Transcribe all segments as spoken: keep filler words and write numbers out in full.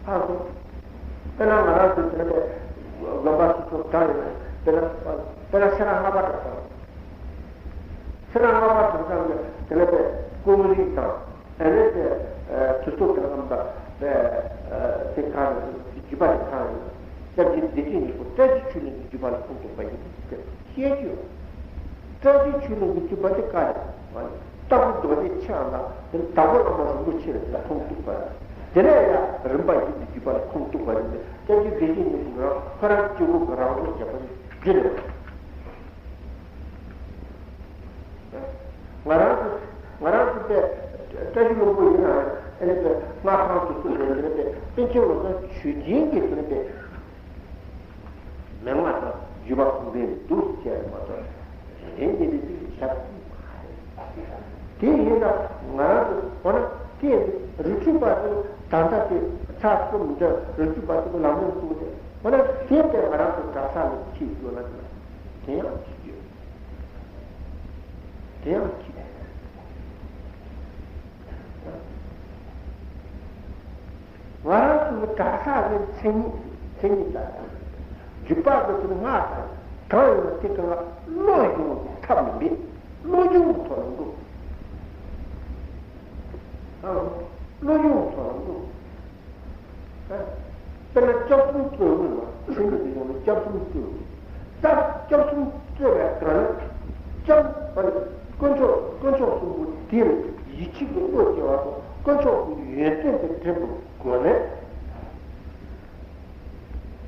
ཧ་གོ། དཔེར་ན་ང་རང་ཚོ་དེ་ནས་དགོན་པ་སོ་སོ་གང་ཡིན་ན་དཔེར་ན་དཔེར་ན་སེ་ར་ལྔ་པ་འདྲ་བ། སེ་ར་ལྔ་པ་དེ་ཚང་ནས་དེ་ནས་པའི་ཀུ་མུ་ལི་དང་དེ་ནས་པའི་དུས་ཚོད་དེ་ལ་ལམ་པ་པའི་དེ་གང་ཡིན་བརྒྱུད་པ་དེ་གང་ཡིན། སྐྱབས་རྗེ་བདེ་ཆེན་གཉིས་པོ་བཀྲ་ཤིས་ཆོས་གླིང་གི་བརྒྱུད་པ་ལ་ཁུངས་གཏུགས་པ་ཡིན་ཟེར་བཤད་རྒྱུ་ཡོད། བཀྲ་ཤིས་ཆོས་གླིང་གི་བརྒྱུད་པ་དེ་བཀའ་རེད། རྟ་ཕོ་རྡོ་རྗེ་འཆང་དང་དེ་ནས་དྭགས་པོ་བླ་མ་རིན་པོ་ཆེ་ལ་ཁུངས་གཏུགས་པ་རེད། དེ་ནས་ཡང་རིམ་པ་བཞིན་དུ་བརྒྱུད་པ་ལ་ཁུངས་གཏུགས་པ་རེད། སྐྱབས་རྗེ་བདེ་ཆེན་གཉིས་པོ་རང་ཁོ་རང་གཅིག་པུ་གི་རང་གྲོལ་བྱས་པ་རེད། རྒྱུ་རེད། ང་རང་ཚོ་ང་རང་ཚོ་པའི་བཀྲ་ཤིས་ལྷུན་པོ་ཡིན་ན་ཨ་ནི་པའི་སྔགས་ཁང་དུ་སུ་ལས་ཟེར་ན་པའི་པཎ་ཆེན་བློ་བཟང་ཆོས་རྒྱན་གྱིས་ཟེར་ན་པའི་མན་ངག་དང་བརྒྱུད་པ་གོང་འཕེལ་འདུག་ཟེར་བ་དང་། དེ་ཉིད་ལས་ཅིག་བྱ་དགོས་མ་རེད། དེ་ཡིན་ན་ང་རང་ཚོ་འོ་ན་དེ་རི་ཁྲོད་པ་ཚོ་ད་ལྟ་དེ་ཚར་གསུམ་འདི་རི་ཁྲོད་པ་ཚོ་ལམ་རིམ་བཙུགས་ཏེ་འོ་ན་དེ་དེ་ང་རང་ཚོ་གྲྭ་ས་ལ་ཁྱེར་ཡོད་ན་དེ་ཡང་ཁྱེར་ཡོད། དེ་ཡང་ཁྱེར། ང་རང་ཚོའི་གྲྭ་ས་ནི་མཚན་ཉིད་མཚན་ཉིད་དང་། རྒྱུད་པ་དེ་ཚོ་ནི་སྔགས་དང་གང་ཡིན་ན་དེ་གང་ལ་བློ་སྦྱོང་གི་ཐབས་མིན་པས་བློ་སྦྱོང་གི་ཐོག་ལ་འདུག་ཨ། བློ་སྦྱོང་གི་ཐོག་ལ་འདུག་ཨ། དཔེར་ན་སྐྱབས་གསུམ་གཙོས་ཡིན་ལ་སེམས་ཀྱི་སྦྱོང་བའི་སྐྱབས་གསུམ་གཙོས་ཡིན། ད་སྐྱབས་གསུམ་གཙོས་པའི་སྒང་ལ་སྐྱབས་ཨ་ནི་དཀོན་མཆོག་དཀོན་མཆོག་གསུམ་པོ་དེ་ལ་ཡིད་ཆེས་ཀྱི་བློ་སྐྱེ་བ་དང་དཀོན་མཆོག་གི་ཡོན་ཏན་དེ་འདྲེན་པའི་སྒོ་ནས།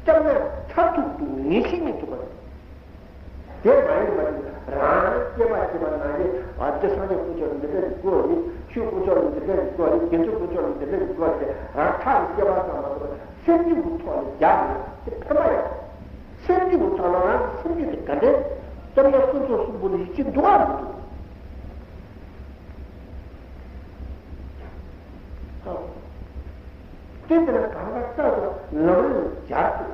སྐྱབས་གནས་མཐར་ཐུག་ཏུ་ངེས་ཤེས་རྙེད་ཐུབ་པ་རེད། དེ་མ་ཡིན་པ་ནི་རང་སྐྱེས་པ་སྐྱེས་པ་ནང་བཞིན་ཨ་འདི་སངས་རྒྱས་དཀོན་མཆོག་ལ་འདི་འདྲ་ཞིག་དགོས་རེད། ཆོས་དཀོན་མཆོག་ལ་འདི་འདྲ་ཞིག་དགོས་རེད། དགེ་ཚུལ་དཀོན་མཆོག་ལ་འདི་འདྲ་ཞིག་དགོས་རེད། རང་ཐག་རིང་སྐྱེས་པ་ཙམ་མ་གཏོགས་སེམས་རྒྱུད་ཀྱི་ཐོག་ནས་རྒྱག་ཡོད་དེ་ཕན་པ་ཡོད། སེམས་རྒྱུད་ཀྱི་ཐོག་ལ་རང་གི་སེམས་རྒྱུད་དེ་ག་འདྲས་སྟོབས་ཡག་དཀོན་མཆོག་གསུམ་པོ་ལ་ཡིད་ཆེས་འདུག་གམ་མི་འདུག་དེ་ལྟར་གང་ག་ལྟ་བུ་ལམ་རིམ་སྦྱར་ཏེ།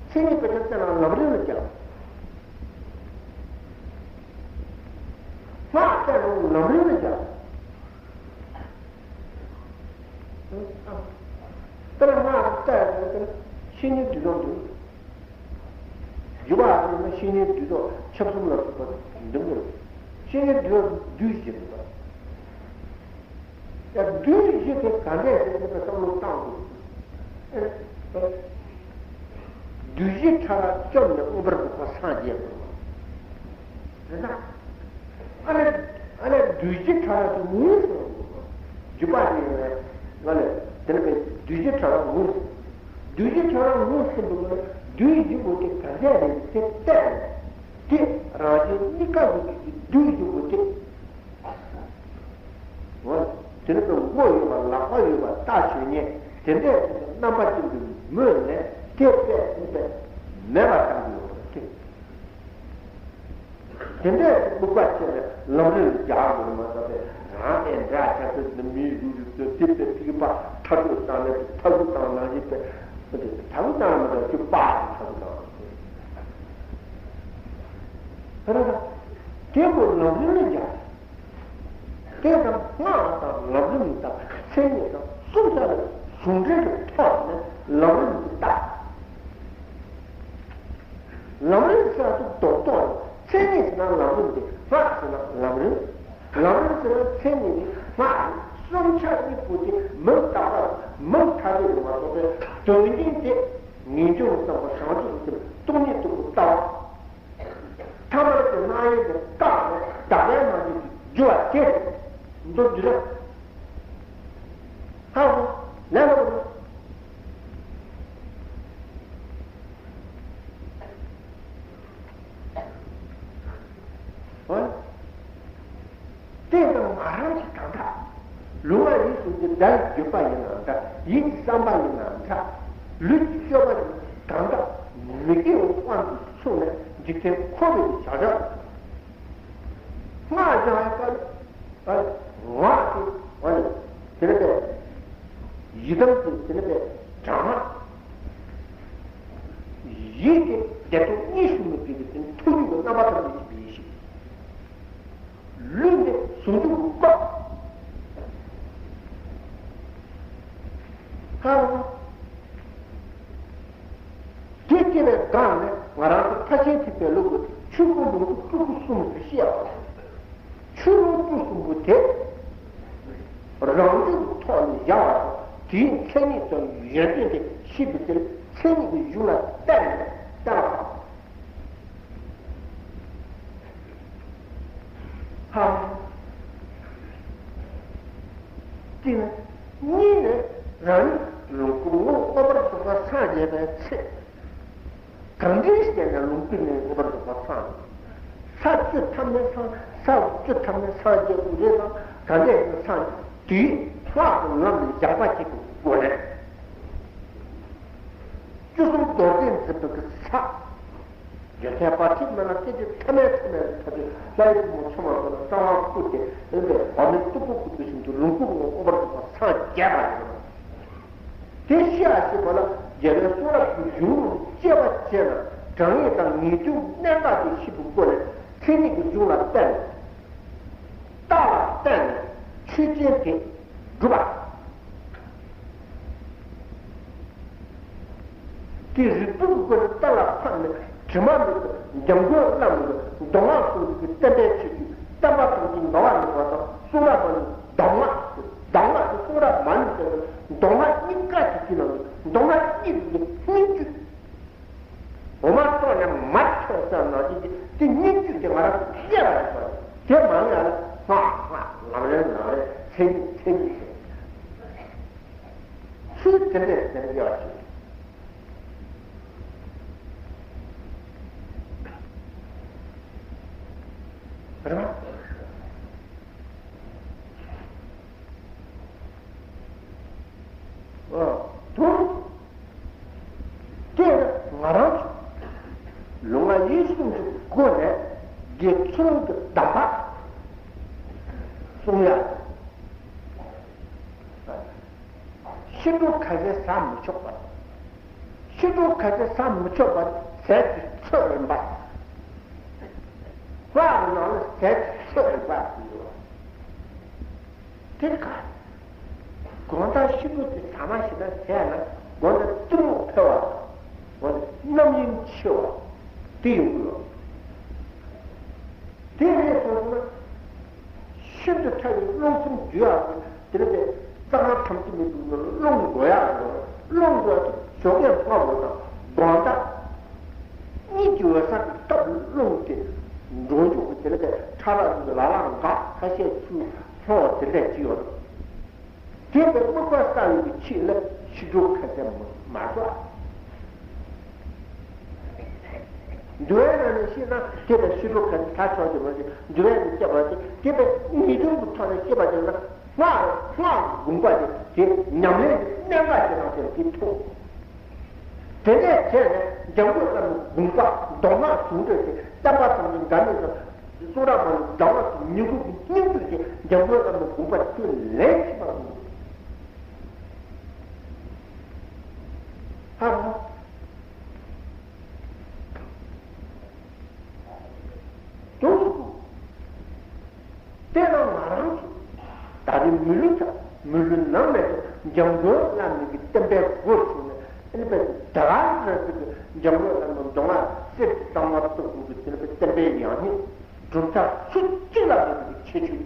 མཚན་ཉིད་དཔེ་ཆ་བཙལ་ན་ལམ་རིམ་ལ་སྦྱར། སྔགས་བཙལ་ན་ལམ་རིམ་ལ་སྦྱར། དཔེར་ན་སྔགས་བཙལ་ཡག་དེ་བཤེས་གཉེན་བསྡུས་དགོངས་འདུག་རྒྱུད་པ་ཡིན་ན་བཤེས་གཉེན་བསྡུས་དགོངས་ཆབ་གསུམ་ལ་སོགས་པ་འདི་མོ་རེད། བཤེས་གཉེན་བསྡུས་དགོངས་བསྡུས་ཞེས་འདུག་ཡ་བསྡུས་བཞི་དེ་ག་འདྲས་ཟེར་ནས་བསམ་བློ་བཏང་དགོས། བསྡུས་བཞི་ཕྲ་རགས་བཅོམ་ནས་མངོན་པར་རྫོགས་པར་སངས་རྒྱས་དགོས། རེད་ན། ཨ་ལས་ཨ་ལས་བསྡུས་བཞི་ཕྲ་རགས་དེ་ངོས་ཟིན་དགོས། རྒྱུད་པ་དེ་ཡིན་ནས་ང་ལས་དེ་ནས་བསྡུས་བཞི་ཕྲ་རགས་ངོས་ཟིན། བསྡུས་བཞི་ཕྲ་རགས་ངོས་ཟིན་པའི་སྒོ་ནས་བསྡུས་བཞི་པོ་དེ་ག་འདྲས་རེད་དེ་བལྟས་ནས་དེ་རང་བཞིན་གཉིས་ཀ་གི་བསྡུས་བཞི་པོ་དེ། འོ། དེ་ནི་མགོ་ཡོད་པ་ལག་པ་ཡོད་པ་རྟ་ཞོན་མཁན་དེ་འདྲས་རྣམ་པ་ཅན་གྱི་མོས་ནས་དེ་བས་ཀྱང་དེ་མེད་པར་བཏང་གི་ཡོད་པ་དེ། དེ་འདྲས་ལྐུགས་པ་བྱས་ནས་ལམ་རིམ་ལ་རྒྱག་དགོས་མ་ཚད་པས་རང་ཨེ་འདྲ་ཆགས་ཚོད་འདི་མིའི་གཟུགས་ཡོད་ཚོད་དེ་དེ་ཐིགས་པ་མཐའ་གྲུ་བཏང་ནས་མཐའ་གྲུ་བཏང་ནང་བཞིན་པས་མཐའ་གྲུ་བཏང་ནས་མ་ཚད་ཀྱི་པ་མཐའ་གྲུ་བཏང་ནས་དེ་རེད། དེ་ཀོ་ལམ་རིམ་ལ་རྒྱག་དེ་ཙམ་སྔགས་དང་ལམ་རིམ་དང་མཚན་ཉིད་དང་གསུམ་ཆ་ལ་ཟུང་འབྲེལ་གྱི་ཐོག་ནས་ལམ་རིམ་གྱི་རྟགས། ལམ་རིམ་ཟེར་དུས་རྡོག་རྡོག་རེད། མཚན་ཉིད་ཟེར་ན་ལམ་རིམ་དེ། སྔགས་ཟེར་ན་ལམ་རིམ། ལམ་རིམ་ཟེར་ན་མཚན་ཉིད་དེ་སྔགས་རེད། གསུམ་ཆ་གཉིས་པོ་དེ་མིང་རྟག་པ་མིང་ཐ་དད་ཡིན་པ་རྟོགས་པའི་དོན་སྙིང་དེ་ངེས་འབྱུང་བསམ་པ་བྱང་ཆུབ་ཀྱི་སྟོང་ཉིད་རྟོགས་པའི་ལྟ་བ། ཐ་མལ་གྱི་སྣང་ཡུལ་དེ་བཀག་ནས་བདག་མེད་མ་བྱས་ཀྱི་རྒྱུ་བ་དེ་མདོར་བསྡུས་ན། ཧ་གོ། ལན་ལ་གོ། ཧོ། དེ་ཙམ་ང་རང་གི་གང་དྲག་ལུས་ངག་ཡིད་གསུམ་གྱི་བརྡ་ཡི་བརྗོད་པ་ཡིན་ནའང་འདྲ། ཡིད་ཀྱི་བསམ་པ་ཡིན་ནའང་འདྲ། ལུས་ཀྱི་སྤྱོད་པ་ཡིན་གང་དྲག་མི་དགེ་བའི་དབང་དུ་སོང་ནས་འཇིག་རྟེན་འཁོར་བའི་བྱ་བྱ། སྔགས་འཆང་བའི་སྐབས་ལ་ངག་གི་དེ་ནས་པའི་ཡི་དམ་གྱི་དེ་ནས་པའི་དྲག་སྔགས། ཡིད་ཀྱི་བདེ་སྟོང་གཉིས་སུ་མེད་པའི་དེ་ནས་ཐུགས་རྒྱུད་ཀྱི་རྣམ་པ་ཐམས་ཅད་ཀྱི་ཡེ་ཤེས། ལུས་འདི་ཟུང་འཇུག་གི་སྐབས། ཧ་ལམ། རང་ནས་ང་རང་ཚོ་ཕར་ཕྱིན་ཐེག་པའི་ལུགས་ཀྱི་ཆོས་སྐུ་ལོངས་སྐུ་སྤྲུལ་སྐུ་གསུམ་དུ་བཤད་པ། ཆོས་ལོངས་སྤྲུལ་གསུམ་པོ་དེ་རང་རྒྱུད་ཀྱི་ཐོག་ནས་བཞག་པ་དང་། དེའི་མཚན་ཉིད་དང་ཡོན་ཏན་དེ་ཤེས་པའི་ཕྱིར། མཚན་ཉིད་ཀྱི་གཞུང་ལ་བརྟེན་ནས་བསྟན་པ། ཧ། གཅིག་ནི། གཉིས་ནི། རང་ཉིད་ལོངས་སྐུ་ངོ་བོ་མངོན་པར་རྫོགས་པར་སངས་རྒྱས་པའི་ཚེ། གང་འདྲ་ཞིག་ཡིན་ན་ལོངས་སྐུ་ནས་མངོན་པར་རྫོགས་པར་སངས། ས་བཅུ་ཐམ་ནས་སངས། ས་བཅུ་ཐམ་ནས་སངས་རྒྱས་དགོས་རེད་དམ། གང་འདྲ་ཞིག་སངས་རྒྱས། དེའི་སྔགས་ཀྱི་ལམ་ལ་བཞག་པ་ཞིག་གི་སྒོ་ནས། བཅུ་གསུམ་རྡོ་རྗེ་འཛིན་པའི་གི་ས། རྒྱལ་མཚན་དཔལ་ཁྲི་མ་ལ་སྐད་ཅིག་ཐ་མལ་ཐ་མལ་དུ་ཐོབ་པའི་ལྷ་ཡི་བུ་མོ་མཚོ་མ་པོ་ལ་གསང་བ་བསྐུར་ཏེ། ཨེ་འདི་འོ་མའི་སྟུག་པོ་བསྐུར་དུ་བཞིན་དུ་ལོངས་སྐུ་ངོ་བོ་མངོན་པར་རྫོགས་པར་སངས་རྒྱས་པ་ཡིན་ནོ། དེ་ཤེས་ཡ་ཤེས་པ་ལ་རྒྱལ་བའི་གསུང་རབ་ཀྱི་གཞུང་ལུགས་དཔྱད་པ་བྱས་ན། དྲང་ངེས་དང་ངེས་དོན་གནད་འགག་དེ་ཤེས་པའི་སྒོ་ནས་མཚན་ཉིད་ཀྱི་གཞུང་ལ་བརྟེན་ནས། རྟགས་ལ་བརྟེན་ནས་ཆོས་ཅན་དེ་སྒྲུབ་པ། དེ་རིགས་པའི་སྒོ་ནས་གཏན་ལ་ཕབ་ནས་དྲི་མ་མེད་པའི་འཇམ་མགོན་བླ་མའི་མདོ་སྔགས་ཟུང་འཇུག་གི་བསྟན་པའི་ཆོས་ཀྱི་བསྟན་པ་ཐམས་ཅད་འགལ་བ་མེད་པ་དང་། གསུང་རབ་མ་ནུས་གདམས་ངག་གདམས་ངག་གི་གསུང་རབ་མ་ནུས་ཟེར་བའི་མདོ་སྔགས་གཉིས་ཀ་དེ་ཀྱི་ནང་ནས་མདོ་སྔགས་གཉིས་ཀྱི་སྙིང་བཅུད། འོ་མ་ཐོག་ནས་མར་ཐོན་ས་ནང་བཞིན་གྱི་དེ་སྙིང་བཅུད་དེ་ང་རང་ཚོ་ཤེས་པ་ཡིན་པ། དེ་མ་ཡིན་ན་སྔགས་སྔགས་ལམ་རིམ་ལམ་རིམ་མཚན་ཉིད་མཚན་ཉིད་ཟེར། ཚུལ་དེ་འདྲས་ཟེར་ཡོད་ཅིག་རེད་པ། ཨ། དུ། དེ་ང་རང་ཚོ་ལུས་ངག་ཡིད་གསུམ་གྱི་སྒོ་ནས་དགེ་ཚུལ་གྱི་གདམས་པ་སྲུང་ཡ། ཕྱི་དྲོ་ཁ་ཟས་ཟ་མི་ཆོག་པ། ཕྱི་དྲོ་ཁ་ཟས་ཟ་མི་ཆོག་པ་ཟས་ཀྱི་ཚོད་རིམ་པ། སྔགས་ཀྱི་ནང་ལ་ཟས་ཀྱི་ཚོད་རིམ་པ་ཟེར་ཡོད། དེ་ག་དགོང་དག་ཕྱི་དྲོ་དེ་ཟ་མ་ཞིག་ན་ཟས་ན་དགོང་དག་གཏི་མུག་འཕེལ་བ་དང་། དགོང་དག་རྣམ་གཡེང་ཆེ་བ་དེ་ཡོང་གི་ཡོད། དེ་རེད་སོང་ན། ཤིན་ཏུ་ཕྲ་བའི་རླུང་སེམས་རྒྱུ་ཡག་གི་དེ་ལ་དེ་རྩ་ཁམས་ཐམས་ཅད་མི་འདུག་ན་རླུང་འགྲོ་ཡག་གི་རླུང་འགྲོ་ཡག་གི་ཞོགས་ཀས་སྔ་པོ་དང་དགོང་དག་གཉིད་ཀྱི་འོད་གསལ་གྱི་སྟབས་རླུང་དེ་འགྲོ་འཇུག་གི་དེ་ལ་དེ་ཕྲ་རགས་ཀྱི་ལ་ལ་འགག་ཁ་ཤས་ཚུར་ལྷོང་བ་དེ་འདྲ་ཅིག་ཡོད། དེ་བས་དམིགས་པ་གསལ་བའི་ཆེད་ལ་ཕྱི་དྲོ་ཁ་ཟས་མ་ཟ། འདུལ་བའི་ནང་ནས་བཤད་ན་དེ་དང་ཕྱི་དྲོ་ཁ་ཟས་ཆོག་གི་མ་རེད། འདུལ་བའི་ནང་བཤད་པ་དེ་དེ་བས་ངེས་དོན་གྱི་ཐོག་ནས་བཤད་པ་དེ་ལ་སྔགས་སྔགས་ཀྱི་དགོངས་པ་དེ་དེ་ཉམས་ལེན་གྱི་གནད་འགག་ཅིག་དང་དེ་དེ་ཐུག་དེ་ནས་བྱས་ནས་འཇམ་མགོན་བླ་མའི་དགོངས་པ་མདོ་སྔགས་ཟུང་འབྲེལ་གྱི་བསྟན་པ་ཐམས་ཅད་འགལ་མེད་དང་། གསུང་རབ་མ་ནུས་གདམས་ངག་གི་ཉིང་ཁུ་གི་སྙིང་བཅུད་ཀྱི་འཇམ་མགོན་བླ་མའི་དགོངས་པ་ཁྱོད་ལན་གཅིག་མ་གསུངས། ཧ་ཧ། དུ། དེ་ལ་ང་རང་ཚོ་ད་རེས་མི་ལུས་དང་མི་ལུས་ནང་ནས་འཇམ་མགོན་བླ་མའི་གི་བསྟན་པའི་སྒོ་ཕྱེ་ནས། ཨེ་ནི་པའི་དར་ར་ཟེར་གི་འཇམ་མགོན་བླ་མའི་མདོ་སྔགས་གསེར་གྱི་གཙང་མ་བཏུག་དགོས་ཀྱི་དེ་ནི་པའི་བསྟན་པའི་ཡང་སྙིང་གྲུབ་མཐའ་སུ་གཅིག་ལ་མེད་པའི་ཁྱད་ཆོས།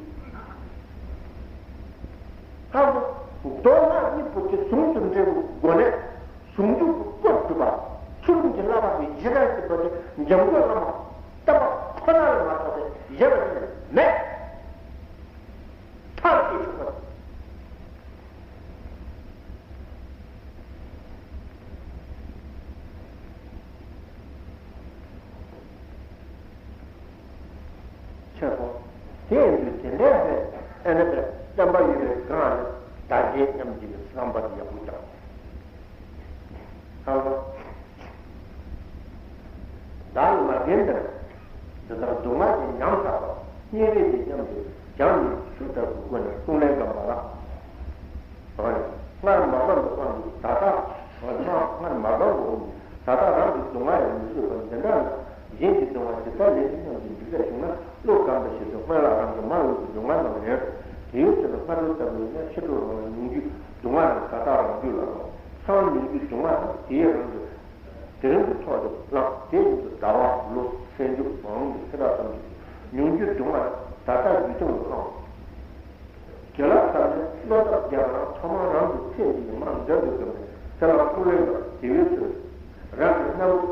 ཧ་གོ། མདོ་སྔགས་གཉིས་པོ་དེ་ཟུང་དུ་འབྲེལ་བའི་སྒོ་ནས་ཟུང་འཇུག་གི་སྐུར་གྲུབ་པ། ཚུལ་ཁྲིམས་ཀྱི་བསླབ་པ་གི་གཞི་རྟེན་ཟེར་བ་དེ་འཇམ་མགོན་བླ་མ་བསྟན་པ་ཁོ་ན་ལ་མ་གཏོགས་པའི་གཞན་པ་ཅིག་མེད། ཐབས་ཤེས་ཆོག་པ། ཆེ་གོ། དེ་ཡིན་དུས་དེ་འདྲའི་ཨེ་ནི་པའི་བསྟན་པ་ཡོད་པའི་སྒང་ལ་བདག་གཞན་མཉམ་བརྗེ་གི་བསམ་པ་དེ་ཡག་པོ་རྒྱག་དགོས། ཧ་ལོ། བདག་ལ་མ་བརྒྱན་པར། འདི་ལྟར་སྡུག་བསྔལ་གྱིས་ཉམ་ཐག་པ། སྙིང་རེ་ཡིས་མཉམ་དུ་སྦྱངས་ནས་ཆུ་ལྟར་དུ་བཀོལ་ནས་གསུང་ལན་བསྐམས་པ་ལ། སྔར་མ་བསྐམས་པའི་དབང་གིས་ད་ལྟ། སྔར་མ་བསྐམས་པའི་དབང་གིས་ད་ལྟ་རང་གི་སྡུག་བསྔལ་ཡང་མི་བཟོད་པ་འདི་འདྲ་ན། གཞན་གྱི་སྡུག་བསྔལ་ཇི་ལྟར་ལེགས་ཤིང་སྙམ་དུ་འཇིགས་པ་བྱུང་ན། བློ་བསྐམས་པ་ཞིག་ཏུ་སྔོན་ལ་རང་གི་མར་འོང་གི་སྡུག་བསྔལ་རྣམས་ལེན་རོགས། དེའི་ཚེ་ན་སྔ་དྲོ་ལྟ་བུ་ཡིན་ན་ཕྱི་དྲོ་རང་ལ་མྱོང་རྒྱུའི་སྡུག་བསྔལ་རྣམས་ད་ལྟ་རང་རྒྱུད་ལ་ལོག། སང་མྱོང་རྒྱུའི་སྡུག་བསྔལ་རྣམས་དེའི་རང་གི་ དེ་རིང་གི་ཐོག་ཏུ་བླངས། དེ་བཞིན་དུ་ཟླ་བ་ལོ་ཚེས་མཇུག་མ་འོངས་པའི་ཚེ་རབས་ཐམས་ཅད་ཉུང་རྒྱུ་སྡུག་བསྔལ་ད་ལྟ་རྒྱུ་སྟོང་དུ་བླངས། དགེ་ལ་ཐབས་ནི་བློ་ཐབས་རྒྱལ་བ་རང་ཐོག་མར་རང་གི་ཚེ་འདི་ཡི་མར་འདོན་དུ་བསྡུམས་ནས་ཚེ་ལ་ཕུག་ལེན་པ་དགེ་བའི་ཚུལ། རང་གི་སྣ་བུག་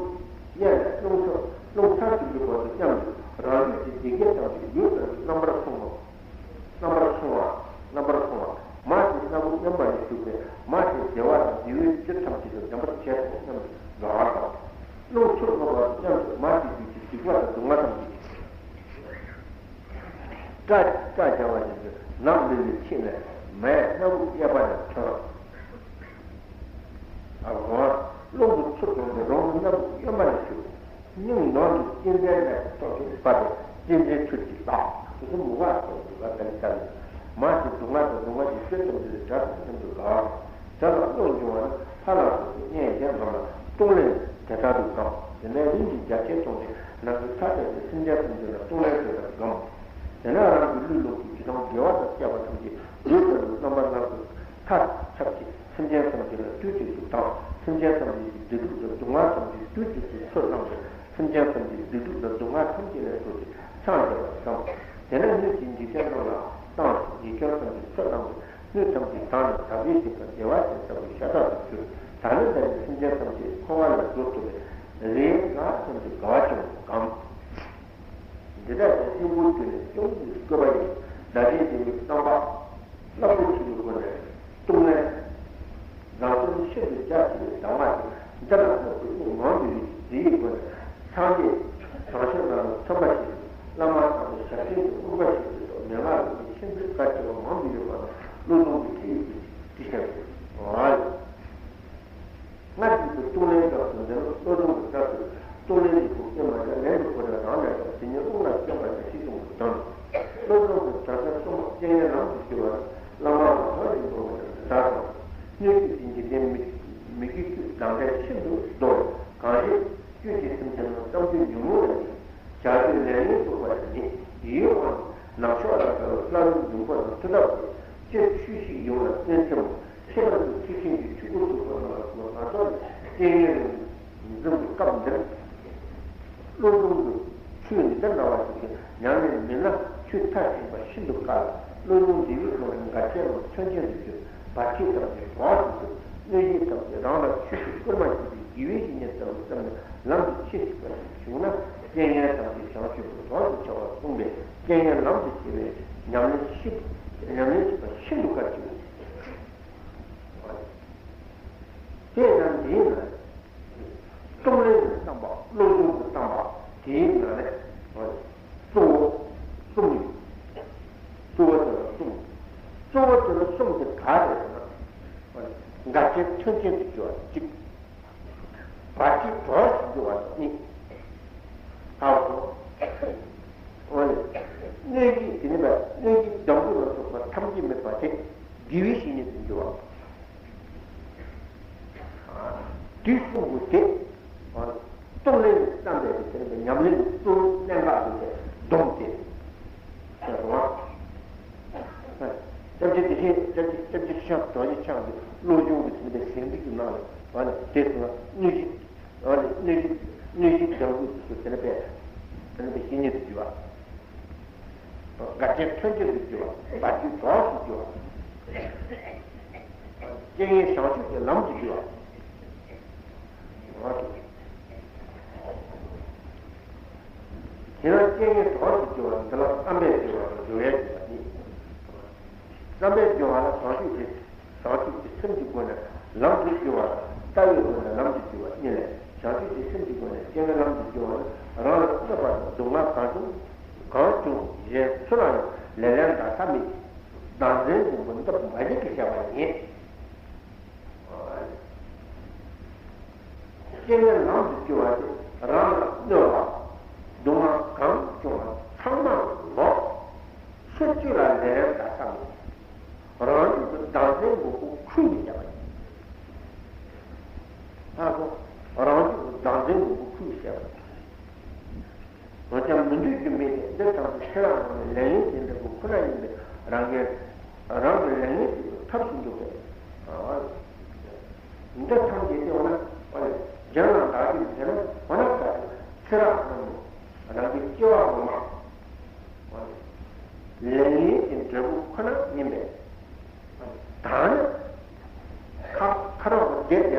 གཡས་ནས་རླུང་ཚུར་རླུང་ཚར་གཅིག་གི་བར་དུ་མཉམ་དུ་རང་རྒྱུད་ཀྱི་བདེ་དགེ་ཐམས་ཅད་ཡུལ་ཙམ་གྱི་རྣམ་པར་སོང་བ། རྣམ་པར་སོང་བ། རྣམ་པར་སོང་བ། མ་ཞེས་སྣ་བུག་མཉམ་པ་ནས་ཞུགས་པས་མ་ཞེས་བདེ་བ་དང་བདེ་བའི་རྒྱུ་ཐམས་ཅད་དུ་ལྡན་པར་བྱེད་དོ་སྙམ་དུ་དགའ་བ་དང་། རླུང་ཚུར་རྔུབ་པ་དང་མཉམ་དུ་མ་ཞེས་རྒྱུད་ཀྱི་སྡིག་པ་དང་སྡུག་བསྔལ་ཐམས་ཅད་ཀྱི་སྐྲ་སྐྲ་བྱ་བ་བཞིན་དུ་ནག་ལུས་ལུས་ཕྱིན་ནས་མས་སྣ་བུག་གཡས་པ་ནས་ཐོན། ཨ་རོ། རླུང་གིས་ཚུར་བསྡུངས་ཏེ་རང་གི་སྣ་བུག་གཡོན་མ་ནས་ཞུགས། སྙིང་ནང་དུ་གཅན་གཟན་ནས་ཐོག་ཏུ་བབས་པས་གཅན་གཟན་ཁྱོད་ཀྱིས་བདག་དེ་ཚོ་མུ་ག་ཟེར་བ་འདུག་ག་ད་ནི་ལྟར་ནི། མ་ཞེས་སྡུག་བསྔལ་དང་སྡུག་བསྔལ་གྱི་ཆོས་ཐམས་ཅད་ལས་བྲལ་བའི་སེམས་སུ་དགའ། དེ་ལ་བློ་འབྱུང་བ་ནི་ཕར་ལ་སོགས་པའི་གཉེན་གཞན་རྣམས་ལ་གཏོང་ལེན་དེ་ལྟར་དུ་བསྒོམ། དེ་ནས་རིམ་གྱིས་རྒྱ་ཆེར་གཏོང་སྟེ་ནང་གི་ཐ་དད་ཀྱི་སེམས་ཅན་ཐམས་ཅད་ལ་གཏོང་ལེན་དེ་ལྟར་བསྒོམ། དེ་ནས་རང་གི་ལུས་ལོངས་སྤྱོད་ཇི་ལྟར་དགེ་བ་དང་བཅས་པ་ཐམས་ཅད་ལུས་ལྟ་བུའི་རྣམ་པ་སྣ་ཚོགས་མཐའ་ཁྱབ་ཀྱི་སེམས་ཅན་ཐམས་ཅད་ལ་དུས་གཅིག་ཏུ་དང་སེམས་ཅན་ཐམས་ཅད་ཀྱི་བདེ་སྡུག་དང་སྡུག་བསྔལ་ཐམས་ཅད་དུས་གཅིག་ཏུ་ཚོད་བླངས་ཏེ་སེམས་ཅན་ཐམས་ཅད་ཀྱི་བདེ་སྡུག་དང་སྡུག་བསྔལ་ཐམས་ཅད་ལས་སྒྲོལ་ཏེ་སངས་རྒྱས་པར་བསམ། དེ་ནས་སྣོད་ཀྱི་འཇིག་རྟེན་རྣམས་ལ་བཏང་ཞིང་འཇིག་རྟེན་ཐམས་ཅད་ཚོད་བླངས་ཏེ་སྣོད་ཐམས་ཅད་དག་ནས་དག་པའི་ཞིང་དང་བདེ་བ་ཅན་ལྟ་བུའི་ཤ་སྟག་ཏུ་གྱུར། ད་ནི་ད་ནི་སེམས་ཅན་ཐམས་ཅད་འཁོར་བ་ལས་སྒྲོལ་ཐུབ་པས་རེས་འགའ་ཙམ་གྱི་དགའ་བ་བྱུང་གམ། འདི་དག་ཀྱང་སྙིང་པོ་བརྒྱུད་ནས་སྐྱོང་བའི་བཀོད་པ་ཡིན། བདག་གཞན་བདེ་བའི་བསམ་པ་རླབས་པོ་ཆེ་བའི་སྒོ་ནས་གཏོང་ལེན། རང་སེམས་ཤིན་ཏུ་རྒྱ་ཆེ་བའི་གདམས་ངག་དེ་འདི་ལ་སོགས་པའི་དབུགས་མང་དུ་ཡོད་ཀྱི་རྫས་ཡི་སྒོ་ནས་སངས་རྒྱས་བྱང་ཆུབ་ལམ་ལ་ཐོན་པ་ཞིག་བླ་མ་དམ་པའི་ཞབས་བརྟན་གྱི་དབུ་འབའ་ཞིག་ཏུ་སོགས་མན་ངག་ལུགས་ཀྱི་ཆེད་འཛིན་གལ་ཆེ་བ་མང་དུ་ཡོད་པ་ལ་བློ་སྦྱོང་གི་ཁྲིད་ཡིག་གི་ཁྲིད་བཤད་པ། སྔར་གྱི་གཏོང་ལེན་སྐབས་སུ་འདི་ནི་བློ་སྦྱོང་གི་སྐབས་སུ་གཏོང་ལེན་གྱི་སྒོ་ཀུན་མ་ཆག་ལན་དུ་གོ་བའི་རང་ལས་དང་དེ་ཉིད་དབུགས་ལ་བརྟེན་པ་ཞིག་ཤེས་སོང་བའི་དོན། བློ་སྦྱོང་གི་བྱ་བྱེད་གཙོ་མོ་རྐྱེན་ངན་ལམ་དུ་སྐྱེ་བ་ནི་བླ་མ་ལ་སོགས་ཀྱི་འགྲོ་བ་རེད་ད་དང་། སྣོད་བཅུད་ཀྱི་འཇིག་རྟེན་མི་མི་དགེ་བཅུ་དང་ལྡན་ཤིན་ཏུ་བདོ་བས་གང་ཞིག་བཅུད་ཀྱི་སེམས་ཅན་ནི་བསམ་རྒྱུ་ཉོན་མོངས་ལས་ནི། བྱ་རྒོད་ལས་ངན་གསོད་པ་ལས་ནི། ཡིད་འོང་ནག་ཕྱོགས་ལ་དགའ་བའི་ལྷ་ལུང་འབྱུང་པོ་དང་མཐུ་སྟོབས་ཀྱི། སྤྱིར་ཆོས་ཤིག་ཡོང་ལ་བརྩོན་ཆེན་མོ། ཁྱད་པར་དུ་ཐེག་ཆེན་གྱི་ཆོས་སྐུ་ཚོགས་པ་རྣམས་ལ་སོགས་པ་ང་ཚོ་ལ་རྐྱེན་ངན་རུ་འཛིན་པའི་སྐབས་འདིར། བློ་སྦྱོང་གི་ཆོས་འདི་འདྲ་བ་ཞིག་གི་ཉམས་ལེན་མེད་ན་ཆོས་མཐར་ཕྱིན་པ་ཤིན་ཏུ་དཀའ་ལ། བློ་སྦྱོང་འདི་ཡིས་ཀྱང་འགལ་རྐྱེན་རྣམས་མཚོན་ཆེན་དུ་གྱུར། བར་ཆད་ཐམས་ཅད་གྲོགས་སུ་གྱུར། གནོད་བྱེད་ཐམས་ཅད་རང་ལ་ཆོས་ཀྱི་སྐུལ་མ་བྱེད་པའི་དགེ་བའི་བཤེས་གཉེན་ལྟ་བུ་བསམ་ནས་ལམ་དུ་ཆས་ཤིག་པ་ཞིག་བྱུང་ན་རྐྱེན་ངན་ཐམས་ཅད་བྱང་ཆུབ་ཀྱི་གྲོགས་སུ་ཆགས་པར་གསུངས་པས་རྐྱེན་ངན་ལམ་དུ་སྐྱེལ་བའི་ཉམས་ལེན་ཞིབ་ཉམས་ལེན་བྱེད་པ་ཤིན་ཏུ་དཀའ་ཆེའོ། དེས་ན་འདིའི་ནང་གཏོང་ལེན་གྱི་བསམ་པ་བློ་སྦྱོང་གི་བསམ་པ་དེའི་ནང་ནས་གཙོ་བོ་གསུམ་ཡོད། གཙོ་བོ་དེ་ལ་གསུམ། གཙོ་བོ་དེ་ལ་གསུམ་དེ་ག་རེ་རེད་ན། འགལ་རྐྱེན་མཚོན་ཆེན་དུ་གྱུར་བ་གཅིག་བར་ཆད་གྲོགས་སུ་འགྱུར་བ་གཉིས། ཧ་གོ། འོ་ནི། གནོད་བྱེད་དེ་ནི་པ་གནོད་བྱེད་སྡང་གུ་ལ་སོགས་པ་ཐམས་ཅད་མེད་པ་དེ་དགེ་བའི་བཤེས་གཉེན་དུ་འགྱུར་བ། དུས་གསུམ་པོ་དེ། གཏོང་ལེན་གྱི་བསམ་པའི་དེ་ནི་ཉམས་ལེན་གྱི་གཙོ་བོའི་གནད་འགག་དེ་སྡོམ་སྟེ། ཟེར་བ། སྐྱབས་རྗེ་བདེ་ཆེན་སྐྱབས་རྗེ་སྐྱབས་རྗེ་ཁྲི་བྱང་རྡོ་རྗེ་འཆང་གི་བློ་སྦྱོང་གི་དེ་ནི་པའི་ཟིན་བྲིས་ཀྱི་ནང་ལ་བ་ནི་དེ་སོང་ན་གནོད་བྱེད། འོ་ནི་གནོད་བྱེད་གནོད་བྱེད་སྡང་གུ་དེ་ཚོ་དེ་ནི་པས་དེ་ནི་པས་བཤེས་གཉེན་དུ་འགྱུར་བ། འགལ་རྐྱེན་མཚོན་ཆེན་དུ་འགྱུར་བ། བར་ཆད་གྲོགས་སུ་འགྱུར་བ། རྐྱེན་ངན་བྱང་ཆུབ་ཀྱི་ལམ་དུ་འགྱུར་བ། འོ་དེ། དེ་ལ་རྐྱེན་ངན་གྲོགས་སུ་འགྱུར་བ་འདི་ལ་བསམ་པས་སྦྱོར་བ་དང་སྦྱོར་བས་སྦྱོར་བ་ནི། བསམ་པས་སྦྱོར་བ་ལ་བྱང་ཆུབ་ཀྱི། བྱང་ཆུབ་ཀྱི་སེམས་ཀྱི་སྒོ་ནས་ལམ་དུ་སྦྱོར་བ་དང་ལྟ་བའི་སྒོ་ནས་ལམ་དུ་སྦྱོར་བ་གཉིས་ལས་བྱང་ཆུབ་ཀྱི་སེམས་ཀྱི་སྒོ་ནས་རྐྱེན་ངན་ལམ་དུ་སྦྱོར་བ་ནི་རང་ལ་གནོད་པ་དང་སྡུག་བསྔལ་གང་བྱུང་གང་བྱུང་གཞན་སུ་ལ་ཡང་ལེ་ལན་འདའ་ས་མེད། བདག་འཛིན་བཟང་པོ་འདི་མ་བྱེད་ཀྱི་བྱ་བ་ཡིན། རྐྱེན་ངན་ལམ་དུ་སྐྱེ་བ་དེ་རང་ལ་གནོད་པ། སྡུག་བསྔལ་གང་བྱུང་བ་ཚང་མ་ལོག་ཕྱོགས་གཅིག་ལ་ལེ་ལན་འདའ་ས་མེད། རང་ཉིད་ཀྱི་བདག་འཛིན་དགོས་པོ་ཁུར་ནས་བཞག་པ་ཡིན། ཧ་གོ། རང་ཉིད་ཀྱི་བདག་འཛིན་དགོས་པོ་ཁུར་ནས་བཞག་པ་ཡིན། འོན་ཀྱང་མི་འདོད་རྒྱུ་མེད་དེ་འདི་ཙམ་དུ་ཁྱེད་རང་རང་ལ་ལས་ངན་དེ་འདྲ་པོ་ཁོ་ན་ཡིན་པས་རང་གིས་རང་གི་ལས་ངན་དེ་ཚོ་ཐབས་སུ་འཇུག་པས། འདི་ཐམས་ཅད་དེ་འོ་ན་འོ་ལེ་གཞན་ལ་བདག་གི་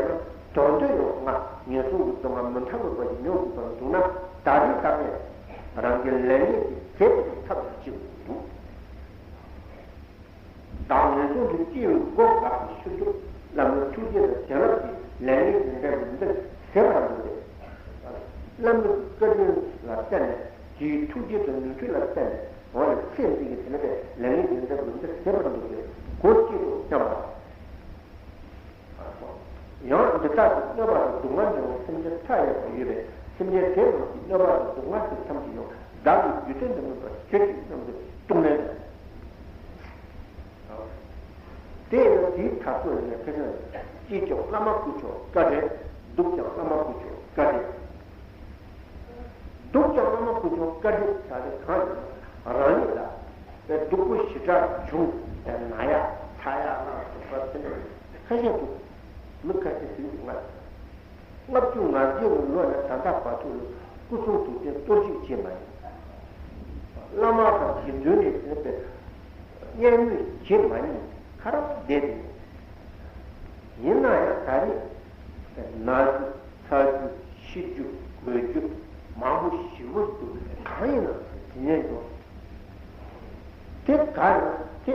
ན་དོན་དུ་ཡང་ང་ངན་སོང་གི་སྡུག་བསྔལ་མི་མཐའ་མེད་པ་ཞིག་མྱོང་དགོས་པར་འདུག་ན། ད་རེས་ད་ནས་རང་གི་ལས་ངན་གྱི་ཟད་པའི་ཐབས་ཤིག་ཅིག་འདུག་བདག་ངན་སོང་དུ་སྐྱེ་བའི་སྒོ་བཀག་པའི་ཕྱིར་དུ། བླ་མའི་ཐུགས་རྗེ་དང་བྱིན་རླབས་ཀྱིས་ལས་ངན་གྱི་འབྲས་བུ་འདི་ཟད་པར་འདུག་སྟེ། བླ་མའི་བཀའ་དྲིན་ལ་བརྟེན་ནས། དེའི་ཐུགས་རྗེ་དང་ནུས་མཐུ་ལ་བརྟེན་ནས། འོ་ན་ཚེ་འདི་ཡི་དེ་ནས་ལས་ངན་གྱི་འབྲས་བུ་འདི་ཟད་པར་འདུག་སྟེ། གོ་གཅིག་ཏུ་བསྙམས་པ། ཡང་འདི་ལྟར་དུ་གནོད་པ་དང་སྡུག་བསྔལ་འབྱུང་བའི་སེམས་ཅན་མཐའ་ཡས་པ་ཡོད་པས། སེམས་ཅན་དེ་རྣམས་ཀྱི་གནོད་པ་དང་སྡུག་བསྔལ་དེ་ཐམས་ཅད་ཡང་བདག་གི་རྒྱུད་དོན་དུ་སྨིན་པར་གྱུར་ཅིག་སྙམ་དུ་ཏུ་ལེན་དང་། དེས་ན་དེའི་མཐར་ཐུག་ལ་ནི་ཕན་ཚུན་ཅིས་ཀྱང་བླ་མ་དཀོན་མཆོག་བཀའ་དྲིན། སྡུག་ཀྱང་བླ་མ་དཀོན་མཆོག་བཀའ་དྲིན། སྡུག་ཀྱང་བླ་མ་དཀོན་མཆོག་བཀའ་དྲིན་ཟེར་ཏེ་གང་ཡིན་ན། རང་ཉིད་ལ་སྡུག་པོ་ཞེ་དྲག་བྱུང་སྟེ་ན་ཡག་ཚ་ཡག་ལ་སོགས་པ་དེ་ནི་ཁ་ཤས་འདུག་མི་ཁ་ཤས་ཤིག་ང་ལྔ་བཅུ་ང་བརྒྱད་ཀྱི་ལོ་ནས་ད་ལྟ་བར་དུ་ལ་སྐུ་གསུང་ཐུགས་རྟེན་གཏོར་བཤིག་བྱས་མ་ཡིན། བླ་མ་དང་དགེ་འདུན་ནས་བྱས་པའི་མཉན་མོས་བྱེད་མ་ཉན་ཁ་རོག་བསྡད་དེ་ཡིན། ཡིན་ན་ཡང་ད་རེས་ན་རྒྱུ་ཚ་རྒྱུ་ཤི་རྒྱུ་འགོས་རྒྱུ་མང་པོ་ཞིག་འོ་འདུག་གང་ཡིན་ན་དེ་ཉན་འགྲོ། དེ་ག་རེད་དེ།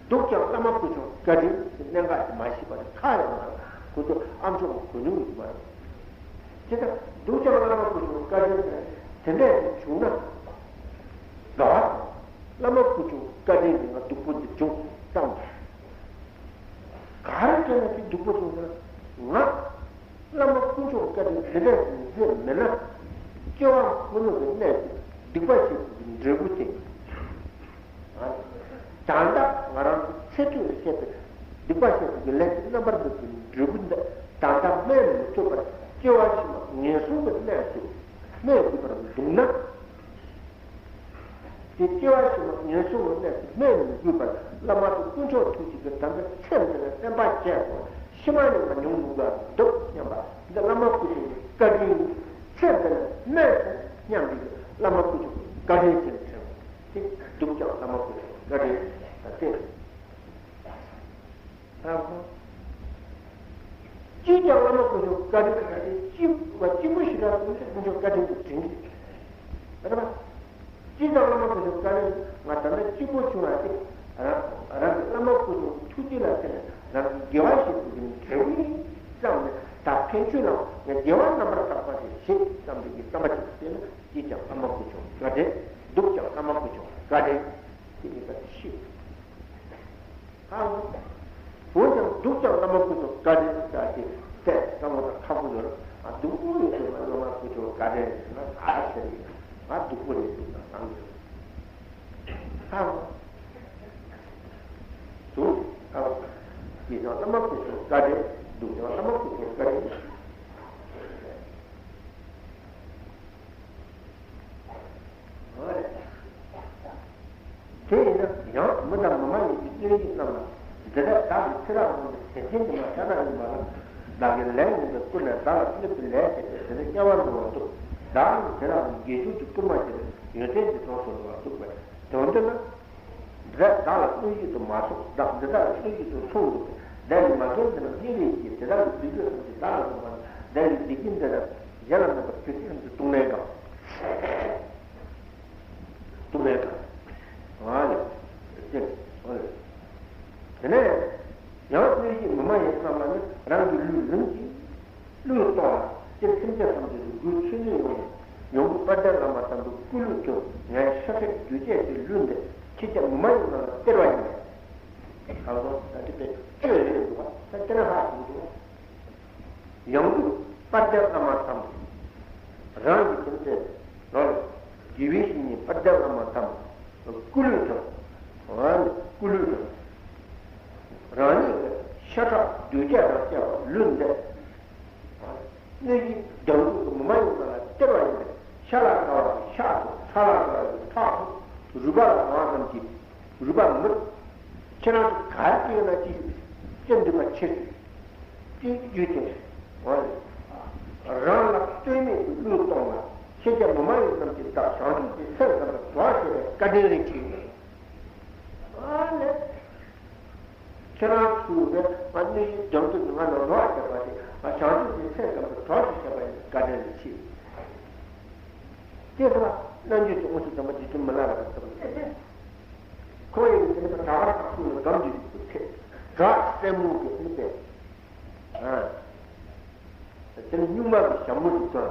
སྡུག་ཀྱང་བླ་མ་དཀོན་མཆོག་བཀའ་དྲིན་གྱི་གནད་འགག་དེ་མ་ཤེས་པ་རེད། ཁ་ཡང་མ་རེད། ཁོ་ཚོ་ཨ་མཆོག་གི་གོ་མྱོང་ཡོད་མ་རེད། དེ་ལྟར་སྡུག་ཀྱང་བླ་མ་དཀོན་མཆོག་བཀའ་དྲིན་དེ་འདྲས་དེ་བྱུང་ན། དགའ་བ་དང་། བླ་མ་དཀོན་མཆོག་བཀའ་དྲིན་གྱིས་ང་སྡུག་པོ་འདི་བྱུང་བསམ། ག་རེ་བྱས་ན་དེ་སྡུག་པོ་བྱུང་ཟེར་ན། ང་བླ་མ་དཀོན་མཆོག་བཀའ་དྲིན་དེ་འདྲས་མཛད་མེད་ན། སྐྱེ་བ་སྔོན་མ་གི་གནས་སུ་སྡིག་པ་བྱས་པའི་འབྲས་བུ་དེ། ད་ལྟ་ང་རང་གི་ཚེ་སྟོད་ལ་བཤད་པའི་སྡིག་པ་བཤད་པའི་ལས་ཀྱི་རྣམ་པར་སྨིན་པའི་འབྲས་བུ་འདི་ད་ལྟ་སྨིན་མི་ཐུབ་པར་སྐྱེ་བ་ཕྱི་མ་ངན་སོང་གི་གནས་སུ་སྨིན་དགོས་པར་འདུག་ན། དེ་སྐྱེ་བ་ཕྱི་མ་ངན་སོང་གི་གནས་སུ་སྨིན་མི་དགོས་པར་བླ་མ་དང་དཀོན་མཆོག་ཐུགས་རྗེ་གིས་ད་ལྟ་ཚེ་འདི་ལ་བསྟན་པ་བྱས་སོང་། ཕྱི་མ་ནས་ང་མྱོང་མི་དགོས་པར་འདུག་སྙམ་པ་འདི་བླ་མ་སྐུ་གསུང་གི་བཀའ་དྲིན་ཚེ་འདི་ལ་སྨིན་སོང་སྙམ་པའི་བླ་མ་དཀོན་མཆོག་གི་བཀའ་དྲིན་ཅན་དྲན། དེ་སྡུག་ཀྱང་བླ་མ་དཀོན་མཆོག་བཀའ་དྲིན་དང་བསྟན། ཧ་གོ། སྐྱིད་ཀྱང་བླ་མ་དཀོན་མཆོག་བཀའ་དྲིན་དང་བསྟན། སྐྱིད་པ་སྐྱིད་པོ་ཞེ་དྲག་དུ་དཀོན་མཆོག་བཀའ་དྲིན་དུ་དྲན་གྱི་རེད་པ། སྐྱིད་ཀྱང་བླ་མ་དཀོན་མཆོག་བཀའ་དྲིན། ང་ད་ལྟ་སྐྱིད་པོ་བྱུང་བ་དེ་རང་རང་གི་བླ་མ་དཀོན་མཆོག་ཐུགས་རྗེ་ལ་བརྟེན་ནས་རང་གི་དགེ་བ་ཞིག་དུ་དྲན་གྱི་ཡིན་བསམ་ནས། ད་ཕན་ཆོད་ལ་ངས་དགེ་བ་རྣམ་པར་དག་པ་ཞིག་བྱེད་བསམ་པའི་བསམ་པ་ཅིག་བསྟེན་ན། སྐྱིད་ཀྱང་བླ་མ་དཀོན་མཆོག་བཀའ་དྲིན། སྡུག་ཀྱང་བླ་མ་དཀོན་མཆོག་བཀའ་དྲིན། དེ་ནི་ད་ཤི། ཧ་གོ། འོན་ཀྱང་སྡུག་ཀྱང་བླ་མ་དཀོན་མཆོག་བཀའ་དྲིན་ཟེར་ཏེ་ཏེ་སྐམ་པོ་དང་ཁ་པོ་ཡོད་ར། ཨ་སྡུག་པོ་ཡོད་དུས་ན་བླ་མ་དཀོན་མཆོག་བཀའ་དྲིན་ཟེར་ན་ད་ཟེར་ཡིན། ང་སྡུག་པོ་རེད་འདུག་ན་བསམ་ཡོད། ཧ་གོ། སྡུག་ཧ་གོ། སྐྱིད་ཀྱང་བླ་མ་དཀོན་མཆོག་བཀའ་དྲིན། སྡུག་ཀྱང་བླ་མ་དཀོན་མཆོག་བཀའ་དྲིན། དེ་ཡིན་ན་ཡང་མི་དང་མི་མ་ཡིན་གྱི་གནོད་བྱེད་རྣམས་ལ། འདི་ལྟར་བདག་གིས་ཚེ་རབས་གོང་དུ་བྱས་ཆེན་གྱི་མ་ཤ་སྟག་ཡིན་པ་ལ། བདག་གིས་ལས་ངན་པའི་བསྐུལ་ནས་བདག་ལ་གནོད་པའི་ལས་བྱས་ཏེ། དེ་ནི་དམྱལ་བར་འགྲོ་བར་འདུག་བདག་ནི་ཚེ་རབས་ནི་དགེ་སྦྱོར་གྱི་གཏོར་མ་བྱས་ཏེ་ཡོན་ཏན་གྱི་གྲོགས་སུ་འགྲོ་བར་འདུག་པས། དོན་དེ་ལ། འདི་དག་བདག་ལ་གནོད་བྱེད་དུ་མ་སོང་། བདག་འདི་དག་ལ་གནོད་བྱེད་དུ་སོང་འདུག་པས། བདག་གིས་མ་གྱུར་འདི་རྣམས་དམྱལ་བའི་སྐྱེ། དེ་དག་གི་སྡིག་སྒྲིབ་ཐམས་ཅད་བདག་ལ་སོགས་པ་ནི། བདག་གི་བདེ་སྐྱིད་འདི་དག་གཞན་ལ་སྨིན་པར་གྱུར་ཅིག་སྙམ་དུ་ཏུ་ལེན་དང་། ཏུ་ལེན་དང་། ཨ་ལེ། ཨ་ལེ། དེ་ནས་ཡང་གནོད་བྱེད་མི་མ་ཡིན་རྣམས་ལ་ནི། རང་གི་ལུས་ལོངས་ཀྱིས་བློས་གཏོང་ལ། སྤྱིར་སེམས་ཅན་ཐམས་ཅད་ཀྱི་སྒོའི་ཚུལ་ནི་ཡོང་ནས། ཡོངས་འདུ་དཔལ་ལྡན་བླ་མ་དམ་པའི་སྐུ་ལུས་ཀྱང་ངའི་ཤ་ཁྲག་རྒྱུད་སྐྱེས་སུ་ལུས་འདི་ཁྱེད་ཅག་མི་མ་ཡིན་རྣམས་ལ་སྟེར་བ་ཡིན་པས། ད་ལོ་ད་འདི་པའི་བཅོས་རེད་འདུག་པ། ད་དེ་ན་ཧ་གོ་འདུག་ཡོངས་འདུ་དཔལ་ལྡན་བླ་མ་དམ་པ། རང་གི་སེམས་ཅན་རང་དགེ་བའི་བཤེས་གཉེན་དཔལ་ལྡན་བླ་མ་དམ་པ་སྐུ་ལུས་དང་། སྐུ་ལུས་དང་། རང་ཉིད་ཀྱི་ཤ་ཁྲག་རྒྱུད་སྐྱེས་དང་བཅས་པ་ལུས་འདི། གནོད་བྱེད་སྦྱང་ཚུལ་དུ་མི་མ་ཡིན་རྣམས་ལ་སྟེར་བ་ཡིན་པས། ཤ་ལ་དགའ་བ་ཡི་ཤ་དང་། ཁྲག་ལ་དགའ་བ་ཡི་ཁྲག་དང་། རུས་པ་ལ་དགའ་བ་རྣམས་ཀྱི་རུས་པ་མི། ཁྱེད་རང་ཚོ་ག་རེ་བྱས་ན་ཅི་སེམས་འདུན་པ་ཆེ་ཞུ། དེ་རྒྱུ་དེ་རང་ལ་ལྟོས་མེད་ཀྱི་བློས་གཏོང་ལ། ཁྱེད་ཅག་མི་མ་ཡིན་རྣམས་ཀྱིས་བདག་བྱང་ཆུབ་ཀྱི་སེམས་ཙམ་དུ་དོར་བ་ཞེས་པའི་བཀའ་དྲིན་རེ་ཆེ། ཨ་ལས། ཁྱེད་རང་ཚོས་ནི་ང་གནས་ཡུལ་འདམ་དུ་ང་ལ་ལོག་བྱས་པ་དེ་ང་བྱང་ཆུབ་ཀྱི་སེམས་ཙམ་དུ་གྲོགས་སུ་བྱས་པ་ཡིན། བཀའ་དྲིན་ཆེ། ཅེས་སོ། རྣལ་འབྱོར་གྱི་དབང་ཕྱུག་དམ་པ་རྗེ་བཙུན་མི་ལ་རས་པ་ལྟ་བུ་ཡིན། ཁོ་ཡི་དེ་ནི་གྲྭ་པ་དག་སོང་ནས་སྒམ་གྱི་ཐེབས་གྲྭ་སྲས་མོ་གི་ནི་པས། ཨ། དེ་ནི་སྨྱུག་མ་གི་ཞྭ་མོ་དེ་ཚོ་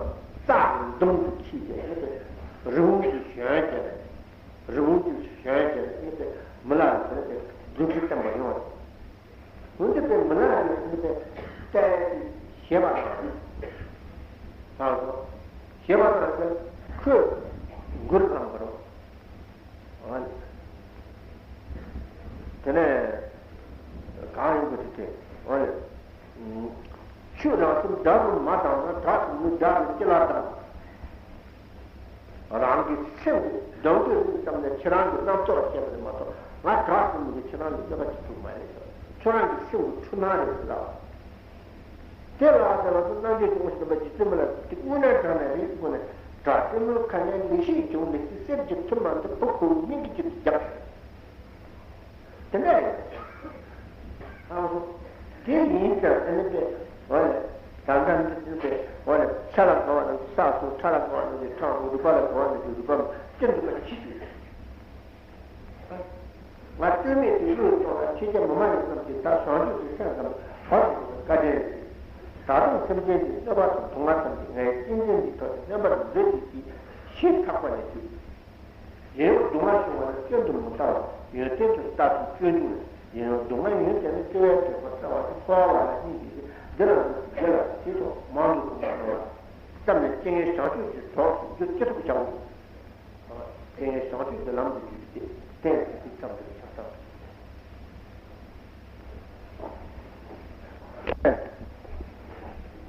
རྩྭ་གི་མདུང་དུ་འཁྱེར་ཏེ་ནི་པས་རི་བོང་གི་ཞོན་བྱས་ནས། རི་བོང་གི་ཞོན་བྱས་ནས་ནི་པས་མི་ལ་རས་པ་ལ་དེ་ནི་པས་རྫུ་འཕྲུལ་བསྟན་པ་ཡོང་བ་རེད། འོན་ཏེ་པས་མི་ལ་རས་པས་ནི་པས་ཏེ་ཞེས་པ་དང་། ཨ། ཞེས་པ་དང་ཁོས་མགུར་བླངས་པ་རེད། ཨ་ནི། དེ་ནས་གང་ཡིན་པ་དེ་དེ། ཨ་ནི། ཆོས་རང་སེམས་དགྲ་རུ་མ་བཏང་ན་དགྲ་སེམས་ནི་དགྲ་རུ་ཅི་ལ་བཏང་། རང་གི་སེམས་ཀྱི་སྡང་དགྲ་རུ་བཏང་ནས་ཁྱེད་རང་གི་རྣམ་རྟོག་བཤད་པ་རེད་མ་གཏོགས་ང་དགྲ་སེམས་ཀྱི་ཁྱེད་རང་གི་སྐྱེ་བ་ཅི་ཐུབ་མ་རེད། ཁྱོད་རང་གི་སེམས་ཀྱི་འཁྲུལ་སྣང་རེད་ཟེར་ལ། དེ་ལ་དེ་ལ་སོགས་རྣལ་འབྱོར་གྱི་དབང་ཕྱུག་དམ་པ་རྗེ་བཙུན་མི་ལ་དེ་དངོས་གནས་དྲང་གནས་རེད་དགོས་ནས་དགྲ་སྲིན་མོའི་ཁ་ནས་ལེགས་བཤད་བྱུང་ལེགས་བཤད་གསེར་གྱི་ཐུར་མ་འདི་བུ་ཁོ་བོའི་སྙིང་གི་དཀྱིལ་དུ་བརྒྱབ། དེ་འདྲ་རེད། ཨ་ཧོ། དེ་ཡིན་ཀྱང་དེ་ནི་པས་འོ་ལེ། ད་ལྟ་འདི་འདི་པས་འོ་ལེ། ཆ་ལ་དགའ་བ་རྣམས་ཀྱི་ས་སོ། ཁྲ་ལ་དགའ་བ་རྣམས་ཀྱི་ཁྲ་སོ། རུས་པ་ལ་དགའ་བ་རྣམས་ཀྱི་རུས་པ་སོ། ཅི་འདུག་པ་ཇི་སྲིད། ང་ལྟོས་མེད་དུ་གཡོས་གཏོང་ལ་ཁྱེད་ཅག་མི་མ་ཡིན་རྣམས་ཀྱིས་ད་བྱང་ཆུབ་ཀྱི་སེམས་ཙམ་བར་དུ་བཀའ་དྲིན་ཆེ། ད་དུང་སེམས་ཅན་གྱི་གནོད་པ་དང་སྡུག་བསྔལ་ཐམས་ཅད་ངའི་གཅེས་འཛིན་གྱི་ཐོག་ནས་མནན་པར་མཛོད་ཅིག་ཅེས་ཞེ་ཐག་པ་ནས་ཞུས། ཡིན་རུང་སྡུག་བསྔལ་བྱུང་བ་ལ་སྐྱོན་དུ་མི་ལྟ་བར་ཡོན་ཏན་དུ་ལྟ་ཞིང་སྐྱོན་འཇུག་ལ། ཡིན་རུང་སྡུག་བསྔལ་ཡོན་ཏན་ནི་སྐྱོ་བས་གྲོལ་བར་བྱ་བ་ཞིག་འཁོར་བ་ལ་སྙིང་རྗེ་ཞིང་འདི་ལ་འདུ་ཞིང་དེ་ལ་ཞེས་སོགས་མང་དུ་གསུངས་པ་ནོར་བ་ཙམ་ལས་སྐྱེ་ངན་བྱང་ཆུབ་ཀྱི་གྲོགས་སུ་འགྱུར་ཅི་ཐུབ་བྱའོ། སྐྱེ་ངན་བྱང་ཆུབ་ཀྱི་ལམ་དུ་བསྒྱུར་ཏེ་གཏན་ཚིགས་ཀྱི་ཙམ་དུ་ཆགས་སམ།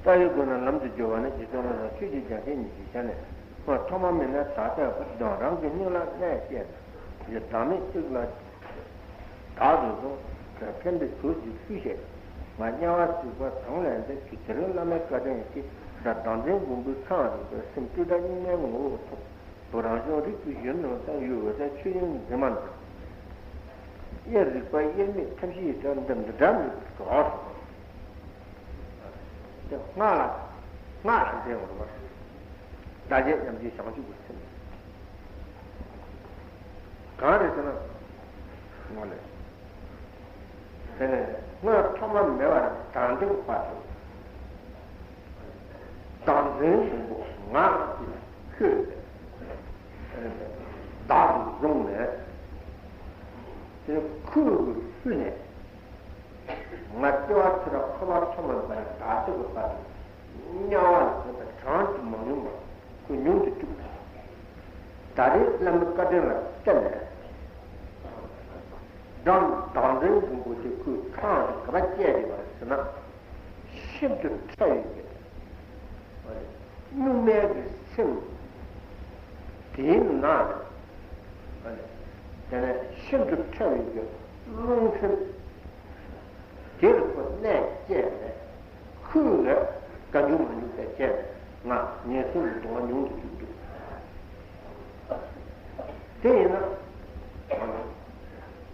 ལྟ་བའི་སྒོ་ནས་ལམ་དུ་སྦྱོར་བ་ནི་རྗེ་བཙུན་མི་ལ་ཆོས་ཀྱི་རྒྱལ་མཚན་ཉིད་ཀྱི་ཞལ་ནས། སྔོན་ཐོག་མ་མེད་ནས་ད་ལྟའི་བར་དུ་རང་གི་སྙིང་ལ་གནས་བཅས་ནས། ཡི་དམ་མེད་གཅིག་ལ་བདག་ཏུ་བཟུང་། ཕན་པའི་ཟུར་གྱིས་བསུས་ཤིག། ང་དམྱལ་བ་སྲིད་པ་གང་ལས་འདས། ཁྱོད་དེ་རིང་བླ་མའི་བཀའ་དྲིན་གྱིས། སྒྲ་བདག་འཛིན་འབུམ་པོའི་ཚང་རིག་པའི་སེམས་སྤྲོས་བྲལ་གཉུག་མའི་ངོ་བོ་ཐོབ། བུ་རང་བྱུང་རིག་པའི་གཞོན་ནུ་དང་། ཡུལ་འོད་གསལ་ཆོས་དབྱིངས་འཛིན་མ་འདི། དབྱེར་རིག་པ་དབྱེར་མེད་ཐབས་ཤེས་དང་འདི་འདི་འདྲ་མེད་པའི་གྲོགས་སོ། དེ་སྔགས་ལ་སྔགས་ལ་འཛིན་འོང་བ། བདག་གཅེས་ཉམས་ཀྱི་བྱང་ཆུབ་ཀྱི་སེམས། གང་རེད་ཟེར་ན། སྔོན་ལས། དེ་ནས་སྔོན་ཐོག་མ་མེད་པ་ནས་ད་ལྟའི་བར་དུ། བདག་འཛིན་འབུམ་པོ་ང་ལ་ཅིག་ཁོས་བདག་ཏུ་བཟུང་ནས། དེ་ཁོས་བསུས་ནས། ང་སྐྱེ་བ་ཕྱི་རབས་འཁོར་བ་ཐོག་མ་མེད་པ་ནས་ད་ལྟའི་བར་དུ་དམྱལ་བ་ལ་ཡོད་པའི་གྲངས་ཀྱིས་མ་ཉུང་བ་ཁོས་མྱོང་དུ་བཅུག་ད་རེས་བླ་མའི་བཀའ་དྲིན་ལ་བརྟེན་ནས། བདག་བདག་འཛིན་འབུམ་པོ་དེ་ཁོས་ཁ་རང་དུ་ག་པར་བཅད་བསྡད་པ་རེད་ཟེར་ན། ཤིན་ཏུ་ཕྲ་བའི་གི་གཉུག་མའི་གི་སེམས་དེའི་ནང་ནས། དེ་ནས་ཤིན་ཏུ་ཕྲ་བའི་གི་རླུང་སེམས་དེར་ཁོ་གནས་བཅས་ནས། ཁོས་ལས་ཀ་འབྱུང་མ་འབྱུང་དེ་བྱས་ནས་ང་ངན་སོང་གི་སྡུག་བསྔལ་མྱོང་དུ་བཅུག་འདུག་དེ་ཡིན་ན།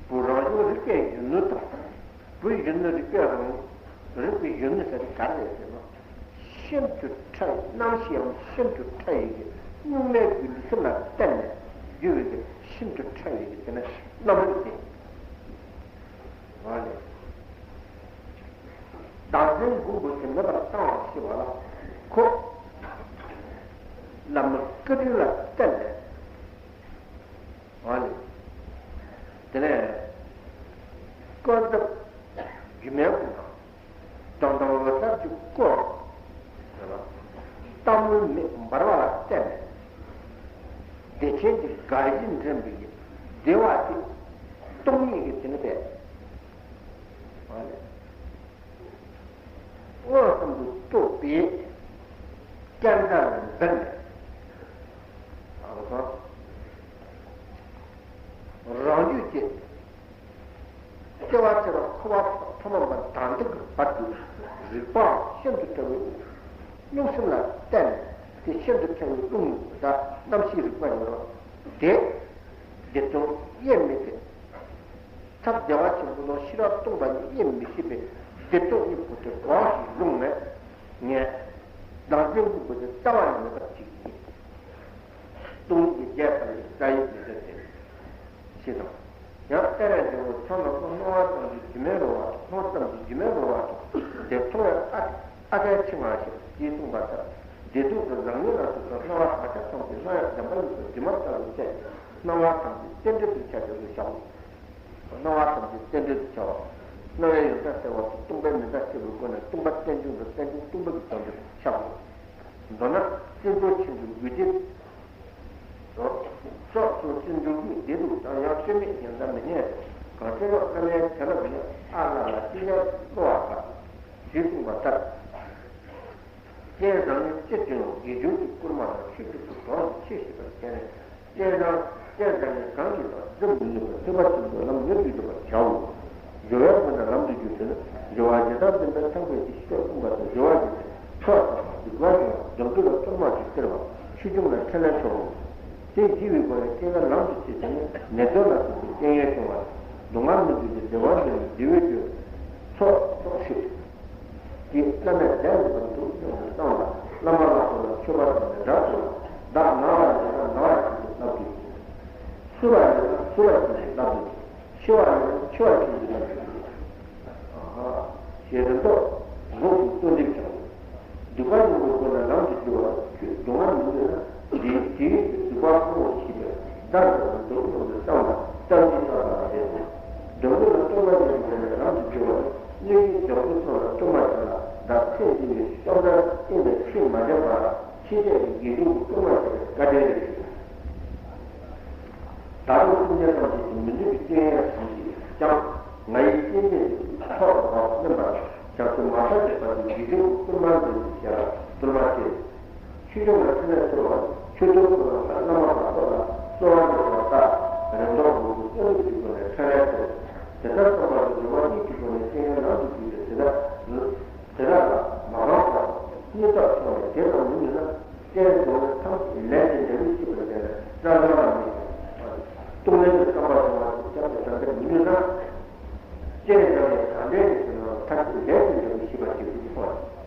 བུ་རང་བྱུང་རིག་པའི་གཞོན་ནུ་དང་། བུ་གཞོན་ནུ་རིག་པའི་རང་། རིག་པའི་གཞོན་ནུ་ཟེར་དེ་ག་རེ་རེད་ཟེར་ན། ཤིན་ཏུ་ཕྲ་བའི་རྣམ་ཤེས་ཡང་ཤིན་ཏུ་ཕྲ་བའི་གི་གཉུག་མའི་གི་ལུས་སེམས་ལ་བརྟེན་ནས་རྒྱུ་བའི་གི་ཤིན་ཏུ་ཕྲ་བའི་གི་དེ་ནི་རྣམ་རིག་དེ། ཨ་ལས། བདག་འཛིན་འབུམ་པོ་དེ་མེད་པར་བཏང་བ་ཞེས་པ་ལ་ཁོ། བླ་མའི་བཀའ་དྲིན་ལ་བརྟེན་ནས། ཨ་ལས། དེ་ནས་བཀའ་སློབ་སྒྱུ་མའི་སྐུ་དང་། སྟོང་དང་འོད་གསལ་གྱི་སྐུ། རྟག་མུར་མེ་འབར་བ་ལ་བརྟེན་ནས། བདེ་ཆེན་གྱི་དགའ་བཞི་འདྲེན་པའི་བདེ་བ་དེ་སྟོང་ཉིད་ཀྱི་དེ་ནི་པས། མངོན་སུམ་དུ་རྟོགས་པའི་རྐྱེན་རྩ་ལ་འཛིན་ནས། རང་རྒྱུད་ཀྱི་སྐྱེ་བ་ཕྱི་རབས་འཁོར་བ་ཐོག་མ་མ་དང་འདི་གི་བར་དུ་རིག་པའང་ཤིན་ཏུ་ཕྲ་བའི་གཉུག་སེམས་ལ་བརྟེན་ནས་དེ་ཤིན་ཏུ་ཕྲ་བའི་རླུང་དང་རྣམ་ཤེས་རིག་པ་ཡིན་རུང་དེ་བདེ་སྟོང་དབྱེར་མེད་དེ། ཐབས་བདེ་བ་ཆེན་པོ་དང་ཤེས་རབ་སྟོང་པ་ཉིད་དབྱེར་མི་ཕྱེད་པའི་བདེ་སྟོབས་གཉིས་པོ་དེ་གང་ཞིག་བཟུང་ནས་ངས་བདག་འཛིན་གྱི་སྒོ་ནས་རྩ་བ་ནས་མེད་པར་བྱེད་ཀྱི་ཡིན། སྟོང་ཉིད་ཀྱི་རྒྱས་པ་ལས་རྩ་བའི་བདེ་སྟོབས་དེ། ཞེས་དང་། ཡང་ལྟ་བའི་འབྲས་བུ་ཚང་ལ་སྣང་བ་ཙམ་གྱིས་རྒྱུ་མེད་རུང་བ་དང་སྣང་ཙམ་གྱིས་རྒྱུ་མེད་རུང་བ་དང་དེ་མཐོང་བའི་ཨ་ཨ་ཐལ་ཕྱིར་མངོན་ཞེས་གསུངས་པ་ལྟར། བདེ་སྡུག་དང་བཟང་ངན་ལ་སོགས་པའི་སྣང་བ་ཕར་ཆེར་མཐོང་བའི་སྣང་བའི་བདེན་པ་ཡིན་པར་སྒྱུ་མ་ལྟ་བུའི་ཚེ་སྣང་བ་ཐམས་ཅད་རྟེན་འབྲེལ་དུ་ཁྱབ་པའི་ལུགས་བྱའོ། སྣང་བ་ཐམས་ཅད་རྟེན་འབྲེལ་དུ་ཁྱབ་པ། སྣང་བའི་ཡོན་ཏན་གསལ་བ་དང་སྟོང་པའི་མིང་བརྡ་གསལ་བའི་སྒོ་ནས་སྟོང་པ་རྟེན་འབྱུང་དང་རྟེན་འབྱུང་སྟོང་པ་གི་དོན་དུ་ཁྱབ་པ། མདོར་ན་བརྩོན་འགྲུས་ཆེན་པོའི་རྒྱུ་དེ། སོ་སོ་བརྩོན་འགྲུས་ཀྱིས་བདེ་སྡུག་དང་ཡང་སྐྱོན་མེད་ཡོན་ཏན་མི་རྙེད་དོ། གང་ཕྱིར་རོ་བླ་མའི་དེ་རབ་ནི་ཨ་ལ་ལ་ཅི་ལས་བློ་བ་དགའ། ཞེས་གསུངས་པ་ལྟར། རྐྱེན་བཟང་ངན་ཅི་བྱུང་རུང་དགེ་སྦྱོར་གྱི་སྐུལ་མ་དང་ཆོས་སྒྲུབ་ཀྱི་གྲོགས་སུ་ཆེས་ཞེས་པར་བྱས་ནས། རྐྱེན་བཟང་རྐྱེན་བཟང་ངན་གང་གིས་ཀྱང་འཛེམ་མི་ནུས་པར་ཐེག་པ་ཆེན་པོའི་ལམ་མྱུར་དུ་སྒྲུབ་པར་བྱའོ། སྦྱོར་བའི་སྒོ་ནས་ལམ་དུ་བསྒྱུར་ཏེ་ནི་སྦྱོར་བ་ཇི་ལྟར་བསྟན་པའི་ཐེག་པའི་ཡེ་ཤེས་ཀྱིས་བསྐུལ་བ་དང་སྦྱོར་བ་ཇི་ལྟར་ཕྱོགས་དང་སྡིག་པ་སྦྱོང་བ་སྡིག་སྒྲིབ་ལ་གཏོར་མ་གྱིས་སྟེར་བ་ཆོས་སྐྱོང་ལ་ཕྲིན་ལས་འཆང་བ། དེ་བགྱི་བའི་སྒོ་ནས་རྐྱེན་ལམ་དུ་བྱེད་ཅིང་ནི་ནད་གདོན་ལ་སོགས་པའི་རྐྱེན་ངན་བྱུང་བ། སྡུག་བསྔལ་མི་འདོད་ཅིང་བདེ་བ་འདོད་ནས་བདེ་བའི་རྒྱུ་ཚོགས་ཚོགས་ཤིག་ཀྱི་བླ་མས་བདག་ཉིད་པར་འདུག་སྙམ་དུ་བསམ་ལ། བླ་མ་ལ་སོགས་ལ་མཆོད་པ་དང་ནི་སྒྲ་ཐོས་ལ། བདག་ན་བ་ཡིན་ན་ན་བ་བཞིན་དུ་བསླབ་དགོས། སུ་བ་ཡིན་ན་སུ་བ་བཞིན་དུ་བསླབ་དགོས། འཆི་བ་ཡིན་ན་འཆི་བ་བཞིན་དུ་བསླབ་དགོས། ཞེས་རིམ་གྲོ་ལོག་ཏུ་གསོལ་འདེབས་བྱའོ། སྡིག་པ་སྦྱོང་བའི་སྒོ་ནས་ལམ་དུ་བསྒྱུར་བ་ཁྱོད་སྡུག་བསྔལ་མི་འདོད་ན། དེའི་དེའི་སྡིག་པ་ཕུང་བར་བྱེད་པའི་བདག་ཉིད་པར་འདུག་སྙམ་དུ་བསམ་ལ་བསམ་གྱིས་བསླབ་པ་ལ་ཟེར། སྡིག་པ་ལ་གཏོར་མ་ཡིན་པའི་ལམ་དུ་བསྒྱུར་བ་ནི། སྣོད་ཀྱི་བདག་པོ་ཚོགས་ལ་གཏོར་མ་བྱས་ལ། བདག་ཚེ་འདི་ནི་བསམ་པ་ཨེ་ནས་ཆོས་མ་འདྲེན་པར་ཕྱི་ལྟས་ཀྱི་དགེ་སྦྱོར་གྱི་གཏོར་མ་བྱས་པའི་བཀའ་དྲིན་ལས་བྱུང་། ད་རུང་སེམས་ཅན་ཐམས་ཅད་ཀྱི་མི་འདོད་པའི་སྐྱོན་ཡོན་ཐམས་ཅད་ཀྱང་ང་ཡི་སེམས་ཅན་ཐོག་ལ་བབ་སྙམ་པར་བྱང་ཆུབ་མ་ཐག་གི་བར་དུ་དགེ་སྦྱོར་གྱི་གཏོར་མ་འདོན་ཞེས་བྱ་ལ་གཏོར་མ་སྟེ། ཆོས་སྐྱོང་ལ་ཕྲིན་ལས་འཁོར་བ་ཆོས་སྐྱོང་ལ་བླ་མ་ལ་སོགས་ལ་གསོལ་བ་འདེབས་པ་ལྟར་རིམ་གྲོ་མང་པོ་བསོད་ནམས་ཀྱི་སྒོ་ནས་ཕྲིན་ལས་འཁོར། དེ་ལྟར་བསམ་པ་དང་སྦྱོར་བ་གཉིས་ཀྱི་སྒོ་ནས་རྐྱེན་ངན་ལམ་དུ་བསྒྱུར་ཏེ་དེ་དག་དེ་དག་ལ་མ་རངས་པར་སྙིང་སྟོབས་ཆུང་བས་དེ་ཙམ་མི་ནུས་ན། རྐྱེན་བཟང་ངན་ཐམས་ཅད་ལས་ཀྱི་འབྲས་བུ་ཤེས་པར་བྱས་ནས་རང་རང་ལ་མི་སྟོང་ལས་ཀྱི་བསམ་པ་བྱུང་བ་ཞིག་བྱ་བའི་དོན་དེ་མི་ནུས་ན། རྐྱེན་བཟང་ངན་གང་འདྲ་ཞིག་བྱུང་ན་ཐམས་ཅད་ལས་ཀྱི་འབྲས་བུ་ཤེས་པར་བྱེད་དགོས་ཀྱི་ཐོག་ནས།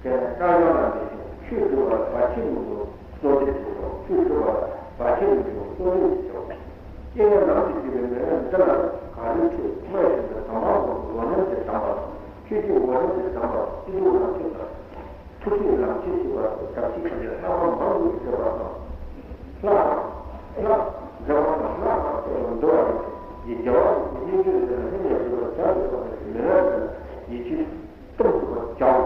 དེ་ནས་རང་རང་ལ་མི་སྟོང་ཆོས་སྒྲུབ་པར་བར་ཆད་མི་འགྲོ་གསོལ་འདེབས་ཞུ་དང་ཆོས་སྒྲུབ་པར་བར་ཆད་མི་འགྲོ་གསོལ་འདེབས་ཞུ་དང་། རྐྱེན་ངན་ལམ་དུ་བསྒྱུར་བའི་མི་ངན་འདི་ལ་གངས་རིའི་ཁྲོད་སྔར་བཞིན་དུ་དམ་པ་དང་འོ་རྣམས་ཀྱིས་གདམས་པ་དང་ཆོས་ཀྱི་འོ་རྣམས་ཀྱིས་གདམས་པ་དང་སྐྱིད་སྡུག་ལ་ཐུག་དང་། ཐུགས་སྲས་ལམ་ཆེན་ཞེས་པ་སོགས་ཞབས་ཕྱི་ཁྲིད་ནས་བསླབ་པ་མང་དུ་སྤེལ་བ་དང་། ལྷ་དང་། ལྷ། མཛད་པ་དང་ལྷ་དང་བཅས་པ་འདུལ་བ་ཡིན་ཞིང་རྒྱལ་བ་ཡི་གི་སྙན་བརྒྱུད་ལས་ལྷན་ནེ་སྒྲུབ་པར་བྱ་དགོས་པ་ནི་མི་ལ་ཡིད་ཆེས་གཏུམ་ཐུབ་པར་བྱའོ།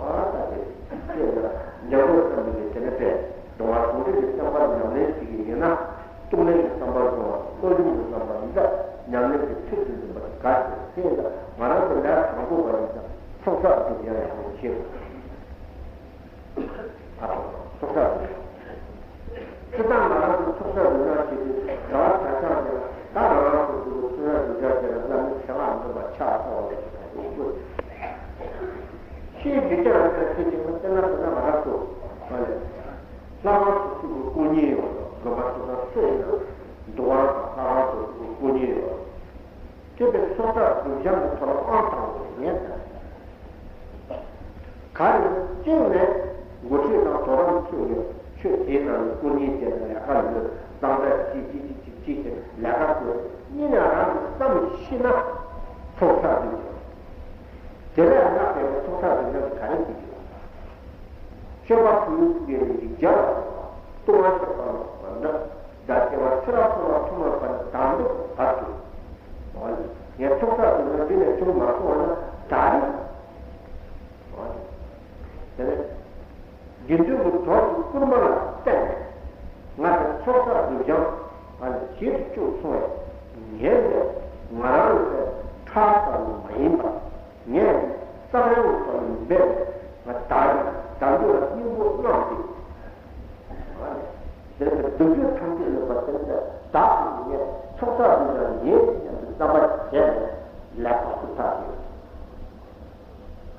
ཨ་ད་དེ་ཅེས་ལ་འཇམ་མགོན་བསམ་ཡས་ཀྱིས་དེ་ནས་པས་གདུང་བ་ཟུང་འབྲེལ་གྱི་བསམ་པ་ཉམས་ལེན་བྱེད་ཀྱི་ཡིན་ན། སྟོང་ལས་ཀྱི་བསམ་པ་བྱུང་བ་བློ་སྦྱོང་གི་བསམ་པ་འདི་ཉམས་ལེན་གྱི་ཚུལ་དུ་འཛིན་པ་དགའ་ཞིང་དེ་ཡིན་ལ་ང་རང་གི་ལས་དྲང་པོ་བ་ཡིན་ཙང་ཚོགས་བསགས་སྒྲུབ་ཡང་ཡག་པོ་བྱེད་དགོས། ཨ་ཚོགས་བསགས་སྒྲུབ་ཡང་སྤྱིར་བཏང་ང་རང་ཚོ་ཚོགས་བསགས་སྒྲུབ་ཡང་བྱེད་དུས་གྲྭ་བ་གྲྭ་ཆགས་ཀྱི་ད་རང་རང་སོ་སོ་གི་ཚོགས་བསགས་སྒྲུབ་ཡང་བྱེད་ལ་བླ་མའི་ཆེ་བ་འདོན་པ་ཆགས་ཚར་བ་ལ་ཤེས་རྒྱུ་ཅི་ཡང་མེད་ན་དེ་ཅིག་ན་དེ་ན་ང་རང་ཚོ་ང་ལས། ལྷ་ཁང་སོ་སོ་གི་དཀོན་གཉེར་ཡོད་དོ། དགོན་པ་སོ་སོ་སུ་ཡིན་ན་འདུ་ཁང་དང་ལྷ་ཁང་སོ་སོ་གི་དཀོན་གཉེར་ཡོད་དོ། དེ་བས་ཚོགས་བསགས་སྒྲུབ་སྦྱང་གི་ཐོག་ལ་དབང་དང་པོ་ངས་ད་ག་རེ་གཅིག་ནས་འགོ་ཁྲིད་དང་དོ་དམ་ཚོས་ནས་ཆོས་དེའི་ནང་ལ་དཀོན་གཉེར་བྱས་ནས་ལས་ཀ་ལས་གཙང་སྦྲ་ཅིག་ཅིག་ཅིག་ཅིག་ཅིག་ཅིག་ལས་ཀ་དགོས། གཉིས་ནས་རང་གི་བསམ་ཤེས་ན་ཚོགས་བསགས་སྒྲུབ་སྦྱང་། དེ་ལས་ལྷག་པའི་ཚོགས་བསགས་སྒྲུབ་སྦྱང་གི་ག་རེ་བྱེད་ཀྱི་ཡོད། མཆོད་པ་ཕུལ་བའི་རིགས་བརྒྱ་ལ་སོགས་པ་ལྟུང་བ་བཤགས་པ་ལ་སོགས་པ་འདི་བདག་སྐྱེ་བ་ཕྱི་རབས་སོ་མ་ཐོག་མ་བར་ནས་བདག་འདོད་བར་དུ། ངས་ཚོགས་བསགས་སྒྲུབ་སྦྱང་འདི་ནས་བྱུང་མ་སོང་བ་ན་ད་རེས། དེ་ནས་དགེ་འདུན་གྱི་གྲོགས་ཀྱི་བསྐུལ་མ་ལ་བརྟེན་ནས་ང་ཚོ་ཚོགས་བསགས་སྒྲུབ་སྦྱང་ང་ལ་ཞེ་དྲག་བཅུག་སོང་བས་ངས་ལས་ང་རང་ལ་ཕྲག་ལྟ་བུ་མ་ཡིན་པ། ངས་བསམ་ཡང་བསམ་མེད་པས་ང་བདག་གིས་བདག་འདོད་ལ་སྙིང་པོ་བླངས་ཏེ། དེ་ལྟར་སྡུག་བསྔལ་ཐམས་ཅད་ལས་པ་དེ་ལྟར་བདག་གིས་ངས་ཚོགས་བསགས་སྒྲུབ་སྦྱང་ཡིན་སྙམ་དུ་བསམ་པ་བྱས་ནས་ལས་པ་ཞུ་ཐག་ཆོད།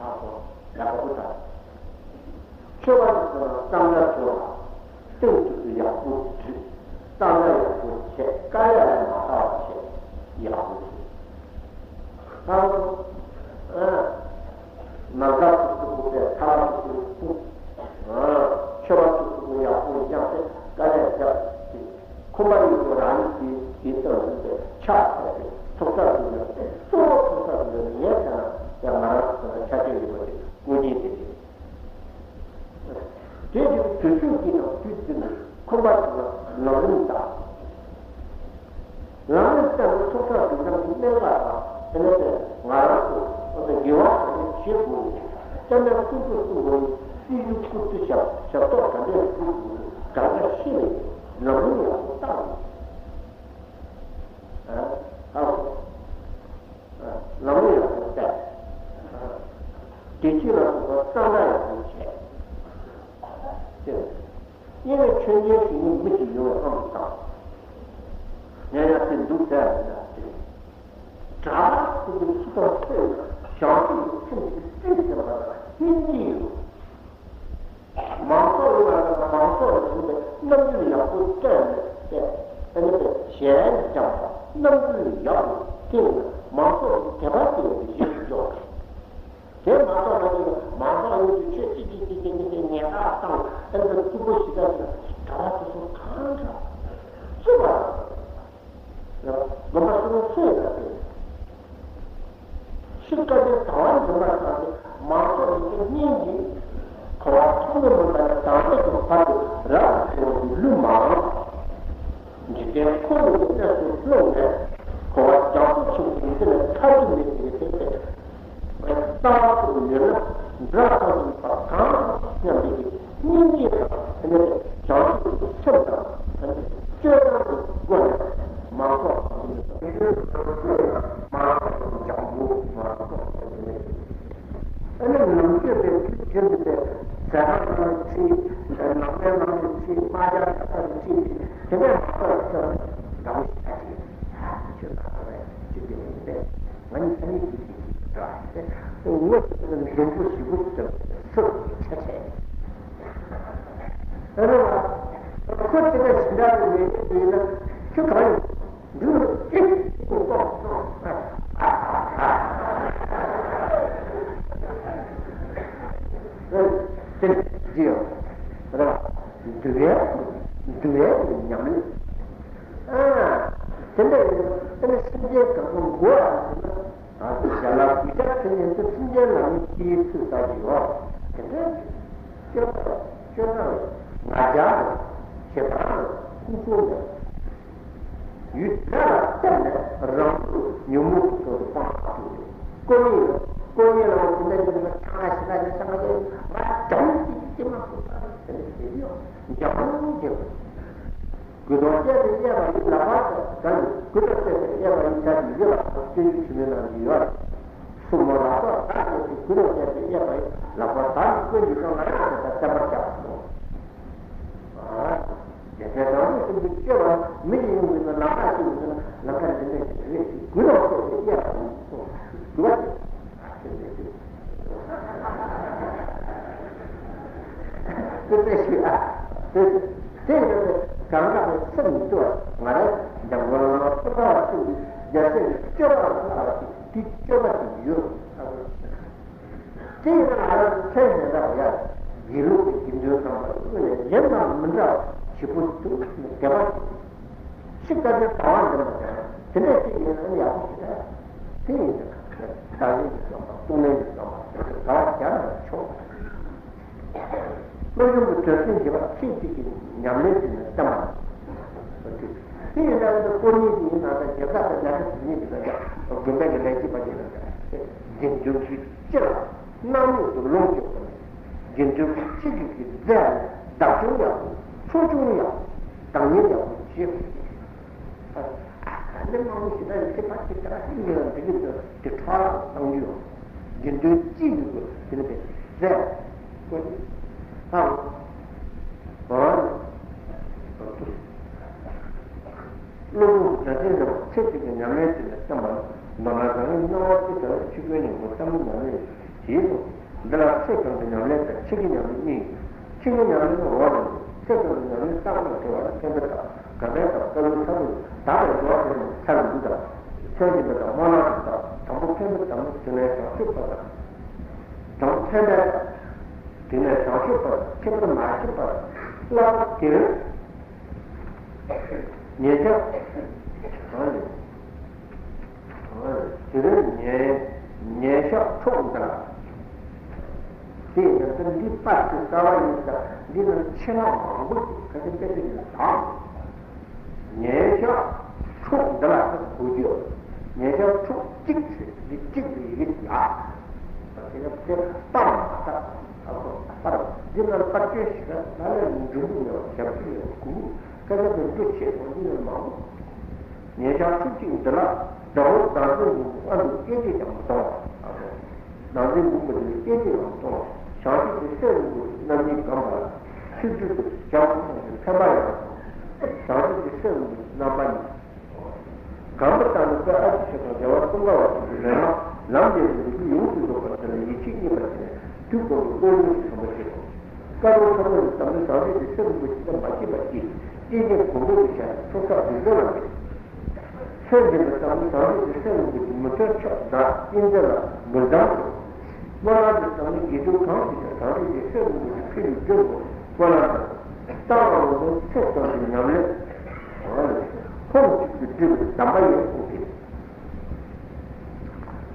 ཨ་ཁོ་ལས་པ་ཞུ་ཐག་ཆོད། མཆོད་པ་ནི་བསམ་པ་བསམ་ན་ཆོག་ལ། སྟེང་དུ་ཡག་པོ་བྲིས། གཙང་སྦྲ་ཡག་པོ་བྱས། དཀར་ཡག་ལ་མ་ལྟ་བ་བྱས། ཡག་པོ་ ཁམས་ཨ་ནམ་མཁའ་སོ་སོ་སྐུ་པས་ཐ་ལ་སོ་སོའི་སྐུ། ཨ་མཆོད་པ་སོ་སོ་སྐུ་ཡག་པོ་བཞེངས་ཏེ་དཀའ་ལས་བརྒྱབ་སྟེ། ཁོམ་པ་ཡོད་དགུ་རང་ཉིད་ཀྱི་དེ་ཙམ་ཞིག་ཏུ་ཕྱག་འཚལ་ཏེ་ཚོགས་བསགས་ཟིན་ན། གཙོ་བོ་ཚོགས་བསགས་ཟིན་ན་ངས་བྱས་ན་ཡང་ང་རང་ཚོ་ལ་ཆ་རྐྱེན་ཡོད་པ་དེ་དངོས་གཞི་དེ་རེད། དེ་ཡང་དུས་ཚོད་ཀྱི་དང་དུས་བསྟུན་ནས་ཁོམ་པ་ཞིག་ལ་ལམ་རིམ་དང་། ལམ་རིམ་ལྟར་ཚོགས་བསགས་ཟིན་ན་གནད་འགག་དང་དེ་ནས་ང་རང་ཚོ་དགེ་བ་ག་འདྲ་བྱེད་དགོས། ལྕམ་དྲལ་སྐུ་མཆོད་གསུམ་པོ་ནི་སྲིད་ཞུ་སྐུ་ཚེ་ཞབས་ཞབས་ཏོག་ག་འདྲ་སྒྲུབ་དགོས། གང་འདྲ་ཤེས་ནས་ལམ་རིམ་ཡག་པོ་བཏང་ནས། ཨ། ཨ། ལམ་ལུགས་ཡག་པོ་བསྟན། བདེ་སྐྱིད་ལ་སོགས་པ་གཙང་སྦྲ་ཡག་པོ་བྱས། དེ་ཡིན་ན་མཆོད་མཇལ་ཞུ་མཁན་མི་ཞིག་ཡོང་བའི་ཨང་དང་། ཡང་ཡང་དེ་འདུག་ཟེར་ཡ་མི་འདྲ་དེ། གྲྭ་པ་དེ་ཚོ་སུ་དང་སུ་ཡིན་ན་བྱང་ཆུབ་ཀྱི་སེམས་ཀྱིས་བརྩིས་ཟིན་པ་དང་སྙིང་རྗེ་ཡོད། མང་ཚོགས་ཡོངས་ལ་མང་ཚོགས་ལ་ཡིན་པའི་རྣམ་འགྱུར་ཡག་པོ་སྟོན་ནས་ཏེ། ཨ་ནི་པའི་གཞས་འཇམ་པ་རྣམ་འགྱུར་ཡག་པོ་སྟོན་ནས་མང་ཚོགས་ཀྱི་དད་པ་སྐྱེ་བའི་གཞི་རུ་འཇོག་དེ་མ་གཏོགས་ང་ཚོས་མང་ཚོགས་ཡོངས་ཀྱི་ཆོས་ཅི་ཅི་ཅི་ཅི་ཅི་ཅི་ཉེན་བརྡ་བཏང་། ཨ་ནི་པའི་རྩུབ་པོ་ཞིག་ལ་ཞིག་ལ་གྲྭ་པ་དེ་ཚོ་གང་འདྲ་རྩུབ་པ། དགོན་པ་སོ་སོ་སུ་ཡིན་ན་དེ། ཤི་བཀའ་བསྟན་དང་བ་འཛིན་པ་ཙམ་གྱིས་མང་ཚོགས་ཀྱི་སྙིང་གི་འཁོར་བ་ཐོག་མེད་མུན་པ་ནས་དྭངས་མེད་ཀྱི་བར་དུ་རབ་ཏུ་བྱུང་བའི་ལུས་མང་། འཇིག་རྟེན་འཁོར་ལོ་གི་གནས་སུ་ལྷུང་ནས་འཁོར་བ་རྒྱ་མཚོ་ཆེན་པོའི་མདུན་ལས་ཐར་རྒྱུ་མེད་པའི་ཐད་དུ། རྩ་བ་ཐུག་ཡོད་ན་འདྲ་ཐག་ཆོད་པ་གང་སྙམ་པའི་སྙིང་རྗེ་དང་། ཨ་ནི་བྱང་ཆུབ་ཀྱི་སེམས་དང་། ཨ་ནི་སྤྱོད་བཟང་གི་སྒོ་ནས་མང་ཚོགས་ཀྱི་མང་ཚོགས་ཀྱི་ལྗང་བུ་མང་ཚོགས་ཀྱི་ཨ་ནི་ནང་ཆོས་པའི་ཚུལ་བྱེད་འདུག་པའི་ཟ་ཁང་ནང་ནས་ཁྲིད། ནང་པའི་ནང་ནས་ཁྲིད། དམག་རྒྱག་ས་ནས་ཁྲིད། དེ་ནས་མང་ཚོགས་ཀྱི་དགའ་པོ་ཞིག་ཆགས་ཀྱི་ཡོད། ཆོས་དང་ལ་ཅི་སྟེ་ཡིན་པས། ང་ནི་ཨ་ནི་ཅི་ཅི་ཅི་འདྲ་ངོ་འཛོམས་པོ་ཞིག་པོ་ཙམ་སུ་ཆ་ཆེ། ཨ་རོ་ཁོ་དེ་ལ་ཞིག་འདྲ་ཡོད་ཡོད་ཡིན་ན་ཁྱོད་གང་ཡིན་འདུག་ཅི་ཅི་ཀོ་ཀོ་དེ་ཅི་ཡོད་རེད་བ། འདུལ་བའི་འདུལ་བའི་ཉམས་ལེན། ཨ། དེ་འདྲ་ཡིན་ན་སེམས་ཅན་གང་ག་མགོ་ཨ་ཟེར་ན། ཨ་ཅེ་ལ་གུས་ཕྱག་འཚལ་ནས་འདི་སེམས་ཅན་ལ་ནི་ཅིའི་ཚུལ་ལྟ་ཞིག་ཡོད། དེ་འདྲ་སྤྱོད་པ་སྤྱོད་པ་ང་རྒྱལ་དང་ཞེ་སྡང་དང་ཁུ་ཁུ་ལ་ཡུལ་དེ་ལ་བརྟེན་ནས་རང་ལུགས་ཉོན་མོངས་ཀྱི་ཚོགས་སུ་སྤངས་པ་དང་། ཀོ་ཉིད་ཀོ་ཉིད་ལ་འོ་དེ་འདྲ་ཡིན་ན་ཆང་ལ་ཞེ་དྲག་ཡིན་ན་ཆང་ལ་ཞེ་དྲག་ཡིན་ན་ང་རྒྱལ་མོ་ཅིག་ཅིག་མ་ཁུ་ཁ་དེ་འདྲ་ཞེ་ཡོད་རྒྱལ་མོ་ཅིག་དགོས་དོན་གཏད་པའི་གཡས་པ་ཡི་ལག་པ་དང་། དགོས་དོན་གཏད་པའི་གཡས་པ་ཡི་ཞབས་ཀྱི་ཡོད་ལ་སྟོན་རྒྱུ་ཆུ་མོའི་ནང་དུ་ཡོད། སྲུ་མོ་ལག་པ་དག་གནས་ཀྱི་དགོས་དོན་གཏད་པའི་གཡས་པ་ཡི་ལག་པ་དག་ནི་ཀུན་གྱི་སྟོང་ལ་ཡང་དེ་ལྟར་བསྟན་པར་བྱ་སོ། ཨ། རྒྱལ་སྲས་རང་ལུགས་སུ་འདི་སྤྱོད་པ་མི་ཞིག་ཡོང་དགོས་ན་ལམ་ཁ་ཞིག་ཡོང་དགོས་ན་ལམ་ཁ་འདི་འདྲ་ཞིག་རེད་ཅེས་དགོས་དོན་གཏད་པའི་གཡས་པ་ཡི་སོ། དགོས་པ་དེ། དེ་ལྟ་ཞིག་ཨ། དེ་དེ་ཡིན་ན་གང་ག་ནས་སེམས་མི་འདུག་ང་རང་འཇམ་མགོན་བླ་མ་ཐུབ་པ་བ་ཅན་གྱི་རྒྱལ་སྲས་ཀྱི་སྤྱོད་པ་ལ་ལྟ་བ་ཞིག་དེ་སྤྱོད་པ་ཞིག་ཡོད། དེ་ཡིན་ན་ང་རང་ཚན་ཞེ་དྲག་ཡ་དགེ་ལུགས་ཀྱི་དགེ་འདུན་ཚང་མ་ཀུན་ནས་གཞན་དང་མི་འདྲ་བ་བྱེད་པོ་འདུག་དད་པ་ཞིག་ཤི་དཀའ་སྤྱད་དང་བ་འདྲེན་པ་དང་དེ་འདྲ་ཅིག་ཡིན་ན་ཡག་པོ་ཞེ་དྲག་དེ་ཡིན་ན་བདག་གཞན་གྱི་བསམ་པ་སྟོང་ལྡན་གྱི་བསམ་པ་དགའ་བ་རྒྱ་ན་ཆོག་སློབ་སྦྱོང་གི་དོན་ཚན་བཞི་པ་ཚིག་གཅིག་གིས་ཉམས་ལེན་བྱས་ནས་བསྟན་པ། དེ་ཡིན་ན་ཀོ་ཉིད་ཀྱི་ཡིན་ན་ད་རྒྱལ་ཁབ་དང་མཉམ་འབྲེལ་དེ་ཉིད་ཀྱི་ད་དགོན་པའི་གི་ལས་བྱེད་པ་ཅིག་ལ་དགེ་འདུན་གྱི་སྤྱི་ལ་སྣང་མེད་དུ་ལོངས་སྤྱོད་པ་ནི་དགེ་འདུན་གྱི་སྤྱི་གི་གི་རྫས་ལ་བདག་སྐྱོང་ཡག་པོ་ཚོགས་སྐྱོང་ཡག་པོ་བདག་གཉེར་ཡག་པོ་བྱེད་དགོས། ཨ་ནི་མང་པོ་ཞིག་ད་ཡོད་ཚེ་ཕར་ཅིག་ད་ཧིང་གི་ལ་འགྲིག་གི་འདུག་དེ་ཁྲག་ལ་བཏང་རྒྱུ་ཡོད། དགེ་འདུན་གཅིག་ཡོད་དགོས་དེ་ནི་བས་རྫས་ཀོ་ནི་ཨ་ཨ་ནི། སློབ་དཔོན་སྒྲ་ཆེན་རྣམས་ཚེ་གཅིག་གི་ཉམས་ལེན་བྱས་ནས་བསྟན་པ་ནི། མདོར་ན་རང་ཉིད་སྣང་བ་སྤྱི་ལྟར་ཆོས་ཀུན་སྙིང་པོ་ལྟ་བུ་ཉམས་ལེན་ཞེས་གསུངས། འདི་ལ་ཚེ་གང་གི་ཉམས་ལེན་དང་ཕྱི་གི་ཉམས་ལེན་གཉིས་ཡོད། ཕྱི་གི་ཉམས་ལེན་ནི་འོག་ནས་ཚེ་གང་གི་ཉམས་ལེན་རྟག་པར་འབྲེལ་བ་ནི་ཕན་པ་དང་དགའ་བས་དང་། དཀའ་བའི་ཚ་བས་དག་པའི་འགྲོ་བ་དེ་ནི་ཚར་འདུ་དང་། མཚན་ཉིད་པ་དང་སྨོན་ལམ་དང་། དང་པོ་ཕན་པའི་དམ་ཚིག་དེ་ནས་བྱང་ཆུབ་པ་དང་། དང་ཕན་པའི་དམ་ཚིག་དེ་ནས་བྱང་ཆུབ་པ་དང་ཁྱད་པར་མ་ཕྱེད་པར་བསླབ་པ་དེར། ཉེ་ཞག་དེ་རིང་ཉེ་ཉེ་ཞག་འཁྲུགས་འདི་ལ། དེ་ཡིན་ཙང་འདི་པར་དེ་གསར་བ་ཡིན་ཙང་འདི་ནང་ཆེད་མངགས་མང་པོ་ཞིག་ཁ་ཤས་དཔེ་དེབ་ནས་དག་ཉེ་ཞག་འཁྲུགས་འདི་ལ་ཁ་གོ་རྒྱུ། ཉེ་ཞག་འཁྲུགས་གཅིག་ཟེར་འདི་གཅིག་ལ་ཡི་གེ་ཡག་དེ་ནས་དེ་པར་མ་བཏགས། ཨ་ཁོ་པར་འདི་ལ་པར་སྐྱོན་ཞིག་ལ་ལ་ལས་འབྲུ་འབུ་མེད་པ་ཞབས་ཀྱུ་ཡོད་གུ་ཁ་ཤས་དེ་འདི་ཆེད་དུ་འདི་ནས་མང་པོ། ཉེ་ཞག་འཁྲུགས་གཅིག་འདི་ལ་དགྲ་བོ་བདག་འཛིན་འབུམ་པོ་ཨ་འདུག་སྐད་ཅིག་ཀྱང་མི་གཏོང་བ། བདག་འཛིན་འབུམ་པོ་འདི་ལ་སྐད་ཅིག་ཀྱང་མི་གཏོང་བ། བྱང་ཆུབ་ཀྱི་སེམས་འབུམ་པོ་རྣམ་གཉིས་བསྒོམས་པ་ལ་ཆིག་བརྒྱུད་དུ་བྱང་ཆུབ་ཀྱི་ཕན་པ་ཡང་། བྱང་ཆུབ་ཀྱི་སེམས་འབུམ་པོ་རྣམ་པ་གཉིས། བསྒོམ་པ་ལྟར་ན་དཔལ་ཨ་ཏི་ཤ་དང་རྒྱལ་བ་ཙོང་ཁ་པ་ཆེན་པོའི་མན་ངག་ལམ་འབྲས་བུའི་ལུགས་ཡོངས་སུ་རྫོགས་པ་དེ་ལ་ཡིད་ཆེས་རྙེད་པར་བྱས་ནས་དུས་གང་དུ་བློ་སྦྱོང་ཞིག་བསམ་པར་བྱེད་དོ། སྐབས་རེ་ཐོག་མ་ནས་བསམ་བློ་བྱང་ཆུབ་ཀྱི་སེམས་འབུམ་པོ་ཇི་ལྟར་མ་སྐྱེས་པ་ཅིག་སྐྱེ་ཉེན་གོང་འཕེལ་དུ་བྱ་ནས་ཚོགས་བསགས་སྡུག་བསྔལ་ལ་འབད། ཚེ་འདི་ནི་བསམ་བློ་བྱང་ཆུབ་ཀྱི་སེམས་འབུམ་པོ་ཇི་མི་མཐུན་ཕྱོགས་དགྲ་གཅན་གཟན་ལ་མི་སྡང་ཞིང་། སྨོན་ལམ་གྱི་བསམ་བློ་དགེ་སྦྱོར་གང་ཞིག་ཀྱང་བྱང་ཆུབ་ཀྱི་སེམས་འབུམ་པོ་ཆེ་འཕེལ་བའི་རྒྱུར་སྨོན་ལམ་དང་། བསམ་པ་ལ་ཚེ་གང་དུ་ཉམས་ལེན་ཁོང་གཅིག་ཏུ་སྒྲིལ་བའི་གདམས་པ་ཡིན་གསུངས་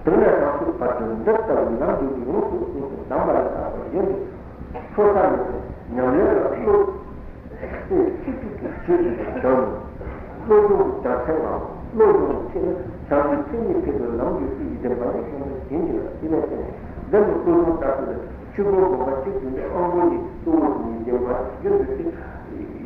ཏེ། དེ་ནས་བྱང་ཆུབ་བར་དུ་འདི་ལྟ་བུའི་ལམ་འདི་ཡོངས་སུ་གཟུང་དུ་གདམས་པ་ལ་བརྟག་པ་ཡིན་ཏེ། ཚོགས་བསགས་ནས་ཉམས་ལེན་ལ་བློ་ཚེ་གཅིག་གིས་ཆོས་ཀྱི་བྱང་ནས་བློ་སྦྱོང་གི་བྱང་ཚན་ལ་བློ་སྦྱོང་གི་ཚེ་ནི་བྱང་ཆུབ་མཚན་ཉིད་འཕེལ་བའི་ལམ་འདི་ཡིན་ཏེ། མ་ནས་བྱུང་བའི་རྒྱན་གྱི་ལ་དེ་ནས་བྱུང་བ་འདི་ནི་བློ་སྦྱོང་ལྟར་དུ་ལས། ཆོས་སྐུ་བསྒོམ་པ་གཅིག་ཏུ་ནི་དབང་པོ་ཉིད་གཙོ་བོ་དེ་ཉིད་བདེན་པ་རྒྱུན་དུ་སྟེ།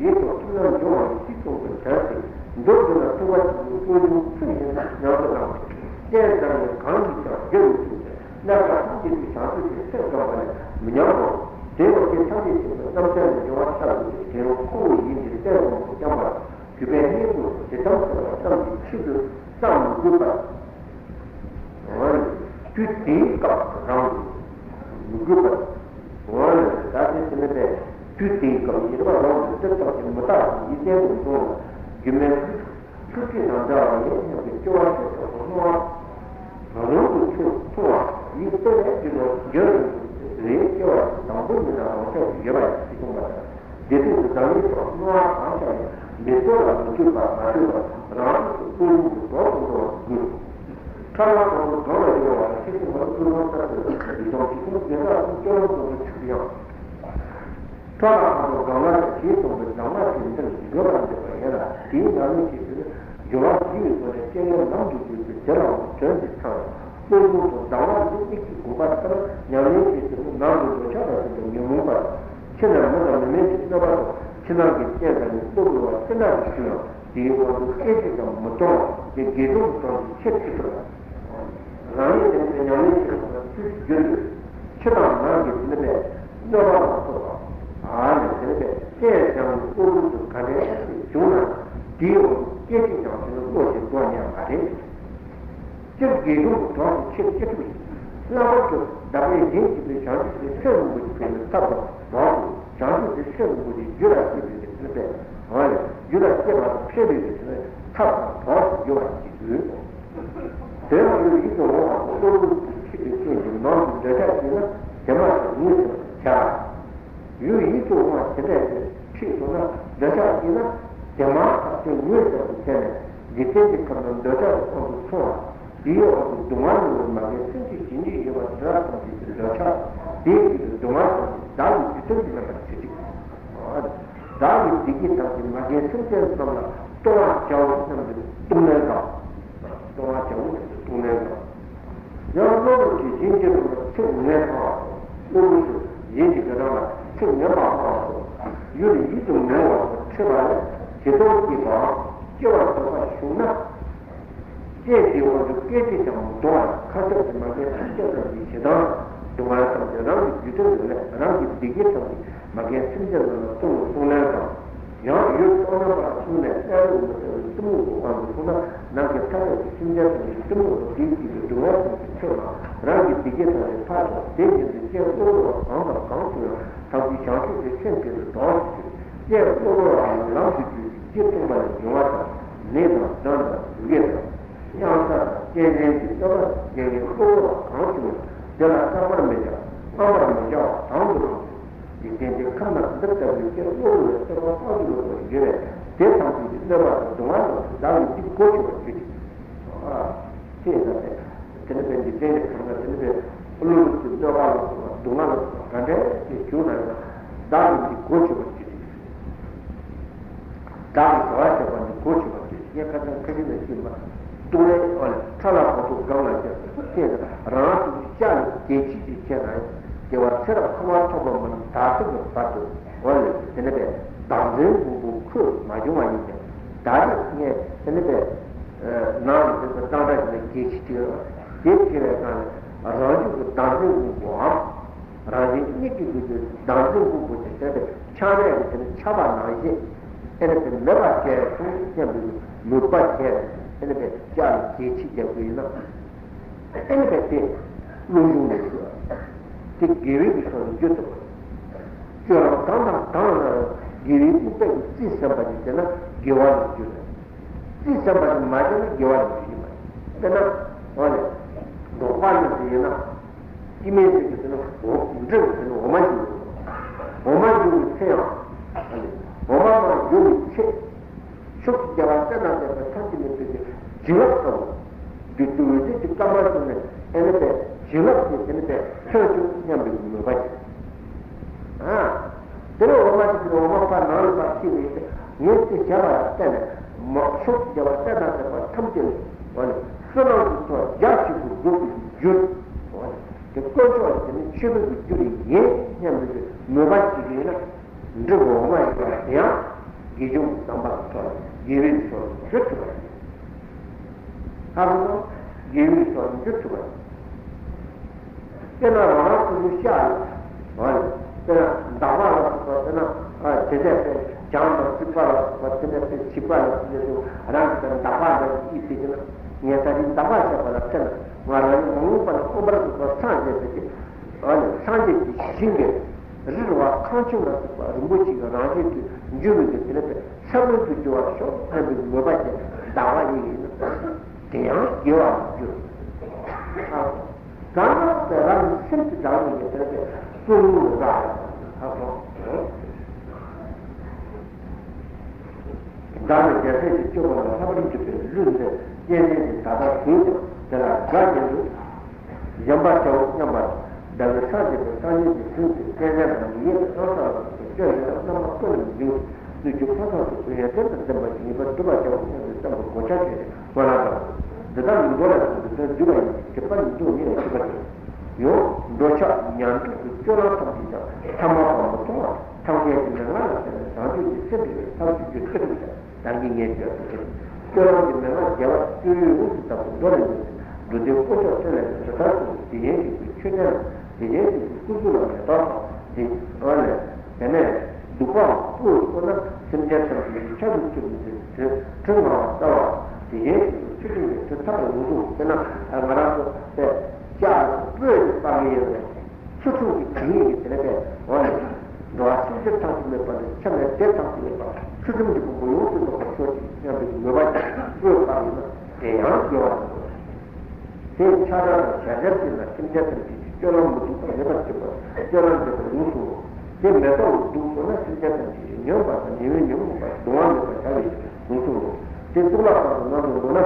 ཡིད་དང་ཐུགས་རྣམས་སྦྱོང་བ་ཡི་གཅིག་མཚུངས་སུ་བྱ་སྟེ། མདོར་བསྡུ་ན་ཐེག་པ་ཆེན་པོའི་བློ་སྦྱོང་ཚུལ་བཞིན་དུ་ཉམས་སུ་བླངས་ཏེ། རྟེན་དང་ནི་གང་གིས་ཀྱང་བརྒྱ་རུ་བཅུག་སྟེ། རྣམ་པ་ཐམས་ཅད་ཀྱི་བྱང་ཆུབ་ཀྱི་སེམས་བསྒོམ་པ་ལས་མི་ཉམས་སོ། དེ་ཡང་རྟེན་ཐམས་ཅད་མཁྱེན་པའི་རྣམ་ཐར་ལས་འབྱུང་བ་ལྟ་བུ་སྟེ། དེ་ཡང་ཁོ་བོ་ཡིན་ཏེ། རྟེན་དང་མི་འཁྱམས་པར་གུས་པས་སྙིང་པོས་ཇི་ལྟར་གསོལ་བ་ཙམ་གྱིས་ཆེད་དུ་བསམ་མི་དགོས་པར། འོ་ན་དུས་དེའི་སྐབས་རང་དུ་མི་དགོས་པར། འོ་ན་ད་དེ་དེ་ནི་པས་དུས་དེའི་སྐབས་ཡིན་པ་རང་དུ་འདི་ལྟར་གྱི་མི་རྟག་པའི་ཡིད་བརྟན་དུ་འགྲོ་བ་སྒྱུ་མའི་ཚུལ་ཁྲིད་དང་འདྲ་བ་ཡིན་སྙམ་པའི་སྐྱོ་བ་ཞེ་དྲག་ཏུ་སྣང་བ། རང་དུ་ཆུད་མཐོང་བ་ཡིད་གཏད་ནས་ཀྱི་ལོ་རྒྱུན་རིང་རེའི་སྐྱེ་བ་དང་པོ་ཉིད་ལ་རང་ཆགས་ཡོད་པ་ཡིན་གསུངས་པ་དང་། དེ་དུས་སུ་བདག་ཉིད་སོགས་སྣང་བ་གང་ཤར་ཡང་མི་ཚོར་ལ་མི་འཇུག་པ་མ་འདྲེས་པ་རང་རིག་ཏུ་བློ་སྦྱོང་གི་གྲོགས་སུ་འགྲོ་བར་འགྱུར། ཁྲ་ལམ་དང་པོ་གང་ལ་ཡོད་པ་ལ་ཤེས་ཤིང་མ་ལུས་ཀུན་སློང་ལྟར་དུ་ཡིད་དང་ཇི་ལྟར་དགེ་རྩ་དང་སྐྱོ་ལམ་དང་དུ་ཆུད་ཡང་། ཁྲ་ལམ་དང་པོ་གང་ལ་ཡང་ཞེས་གསུངས་པའི་གདམས་ངག་དེ་འདིར་འགོད་པར་འདོད་པ་ཡིན་ལ། དེའི་ནང་ནས་ཅིག་ཏུ་སྦྱོར་བ་བགྱི་བའི་སྒོ་ནས་རྐྱེན་ངན་ལམ་དུ་བརྒྱུད་པའི་དེ་ལའང་དོན་འདི་ཚང་། བློ་སྦྱོང་དང་གདམས་ངག་འདི་གཉིས་ཀྱི་དགོངས་པ་ལྟར་ཉམས་ལེན་བྱེད་ཚེ་ནི་ནང་གི་འདོད་ཆགས་དང་ལྡན་པའི་ཉོན་མོངས་པ་དང་། ཕྱི་ནས་མི་དང་མི་མིན་གྱི་གནོད་པ་དང་། ཕྱི་ནང་གི་རྐྱེན་དང་ནི་བློ་བུར་བ་ཅི་འདྲ་ཞིག་བྱུང་ཡང་དེའི་དབང་དུ་སྐད་ཅིག་ཀྱང་མི་གཏོང་བ་དེ་དགེ་སྦྱོང་གི་གྲོགས་སུ་ཆེར་ཐུབ་པ། རང་ཉིད་དེ་ནི་ཉམས་ལེན་བྱེད་པ་དང་ཚུལ་གྱི་རྒྱུན་དུ་ཕྱི་དང་ནང་གི་ནུས་པས་གནོད་པ་ལ་སོགས་པ། ཨ་ནི་དེ་ནི་རྐྱེན་བྱང་བའི་བློ་བུར་དུ་ག་འདྲའི་ཞིག་བྱུང་ན་དེའི་འོག་ཏུ་སྐད་ཅིག་ཀྱང་དེ་ནི་བློ་ཞིག་འགྲོ་ཉན་མ་རེད། སྤྱིར་དགེ་སྦྱོང་གི་གྲོགས་སུ་ཆེར་སྐྱེ་ཐུབ་ཅིང་། ལྷག་པར་དུ་བདག་པས་གཞན་གཅེས་པའི་བྱང་ཆུབ་ཀྱི་སེམས་རིན་པོ་ཆེ་འཕེལ་བའི་ཐབས་དང་གྲོགས་སུ་བྱང་ཆུབ་ཀྱི་སེམས་རིན་པོ་ཆེ་རྒྱུད་ལ་སྐྱེས་པའི་ནུས་པས། འོ་ཡ། རྒྱུད་ལ་སྐྱེས་པ་དང་འཕེལ་བའི་ནུས་པས་ཐབས་དང་གྲོགས་སུ་འགྱུར་བ་ཞིག་དགོས། དེ་ཡང་ཡུལ་ཡིད་དུ་འོང་བ་དང་བློ་ལུགས་ཀྱི་ཆེད་དུ་བསྟན་ཅིང་ནང་དུ་འདོད་ཆགས་སྐྱེས་ན་དེ་མ་ཐག་ངེས་སུ་བྱ། ཡུལ་ཡིད་དུ་འོང་བ་དེ་འདྲ་ཞིག་ཁྲིད་སོང་ན་འདོད་ཆགས་སྐྱེས་ན་དེ་མ་ཐག་དེ་ངེས་སུ་བྱས་ནས་འཇིག་རྟེན་གྱི་ཁམས་ན་འདོད་ཆགས་ཀྱི་དབང་དུ་སོང་བ། དེའི་འོག་ཏུ་སྡུག་བསྔལ་མྱོང་བའི་མ་རྒན་སེམས་ཅན་ཇི་སྙེད་ཡོད་པ་དེ་དག་ཐམས་ཅད་ཀྱི་འདོད་ཆགས་དེའི་རྒྱུད་དུ་སྡུག་བསྔལ་ཐམས་ཅད་བདག་གི་རྒྱུད་དོན་གྱི་རྣམ་པར་ཆེ་ཁྲིད། བདག་གི་བདེ་སྐྱིད་ཐམས་ཅད་མ་རྒན་སེམས་ཅན་རྣམས་ལ་གཏོང་བར་བྱའོ་སྙམ་དུ་གཏོང་ལེན་དང་། གཏོང་བར་བྱའོ་སྙམ་དུ་གཏོང་ལེན་དང་། ཡང་གློ་བུར་གྱིས་གཞན་གྱི་རུ་ལ་ཚིག་ངན་འཕང་བ་དང་། གློ་བུར་དུ་གཞན་གྱི་དགེ་སྦྱོང་ལ་ཚིག་ངན་པ་འཕང་བ་དང་། ཡུལ་ཡིད་དུ་མི་འོང་བ་དང་ཁྲིད་པ་ལས་ཇི་ལྟར་སྐྱེས་པའང་སྐྱེ་བར་འདོད་པ་ཞུགས་ན། རྐྱེན་དེའི་དབང་དུ་སྐད་ཅིག་ཀྱང་མི་གཏོང་བར་ཁ་ཐུག་གི་མ་རྒན་སེམས་ཅན་རྣམས་ཀྱི་ཞེ་སྡང་སྡུག་བསྔལ་ཐམས་ཅད་རང་གི་རྒྱུད་དོན་དུ་ལེན། རང་གི་བདེ་སྐྱིད་ཐམས་ཅད་མ་རྒན་སེམས་ཅན་རྣམས་ལ་གཏོང་བའི་གཏོང་ལེན་དང་། ཡང་ཡུལ་བཏང་སྙོམས་པ་ལ་སོང་ནས་གནས་ལུགས་མི་གསལ་བའི་གཏི་མུག་གི་དབང་དུ་སོང་ན་ནམ་མཁའི་མཐའ་ཡས་ཀྱི་སེམས་ཅན་ཐམས་ཅད་གཏི་མུག་དང་དེའི་རྒྱུད་ཀྱི་སྡུག་བསྔལ་ཐམས་ཅད་ཆོད་ལ་རང་གི་བདེ་སྐྱིད་ཐམས་ཅད་འཕར་ཞིང་དེ་བཞིན་དུ་རྐྱེན་གློ་བུར་བ་གང་དང་གང་སུ་ཡང་ཐམས་ཅད་བྱང་ཆུབ་ཀྱི་སེམས་དེ་ལ་གྲོགས་སུ་གྱུར། རྐྱེན་གློ་བུར་བ་ལ་ལམ་དུ་བསྒྱུར་ཏེ་རྗེས་ཐོབ་པ་ལས་འབྱུང་བ་དང་ནད་དང་སྡང་དང་གདུལ་བྱ་དང་གཡང་ས་དང་ སྐྱེས་ཆེན་གྱི་བསྟོད་པ་རྒྱལ་བའི་གློ་བུར་བ་གང་བྱུང་ཡང་དེ་ལ་སྐྲག་པར་མི་བྱ། སྤང་བར་མི་བྱ་བ་དང་དུ་རུང་། འཇིག་རྟེན་གྱི་ཁམས་ན་འདི་ལྟ་བུའི་སྐྱེ་གློ་བུར་བའི་བསྟོད་པ་དཔག་ཏུ་མེད་པ་ཡོད་པས། དེ་ཐམས་ཅད་ཀྱིས་གནོད་པ་དང་སྡུག་བསྔལ་ལ་བདག་གིས་འདི་གོ་ཆོད་པར་གྱུར་ཅིག་ཅེས་དང་། དེ་ནི་བས་འཇིག་རྟེན་གྱི་ཁམས་ན་དེ་ནི་བས་གློ་བུར་གྱི་གནོད་པ་ལ་སོགས་པ་སྡུག་བསྔལ་ལ་སོགས་པ་ག་འདྲ་ཞིག་བྱུང་ན་ཡང་བདག་གིས་འདི་གོ་ཆོད་པར་གྱུར་ཅིག་བདག་གིས་གྲོགས་བྱེད་པ་ནི་གོ་ཆོད་པ་སྟེ། ངས་ཁ་སང་ཁ་ཅིག་ལ་ཞུས་པ། ཏུ་རེ་ཨོ་ལེ་ཁྲ་ལ་གོ་ཐོག་སྒང་ལ་བཞག་སྟེ། རང་ལ་ཐུག་ཤ་ལ་གྱལ་ཆི་ཅིག་བྱས་ན་ཡང་། དགེ་བ་ཚེ་རབས་ཐོག་མ་ཐོབ་པ་མ་ནི་ད་ཐུག་གི་བར་དུ་ཨོ་ལེ་དེ་ནི་བས་བདག་འཛིན་ཕུང་པོ་ཁོད་མ་བྱུང་བ་ཡིན་ཀྱང་། ད་རེས་ངས་དེ་ནི་བས་ནང་ལ་འཛིན་པ་གཙང་སྦྲ་ཞིག་ལ་གྱལ་ཆི་ཅིག་ཡོད་པ་དེ་བྱས་པའི་སྒང་ལ་རང་རྒྱུད་ཀྱི་བདག་འཛིན་ཕུང་པོའམ། རང་བཞིན་གཉིས་ཀྱི་ལུས་པོའི་བདག་འཛིན་ཕུང་པོ་དེ་དེ་ལྟར་ཆགས་པའི་དེ་ནི་ཆགས་པ་ནང་བཞིན་ཨེ་ནི་དེ་མེད་པར་བྱས་སོ་སྙམ་པའི་མོས་པ་བྱས་ཨེ་ནི་དེ་ལྕགས་ལ་གྱལ་ཆི་རྒྱག་དགོས་ཡིན་ན། ཨེ་ནི་དེ་དེ་བློ་གཞུང་ནས་ཞུ་བ་དེ་དགེ་བའི་གི་ཕྱོགས་ལ་འགྱུར་ཐུབ་པ། སྤྱོད་ལམ་གང་དང་གང་ལ་དགེ་བའི་ཨུཏྤལ་གྱི་རྩི་ཟིན་པ་ནི་བྱས་ན་དགེ་བ་ལ་འགྱུར་ཐུབ། རྩི་ཟིན་པ་ནི་མ་བྱས་ན་དགེ་བ་ལ་འགྱུར་གྱི་མ་རེད། དཔེར་ན་འོ་ལེ་འབྲོག་པ་ཡིན་ཟེར་ཡིན་ན། སྐྱེ་དམན་ཟེར་གྱི་དེ་ནི་འབྲོག་འབྲོག་གི་དེ་ནི་འོ་མ་འཇུ་དགོས། འོ་མ་འཇུ་བའི་ཚེ་ཡང་། འོ་མ་མ་འཇུ་བའི་ཚེ། ཕྱོགས་ཀྱི་རྒྱལ་བ་སྲས་དང་བཅས་པ་ཐམས་ཅད་ནི་བོད་ཀྱི་བྱིན་རླབས་ལྟ་བུ། བདུད་རྩི་འོད་ཟེར་གྱི་སྐར་མ་བྱུང་ནས་ཨེ་ནི་པའི་བྱིན་རླབས་ཀྱིས་དེ་ནི་པའི་ཐོན་བྱུང་སྙམ་པའི་མོས་པ་ཡིན། ཨ། དེ་ནས་འོ་མ་དེ་དེ་ནས་འོ་མ་ཕར་ནང་ལ་ཕར་ཁྱེར་ནས་ངས་དེ་བྱས་པ་ལ་བརྟེན་ནས་མ་ཕྱོགས་ཀྱི་རྒྱལ་བ་སྲས་དང་བཅས་པ་ཐམས་ཅད་ནི་འོ་ནི་བསོད་ནམས་ཀྱི་ཚོགས་རྒྱ་ཆེན་པོ་འགྲུབ་པའི་རྒྱུར། འོ་ནི་དེ་དཀོན་མཆོག་ལ་དེ་ནི་མཆོད་པའི་རྒྱུ་ཡིན་སྙམ་པའི་མོས་པ་ཞིག་ཡིན་ན། འབྲས་བུ་འོ་མ་ཡིན་པ་དེ་ཡང་དགེ་སྦྱོང་གི་བསམ་པ་ལ་ཐོགས་ནས་དགེ་བའི་ཕྱོགས་སུ་འགྱུར་ཐུབ་པ་ཡིན། ལྷག་པར་དུ་དགེ་བའི་ཕྱོགས་སུ་འགྱུར་ཐུབ་པ་ཡིན། དཔེར་ན་རང་རང་སོ་སོའི་ཤ་ལ། དཔེར་ན་འདག་པ་ལ་སོགས་པ་དཔེར་ན་དེ་ཚད་དཔེ་གྱང་དང་རྩིག་པ་ལ་སོགས་པ་དེ་ནས་དཔེ་བྱིས་པ་ལ་སོགས་པ་རང་གི་འདག་པ་འདྲ་ཞིག་ཡིད་ཆེས་ཀྱི་ན་ངས་ད་རིང་འདག་པ་བཞག་པ་ལ་ཁྲེལ། ང་རང་ཉིད་མ་འོངས་པ་ན་དབེན་པར་འདུག་པ་སངས་རྒྱས་པའི་ཨ་ནི་སངས་རྒྱས་ཀྱི་ཞིང་གི་རི་ར་བ་ཁང་ཆེན་ལ་སོགས་པ་རིན་པོ་ཆེ་གི་རང་བཞིན་དུ་འགྱུར་བའི་གི་དེ་ལ་ས་བོན་དུ་འགྱུར་བར་ཤོག་སྙམ་པའི་མོས་པ་ཅན་འདག་པ་ཡིན་ཡིན་ན། དེ་ཡང་དགེ་བ་ལ་འགྱུར། གང་ལྟར་རང་གི་སེམས་ཀྱི་བདག་ཉིད་ཀྱི་དེ་ལ་བསོད་ནམས་ལ་རག་ལ་ཧ་སོང་། བདག་ནི་རྒྱལ་སྲས་ཀྱི་སྤྱོད་པ་ལ་ལྷག་པར་གྱུར་པའི་ལུས་འདི་སྐྱེས་ཆེན་གྱི་ད་ལྟ་གཟུགས་ཀྱང་དེ་ལ་དགའ་ཉེ་དུ་གཞན་པ་བྱའོ་སྙམ་པར། བདག་གི་སངས་རྒྱས་པའི་སངས་རྒྱས་ཀྱི་གཟུགས་ཀྱི་སྤྱན་ཆ་དང་ཡིད་ཀྱི་སྣང་ས་ལ་སོགས་པའི་སྤྱོད་ཡོན་དང་རྣམ་པ་ཀུན་ལ་འཇུག་ནུས་ཀྱི་ཕུན་སུམ་ཚོགས་པའི་ཡོན་ཏན་དང་ལྡན་པ་ཞིག་ཡིན་པར་སྒྲུབ་པར་བྱའོ་སྙམ་པའི་བསམ་པ་གོ་ཆ་བྱས་ཏེ་བསྔོ་སློང་དང་། འདི་ལྟར་མི་འདོར་ལ་སོགས་ཀྱི་དོན་བསྡུས་པ་ཡིན། བྱེད་པ་ནི་མདོ་ཉིད་ལ་མཆིས་པ་སྟེ། ཡང་འདོད་ཆགས་ཉམས་འགྱུར་གྱི་སྤྱོད་ལམ་ཐམས་ཅད་ཀྱང་ཐ་མལ་པ་མི་མཐོང་བ་ཐམས་ཅད་ཀྱི་མན་ངག་ལ་བརྟེན་ནས་བྱང་ཆུབ་ཀྱི་སེམས་དེ་ཐབས་ཀྱི་རྒྱུ་ཅི་ཐུབ་ཀྱང་བདག་གིས་ངེས་བྱས་སུ་ཁྱེར། སྤྱོད་ལམ་གྱི་མན་ངག་བརྒྱད་པ་སྤྱོད་ཡུལ་དབུ་ཞུ་ལྟ་བུ་མདོ་ལས་འདོད་ཅིང་། འགྲོ་དོན་དཀོན་མཆོག་སེམས་ལས་འདས་དེ་ལྟར་གསུངས། དེ་བཞིན་གཤེགས་པའི་མཆོད་རྟེན་ལ། དེ་བཞིན་གཤེགས་པའི་སྐུ་གཟུགས་ལ་མེ་ཏོག་དང་། དེ་ཨ་ལས་དེ་ནས་བདུག་པའམ་སྤོས་བཀོད་ན་སེམས་ཅན་ཐམས་ཅད་ཀྱི་ཕྱག་ཏུ་ཐུག་པའི་དྲི་དྲི་མངར་བ་ཟ་བ། དེ་བཞིན་གཤེགས་པའི་ཚུལ་ཁྲིམས་ཀྱི་དྲི་ཐག་པ་ཡོངས་སུ་བཀོད་ན་ང་རང་ཚོ་དཔེ་ལྕགས་སྤོས་ཀྱི་སྤང་གི་ཡོད་པས། ཚུལ་ཁྲིམས་ཀྱི་དྲི་ཡིས་ཀྱི་དེ་ལས་པས་འོ་ནི། འགྲོ་བ་སེམས་ཅན་ཐམས་ཅད་མེད་པ་ནས་ཆ་མེད་དེ་ཐམས་ཅད་མེད་པ་ཚུལ་ཁྲིམས་ཀྱི་ཕུང་པོ་ཡོངས་སུ་རྫོགས་པར་ཤོག་ཅིག་སྙམ་པའི་མོས་པ་ཅན་སྤོས་སྤང་ཡིན་ན་དེ་ཡང་དགེ་བ་ཡིན་ནོ། དེ་ཆགས་སྡང་དང་གཞལ་བྱ་ཅན་ལ་སེམས་ཅན་ཐམས་ཅད་ཀྱི་སྤྱོད་ལམ་མི་སྡུག་པ་མེད་པར་བྱེད་པ། སྤྱོད་ལམ་བྱེད་པ་ཡོངས་སུ་རྫོགས། དེ་མེ་ཏོག་ལ་སྡུག་བསྔལ་ན་སེམས་ཅན་ཐམས་ཅད་ཀྱི་ཉོན་མོངས་པ་དང་ཉེ་བའི་ཉོན་མོངས་པ་གདུང་བ་མེད་པར་བྱ་བའི་ཡོངས་སུ་རྫོགས། དེ་གཙུག་ལག་ཁང་དུ་ནམ་དུ་འགྲོ་ན།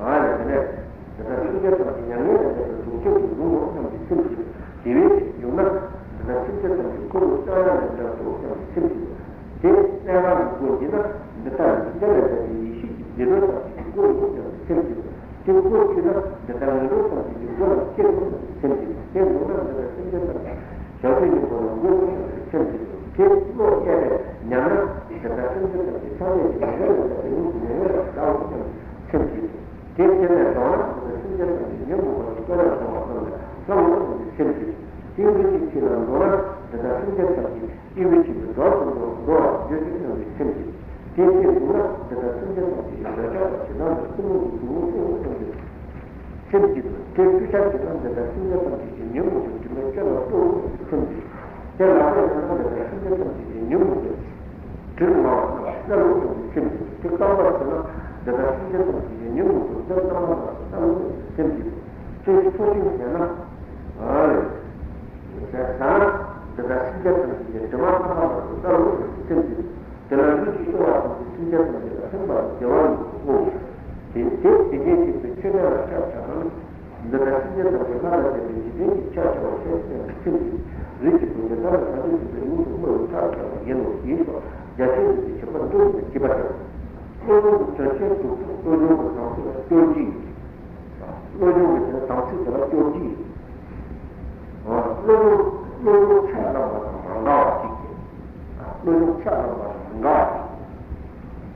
ཨ་ལས་དེ་ནས་དེ་ལྟར་སེམས་ཅན་ཐམས་ཅད་མྱ་ངན་ལས་འདས་པའི་གཟུགས་ཅན་དུ་འགྲོ་འོང་སྙམ་པའི་སེམས་ཀྱིས་དེ་བས་ཀྱང་ཡུམ་ན་དེ་ལྟར་སེམས་ཅན་ཐམས་ཅད་འཁོར་བའི་ལྟ་བ་ལས་འདས་སོ་སྙམ་པའི་སེམས་ཀྱིས་དེ་གནས་ལྔ་གི་སྒོ་འབྱེད་ན་འདི་ལྟར་འཇིག་རྟེན་ལས་འདས་པའི་ཡེ་ཤེས་ཀྱི་རྗེས་འགྲོ་ཐམས་ཅད་ཀྱི་སྒོ་ཡིན་སྙམ་པའི་སེམས་ཀྱིས་དེ་སྒོ་ཕྱེ་ན་འདི་ལྟར་ངན་འགྲོ་ཐམས་ཅད་ཀྱི་སྒོ་ལ་སྐྱེ་རུང་སྙམ་པའི་སེམས་ཀྱིས་དེ་འོང་ན་འདི་ལྟར་སེམས་ཅན་ཐམས་ཅད་བྱང་ཆུབ་སྙིང་པོ་ལ་འགོད་དགོས་སྙམ་པའི་སེམས་ཀྱིས་དེ་བློ་གཡེང་བས་ཉམས་ན་འདི་ལྟར་སེམས་ཅན་ཐམས་ཅད་ཚངས་པའི་མྱ་ངན་ལས་འདས་པའི་ཡོངས་སུ་མྱ་ངན་ལས་འདའ་འོང་སྙམ་པའི་སེམས་ཀྱིས། དེ་དེ་ནས་ལྡོག་ན་འདི་ལྟར་སེམས་ཅན་ཐམས་ཅད་ཉོན་མོངས་པ་དང་སྤྱོད་ལམ་བྱུང་བ་རྣམས་ལས་ལྷག་འོང་སྙམ་པའི་སེམས་ཀྱིས། དེ་འདི་ཅིག་ཕྱིར་ལ་འགྲོ་ན་འདི་ལྟར་སེམས་ཅན་ཐམས་ཅད་སྐྱེ་བའི་ཆེད་དུ་འགྲོ་དང་འགྲོ་འགྲོ་བར་འགྱུར་ཏེ་སྙམ་པའི་སེམས་ཀྱིས། དེ་ཕྱིར་འགྲོ་ན་འདི་ལྟར་སེམས་ཅན་ཐམས་ཅད་ཀྱི་འདོད་ཆགས་དང་ཞེ་སྡང་དང་གཏི་མུག་གི་གཟུགས་བོ་སྐྱེ་འོང་སྙམ་པའི་སེམས་ཀྱིས། དེ་ཕྱིར་ཆགས་ཞེ་སྡང་འདི་ལྟར་སེམས་ཅན་ཐམས་ཅད་ཀྱི་ཉོན་མོངས་པའི་དྲི་མའི་སྐྱོན་ལ་ལྟོས་སྙམ་པའི་སེམས་ཀྱིས། དེ་ལ་སོགས་ཡང་ན་འདི་ལྟར་སེམས་ཅན་ཐམས་ཅད་ཀྱི་ཉོན་མོངས་པའི་དྲི་མ་བ་རྣམས་སེལ་ལོ་སྙམ་པའི་སེམས་ཀྱིས། དེ་རྐང་པར་བྱས་ན་འདི་ལྟར་སེམས་ཅན་ཐམས་ཅད་ཀྱི་ཉོན་མོངས་པའི་རྫས་རྣམ་པ་ ཁྱིམ་གྱི་རིགས་ཀྱི་བུ་ནི་ད་ནི་བྱང་ཆུབ་སེམས་དཔའི་དངོས་སུ་བསྔོ་བའི་ཐབས་ཀྱང་ཡིན་ནོ་ཞེས་སོ། རྒྱ་ཆེན་གྱི་བྱེད་པ་འདི་ནི་བྱེད་པ་དང་། བློ་ལྡོག་གི་དོན་ཆེན་དྲུག་ཏུ་བློ་སྦྱོང་གི་དམ་ཚིག་ལ་སྐྱོར་གྱི་ཡིན། བློ་སྦྱོང་གི་དོན་དམ་ཚིག་དེ་ལ་སྐྱོར་གྱི་ཡིན། བློ་སྦྱོང་བློ་སྦྱོང་ཆ་ལངས་པ་དང་མ་འགལ་བ་གཅིག་བྱས། བློ་སྦྱོང་ཆ་ལངས་པ་དང་མ་འགལ་བ་གཅིག་བྱས།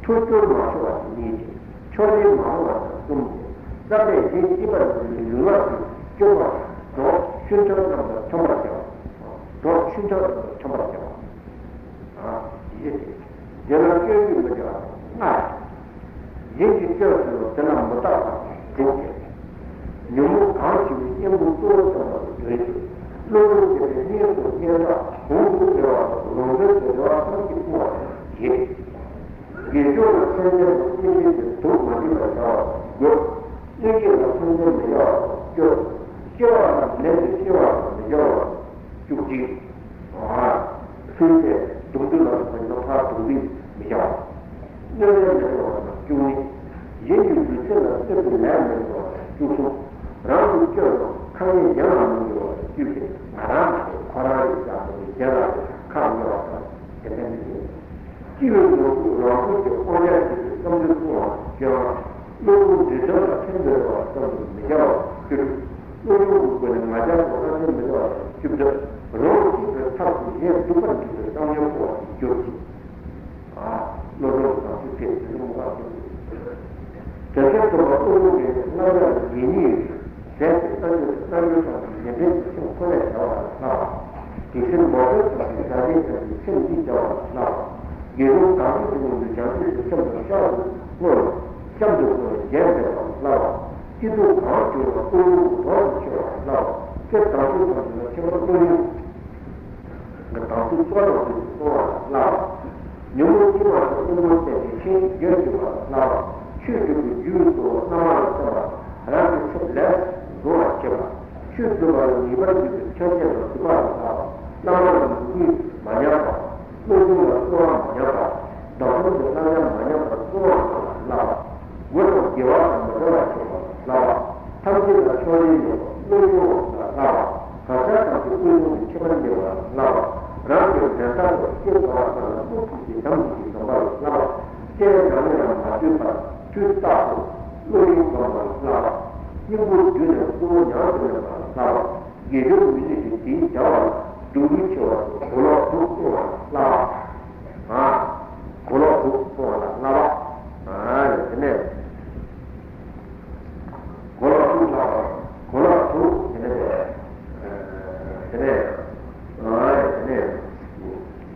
ཐུགས་སྐྱོར་མ་ཤོར་བ་དེ་གཉིས་ཏེ། ཕྱོགས་རིས་མ་འོངས་པ་དང་གསུམ་སྟེ། བསམ་པས་གཞན་གཅེས་པར་འཛིན་པའི་ལུས་ངག་གི་སྐྱོབ་པ་དང་གྲོགས་ཆུང་ཆུང་རྣམས་དང་འཁྲིད་པར་བྱ་བ། གྲོགས་ཆུང་ཆུང་རྣམས་དང་འཁྲིད་པར་བྱ་བ། ཨ། ཞེས་ཏེ། དེ་ལ་སྐྱོན་གྱིས་མི་འགྲོ་བ་ལྔ། གཞན་གྱི་སྐྱོན་སུ་དེ་ལ་མི་རྟག་པ་དྲུག་སྟེ། ཉོན་མོངས་གང་ཞིག་གི་གཉེན་པོ་གཙོ་བོ་ཙམ་པ་དུ་འདོད་ཅིང་། བློ་སྦྱོང་བྱེད་པའི་གནས་སུ་སྙན་གྲགས་གོང་དུ་འཕེལ་བ་དང་ལོངས་སྤྱོད་དུ་འབྲེལ་བ་ཐམས་ཅད་སྤོང་བར་བྱེད། དགེ་སྦྱོར་ལ་སེམས་ཅན་དང་སྐྱེ་མཆེད་ཀྱི་དུག་མ་འདྲེས་པར་བྱ་བ་དགོས། གནོད་བྱེད་ལ་སེམས་ཅན་མི་བྱ་བར་སྐྱོབ། སྐྱེ་བ་དང་ལས་ཀྱི་སྐྱེ་བ་དང་མི་སྐྱོ་བར་བཅུག་ཅིང་། ཚུལ་དེ་སྡུག་འདི་ལ་སོགས་པ་ཡིན་ན་ཕར་སྡུག་འདི་མི་བྱ་བ། གནོད་ལན་མི་སྤྲོ་བ་དང་བཅུག་ནི། གཞན་གྱི་ལུས་སེམས་ལ་གནོད་པའི་ལན་མི་སྤྲོ་བ་དང་བཅུ་གསུམ། རང་གི་སྐྱོན་དང་ཁ་ངན་གཞན་ལ་མི་འགྱུར་བ་དང་བཅུ་བཞི། ང་རང་མ་ཡིན་ཁོ་རང་ཡིན་ཀྱང་མི་འགྱུར་གཞན་ལ་ཁ་ངན་བ་དང་དེ་འདྲ་མི་འགྱུར། སྐྱེ་བའི་ལོངས་སྤྱོད་རང་བཞིན་གྱི་དབང་ཆ་ཞིག་གི་བསམ་ཚུལ་སྤོང་བ་དང་སྐྱོན། བློ་སྦྱོང་འདི་དོན་ལ་ཁྲིམས་འདོད་པ་བསམ་དུ་མི་བྱ་བ་བཅུ་དྲུག། བློ་སྦྱོང་གི་སྒོ་ནས་ང་རྒྱལ་དང་བསམ་ཚུལ་མི་འདྲ་བ་བཅུ་བདུན། རང་གཅེས་པའི་ཐབས་སུ་གཞན་སྡུག་པར་འཇུག་པའི་བཏང་སྙོམས་སྤོང་བ་བཅུ་བཞི། ཨ། བློ་སྦྱོང་གི་དམ་ཚིག་ཕེབས་ཟིན་མོ་བ་བཅུ་བདུན། དེ་ཚེ་སྟོན་པ་བློ་སྦྱོང་གི་རྣམ་གཞག་ལ་ཉེ་ཉེ་ཡོད། ཟས་ཀྱི་རྣལ་འབྱོར་གྱི་རྣལ་འབྱོར་ཐམས་ཅད་ཉེ་འབྲེལ་གྱི་སེམས་ཁོ་ནས་བྱ་བ་ལ་བསླབ་པ། དེ་ཕྱིར་མ་གྲོལ་ཐམས་ཅད་བདག་ཉིད་ཐམས་ཅད་སེམས་འདིས་བྱ་བ་ལ་བསླབ་པ། དགེ་སྦྱོར་གང་ཞིག་དེ་ཉིད་དུ་བྱང་ཆུབ་ཀྱི་སེམས་དང་བཅས་པ་བསྔོ་བ། བྱམས་དང་བསྔོ་བས་རྒྱས་འདེབས་པ་ལ་བསླབ་པ། སྐྱིད་སྡུག་གང་བྱུང་ན་ཀུན་སློང་གི་གྲོགས་སུ་འཆར་བ་ལ་བསླབ་པ། སྐྱེ་དང་ཆོས་ཐམས་ཅད་ལ་ཁྱད་པར་བློ་སྦྱོང་གི་དམ་ཚིག་གཙོ་བོ་དུ་སྤོང་བ་ལ་བསླབ་པ། ཉོན་མོངས་དཀྱིལ་མ་སོགས་གཉེན་པོར་བསྟེན་ཏེ་ཤེས་རྒྱུད་སྒྱུར་བ་ལ་བསླབ་པ། ཆོས་སྒྲུབ་པའི་རྒྱུའི་གཙོ་བོ་རྣམ་པར་སེམས་པ་རང་གི་ཚེ་ལས་བཟུང་བར་བྱེད་པ། ཆོས་སྒྲུབ་པ་ལ་ངེས་པར་འབྱུང་བའི་ཆོས་ཅན་དང་སྡིག་པ་ལ་བསླབ་པ། རྣམ་པར་མི་འགུལ་མ་ཉམས་པ། བློ་སྦྱོང་ལ་སྤྲོ་བ་མ་ཉམས་པ། བདག་སྲུང་གི་བསླབ་བྱ་མ་ཉམས་པར་སྲུང་བ་ལ་བསླབ་པ། དགེ་དང་དགེ་བ་དང་མི་འབྲལ་བར་བྱེད་པ་ལ་བསླབ་པ། ཐམས་ཅད་ལ་ཕྱོགས་རིས་མེད་པར་བློ་སྦྱོང་བ་ལ་བསླབ་པ། གང་ཟག་ཐམས་ཅད་ཀུན་སློང་གི་ཁྱད་པར་འབྱེད་པ་ལ་བསླབ་པ། རང་གི་འགྲན་ཟླ་དང་སྐྱེ་འཚར་བ་རྣམས་ལ་མུ་མཐུད་དེ་དམ་ཚིག་གིས་འཛོམས་པ་ལ་བསླབ་པ། སྤྱན་རང་ཉིད་ལ་མ་ལྟོས་པར་དུས་རྟག་ཏུ་བློ་སྦྱོང་སྒོམ་པ་ལ་བསླབ་པ། སྙིང་པོ་བསྡུས་ནས་གཙོ་བོ་ཉམས་སུ་ལེན་པ་ལ་བསླབ་པ། དགེ་སྦྱོར་མི་ནུས་ཏེ་དེའི་བྱ་བ་ལ་སྡུག་བསྔལ་ཆེ་བ་སོགས་གོ་ལོག་དྲུག་སྤོང་བ་ལ་བསླབ་པ། ཨ། གོ་ལོག་དྲུག་སྤོང་བ་ལ་བསླབ་པ། ཨ་ནི་དེ་ནས་གོ་ལོག་དྲུག་བསླབ་པ། གོ་ལོག་དྲུག་དེ་ནས་དེ་ནས་ཨ་ནི་དེ་ནས་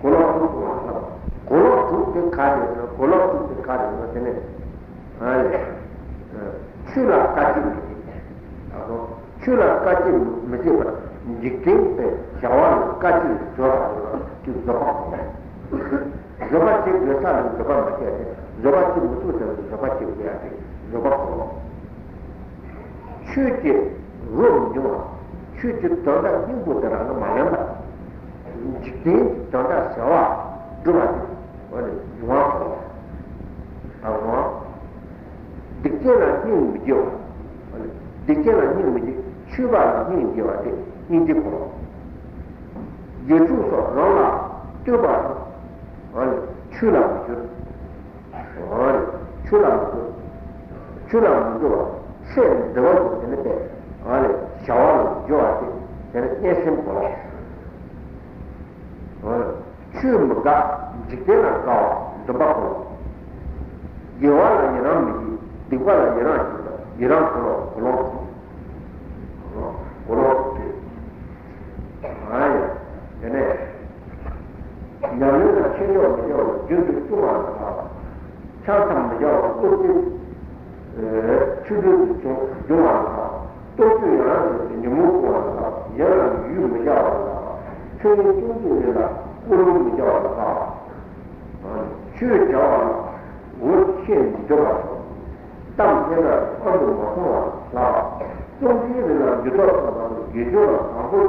གོ་ལོག་དྲུག་སྤོང་བ་ལ་བསླབ་པ། གོ་ལོག་དྲུག་དེ་ག་རེ་ཟེར་ན། གོ་ལོག་དྲུག་དེ་ག་རེ་ཟེར་ན་དེ་ནས་ཨ་ནི་ཆོས་ལ་དཀའ་སྤྱད་མི་བྱེད། ད་དུང་། ཆོས་ལ་དཀའ་སྤྱད་མི་བྱེད་པར་འཇིག་རྟེན་པའི་བྱ་བ་ལ་དཀའ་སྤྱད་བཟོད་པ་ལ་དེ་བཟོད་པ་གོ། བཟོད་པ་བྱེད་དགོས་ས་ལ་བཟོད་པ་མ་བྱས་ཏེ། བཟོད་པ་བྱེད་མི་ཐུབ་ཟེར་ན་བཟོད་པ་བྱེད་དགོས་ཡ་དེ་བཟོད་པ་གོ། ཆོས་ཀྱི་རོ་མི་འབྱུང་བ། ཆོས་ཀྱི་དོན་དག་སྙིང་པོ་དེ་རང་ལ་མ་ལེན་པ། འཇིག་རྟེན་གྱི་དོན་དག་བྱ་བ་སྒྲུབ་པ་དེ་འོ་ནི་འབྱུང་བ་གོ། ད་དུང་། སྡིག་ཅན་ལ་སྙིང་མི་རྗེ་བ། སྡིག་ཅན་ལ་སྙིང་མི་རྗེ། ཆོས་པ་ལ་སྙིང་རྗེ་བ་དེ་སྙིང་རྗེ་གོ། དགེ་ཕྲུག་སོགས་རང་ལ་ལྟོས་པ་དང་། ཆོས་ལ་མི་འགྱུར། ཆོས་ལ་མི་འགྱུར། ཆོས་ལ་མི་འགྱུར་བ། ཚེ་འདི་བ་དང་དེ་ནི་པས། བྱ་བ་ལ་སྦྱོར་བ་དེ་དེ་ནི་གཉན་སེམས་གོ། ཆོས་མི་དགའ། འཇིག་རྟེན་ལ་དགའ་བ་འདུན་པ་གོ། དགེ་བ་ལ་ཡི་རང་མི་བྱེད། སྡིག་པ་ལ་ཡི་རང་བྱེད་པ་ཡི་རང་གོ་ལོག་གོ་ལོག་གོ་ལོག་ཨ་ཡ། དེ་ནས་ཉམས་ལེན་དང་ཆེ་མཆོག་མི་བྱ་བ་རྒྱུན་དུ་བསྲུང་བ་ལ་བསླབ་པ། ཆགས་སྡང་མི་བྱ་བ་སྟོབས་ཀྱིས་ཆུ་རྒྱུན་དུ་འབྱུང་བ་ལ་བསླབ་པ། ལྟོགས་གྱུར་ཡང་ཡང་བྱས་ཏེ་ཉོན་མོངས་སྤོང་བ་ལ་བསླབ་པ། ཡུལ་ལ་ཡུལ་མི་བྱ་བ་ལ་བསླབ་པ། ཆོས་ཉིད་སྟོང་གི་ལས་ལ་ཀུན་སློང་མི་བྱ་བ་ལ་བསླབ་པ། ཆོས་བྱ་བ་ལ་འུ་ཆེ་མི་འདོད་པ་དང་། གཏམ་སྙན་གྲགས་ཀྱི་དཔལ་དུ་མ་སོང་བ་ལ་བསླབ་པ། བརྩོན་འགྲུས་རིགས་ལ་འགྱུར་ལྡོག་སོང་བ་དང་དགེ་སྦྱོར་ལ་དང་པོ་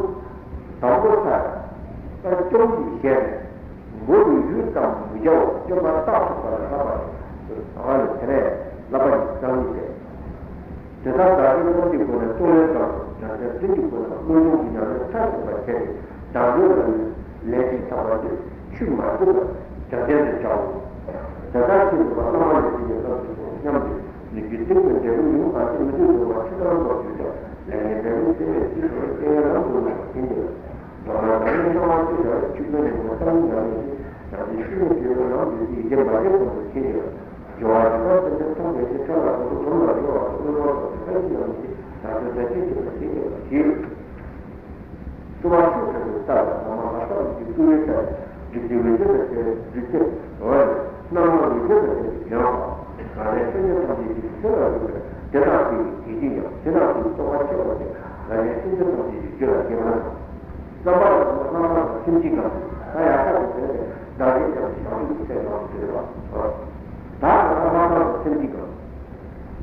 དང་པོ་ས་ལ་སྐྱོང་གིས་བཞེས་ནས། མགོ་དུ་ཡུད་ཙམ་མི་བྱའོ། སྐྱོན་པ་རྟག་ཐུབ་པ་ལ་བསླབ་པ་ཡིན། ཨ་ནི་དེ་ནས་བསླབ་པ་ཡིན་གསང་ཡིན་ཏེ། དེ་ལྟར་བདག་གིས་སྟོང་གི་སྒོ་ནས་གཙོ་བོའི་གཙོ་བོ་ཡང་ཏན་ཏན་གྱི་སྒོ་ནས་བློ་སྦྱོང་གི་ཉམས་ལེན་མཐར་ཕྱིན་པར་བྱས་ཏེ། ཆུད་མ་ཟོས་པར་དྲག་ལྡན་དུ་བྱའོ། དེ་ལྟར་ཆོས་སྒྲུབ་པ་བླ་མ་ལས་བྱེད་པའི་སྐབས་སུ་སོང་སྙམ་སྟེ་ནི་རྒྱུ་སྟེང་དུ་འབྲས་བུ་ཡོངས་དག་སྟེ་མི་འདོད་དུ་བ་ཕྱི་ལྟར་འགོག་གྱུར་ཀྱང་ལས་ངན་འབྲས་བུ་སྟེང་ནས་ཅི་བྱུང་བའི་སྐྱེ་བོའི་ལམ་དུ་མ་ཞིག་ཡིན་ཏེ། མདོར་ན་བདག་ཉིད་སྣང་བ་ཅི་འདྲ་བའི་ཆོས་ཀུན་ནས་ནི་བཏང་སྙོམས་ཡིན་ཏེ། བདག་ཉིད་ཤུགས་ནས་སྐྱེ་བོའི་ལམ་དུ་ཡི་གེ་མ་བརྗེད་ཙམ་དུ་ཤེས་ཀྱང་། སྦྱོར་བ་ཇི་ལྟར་སེམས་ཀྱི་སྟེང་དུ་བྱེད་ཀྱང་། སྦྱོར་བ་ཇི་ལྟར་སེམས་ཅན་ཐམས་ཅད་ཀྱི་ཁྲག་ལ་གང་དུ་འཛོམས་ལ་གཡོ་བ་དང་། དངོས་པོ་ཐམས་ཅད་ལྷ་ཡི་ཡང་མི་ཤེས་རང་བཞིན་དོན་ཆེན་ཞེས་པ་ཞིག་ཡོད་པ་ཞིག་བསླུ་བ་ཤོག་དྲག་ཏུ་བལྟ་བ་དང་མ་ལ་ལྟ་བུ་ཞིག་བསླུ་བའི་ཚེ། སྒྲིབ་བྱེད་འོད་བརྒྱ་དང་བཅས་པའི་སྒྲིབ་བྱེད་འོད། སྣང་བ་འོད་བརྒྱ་དང་བཅས་པའི་ལྗོན་པ། རང་ལས་སེམས་ཅན་ཐམས་ཅད་ཀྱི་ཆོས་ལ་རིག་པས་དེ་དག་དེ་ཡི་དེ་བཞིན་ཡང་དེ་དག་དེའི་རྟོག་པ་ཆད་པ་སྟེ། རང་ལས་སེམས་ཅན་ཐམས་ཅད་ཀྱི་རྒྱུད་ལ་སྐྱེ་བ་དང་། བསམ་པ་ལ་སོགས་པ་སྣང་བ་དང་སེམས་ཅན་གང་དུ་ད་ཡང་དག་ཏུ་བྱས་ཏེ་བདག་གིས་ཀྱང་བྱང་ཆུབ་ཀྱི་སེམས་ལ་འདུལ་བ། བདག་ལ་སྣང་བ་དང་སེམས་ཅན་གང་།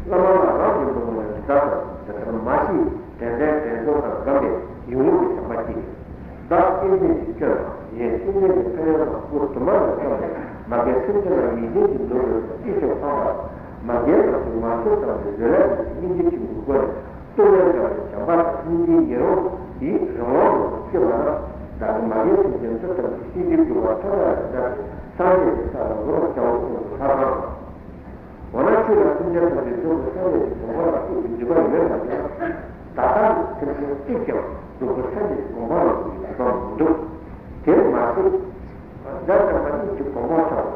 བླ་མ་ལ་རང་གི་ངོ་བོ་ལ་འདི་ལྟར་དང་དེ་ལྟར་མ་ཤེས་དྲན་རྟེན་དྲན་རྫོགས་དང་འགམ་པས་ཡིད་འོང་གི་བྱམས་པ་སྐྱེས། བདག་སྐྱེ་མཆེད་ཀྱི་སྐྱོན་དང་གཞན་སྐྱེ་མཆེད་ཀྱི་ཕན་ཡོན་ལ་སྐུ་དུ་མ་ལ་བསམས་ནས་མ་རྒན་སེམས་ཅན་ལ་ཡིད་བཞིན་གྱི་ནོར་བུ་དང་ཅི་ཕྱིར་ཕངས་པ། མ་རྒན་དང་དུ་མ་ཚོར་ཙམ་གྱི་བཟོད་ལས་ཀྱི་སྙིང་རྗེ་ཆེན་པོའི་སྒོ་ནས་སྟོབས་ལྡན་དགའ་བའི་བྱམས་པ་དང་སྙིང་རྗེའི་ཡིད་འོང་ཡིད་རང་དབང་དུ་སྐྱེ་བ་ན། བདག་གི་མ་རྒན་སེམས་ཅན་འདི་ལྟ་བུའི་ཤེས་བྱའི་འགྱུར་བ་ཐོབ་པ་ལ་བདག་གིས་སངས་རྒྱས་ཀྱི་ས་ལ་འགོད་པར་བྱའོ་གསུངས་སོ། ལྷག་པར་དུ། འོ་ན་ཆོས་ལ་སེམས་ཅན་ཐམས་ཅད་རྫོགས་པའི་སངས་རྒྱས་ཀྱི་གོ་འཕང་ལ་བཀོད་པའི་སྒྲིབ་པ་ཡོད་པ་ཡིན་ན། ད་ལྟ་ནི་སེམས་ཅན་གཅིག་ཀྱང་རྫོགས་པའི་སངས་རྒྱས་ཀྱི་གོ་འཕང་ལ་བཀོད་པའི་སྒྲིབ་པ་མི་འདུག་དེར་མ་ཟད། བརྒྱ་ཐམ་པ་གཉིས་ཀྱི་གོ་འཕང་ཐོབ་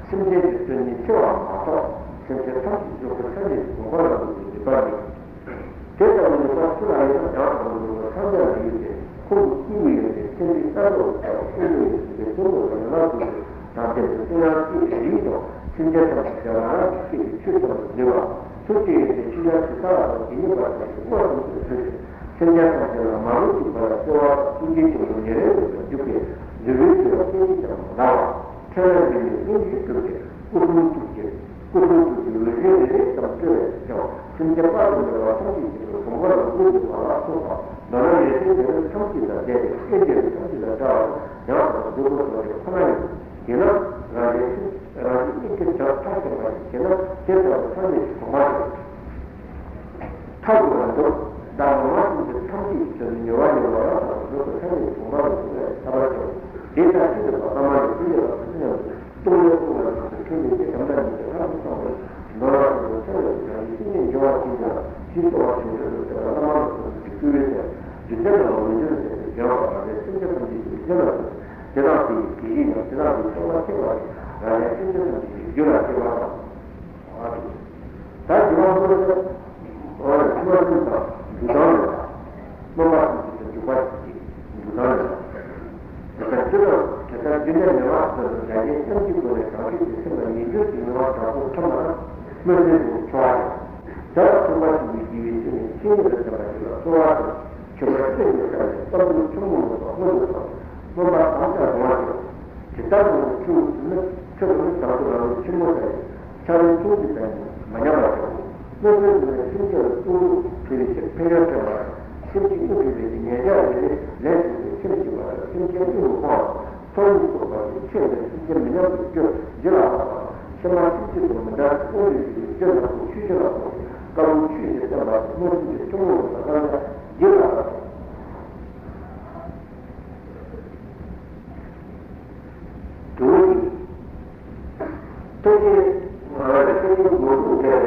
སེམས་ཅན་གྱི་དོན་ཉིད་ཆེ་བ་མ་གཏོགས་སེམས་ཅན་ཐམས་ཅད་རྫོགས་པའི་སངས་རྒྱས་ཀྱི་གོ་འཕང་ལ་བཀོད་པའི་སྒྲིབ་པ་མེད། དེ་ལྟ་བུའི་ནུས་པ་སུ་ལ་ཡོད་ན་ཡང་དག་པར་རྫོགས་པའི་སངས་རྒྱས་ལ་ཡོད་དེ། ཁོང་གི་སྐུ་ཡི་ཡོན་ཏན་མཚན་ཉིད་རྣམ་རྟོག་ལ་སོགས་པ་ཀུན་ནས་ཡོད་པའི་དོན་དུ་ཡང་དག་པར་རྫོགས་པའི་དང་ལྡན་དུ་གསུང་ཡང་སྐྱེས་པའི་རིགས་དང་སེམས་ཅན་ཐམས་ཅད་ཀྱང་རང་རང་གི་ཤེས་པའི་ཆོས་ཙམ་དུ་ནུས་པ། ཐུགས་རྗེ་ཡོན་ཏན་ཆོས་ཀྱང་ཇི་ལྟ་བ་དང་ཇི་སྙེད་པ་ཙམ་ཞིག་མངོན་སུམ་དུ་གཟིགས་ཤིང་སེམས་ཅན་ཐམས་ཅད་ལ་མ་ལུས་ཀྱི་བར་ལ་བརྩེ་བ་དང་ཐུགས་རྗེ་ཆེན་པོ་ཉེར་ལེན་དུ་འཇུག་པའི་འདུལ་བའི་ཚུལ་ལ་སྐད་ཅིག་ཀྱང་མི་འདའ་བ། ཕྲིན་ལས་འདི་ནི་སྙིང་རྗེས་གྲུབ་སྟེ་སྐུ་གསུང་ཐུགས་ཀྱི་སྐུ་གསུང་ཐུགས་ཀྱི་འོད་ཟེར་རེ་རེ་ཙམ་སྤྲོས་པས་ཀྱང་སེམས་ཅན་དཔག་ཏུ་མེད་པ་ཐམས་ཅད་ཀྱི་གོ་འཕང་ལ་འགོད་པའི་བར་ལ་སོགས་པ། མདོར་ན་ཡོན་ཏན་ལྡན་མིན་ཐམས་ཅད་དང་ལྡན་ཏེ་ཡོན་ཏན་ལྡན་མིན་ཐམས་ཅད་དང་བྲལ་བ་ཡང་དག་པར་རྫོགས་པའི་སངས་རྒྱས་ཁོ་ན་ཡིན། དེས་ན་རང་གཞན་སེམས་རང་གཞན་སེམས་ཅན་བྱང་ཐབས་ཤེས་པ་ཞིག་བྱས་ན་དེ་ལྟ་བུའི་སངས་རྒྱས་ཀྱི་གོ་འཕང་རེད། ཐབས་དགོས་པར་འདུག་བདག་ལ་མ་བྱུང་ཚེ་ཐམས་ཅད་ཀྱི་དོན་ནི་མྱུར་བ་མྱུར་བ་ཡང་དག་པར་རྫོགས་པའི་སངས་རྒྱས་ཀྱི་གོ་འཕང་ལ་འགོད་པའི་ཐབས་པར་བྱའོ། དེ་ལྟར་ཤིན་ཏུ་བ་བླ་མ་ལས་ཀུན་ལས་བ་སུ་སུ་ཉམས་སུ་སྟོང་ལས་སྟོང་ལ་ཉམས་སུ་ཁྱོད་ཉིད་ཀྱི་བྱམས་དང་ཉིད་ཀྱི་ལྷ་མོ་ཚང་བའི་མདོ་ལ་སོགས་པའི་སངས་རྒྱས་ཀྱི་བྱང་ཆུབ་སེམས་ཉིད་འབྱུང་བ་ཅན་དུ་ལ་ཞེས་གསོལ་བ་ཞུ་འདོད་དུ་བྱ་བ་བླ་མ་ལ་སོགས་པའི་བསྐུལ་བའི་ཚེ། རྒྱུ་མཚན་དང་འོས་འབྱོར་ཟེར་ཏེ་བྱོན་པ་རང་རེ་སེམས་ཅན་ཐམས་ཅད་ཀྱི་རྒྱུད་ལ་སོགས་དེ་དག་དེ་ཡི་དེ་བཞིན་ཡང་དེ་དག་དེའི་རྟོགས་པ་ཁྱད་པར་ཅན་རང་རེ་སེམས་ཅན་ཐམས་ཅད་ཀྱི་རྒྱུད་ལ་སྐྱེ་བ་དང་། ད་རྒྱུ་མ་ཚོར་ཏེ། འོ་ན་ཐུབ་པ་གསུམ་དང་འཇུག་ལྡང་ལས་དང་། སྨོན་པ་གསུམ་གྱི་འཇུག་པ་གཅིག་གི་འཇུག་ལྡང་ལས་དང་། དེ་ལྟར་སྤྱི་དང་དེ་ལྟར་རྒྱུ་ནས་མེད་པ་ཐོབ་པའི་དགྲ་གཞན་ཐམས་ཅད་ཀུན་ནས་བྱང་ཆུབ་ཀྱི་སེམས་ལ་ཡིད་འགྱུར་གྱི་ནུས་པ་དྲག་པོ་ཐོབ་ན་སྨོན་འདུན་དུ་འཆོལ་བ་དང་། དེ་ལ་མཚུངས་པ་ཞིག་གིས་དགེ་བའི་ཆོས་ནི་ཆེས་ཉེ་དུ་ལྡན་པ་ཞིག་ལ་གསོལ་བ་དང་མཆོད་པ་སེམས་ཀྱི་ས་ནས་བསམ་དོན་ཆུང་ངུ་མེད་པར་མངོན་དུ་བྱ། སྨོན་པ་དམ་བཅའ་རུང་བ་ཞིག་དེ་ལྟར་མོས་ཆུ་ནི་ཆུ་ནི་དང་དུ་རང་ལུས་ཆེན་མོ་ས་ཡི་ཆ་ལུགས་ཐུང་གི་ཚད་ནི་མ་ཉམས་པར་བྱའོ། སྨོན་པའི་ངོས་ནས་སེམས་ཅན་ལ་ཐུགས་ལུགས་ཕན་ཡོན་ཕན་ཡོན་སྤྲད་པ་དང་སེམས་ཀྱི་དབུགས་འབྱིན་པའི་ཉེས་བྱ་རེ་རེ་ལན་གཅིག་ཏུ་སེམས་བསྐྱེད་པ་དང་སེམས་ཅན་དབུགས་སུ་འཕང་བ་ཚོར་ལུགས་ཚུགས་པ་ཞིག་ཁྱེར་ཏེ་སེམས་ཅན་མི་ཉམས་པའི་རྒྱུ་འདི་ལ་བབ་པ་དང་ཕྱི་མ་སེམས་ཅན་དང་མི་འདྲ་བའི་དབང་དུ་བྱས་པའི་རྒྱུ་ནག་པོ་ཆུ་ཆེན་ལ་སོགས་པའི་དཀའ་བའི་ཆོས་ཀྱི་བསྟན་པ་དང་མངོན་སུམ་གྱི་ཐུན་མོང་མ་ལ་བསླབ་བྱ་འདི་ལ་བབ། དུ་ཡིན། ཐུགས་རྗེ་ཐུགས་རྗེ་མགོན་པོ་འདྲ་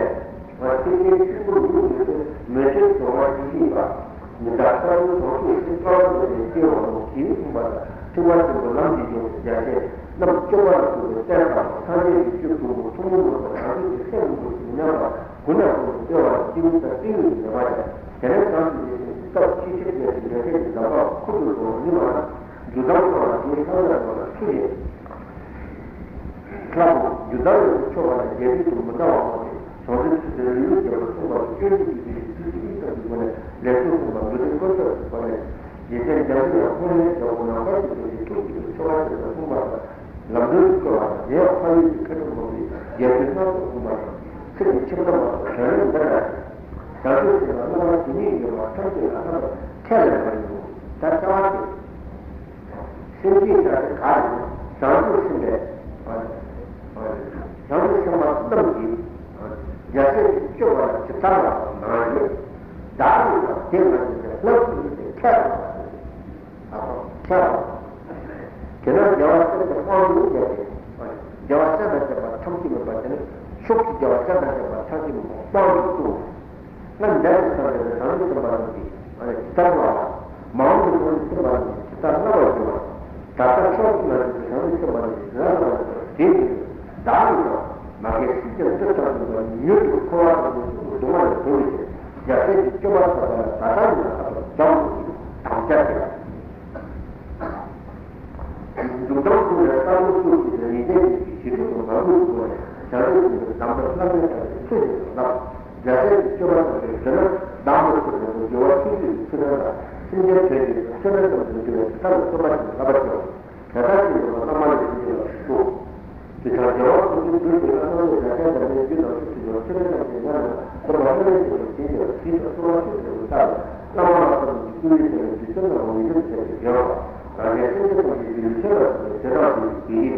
བས་ཐུགས་རྗེ་ཆེན་པོ་འདུག་ཟེར་ཏེ་མོས་གུས་སྦྱོར་བ་ཞིག་ཡིན་པ། མི་རྟག་ལྟ་བུའི་དོན་ཤེས་ཤིང་སྐལ་བ་ཡོད་པའི་སྐྱེ་བོ་ཞེས་གསུངས་པ་ལྟར་ཐེག་པ་ཆེན་པོའི་ལམ་གྱི་སྦྱོང་བའི་རྒྱལ་སྲས་རྣམ་དཔྱོད་པ་ལ་སོགས་པའི་བསྟན་པ་དང་སངས་རྒྱས་ཀྱི་ཆོས་ཕུང་པོ་ཐུན་མོང་མ་ཡིན་པ་རང་རྒྱུད་ཀྱི་སེམས་ཀྱི་ངོ་བོ་མི་ཉམས་པ་ཀུན་ནས་ཀུན་ཏུ་སྤེལ་བ་ལ་སྐྱེས་བུ་དང་སྤེལ་ཡུལ་གྱི་མེད་པ་ཡང་དེ་ནས་བྱང་ཆུབ་ཀྱི་སེམས་སྐབས་ཤིག་ཤིག་ལས་ཀྱི་ལས་ཀའི་གདམས་པ་ཁུར་དུ་བཟུང་ནུས་པ་ན། རྒྱུ་དང་འཁོར་བ་དེའི་ལྷ་ལ་འགྲོ་ལ་ཁྲིད་ལས། ལྷ་མོ་རྒྱུ་དང་ཡོངས་སུ་ཕྱོགས་པ་ལ་རྒྱལ་རིགས་དང་མི་འདའ་བ་མ་སྟེ་བྱང་སེམས་ཆུ་ཚན་ལུས་ལུས་རྒྱལ་པོ་གསུངས་པ་ལ་སྐྱོན་གྱི་རྒྱུ་དེ་ཡི་ཚུལ་གྱིས་ཡིན་ཙམ་གྱི་སྒོ་ནས་ལས་ཚུལ་གསུངས་པ་མུ་སྟེགས་ཀུན་ཐབས་སུ་བབས་ནས་རྗེ་བཙུན་འཇམ་པའི་དབྱངས་ལྷུན་ནེའི་རྒྱལ་པོ་ནམ་མཁའ་ཞིག་ཏུ་ཞིག་ཐུགས་ཀྱི་ཆོ་ག་ཆེན་པོ་གསུངས་པ་ལ་ལམ་སྟོན་དུ་བཀོད་པ་དང་དེ་ཡང་འཕགས་ཡུལ་གྱི་མཁས་གྲུབ་མང་པོས་རྒྱལ་སྲས་སྣ་ཚོགས་གསུངས་པ་དང་ཚིག་གི་ཆིབས་རྣམ་པ་སོགས་དོན་རིམ་འདི་ལྟར་བྱང་ཆུབ་སེམས་ལ་སློབ་པ་ཇི་སྙེད་ཡོད་པ་ཐམས་ཅད་ལ་རྣམ་པར་ཁས་ལེན་པ་ཡིན་ནོ། ད་ལྟ་བ་སྟེ། སེམས་ཅན་ཐམས་ཅད་ག་རེ་བྱང་ཆུབ་སེམས་དཔའི། བྱང་ཆུབ་སེམས་དཔའ་རྣམས་ཀྱིས་རྒྱལ་སྲས་ཀྱི་སྤྱོད་པ་ལ་ཇི་ལྟར་བསླབ་པ་ནང་བཞིན་བདག་ཉིད་དང་དེ་ལ་ཉེ་བའི་ལྷ་ཚུལ་ཉིད་དུ་ཁས་བླངས་པ་དང་། ཁས་བླངས། དེ་ནས་རྒྱལ་བ་སྲས་དེ་དཔང་ཡིག་བརྒྱབ་སྟེ། རྒྱལ་བ་སྲས་དང་བཅས་པ་ཐམས་ཅད་མེད་པ་དེ་ནི་ཕྱོགས་ཀྱི་རྒྱལ་བ་སྲས་དང་བཅས་པ་ཐམས་ཅད་མེད་པ་དཔང་ཡིག་བཙུགས། སྔར་འདས་ཀྱི་སངས་རྒྱས་ནི་བྱང་ཆུབ་སེམས་དཔའ་རྣམས་ཀྱིས་ཇི་ལྟར་བསླབ་པ། མ་འོངས་པའི་བྱང་ཆུབ་སེམས་དཔའ་རྣམས་ཀྱིས་ཇི་ལྟར་བསླབ་པར་འགྱུར་བ། ད་ལྟ་ཕྱོགས་གཅིག་ན་བཞུགས་པའི་བྱང་ཆུབ་སེམས་དཔའ་རྣམས་ཀྱིས་ཇི་ལྟར་བསླབ་པར་འགྱུར་བ་དེའི་ཕྱིར། བདག་གིས་ཀྱང་མ་རྒན་སེམས་ཅན་ཐམས་ཅད་ཀྱང་མྱུར་དུ་འཁོར་བ་དང་ནི་གསུམ་གྱི་སྡུག་བསྔལ་ལས་གྲོལ་བའི་ཕྱིར་རྒྱལ་སྲས་ཀྱི་སྤྱོད་པ་ཐོབ་པ་ལ་ད་ལྟ་ནས་ལྷག་པར་སྦྱངས་ཏེ་དམ་བཅའ་བྱེད། འཛུམ་མདངས་ཕུལ་ནས་རྟ་ཕོ་བཅུ་གཅིག་དང་ཉིན་བརྒྱད་ཀྱི་ཞི་ཁྲོ་དང་མ་བསྐུལ་སྒོ་ནས་བྱང་ཆུབ་ཀྱི་གདམས་པ་བསླབ་པའི་ཐབས་ཀྱི་ཚུལ་བཞིན་དུ་བསླབ། རྒྱལ་སྲས་ཀྱི་སྤྱོད་པ་ཐམས་ཅད་བརྗོད་ན་བདག་མེད་ཚུལ་དུ་འགྱུར་བ་ཆོས་སྤྱོད་ཀྱི་ཚུལ་ཁྲིམས་ལ་སེམས་ཅན་དོན་བྱེད་པའི་ཆོས་རྣམས་ཀྱང་མི་འགྱུར་བའི་དེ་ལྟར་བརྩོན་པ་ཞིག་བསླབ་པར་བྱའོ། དེ་ལྟར་བྱས་པ་བླ་མ་ལས་བྱིན་གྱིས་བརླབ་ཏུ། དེ་ལྟར་རྒྱལ་བ་ཀུན་གྱི་འདུས་ཀྱི་བླ་མ་ལས་རྒྱལ་སྲས་འདི་ནི་རྒྱུད་དང་ཚུལ་ཁྲིམས་དང་ཆོས་འཕེལ་ཐམས་ཅད་ཉམས་ལ་སོགས་པ་ལྷ་ལས་བྱིན་གྱིས་བརླབས་ཏེ་ཚུལ་དང་ཚོར་བ་ཆོས་ཀྱི་རིགས་ལྟར་བླ་མ་ལ་སོགས་པའི་སྐུ་ཡི་ཆེ་བའི་རྒྱུད་ཚོད་ནང་ངོ་ཡོད་ཚད་ཀྱི་རྒྱལ་བ་རང་གཞན་སེམས་ཅན་ཐམས་ཅད་ཀྱི་རྒྱུད་ལ་ཆེ་བ་དང་དེ་དག་གི་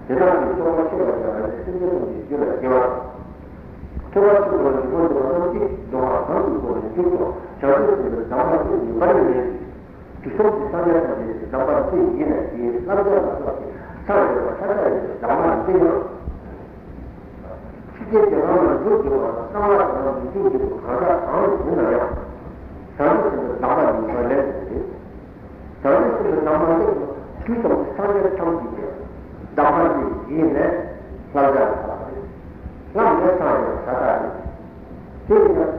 རྒྱུད་ལ་དགེ་བ་དང་དེ་དག་གི་ཚོགས་པ་ཆེ་བ་ཀྱང་རང་གཞན་སེམས་ཅན་ཐམས་ཅད་ཀྱི་རྒྱུད་ལ་དགེ་བ་དང་། ཐོས་པ་ཆེན་པོ་ལ་འཇུག་པར་འདོད་པ་རྣམས་ཀྱིས་སྡོམ་པ་གང་གི་སྒོ་ནས་མཇུག་ཏུ་བྱང་ཆུབ་སེམས་དཔའི་གདམས་པ་ལ་ངེས་པར་ཡིན། དུས་གསུམ་གྱི་སངས་རྒྱས་ཐམས་ཅད་ཀྱི་གདམས་པ་འདི་ཡིན་ནས་དེའི་བསླབ་བྱ་ལ་སོགས་ཀྱི་ཐག་ཆོད་པ་ཐག་ཆོད་ཡིན་པའི་གདམས་ངག་འདི་ཡང་། ཕྱི་རྒྱལ་གྱི་ལམ་ལ་འཇུག་དགོས་པ་དང་གསང་བ་དང་ལམ་དུ་འཇུག་དགོས་པ་གང་ཟག་གང་ཡིན་ན་ཡང་། བྱང་ཆུབ་སེམས་དཔའི་གདམས་པ་འདི་ལ་ལན་དུ་བྱེད། བྱང་ཆུབ་སེམས་དཔའི་གདམས་པ་འདི་ནི་དུས་གསུམ་གྱི་སངས་རྒྱས་ཐམས་ཅད་ཀྱི་གདམས་པ་འདི་ཡིན་ནས་བསླབ་བྱ་ལ་བསླབ་པ་རེད། ལམ་ནས་སངས་རྒྱས་ས་དག་རེད། དེ་ཡིན་ན།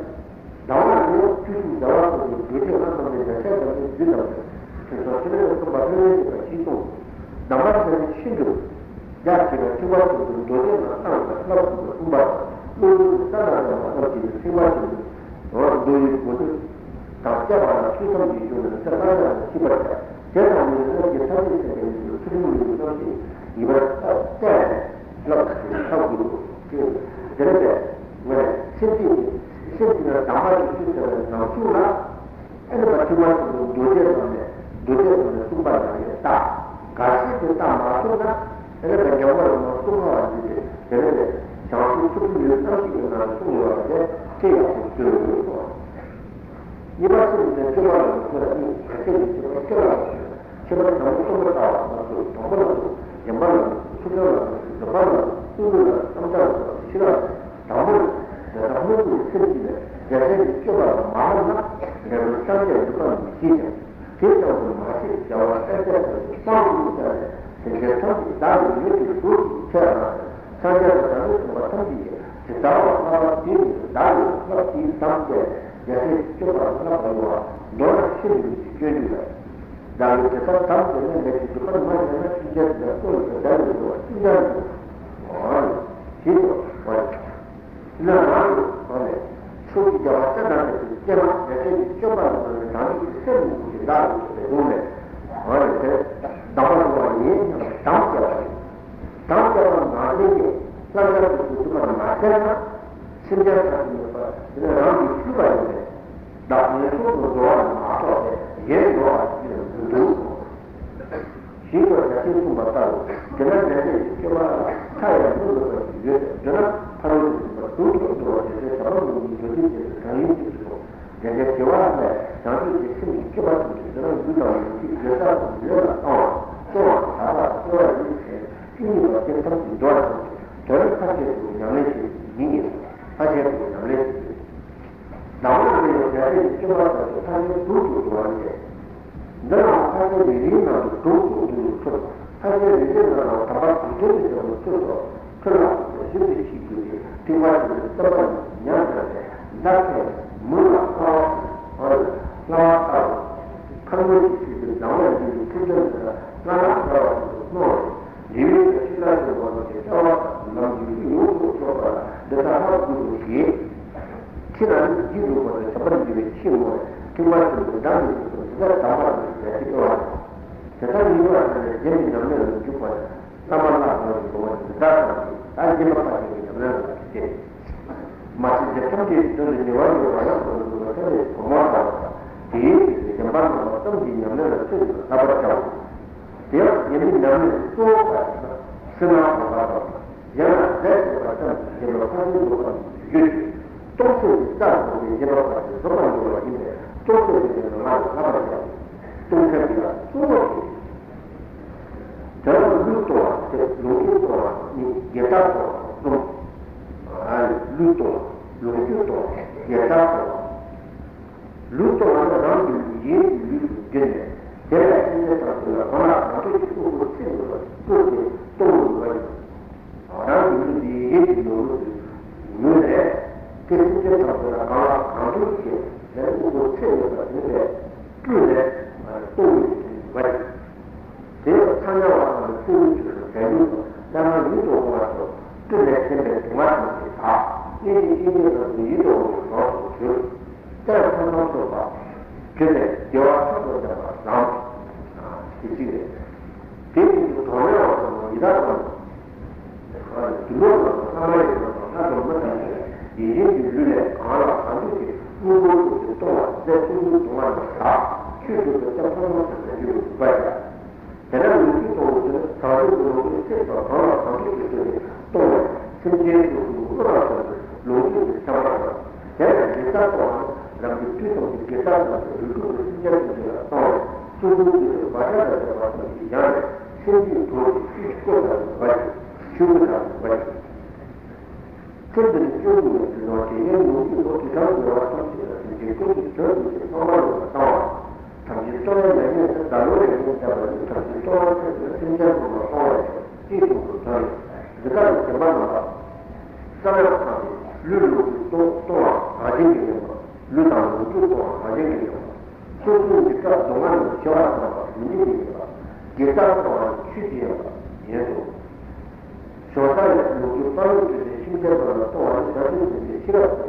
གདམས་ངག་ནི་བཅུ་གསུམ་རྒྱལ་བ་ཀུན་གྱི་མདོ་སྡེ་ལྔ་རྣམས་ལས་རྒྱལ་སྲས་བདག་ཉིད་རྒྱུད་དང་ཕྱོགས་ཆེན་པོ་གསུམ་པ་ལྷུར་ལེན་བྱེད་པ་ཞེས་གསུངས། གདམས་པ་འདི་ནི་ཤིན་ཏུ་རྒྱ་ཆེ་བའི་ཐེག་པ་ཆེན་པོའི་མདོ་སྡེ་ལ་གསང་བའི་བསླབ་གསུམ་པ་གསུམ་པ་བློ་ལུགས་ཀྱི་རྩ་ན་གསང་བ་ཙམ་གྱིས་ནི་ཐེག་པ་ཆེན་པོའི་མདོ་ཡི་སྒོ་འདི་དང་བཅས་པ་ལ་ཆོས་ཐམས་ཅད་གཞུང་ནས་ཚེ་སྔ་ཕྱི་ལ་ཤེས་པར་བྱ། དེ་ལྟ་བུའི་སྔོན་གྱི་ཐམས་ཅད་ཚེ་འདིའི་ཚུལ་ཁྲིམས་ལུགས་ཀྱི་རྣམ་ཤེས་ངེས་པར་བསྟེན་ནས། བསླབ་པ་ཞིག་ཐབས་དགོས་འདུག་དེ་ནས་ངས་སེམས་ཅན་གྱི་སེམས་ཀྱི་ནང་གདམས་པ་ཞིག་ཞུ་ཟེར་བའི་ནང་གསུངས་ལ། ཨ་ནི་པ་ཐེག་པ་ཆེན་པོའི་མདོ་སྡེ་ཙམ་ནས་མདོ་སྡེ་ཙམ་ནས་གསུངས་པ་ནང་བཞིན་ལྟ། འགའ་ཞིག་གིས་ལྟ་མ་ཐུབ་ན་ཨ་ནི་པ་ཉམས་པ་རང་ལ་གསུང་ཁ་བ་འདི་དེ་དེ་ནས་བྱང་ཆུབ་ཐུགས་ཀྱི་ཡུལ་རྣམ་ཤེས་ཀྱི་ནང་ལ་གསུངས་ཡོད་པ་དེ་དེ་ཡག་པོ་ཤོད་དགོས་སོ། གཉིས་པ་སེམས་ཀྱི་སྤྱོད་པ་ལ་སོགས་པ་གཉིས། གལ་ཆེ་བའི་སྤྱོད་པ་སྐྱེ་བ་ལ་སོགས་པ། ཁྱད་པར་དང་པོ་གསུམ་པ་ལྟ་བ་ལ་སོགས་དང་པོ་ལ་སོགས་བདེན་པ་ལ་སོགས་ཚུལ་ཁྲིམས་ལ་སོགས་བཟོད་པ་ལ་སོགས་བསྲུང་བའི་ལ་སོགས་བསམ་བྱ་ལ་སོགས་ཤེས་རབ་དང་པོ་ལ་སོགས་དེ་དག་སྣང་བའི་སེམས་ཀྱིས་ནི་རྒྱལ་སྲས་ཀྱི་སྤྱོད་པ་ལ་མ་བསླབ་ན་འབྲས་བུ་སངས་རྒྱས་འགྲུབ་པ་མི་བྱེད་ཀྱང་། དེ་ཙམ་དུ་མ་ཟད་རྒྱལ་བ་སྲས་བཅས་ཐམས་ཅད་དཔང་དུ་བཅངས་ནས་སེམས་ཅན་ཐམས་ཅད་བདག་གི་ཡུལ་དུ་གྱུར་ཅིག་ཁྱེད་རང་སངས་རྒྱས་དང་བྱང་ཆུབ་སེམས་དཔའ་ཐམས་ཅད་ཀྱིས་ཇི་ལྟར་བ་བསླབ་པ་དེ་བཞིན་དུ་བདག་གིས་བསླབ་དེའི་དམ་བཅས་རྒྱལ་སྲས་ཀྱི་སྤྱོད་པ་བསླབ་པ་ཡོང་བ་མདོར་ན་ཤིན་ཏུ་ནས་སྤྱོད་འཇུག་ལས། བདག་གིས་དེ་ལྟར་དམ་བཅས་ནས་ལས་ཀྱི་སྒྲུབ་པར་མ་བྱས་ན་ཤིན་ཏུ་ནས་ཀུན་ཏུ་བདག་གིས་འགྲོ་བ་ཅི་འདྲ་འགྲོ་བ་ཞེས་སོ། ན་རང་གི་ཐོག་ནས་ཕྱོགས་ཀྱི་རྒྱལ་བ་སྲས་དང་བཅས་པའི་སྤྱན་ལ་རྒྱལ་སྲས་ཀྱི་སྤྱོད་པ་ལ་ནི་རང་ཉིད་ཀྱི་སེམས་ནི་ཀུན་གྱི་བདག་ཏུ་གྱུར་པའི་སྒོ་ནས་ང་ནི་དེ་གདམས་པ་སློབ་པ་ཡིན་སྙམ་དམ་བཅས་པ་ཡིན། དམ་བཅས་པ་མ་བྱས་ཀྱི་བསླབ་བྱ་དེ་ཚོ་སྒྲུབ་པར་མ་བྱས་ན་སེམས་ཅན་ཐམས་ཅད་ཉེས་པ་དེ་ནི་རང་གིས་ཞུས་པ་ཡིན་པས་བདག་ངན་སོང་དུ་འགྲོ་བ་ལ་མ་གཏོགས་པའི་གཞན་འགྲོ་བ་ཞིག་ལ་མི་འདུག་ཞེས་པ་རྒྱ་ཆེར་གསུངས་པ་ལྟར་དེ་ལ་འགྲན་ཟླ་ཡི་སྐྱེ་བ་ལ་མཐའ་ཡང་མི་ལོག་པ་ཞིག་ཡོད་དེ་འདོད་ན་ཕ་རོལ་ཏུ་ཕྱིན་པ་དྲུག་ཏུ་འགྲོ་བ་དེ་ཚེ་བྱ་བ་མི་གཉིས་འགྲོ་དུས་ཀྱི་གང་ཡིན་གཅིག་ཏུ་སོང་། དེ་ལྟར་སྐྱེ་བ་ལ་བྱང་ཆུབ་ཀྱི་སེམས་ཀྱིས་སྐྱེ་བ་ཐམས་ཅད་དེ་ལ་ཡུལ་དང་ཡུལ་ཅན་ཡོད་ས་དང་ཡོད་ལ་གཏོང་བ་གཏོང་བ་བྱ་བ་སྐྱེ་བ་ཡིན་ཞེས་བཅུ་གཉིས་པ་དེ་ཐམས་ཅད་འགྲོ་བ་ཐམས་ཅད་དོན་ཐམས་ཅད་དུ་ཉམས་ལེན་བྱེད་ཡིན་ཡིན་ཐམས་ཅད་དུ་ཉམས་ལེན་བྱེད། གདམས་ངག་འདི་ཡང་རྒྱལ་སྲས་ཀྱི་སྤྱོད་པ་ལྟར་དུ་ཐ་སྙད་དྲུག་ཏུ་འགྲོ་བ་སྟེ། འདི་ལའང་ཐ་སྙད་རེ་རེའི་ནང་དུ་དྲུག་ཏུ་འདུ་བའི་ཚུལ། ཐ་སྙད་རེ་རེའི་ནང་ལ་དམ་པ་དྲུག་ལྡན་དུ་སྦྱར་བའི་ཚུལ་སོགས་ཕྲིན་ལས་ཐམས་ཅད་བཞིན་དུ་ཤེས་དགོས་ཏེ་ཐེག་པ་ཆེན་པོའི་བསྟན་པ་ཉམས་པར་བྱས་བདག་ཕན་མུ་ལ་ཕ་བ་ལ་ལྷ་བ་ལྟ་བུ། ཁ་ངོ་ཞིག་ཤེས་པའི་ལམ་ལ་འདི་ཡི་ཐུགས་རྒྱལ་དུ་ལྷ་ལ་དགའ་བ་ཞིག་ཏུ་སྣང་བ། འདི་བས་ཀྱང་ཤིང་རྟ་ཅན་པ་རྣམས་ཀྱི་ལྟ་བ་དང་ལམ་གྱི་ཤུགས་ཡོངས་སུ་རྫོགས་པ་ལ་འདི་ལྟར་ཧ་གོ་དགོས་ཞེས། ཁྱེད་རང་ནི་རྗེས་ལུས་པ་དང་བྱམས་པར་འགྱུར་བའི་ཕྱིར་སྨོན། ཐེག་པ་ཆེན་པོའི་བདག་མེད་ཀྱི་ཚུལ་འདི་ལྟར་གདམས་པ་རྣམས་ཀྱི་རྒྱ་ཆེ་སྤེལ་བ་དང་། དེ་ལྟར་ཡིན་པར་བྱས་ནས་རྒྱན་གྱི་ཉམས་ལེན་ལ་འཇུག་པ་དང་། བླ་མ་ལྷ་ཚངས་པའི་སྒོ་ནས་འདི་ལྟར་བསམས་ཏེ་ད་སྦྱིན་པ་ཕར་ཕྱིན་གྱི་ཉམས་ལེན་ལ་བྱེད། མ་ཚད་འདི་ཐམས་ཅད་ཀྱི་དོན་དུ་ཉེ་བར་ཡོད་པ་ཡང་དོན་དུ་ཐམས་ཅད་ཐོག་མར་བསླབ་པ་དང་། དེའི་ཕྱིར་བདེན་པ་རྣམ་པ་གསུམ་གྱི་ཉམས་ལེན་ལ་ཚུལ་བཞིན་དུ་བསླབ་པར་བྱའོ། དེ་ཡང་རྒྱན་གྱི་ཉམས་ལེན་གཙོ་བོ་ག་ཞིག་ན་སེམས་ལ་དགོངས་པ་དང་། ཡང་ན་ཟས་ཟོས་པ་ཙམ་གྱིས་སྦྱིན་པ་ཕར་ཕྱིན་འགྲུབ་པར་འགྱུར་ཏེ། སྟོང་གསེར་གྱི་རྩྭ་བཟུང་སྟེ་སྦྱིན་པ་ཕར་ཕྱིན་རྫོགས་པར་འགྱུར་བ་ཡིན་པས་སྟོང་གསེར་གྱི་ཉམས་ལེན་ལ་བསླབ་པར་བྱའོ། སྟོང་གསེར་གྱི་ལ་གཙོ་བོ་དེ། ཐོག་གསུམ། ལུས་གཏོང་བ། ལོངས་སྤྱོད་གཏོང་བ། དགེ་རྩ་གཏོང་བ། ལུས་གཏོང་བ་ནི་རང་གི་ལུས་ཡིན་གྱི་ལུས་སུ་བསྒྱུར་ནས་དེ་ལ་སེམས་ཅན་ཐམས་ཅད་ལ་གང་ལ་གང་འདོད་ཀྱི་དབུལ་པོ་ཚད་མེད་པར་བསྐུར་ཏེ་གཏོང་བའི་ལུས་པ་ཡིན། རང་གི་ལུས་འདི་ཡིད་ཀྱི་ནོར་བུ་དུ་ངུས་ནས་དེ་སེམས་ཅན་ཐམས་ཅད་ལ་གང་ལ་གང་འདོད་ཀྱི་དེ་དབུལ་པོ་ཚད་མེད་པར་དེ་ནས་བསྐུར་ནས་གཏོང་བའི་ལུས་པ་ཡིན། དེ་ཡང་ཚ་དམྱལ་བ་དང་ནི་སྲིན་པོའི་ཆོས་སུ་དལ་འབྱོར་དང་ལྷ་ང་ཡིད་དུ་འོང་བ་དང་སྤྲིན་ལས་བྱུང་བའི་སྡུག་བསྔལ་ཐམས་ཅད་དག་སྙན་ཞིང་སྐད་སྙན་དང་ནི་ཡིད་དུ་འོང་བའི་གྲོགས་སུ་གྱུར། ལྟར་ཕུན་སུམ་ཚོགས་པ་གྱུར་ནས་བདེ་བ་མཆོག་ཏུ་ལྡན་པ་བཟང་། དེ་གཅིག་རེད། དེ་བཞིན་དུ་དོག་ལྔ་བ་དང་ཡི་དྭགས་དང་། དུད་འགྲོ་དང་ལྷ་མ་ཡིན་དང་ལྷ་དང་མི་ཐམས་ཅད་ཡིད་བཞིན་གྱི་ལུས་ལས་གང་ལ་གང་འདོད་ཀྱི་དངོས་པོ་ཐོབ་སྟེ་གཏོང་བ་ཟས་སོ་སོའི་སྡུག་བསྔལ་ལ་བདག་ཆོས་སྒྲུབ་པའི་སྟེང་ཕུན་སུམ་ཚོགས་པའི་རྒྱུ་ཡོད་པ་ཡང་། དེ་ནས་ལོངས་སྤྱོད་གཏོང་བའི་ཚུལ་ནི་བཟང་སྤྱོད་ཀྱི་ལོངས་སྤྱོད་ཚད་དང་གང་ལ་གང་འདོད་ཀྱི་སྟོབས་ཀྱིས་གཏོང་བས་སེམས་ཅན་སོ་སོའི་དངོས་ལ་སོགས་པའི་ལོངས་སྤྱོད་ཀྱི་ཆ་མ་ཡིན། དེ་ལ་དགེ་རྩ་གཏོང་བ་ནི་རང་གི་དུས་ཐམས་ཅད་དགེ་རྩ་གཏོང་བའི་རིགས་དྲུག་གི་སེམས་ཅན་ཐམས་ཅད་ལ་གཏོང་བས་སོ་སོའི་དགེ་ཚུལ་བག་ཆགས་དང་ལྡན་པ་ཐམས་ཅད་སྦྱངས་ནས་སེམས་རྒྱུད་དྲོངས་ཏེ་བཅུད་ཀྱི་བཀོད་དང་ལྡན་པ་ཡིན། ཆོས་སྐུ་དང་ལྡན་པ་ཡིན། ཚེ་འདི་ནི་སྐྱོ་བའི་ཡུལ་དུ་ཡོང་། དེ་ཡང་ལོངས་སྤྱོད་དང་དྲི་མ་མྱོང་བ་ཐམས་ཅད་ལ་སེམས་ཅན་ཀུན་གྱི་དོན་དུ་ཞེས་ཚང་མ་ལོག་ལ་བཏང་བ། ཐམས་ཅད་སྟོང་པའི་མྱ་ངན་འདི། བདག་བློ་ཡིས་མྱོང་བྱ་བ་ནི། ཐམས་ཅད་སྟོང་པར་ཤེས་པས་སེམས་ཅན་ཀུན་ལ་གཏོང་བ་ཡིན། ཅེས་གསུངས་སོ། དོན་འདི་དག་ལ་བདེན་པ་རྣམ་པ་བསམ་ཡག་ཐམས་ཅད་ལུས་ལོངས་སྤྱོད་གཏོང་བ་རང་བཞིན་གྱིས་ཡིན་པ། ལུས་དང་ལོངས་སྤྱོད་གཏོང་བ་རང་བཞིན་གྱིས་ཡིན་པ། སོ་སོའི་འཇིགས་སྐྲག་སྡུག་བསྔལ་ནི་ཞི་བ་དང་བ་མི་འཇིགས་ཀྱི་ཡིན་པ། དགེ་རྩ་གཏོང་བ་ནི་ཆོས་ཀྱི་ཡིན་པ་ཡིན་སོ། གཞོན་བྱ་ལས་ལོངས་སྤྱོད་དཔལ་ལུས་སྤྲུལ་ཏེ་ཤིང་རྟ་བུ་ལ་གཏོང་བ་ནི་བྱང་ཆུབ་སེམས་དཔའི་ཤེས་རབ་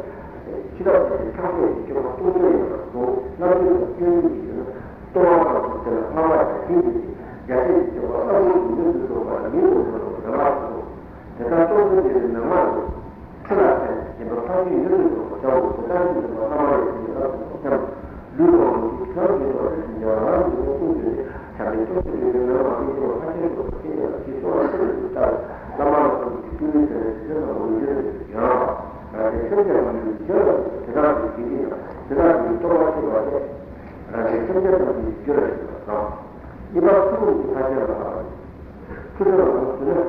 ཤེས་རབ་ཀྱི་ཐབས་ཤེས་ཀྱི་སྤྱོད་པ་སྟོང་ཆོས་ཡིན་པར་གསུངས། བསླབ་བྱའི་སྐྱོན་ཉིད་ཀྱི་ཡོན་གཏོང་བ་དང་ཐུགས་རྗེ་ལ་སྔ་མ་ཡང་ཞིག་ཏུ་བྱས་རྒྱ་ཆེན་གྱི་སྤྱོད་པ་ཨ་རུ་གི་མྱུར་དུ་འགྲོ་བ་ལ་མིང་དུ་འགྲོ་བའི་རང་ལ་གསུངས། དེ་ལྟར་སྟོང་ཆོས་འདི་ཡི་མན་ངག་ནི། ཁྲི་ལ་བརྟེན་ནས་བཞིན་པ་ཕ་ཤུལ་མྱུར་དུ་འགྲོ་བར་བྱའོ། དེ་ལྟར་ཞིག་ཡིན་པ་བླ་མ་ལས་ཞིག་ཡིན་ལ་སོགས་པ་ཀྱང་ལུས་དང་ལོངས་སྤྱོད་ཆོས་ཀྱི་ཐོག་ཏུ་ཞིག་འཇལ་བ་རང་གི་ལོངས་སྤྱོད་ཀྱི་བྱ་མིན་སྟོབས་ཀྱི་ཡོན་ཏན་མ་ཡིན་ཞེས་པ་ཕར་ཕྱིན་སོགས་པ་ཤེས་ནས་ལ་ཞིག་གསོལ་བ་ཐུགས་ཀྱི་བཏབ་བླ་མ་ལ་སོགས་ཀྱི་སྐུ་ལུས་ཟེར་བའི་དེ་ལྟར་ལ་འོད་འགྱུར་ཡང་རང་གི་སེམས་ཀྱང་ལུས་འཇལ་བ་དེ་དག་གི་དགེ་སྡིག་དང་དེ་དག་གི་རྟོགས་པ་ཤེས་པ་ལས་རང་གི་སེམས་ཅན་ཐམས་ཅད་ཀྱི་རྒྱུ་ལ་ཞིག་པ་དང་། གཉིས་པ་ཐུགས་རིག་གི་ཕ་ཤུལ་ལ་ཕ་ཐུགས་རྗེ་ལ་ལོངས་སུ་ནི།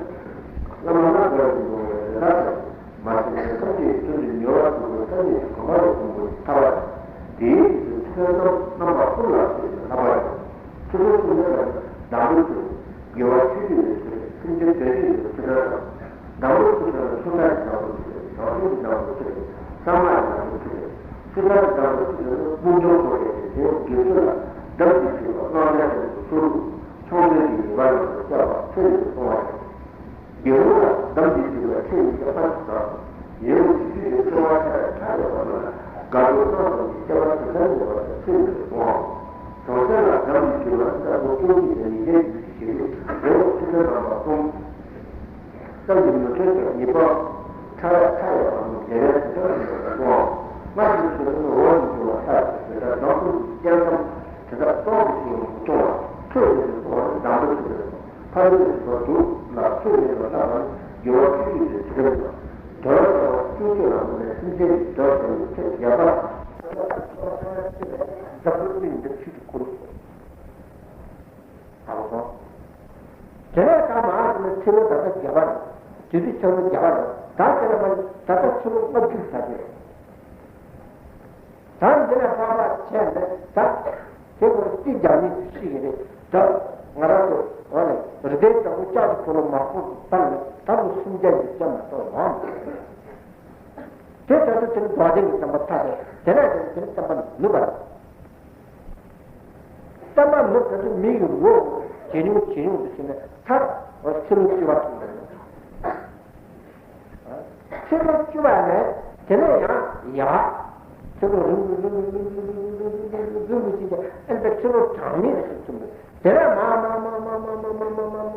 བླ་མ་ལ་དགའ་བའི་འགྲོ་བའི་རེ་ཐག་ཆོད། མ་ཟད་ནས་ཐམས་ཅད་ཀྱི་དོན་དུ་ཉེ་བར་བཞུགས་པའི་སངས་རྒྱས་ཀྱི་གོ་འཕང་ལ་འགོད་པའི་ཐབས་ལ། དེའི་དུས་སུ་ཚུལ་ཁྲིམས་རྣམ་པ་གསུམ་ལ་བརྩོན་ནས་བསླབ་པ་ཡིན། ཚུལ་ཁྲིམས་གསུམ་ནི་ལ་ནི་དང་པོའི་ཚུལ་ཁྲིམས། དགེ་བ་ཆོས་བརྒྱུད་ལས་ཚུལ་ཁྲིམས། སེམས་ཅན་དོན་བྱེད་ལས་ཚུལ་ཁྲིམས་དང་། དང་པོའི་ཚུལ་ཁྲིམས་ནི་ཚོགས་བསགས་ཀྱི་དང་པོའི་ཚུལ་ཁྲིམས། རང་བྱུང་གི་དང་པོའི་ཚུལ་ཁྲིམས། གསང་སྔགས་ཀྱི་དང་པོའི་ཚུལ་ཁྲིམས། ཚུལ་ཁྲིམས་ཀྱི་དང་པོའི་ཚུལ་ཁྲིམས་ནི་དབུགས་འབྱུང་ཁོ་རའི་དེ་དགེ་ཚུལ་ལ་དམ་གྱིས་ཚུལ་ལ་སྣང་ཆ་ཅན་དུ་སོ་སོ་ཆུང་འབྲིང་གི་ཉེས་པ་རྣམས་ལ་སྐྱབས་པ་ཚུལ་ལས་སྤོང་བ་ཡིན། དགེ་སློང་ལ་དམ་གྱིས་ཚུལ་ལ་ཁྲིམས་ཀྱི་སྐྱབས་པ་དང་། ཡིད་འོང་གི་ཆོས་ཀྱི་སྤྲོ་བ་ཆ་ཡང་ཆ་ཡོད་པ་རྣམས་ལ་དགའ་སྤྲོ་སྣང་ཙམ་གྱི་སྐྱབས་པ་ཚུལ་ཁྲིམས་ཡོད་པ་ལ་ཚུལ་ལས་སྤོང་བའོ། གྲོང་གསེབ་ལ་དམ་གྱིས་ཚུལ་ལ་ལྟ་བུ་ཀུན་གྱི་ནི་ཉེས་ཅན་གྱི་ཞེ་གི་རེ་བ་ཚུལ་ཁྲིམས་རྣམ་པ་གསུམ། གསང་གི་མི་མཐུན་དང་ཉེས་པ་ཕྲ་བ་ཁ་ཡོད་པ་རྣམས་འཇལ་བའི་དོན་དུ་སྤོང་བ། སྔར་གྱི་ཚུལ་ཁྲིམས་ནི་འོག་ནས་འབྱུང་བ་ལྟར་དེ་ལྟར་ནང་ཁུལ་གྱི་སྤྱང་ཀམ་དེ་དག་སྟོང་དུ་ཞིག་མི་གཏོང་བ། ཁྲོད་ཀྱི་ཚུལ་སྤོང་བ་ནི་དང་པོའི་ཚུལ་ཁྲིམས་སོ། ཕ་རོལ་ཏུ་ཞིག་པ་དྲུག་ལ་ཚུལ་མེད་པར་བསླབ་པ་ནི་དགེ་བ་བཅུ་གཅིག་པའི་ཚུལ་ཁྲིམས་དང་། དོན་ལ་བྱ་བ་བཅུ་གཅིག་ལ་བསྔོ་ནས་སེམས་ཅན་གྱི་དོན་བྱ་བའི་ཚེ་བརྒྱ་པ། འཛམ་བུ་གླིང་འདིར་ཆོས་ཀྱི་འཁོར་ལོ་བསྐོར། ད་གོ་སོང་། དེ་ནས་ད་མ་ཨ་ནི་ཕྱི་ལོ་ད་ལྟ་བརྒྱ་པ་རེད། དུས་ཚོད་ཕྱི་ལོ་བརྒྱ་པ་རེད། ད་དེ་ལ་མ་ད་ལྟ་ཕྱི་ལོ་ལྔ་བཅུ་ཟ་གི་རེད། ད་འདི་ལ་ཧྲ་པ་བྱས་ནས་ད་དེ་སྐོར་རྩིས་རྒྱག་མིན་དུ་ཤི་གི་རེད། ད་ང་རང་ཚོ་འོ་ནས་རི་དྭགས་དང་པོ་ལྕགས་ཀྱི་ཕོ་ལོ་མ་ཕོག་གི་བར་ནས་ད་ལོ་སུམ་བརྒྱ་ཡི་ལྕགས་མ་གཏོགས་མ་མ་རེད། དེ་ལྟར་དུ་དེ་ནི་རྫོགས་ལྡན་གྱི་བསྟན་པ་མཐའ་དང་དེ་ནས་དེ་ནི་བསྟན་པ་ནུབ་པ་རེད། བསྟན་པ་ནི་ད་དུ་མི་ཡི་ངོ་ཇེ་ཉུང་ཇེ་ཉུང་དུ་ཕྱིན་ནས་མཐར་ཕྱི་ལོ་བཅུ་པ་ཐོན་པ་རེད། ཕྱི་ལོ་བཅུ་པ་ནས་དེ་ནས་ཡང་ཡར་ཕྱི་ལོ་རིང་རིང་རིང་རིང་རིང་རིང་རིང་རིང་ཕྱིན་ཏེ་ཨེ་ད་ཕྱི་ལོ་གྲངས་མེད་ཞིག་ཐོན་པ་དེ་ནས་མ་མ་མ་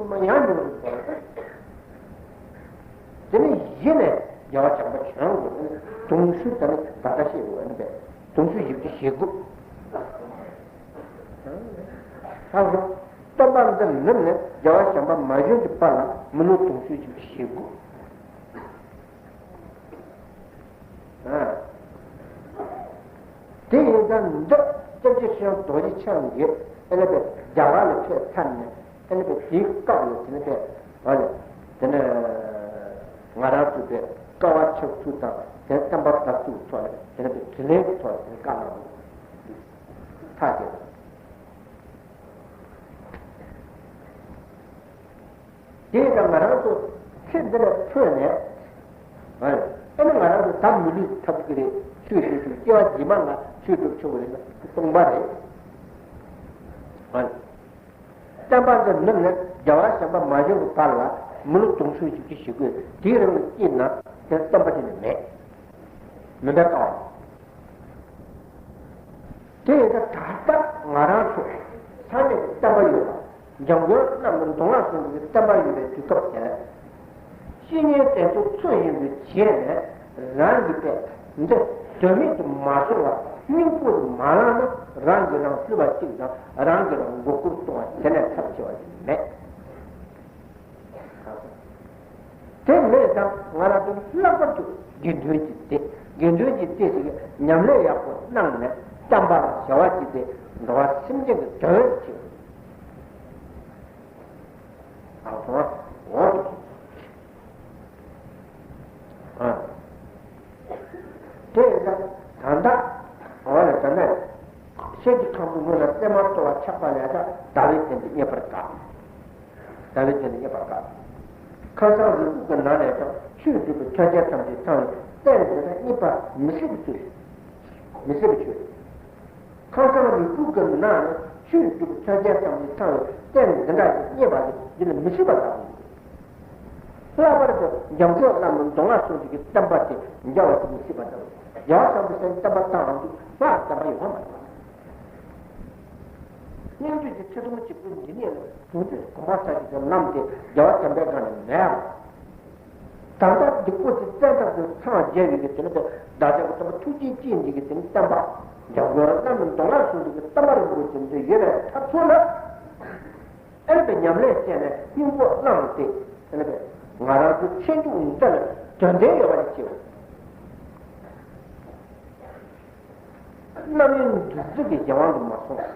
མ་ཡང་ཉུང་རུ་འགྲོ། དེ་ནས་གཞི་ནས་རྒྱལ་བ་བྱམས་པ་བྱོན་དགོས། དེ་ནས་དུང་ཕྱུར་དེ་ནས་ད་ལྟ་བཤད་དགོས་ནི་པས། དུང་ཕྱུར་བཞི་བཅུ་ཞེ་དགུ། ཧ་གོ། བསྟན་པ་འདི་ནུབ་ནས་རྒྱལ་བ་བྱམས་པ་མ་བྱོན་གྱི་བར་ལ་མི་ལོ་དུང་ཕྱུར་བཞི་བཅུ་ཞེ་དགུ། ཨ། དེ་ཡིན་ཙང་འདི་སྐྱབས་རྗེ་ཁྲི་བྱང་རྡོ་རྗེ་འཆང་གིས་ཨེ་ལ་པའི་རྒྱ་གར་ལ་ཕེབས་ཚར་ནས་ཨེ་ལ་པའི་དེའི་སྐབས་ལ་དེ་ནས་པའི་བ་ལས་དེ་ནས་ ང་རང་ཚོ་དེ་དཀའ་བ་ཆགས་ཚུལ་དང་དེ་བསྟན་པ་དར་ཚུལ་ཐོག་ནས་དེ་ནས་དེ་དྲིན་ལན་གྱི་ཐོག་ནས་དེ་བཀའ་གནང་འདུག་ཐག་བཅད། དེ་ཡིན་ཙང་ང་རང་ཚོ་ཚེ་འདི་ལ་འཕོས་ནས། ཨ་ནི་ང་རང་ཚོ་ད་མི་ལུས་ཐོབ་ཀྱི་རེད། ཆོས་ཞུ་ཆོས་སྐྱེ་བ་རྗེས་མ་ལ་ཆོས་སྒྲུབ་ཆོག་གི་རེད་ན་སྟོང་པ་རེད། ཨ་ནི་བསྟན་པ་འདི་ནུབ་ནས་རྒྱལ་བ་བྱམས་པ་མ་བྱོན་གྱི་བར་ལ་མི་ལོ་དུང་ཕྱུར་བཞི་བཅུ་ཞེ་དགུ་དེའི་རིང་ལ་སྐྱེས་ན་དེ་བསྟན་པ་དེ་ནི་མེད། མི་འདྲ་དཀའ་བ། དེ་ཡིན་ཙང་ད་ལྟ་ང་རང་ཚོ་ས་གནས་ཀྱི་བསྟན་པ་ཡོད་པ། འཇམ་མགོན་བླ་མ་མདོ་སྔགས་ཟུང་འཇུག་གི་བསྟན་པ་ཡོད་པའི་དུས་སྐབས་དེར། བཤེས་གཉེན་དེ་ཚོ་ཚོད་བཞིན་དུ་བྱས་ནས་རང་གི་དཔེ་འདི་དོན་མེད་དུ་མ་བཟུང་བར་སྙིང་པོ་དུ་མ་བླངས་ན་རང་གིས་རང་བསླུས་པ་གཅིག་དང་རང་གིས་རང་མགོ་སྐོར་གཏོང་བ་དེ་ལས་ཐབས་ཆེ་བ་ཞིག་མེད། དེ་མེད་ཙང་ང་རང་ཚོ་ལྷག་པར་དུ་དགེ་འདུན་གྱི་སྡེ། དགེ་འདུན་གྱི་སྡེ་ཞིག་གི་ཉམས་ལེན་ཡག་པོ་གནང་ནས་བསྟན་པ་ལ་བྱ་བ་བྱེད་དེ་འགྲོ་བ་སེམས་ཅན་གྱི་དོན་བྱེད། ཨ་ཧོ། འོ། ཨ། དེ་ཡིན་ཙང་ད་ལྟ་འོ་ལ་ད་ནས་ཤེལ་གྱི་ཁང་བུ་ངོས་ལ་རྩེ་མ་གཏོགས་པ་ཆགས་པ་ལས་ཀྱང་ཟླ་བའི་སྟེང་དུ་རྙེད་པར་དཀའ། ཟླ་བའི་སྟེང་དུ་རྙེད་པར་དཀའ། ཁ་སང་རུས་ཁུག་གི་ནང་ནས་ཀྱང་ཆོས་སྒྲུབ་པའི་ཆོས་རྒྱལ་ཐམས་ཅད་ཚང་བའི་རྟེན་འདི་ལ་རྙེད་པ་མི་སྲིད་པའི་ཚུལ། མི་སྲིད་པའི་ཆོས། ཁ་སང་རུས་ཁུག་གི་ནང་ནས་ཆོས་སྒྲུབ་པའི་ཆོས་རྒྱལ་ཐམས་ཅད་ཚང་བའི་རྟེན་འདི་འདྲ་ཞིག་རྙེད་པ་ནི་འདི་ལ་མི་སྲིད་པ་ལྟ་བུ། ལྷག་པར་དུ་འཇམ་མགོན་བླ་མ་མདོ་སྔགས་ཟུང་འཇུག་གི་བསྟན་པ་དེ་འཇལ་བ་དེ་མི་སྲིད་པ་ལྟ་བུ། རྒྱལ་བ་བྱམས་པའི་སེམས་བསྟན་པ་དང་དུ་བ་བསྟན་པ་ཡོད་པ་མ་རེད། སྙན་བརྒྱུད་ཀྱི་ཚེ་ཐུང་གཅིག་པུ་འདི་ཉིད་ལ་གྲོང་ཁྱེར་གོང་མ་ས་ཞིག་གི་ལམ་དེ་རྒྱལ་བ་བྱམས་པའི་སྒང་ནས་མེད་པ། ད་ལྟ་སྡིག་པོ་ཆེ་བཙན་ཐབས་སུ་འཚང་རྒྱ་ཡི་གི་དེ་ནི་བདག་ཅག་གི་ཐུགས་རྗེ་ཅན་གྱི་གི་དེ་ནི་བསྟན་པ། འཇམ་མགོན་བླ་མ་མདོ་སྔགས་ཟུང་འཇུག་གི་བསྟན་པ་རིན་པོ་ཆེ་འདི་ཡོད་པའི་ཐབས་ཚུལ་ལ། ཨེ་ནི་པའི་ཉམས་ལེན་བྱས་ནས་སྙིང་པོ་བླངས་ཏེ་ཨེ་ནི་པའི་ང་རང་ཚོའི་ཚེ་མཇུག་འདི་ལ་དོན་ལྡན་ཡོད་པ་ཞིག་བྱེད་དགོས། རྣམ་གཡེང་འདུ་འཛི་གི་གཞན་དབང་དུ་མ་སོང་།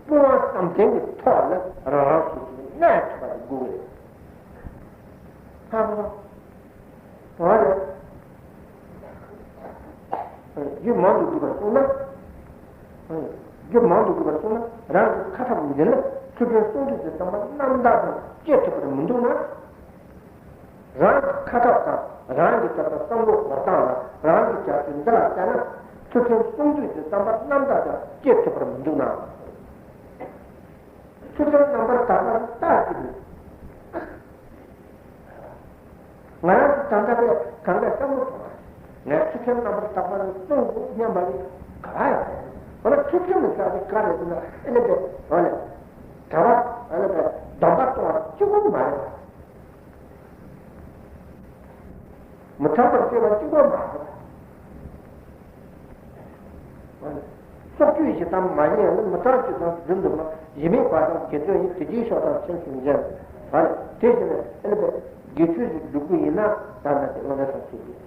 སྤོང་བ་བསམ་གཏན་གྱི་ཐོག་ལ་རང་རང་སོ་སོའི་གནས་ཐུབ་པ་དེ་དགོས་ཀྱི་རེད། ཧ་གོ། འོ་རེད། རྒྱུ་མང་དུ་འགྲུབ་པར་གསུངས་ན། རྒྱུ་མང་དུ་འགྲུབ་པར་གསུངས་ན་རང་གི་ཁ་ཐབས་འདི་ལ་ཐུབ་པའི་གསུང་ཐོས་ཀྱི་བསམ་པ་རྣམ་དག་ཙམ་སྐྱེ་ཐུབ་པར་མི་འདུག་ན། རང་གི་ཁ་ཐབས་དང་རང་གི་ད་ལྟ་བསམ་བློ་འཁོར་སྟངས་ལ་རང་གི་བྱ་སྤྱོད་འདི་ལ་བལྟས་ན་ཐུབ་བསྟན་གསུང་ཐོས་ཀྱི་བསམ་པ་རྣམ་དག་ཀྱང་སྐྱེ་ཐུབ་པར་མི་འདུག་ན། ཐུབ་བསྟན་རྣམ་པར་དག་པར་བལྟ་ཅི་སྨོས། ང་རང་གི་ད་ལྟ་བས་གང་ག་བསམ་བློ་གཏོང་བ། ངས་ཐུབ་བསྟན་རྣམ་པར་དག་པར་གསུང་དགོས་སྙམ་པ་ནི་ག་ལ་ཡང་མེད། འོ་ན་ཐུབ་བསྟན་ནི་ཟེར་བ་དེ་ག་རེད་ཟེར་ན་ཨེ་ནི་པས་འོ་ལས། གྲྭ་པ་ཨེ་ནི་པས་སྡོམ་པ་གཏོང་བ་གཅིག་པུ་མ་རེད། མི་ཚངས་པར་སྤྱོད་པ་གཅིག་པོ་མ་རེད། སྲོག་གཅོད་ཞེ་སྡང་མ་བྱེད་ཡང་ན་མི་ཚངས་སྤྱོད་དང་རྒྱུ་འདུན་པ་ཡིད་མེད་པ་དང་དགེ་འདུན་ཡིན་དེ་རྗེས་ཤོག་དང་ཁྱིམ་སུ་མཇལ་བ་ནི་དེ་བཞིན་ཨེ་ནི་པས་དགེ་ཆོས་ཤིག་སྒྲུབ་ཀྱི་ཡིན་ན་ད་ལྟ་དེ་དངོས་གནས་སང་ཚུལ་དགོས།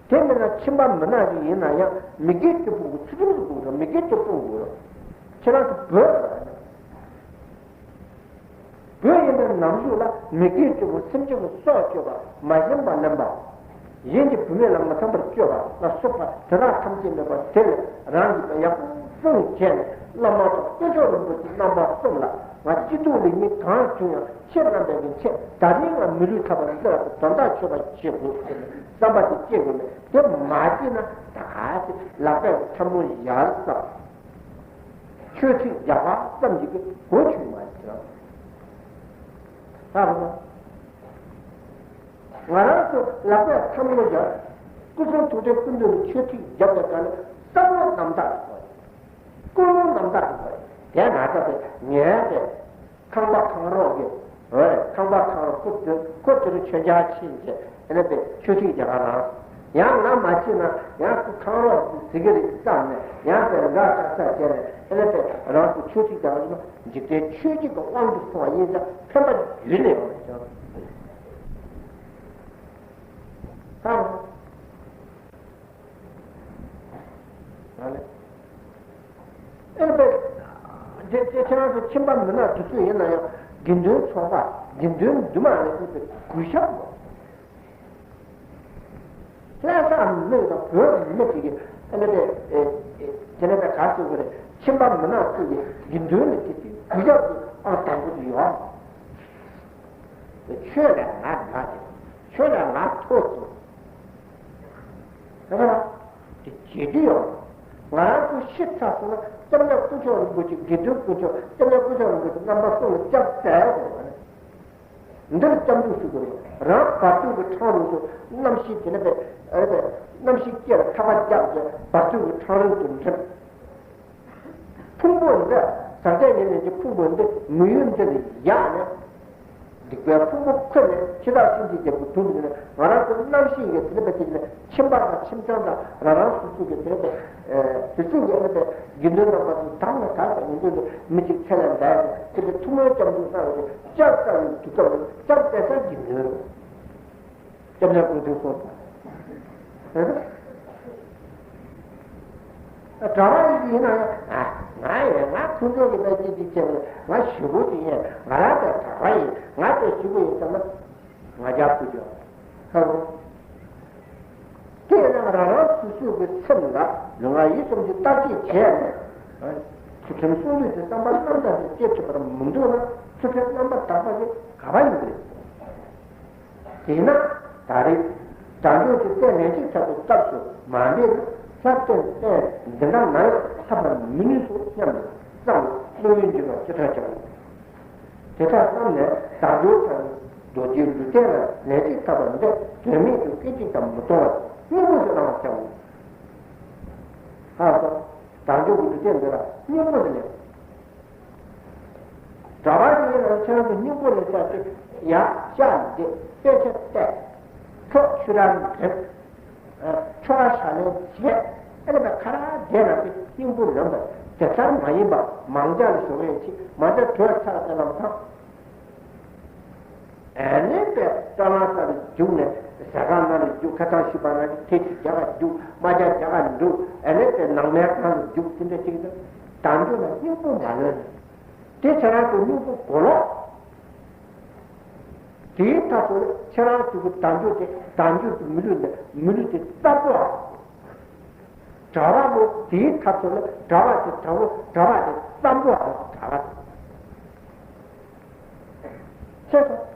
དེ་མིན་ན་ཁྱིམ་པ་མི་ནག་ཅིག་ཡིན་ན་ཡང་མི་དགེ་བཅུ་སྤོང་དགོས། ཚུལ་ཁྲིམས་སུ་སྤོང་དགོས། མི་དགེ་བཅུ་སྤོང་དགོས། ཁྱེད་རང་ཚོ་བོད་ལ་བོད་ཡིན་པའི་ནང་བཞིན་ལ་མི་དགེ་བཅུ་པོ་སེམས་ཅན་གྱི་སྲོག་གཅོད་པ་མ་བྱིན་པ་ལེན་པ། གཞན་གྱི་བུད་མེད་ལ་མི་ཚངས་པར་སྤྱོད་པ་ལ་སོགས་པ་དེ་དག་ཐམས་ཅད་མེད་པ་དེ་ལས་རང་གིས་ཡག་པོ་སྲུང་བྱས་ནས་བླ་མ་དང་དཀོན་མཆོག་རིན་པོ་ཆེ་རྣམ་པ་གསུམ་ལ་ང་སྐྱིད་སྡུག་ལེགས་ཉེས་གང་བྱུང་ཡང་ཁྱེད་རྣམ་པས་ཀྱི་ཆེད་ད་རིང་ང་མི་ལུས་ཐར་པ་འདི་ལ་དོན་དག་ཆོད་པ་བྱེད་དགོས་ཟེར་ནས་བསམ་པ་དེ་སྐྱེ་དགོས་ནས་དེ་མ་བྱས་ན་ད་ག་ཚོད་ལག་པས་ཐལ་མོ་སྦྱར་ཙམ། ཆོས་ཚིག་རྒྱག་པ་ཙམ་གྱིས་གོ་ཆོད་མ་རེད་ཟེར། ཧ་གོ། ང་རང་ཚོ་ལག་པས་ཐལ་མོ་སྦྱར། སྐུ་གསུང་ཐུགས་རྟེན་སྐུ་མདུན་ལ་ཆོས་ཚིག་རྒྱབ་པའི་སྐབས་ལ་བསམ་བློ་རྣམ་དག་གི་སྐོར་རེད། ཀུན་སློང་རྣམ་དག་གི་སྐོར་རེད། དེ་ང་ཚོ་དེ་ངས་དེ་ཁང་པ་ཁང་རོགས་ཀྱི་འོས་ཁང་པ་ཁང་རོགས་ཁོ་དེ་ཁོ་དེ་རུ་མཆོད་མཇལ་ཕྱིན་བྱས་ཨེ་ནི་པས་ཆོས་ཚིག་རྒྱག་ག་རང་། ཡང་ང་མ་ཕྱིན་ན་ཡང་ཁོ་ཁང་རོགས་ཀྱི་ཟི་གི་རིགས་བསམ་ནས་ཡང་དེ་འགའ་ཀ་ས་བྱས་ནས་ཨེ་ནི་པས་རང་ཚོ་ཆོས་ཚིག་རྒྱག་ག་ཡིན་ན། འཇིག་རྟེན་ཆོས་བརྒྱད་ཀྱི་དབང་དུ་སོང་བ་ཡིན་ཙང་ཕན་པ་རྒྱུན་ནས་ཡོང་བར་ཤོག་ཧ་ཨེ་ནི་པས་ དེ་ཚེ་ཁྱེད་རང་ཚོ་ཁྱིམ་པ་མི་ནག་དེ་ཚོ་ཡིན་ན་ཡང་དགེ་འདུན་ཚོགས་པ་དགེ་འདུན་འདུས་མ་ལ་སོགས་པའི་གུས་ཞབས་དགོས། ལྷ་ས་མི་དང་བོད་མི་དེ་གི་ཨ་ནི་དེ་དེ་ནས་དེ་ག་ཟེར་དགོས་རེད། ཁྱིམ་པ་མི་ནག་ཚོས་ཀྱི་དགེ་འདུན་ལ་དེ་དེ་གུས་ཞབས་ཀྱི་ཨང་དང་པོ་དེ་ཡོད། ཆོས་ལ་ང་དགའ་ཅིང་ཆོས་ལ་ང་ཐོས་ཅིང་། དེ་ལ་དེ་བྱེད་རྒྱུ་ཡོད། ང་རང་ཚོ་ཤི་ཚར་སོང་ན་སྐྱབས་གནས་དཀོན་མཆོག་རིན་པོ་ཆེ་དགེ་འདུན་དཀོན་མཆོག་སྐྱབས་གནས་དཀོན་མཆོག་རིན་པོ་ཆེ་རྣམ་པ་གསུམ་ལ་སྐྱབས་བཙལ་དགོས་པ་རེད། འདིར་སྐྱབས་འཇུག་ཞུ་དགོས་རེད། རང་བར་དོའི་གི་འཕྲང་རིང་དུ་རྣམ་ཤེས་དེ་ནས་པའི་ཨ་རེ་པའི་རྣམ་ཤེས་སྐྱེ་ལ་ཐག་པ་རྒྱག་བྱས་བར་དོའི་གི་འཕྲང་རིང་དུ་འགྲིམ། ཕུང་པོ་འདི་ཟག་བཅས་ཉེར་ལེན་གྱི་ཕུང་པོ་འདི་མི་ཡུལ་འདི་ལས་ཡག་ནས། སྡིག་པའི་ཕུང་པོ་འཁུར་ནས་འཆི་བདག་གཤིན་རྗེའི་རྒྱལ་པོ་དྲུང་དུ་ནས་ང་རང་ཚོ་རྣམ་ཤེས་ཀྱི་དེ་ལས་པའི་དེ་ནས་ཁྱིམ་པ་དང་ཁྱིམ་ཚང་དང་རང་རང་སོ་སོ་གི་དེ་ལས་པའི་དེ་ཚོ་ཡོད་ལས་པའི་དགེ་འདུན་རྣམ་པ་ཚོ་དག་ནས་དག་ཏུ་ཡིན་དུས་མི་གཅིག་ཚེ་ལས་འདས་ནས་དེ་ལས་ཐུགས་སྨོན་སྐྱབས་འཇུག་གནང་བའི་སྐྱབས་བཙལ་བའི་དུས་སྐབས་ལ་སྐྱབས་བཙལ་ས་དགེ་འདུན་རེད། སྐྱབས་གནས་དཀོན་མཆོག་གསུམ་དང་། གྲྭ་པ་ཡིན་ཡིན་ན་ཡང་ང་ཡང་ང་ཁོང་ཚོ་གི་ལྟ་ཅི་ཅི་བྱས་པ་ང་ཞེ་པོ་ཅིག་ཡིན། ང་རང་དེ་གྲྭ་པ་ཡིན། ང་དེ་ཞེ་པོ་ཡིན་ཟེར་ན་ང་རྒྱལ་པོ་ཅོག་ཧ་གོ། དེས་ན་རང་རང་སོ་སོའི་གི་སེམས་ལ་ལུས་ངག་ཡིད་གསུམ་གྱི་བརྟག་དཔྱད་བྱས་ནས་ཚུལ་ཁྲིམས་སྲུང་ལུགས་ཀྱི་བསམ་པ་རྣམ་དག་ཏུ་སྐྱེ་ཐུབ་པར་མི་འདུག་ན་ཚུལ་ཁྲིམས་རྣམ་པར་དག་པ་དེ་ག་པར་ཡོད་རེད། དེས་ན་ད་རེས་དལ་འབྱོར་གྱི་རྩལ་ལན་གཅིག་ཐོབ་པའི་སྐབས་སུ་མ་འདས་ན་ལྷ་བསྟེན་རྟེན་འདི་འདྲ་ན་ཡང་ཐོབ་པར་མི་ནུས་སོ་སྙམ་ནས་བསམ་བློའི་འགྱུར་བ་ཅི་ཐོན་ཀྱང་། དེ་ལྟར་བསམ་ནས་དལ་འབྱོར་ཚང་རྡོ་རྗེའི་ལུས་རྟེན་ལ་ལན་གཅིག་ཐོབ་པ་འདི་དོན་མེད་དུ་སྐད་ཅིག་ཀྱང་མི་གཏོང་བར་སྙིང་པོ་ཞིག་གནང་བར་བྱའོ། ཧ་གོ། དལ་འབྱོར་གྱི་ལུས་རྟེན་འདི་ལ་སྙིང་པོ་ཞིག་ལེན། གྲྭ་པ་ཞིག་ཡིན་ན་ཁྱེད་རང་གི་སྙིང་པོ་ལ་བལྟས་ཏེ་ཡར་ཤག་འདེད་དཔེ་ཆ་བལྟས། ཁྲོག་ཆུ་ར་འགྲིམ། ཆོ་ག་ཞལ་ལས་བྱས། ཨ་ནི་མ་ཁ་ར་བསྡད་ན་དེ་སྙིང་པོ་ལོན་པ་དེ་ལྟར་མ་ཡིན་པ་མང་ཇ་ལ་ཞོགས་ཡས་ཆེ་མང་ཇ་དྲོད་ཚ་ལ་ལམ་ཐང་། ཨ་ནི་པའི་སྐྲ་ལང་ས་ལ་རྒྱུག་ནས་ཟ་ཁང་ནང་ལ་རྒྱུག་ཁ་སང་ཞིག་པ་ན་ཐེ་ཆུ་རྒྱ་གར་རྒྱུག་མ་རྒྱ་རྒྱ་གར་འགྲོ། ཨ་ནི་པའི་ནང་མའི་ཁང་ལ་རྒྱུག་དེ་འདྲ་ཅིག་ད་དལ་འབྱོར་ལ་སྙིང་པོ་མ་ལོན་ནས་དེ་ཁྱེད་རང་ཚོ་སྙིང་པོ་གོ་ལོག་དེའི་མཐའ་སོ་ཁྱེད་རང་ཚོ་གི་དལ་འབྱོར་དེ་དལ་འབྱོར་དུ་མི་ལུས་ནས་མི་ལུས་དེ་རྩ་པོ་ཨ། གྲྭ་པ་མོ་དེའི་ཐབས་ཚོ་ལ་གྲྭ་པ་དེ་གྲྭ་བོ་གྲྭ་པ་དེ་གཙང་པོ་ཨ་གྲྭ་པ་དེ། ཤེས་སོང་།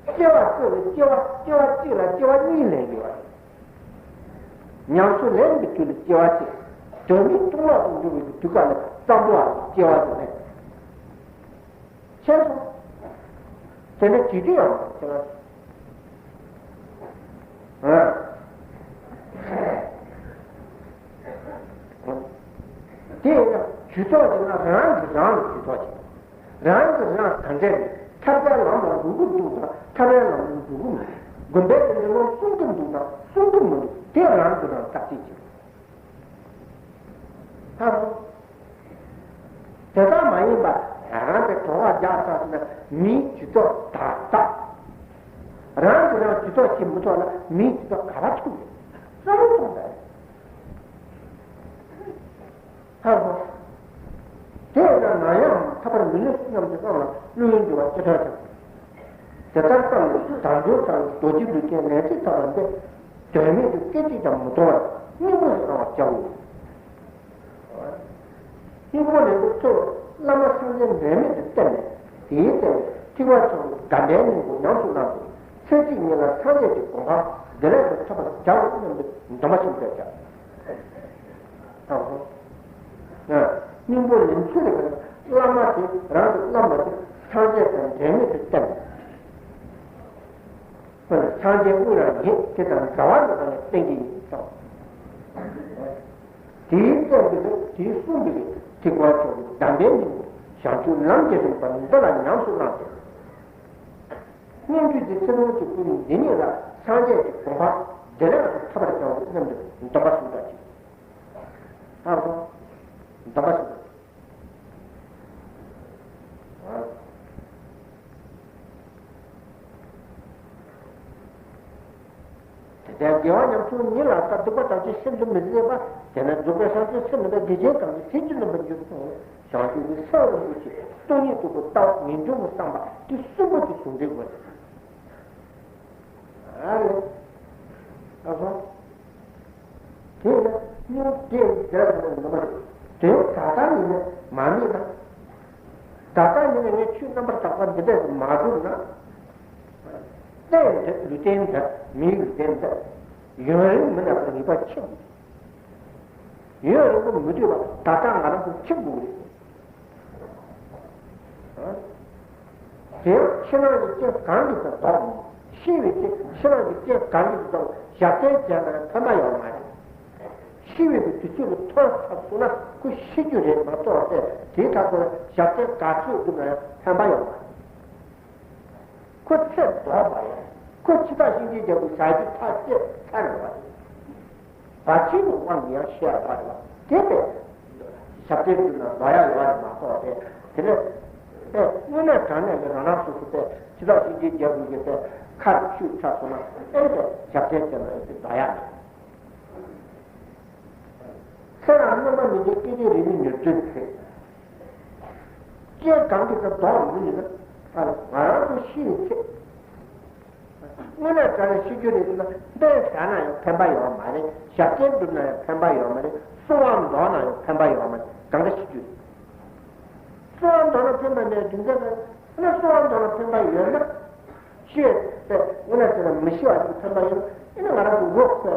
སྐྱེ་བ་གཅིག་ལ་སྐྱེ་བ་སྐྱེ་བ་གཅིག་ལ་སྐྱེ་བ་གཉིས་ལེན་དགོས་པ་རེད། ཉམས་སུ་ལེན་པའི་དུས་ལ་སྐྱེ་བ་གཅིག་དོན་མེད་སྟོང་ལོག་ཏུ་འགྲོ་བའི་དུས་སྐབས་ལ་གཙང་པོ་ཨ་སྐྱེ་བ་དེ་རེད། ཤེས་སོང་། དེ་འདྲ་བྱེད་རྒྱུ་ཡང་ཁྱེད་རང་། དེ་ཡང་ཇུས་གཏོགས་བྱེད་ན་རང་གིས་རང་ལ་ཇུས་གཏོགས་བྱེད། རང་གིས་རང་ག་འདྲ་ཡིན་ཐར་པའི་ལམ་ལ་འགྲོ་གི་འདུག་དང་ཐར་པའི་ལམ་ལ་འགྲོ་གི་མི་འདུག་དགོན་པའི་གི་ལས་ལུང་གསུང་གི་འདུག་དང་གསུང་གི་མི་འདུག་དེ་རང་གིས་རང་བརྟག་དཔྱད་བྱེད། ཧ་གོ། དེ་ལྟར་མ་ཡིན་པར་རང་གི་གྲོགས་པོ་རྒྱག་ཚར་ན་མིའི་ཇུས་གཏོགས་དག་དག་རང་གིས་རང་ཇུས་གཏོགས་བྱེད་མི་ཐུབ་ན་མིའི་ཇུས་གཏོགས་ག་པར་ཐུབ་ཡོད། བསམ་བློ་གཏོང་དགོས། ཧ་གོ། དེས་ན་ང་ཡང་ཐར་པར་མི་ནུས་སྙམ་དུ་བསམ་ལ་བློའི་འགྱུར་བ་ཅི་ཐོན་ཀྱང་། དེ་ལྟར་བསམ་ནས་དལ་འབྱོར་དང་རྡོ་རྗེ་ལུས་རྟེན་ལན་གཅིག་ཐོབ་པ་འདི་དོན་མེད་དུ་སྐད་ཅིག་ཀྱང་མི་གཏོང་བར་སྙིང་པོ་ཞིག་གནང་བར་བྱའོ། སྙིང་པོ་ལེན་པའི་ཚུལ་བླ་མ་སངས་རྒྱས་འབྲལ་མེད་དུ་བསྟེན་ནས་དེའི་སྟེང་ནས་ཐེག་པ་ཆེན་པོའི་གདམས་པའི་སྙིང་པོ་ཉམས་སུ་བླངས་ཏེ་ཚེ་གཅིག་ཉིད་ལ་སངས་རྒྱས་ཀྱི་གོ་འཕང་བདེ་ལེགས་སུ་ཐོབ་པར་བྱའོ་སྙམ་དུ་འདུན་པ་ཆེན་པོས་བསྐྱངས། སྙིང་པོ་ལེན་ཚུལ་ལ་བླ་མ་དེ་རང་གི་བླ་མ་དེ་སངས་རྒྱས་དང་འབྲལ་མེད་དུ་བསྟེན་ནས། སངས་རྒྱས་དངོས་རང་ཡིན་དེ་དང་འདྲ་བ་ནི་ང་ནི་བསྟེན་གྱི་ཡིན་གསུངས། དེའི་སྟེང་དུ་དེའི་གསུང་གི་ཐེག་པ་མཆོག་གི་གདམས་པའི་སྙིང་པོ་བྱང་ཆུབ་ལམ་གྱི་རིམ་པ་འདི་ལ་ཉམས་སུ་བླངས་ཏེ། སྙན་བརྒྱུད་ཀྱི་ཚེ་ཐུང་གི་སྐུ་མི་འདི་ཉིད་ལ་སངས་རྒྱས་ཀྱི་གོ་འཕང་བདེ་ལེགས་སུ་ཐོབ་པར་བྱའོ་སྙམ་དུ་འདུན་པ་ཞུ་དག་ཅིང་། ཧ་གོ། འདུན་པ་ཞུ་དག་ཅིང་། དེ་ལྟར་དགེ་བ་ཉམ་ཆུང་ཉིད་ལ་ལྟ། སྡིག་པ་དག་ཅིང་ཤིན་ཏུ་མི་བཟད་པ། དེ་ནི་རྫོགས་པའི་སངས་རྒྱས་སེམས་ནི་པའི་དགེ་རྒྱས་གང་གིས་ཐེག་ཆེན་ནི་པར་འགྱུར་གསུངས། བྱང་ཆུབ་ཀྱི་སེམས་རིན་པོ་ཆེ་སྟོང་ཉིད་རྟོགས་པའི་ལྟ་བ་ངེས་འབྱུང་གི་བསམ་པ་དེ་གསུམ་པོ་དེ་ཟུང་འབྲེལ་དགོས། ཨ་ལས། ཨ་ཧོ། དེ་ཡིན་ན་སྙིང་རྗེ་འདིར་ནི་ནི་མ་རེད། དེ་ད་ལྟ་ཉིད་ནས་མ་རྨིས་ན། ད་ལྟ་ཉིད་ནས་ངས་ཆོས་རྣམ་པར་དག་པ་འདི་འདྲ་ཞིག་མ་བསྒྲུབས་ན། རྟེན་འདི་ལུས་རྟེན་འདི་མིའི་ལུས་རྟེན་འདི་ཡུན་རིང་མི་གནས་པར་ངེས་པ་ཆེ། ཡུན་རིང་པོ་མི་སྡོད་པ་ད་ལྟ་ང་རང་ཚོ་འཆི་དགོས་རེད། དེ་ཕྱི་ནང་གི་རྐྱེན་གང་གིས་ཀྱང་ལྡོག་མི་ཤེས་པའི་ཕྱིར། ཕྱི་ནང་གི་རྐྱེན་གང་གིས་ཀྱང་ལྡོག་ཞབས་བརྟན་བྱས་ན་ཡང་ཕན་པ་ཡོད་མ་རེད། ཤི་བའི་དུས་ཚོད་ལ་ཐོན་ཚར་སོང་ན་ཁོ་ཤི་རྒྱུ་རེད་མ་གཏོགས་ཏེ་དེའི་ཐག་ཏུ་ཞབས་བརྟན་ག་ཚོད་བསྒྲུབས་ན་ཡང་ཕན་པ་ཡོད་མ་རེད། ཁོ་ཚེ་ལྡོག་པ་ཡིན། ཁོ་འཆི་བདག་གཤིན་རྗེའི་རྒྱལ་པོའི་ཟ་རྒྱུ་ཐག་བཅད་ཚར་ཡོད་པ་རེད། བར་ཆད་ཀྱི་དབང་གིས་ཡང་ཤི་ཡ་ཡོད་རེད་པ། དེ་བས་ཞབས་བརྟན་བསྒྲུབས་ན་ལྡོག་ཡ་ཡོད་རེད་མ་གཏོགས་ཏེ་དེ་ནས་ཨེ་དངོས་གནས་དྲང་གནས་ཀྱི་རང་རང་སོ་སོ་པས་འཆི་བདག་གཤིན་རྗེའི་རྒྱལ་པོ་གི་པས་ཁ་རུ་ཆུ་ཚར་སོང་ན་ཨེ་རེད་པས་ཞབས་བརྟན་བྱས་ན་ཨེ་ལྡོག་ཡ་མེད། ཚེ་རབས་རྣམ་པ་མི་འབྱུང་སྐད་ཅིག་རེ་རེའི་མྱུར་དོན་ཚེ། རྐྱེན་གང་གིས་ཀྱང་ལྡོག་མི་ནུས་ན། ཨ་ང་རང་ཚོ་ཤི་བའི་ཚེ། དངོས་གནས་དྲང་གནས་ཤི་རྒྱུ་རེད་ཟེར་ན་གདན་ཟ་ན་ཡང་ཕན་པ་ཡོད་མ་རེད། ཞབས་བརྟན་བསྒྲུབས་ན་ཡང་ཕན་པ་ཡོད་མ་རེད། གསོལ་བ་འདེབས་ན་ཡང་ཕན་པ་ཡོད་མ་རེད། གང་ག་ཤི་རྒྱུ་རེད། གསོལ་བ་འདེབས་ན་ཕན་པ་མེད་རྒྱུ་མཚན་གང་རེད། ཨ་ནི་གསོལ་བ་འདེབས་ན་ཕན་པ་ཡོད་ན། ཤི་བའི་ཚེ་དངོས་གནས་བྱས་ན་མི་ཤི་བ་ཞིག་ཕན་པ་ཡོད་ན། ཨ་ནི་ང་རང་ཚོ་རོ་ཁོལ་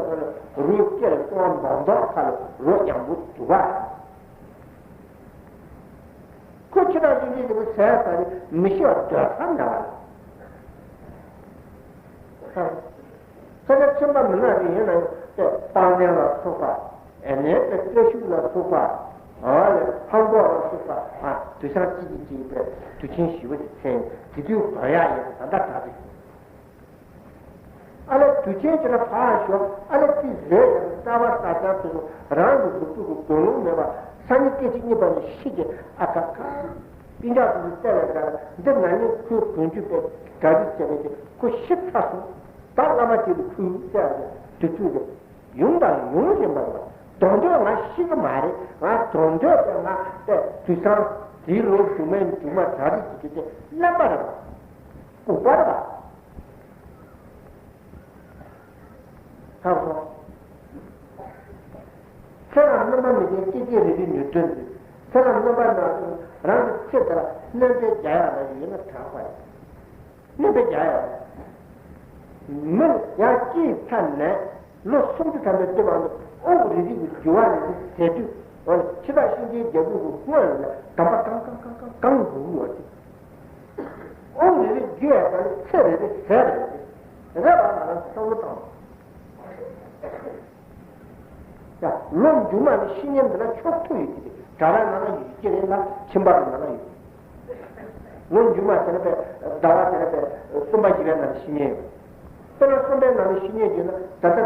ཡ་རོ་སྐྱེ་ལ་གསོལ་བ་འདེབས་མདོག་ཁ་ལ་རོ་ཡག་པོ་འདུག་ག་ཁོ་འཆི་བདག་གཤིན་རྗེའི་རྒྱལ་པོ་ཟས་ཟ་ནས་མི་ཤི་བར་སྡོད་ཐབས་མེད་པ་རེད། ས་ཆ་ཆེན་པོ་མི་ལ་རེ་ཡིན་ན་ཡང་སྤང་ལྗོངས་ལ་སོགས་པ། ཨེ་ནས་ཏེ་བཀྲ་ཤིས་ལ་སོགས་པ། ཨ་ལས་ལྷམ་གོག་ལ་སོགས་པ། ཨ་དུས་སང་གཅིག་གིས་གཅིག་པའི་དུས་ཆེན་ཞེ་པོ་ཅིག་འཚོགས་ཡིན། དེ་དུས་གོ་ཡག་ཡིན་ད་ལྟ་གྲ་སྒྲིག་ཨ་ལས་དུས་ཆེན་གྱི་ལ་ཕར་ཞོག་ཨ་ལས་ཅི་བཟོས་ཡང་རྩ་བ་ས་ཆ་དེ་ཚོ་རང་གི་གཟུགས་པོ་གི་གོ་ལོང་མེད་པ་སང་ཉིན་སྐད་ཅིག་གཉིས་པ་ནས་ཤི་གི་ཨ་ཁ་ཁ། སྤུན་ཀྱག་དེ་ཚོ་བལྟས་ལ་འདྲ་འདི་ན་ནིང་ཁོའི་གོན་རྒྱུ་པའི་གྲ་སྒྲིག་བྱས་པའི་དེ་ཁོ་ཤི་ཚར་སོང་། ད་བླ་མ་དེ་ལ་ཁུལ་བལྟས་ལ་དུས་ཚོད་དེ་ཡོང་དང་ཡོང་བཞིན་པ་རེད། དོན་དུ་ང་ཤི་གི་མ་རེད། ང་དོན་དུ་དེ་ང་བལྟས་དུས་སང་དེའི་ལོ་རྒྱུས་མའི་རྒྱུས་མ་གྲ་སྒྲིག་བྱེད་རྒྱུ་དེ་གླེན་པ་རེད་པ། ལྐུགས་པ་རེད་པ། ཧ་གོ། ཚེ་རབས་རྣམ་པ་མི་འབྱུང་སྐད་ཅིག་རེ་རེའི་མྱུར་དོན་འདི། ཚེ་རབས་རྣམ་པ་སྣ་ཚོགས་རང་གི་ཚེ་འདི་ལ་སྣོན་པ་རྒྱག་ཡག་ལ་ཡོད་ན་དྲག་པ་རེད། སྣོན་པ་རྒྱག་ཡག་མི་ཡང་སྐྱེས་ཚར་ནས་ལོ་སུམ་ཅུ་ཐམ་པའི་སྟོད་ལ་ནི་དབུགས་རེ་རེ་གི་རྒྱུ་བ་རེ་རེ་ཟད་དུས་འོ་ན་འཆི་བདག་གཤིན་རྗེའི་རྒྱལ་པོ་གི་སྔོན་ལ་དམ་པ་གང་གང་གང་གང་གང་འགུག་ཡོད་ཅིག་དབུགས་རེ་རེ་རྒྱུ་ཡ་དང་ཚེ་རེ་རེ་ཟད་རེ་རེ་རེད་པ། ང་རང་བསམ་བློ་བཏང་། ཡ། ལོ་མཇུག་མ་ནི་ཤི་ཉེན་འདི་ན་ཆོག་ཐུ་ཡོད་ཀྱི་རེད། དགྲ་རང་ནང་ན་ཡོད་ཀྱི་རེད་ལ་ཁྱིམ་པ་རང་ནང་ན་ཡོད། ལོ་མཇུག་མ་དེ་ན་པས་ཟླ་བ་དེ་ན་པས་གསུམ་པ་བཞི་པའི་ནང་ནས་ཤི་ཉེན་ཡོད། དཔེར་ན་གསུམ་པའི་ནང་ནས་ཤི་ཉེན་ཡོད་ན་ད་ལྟ་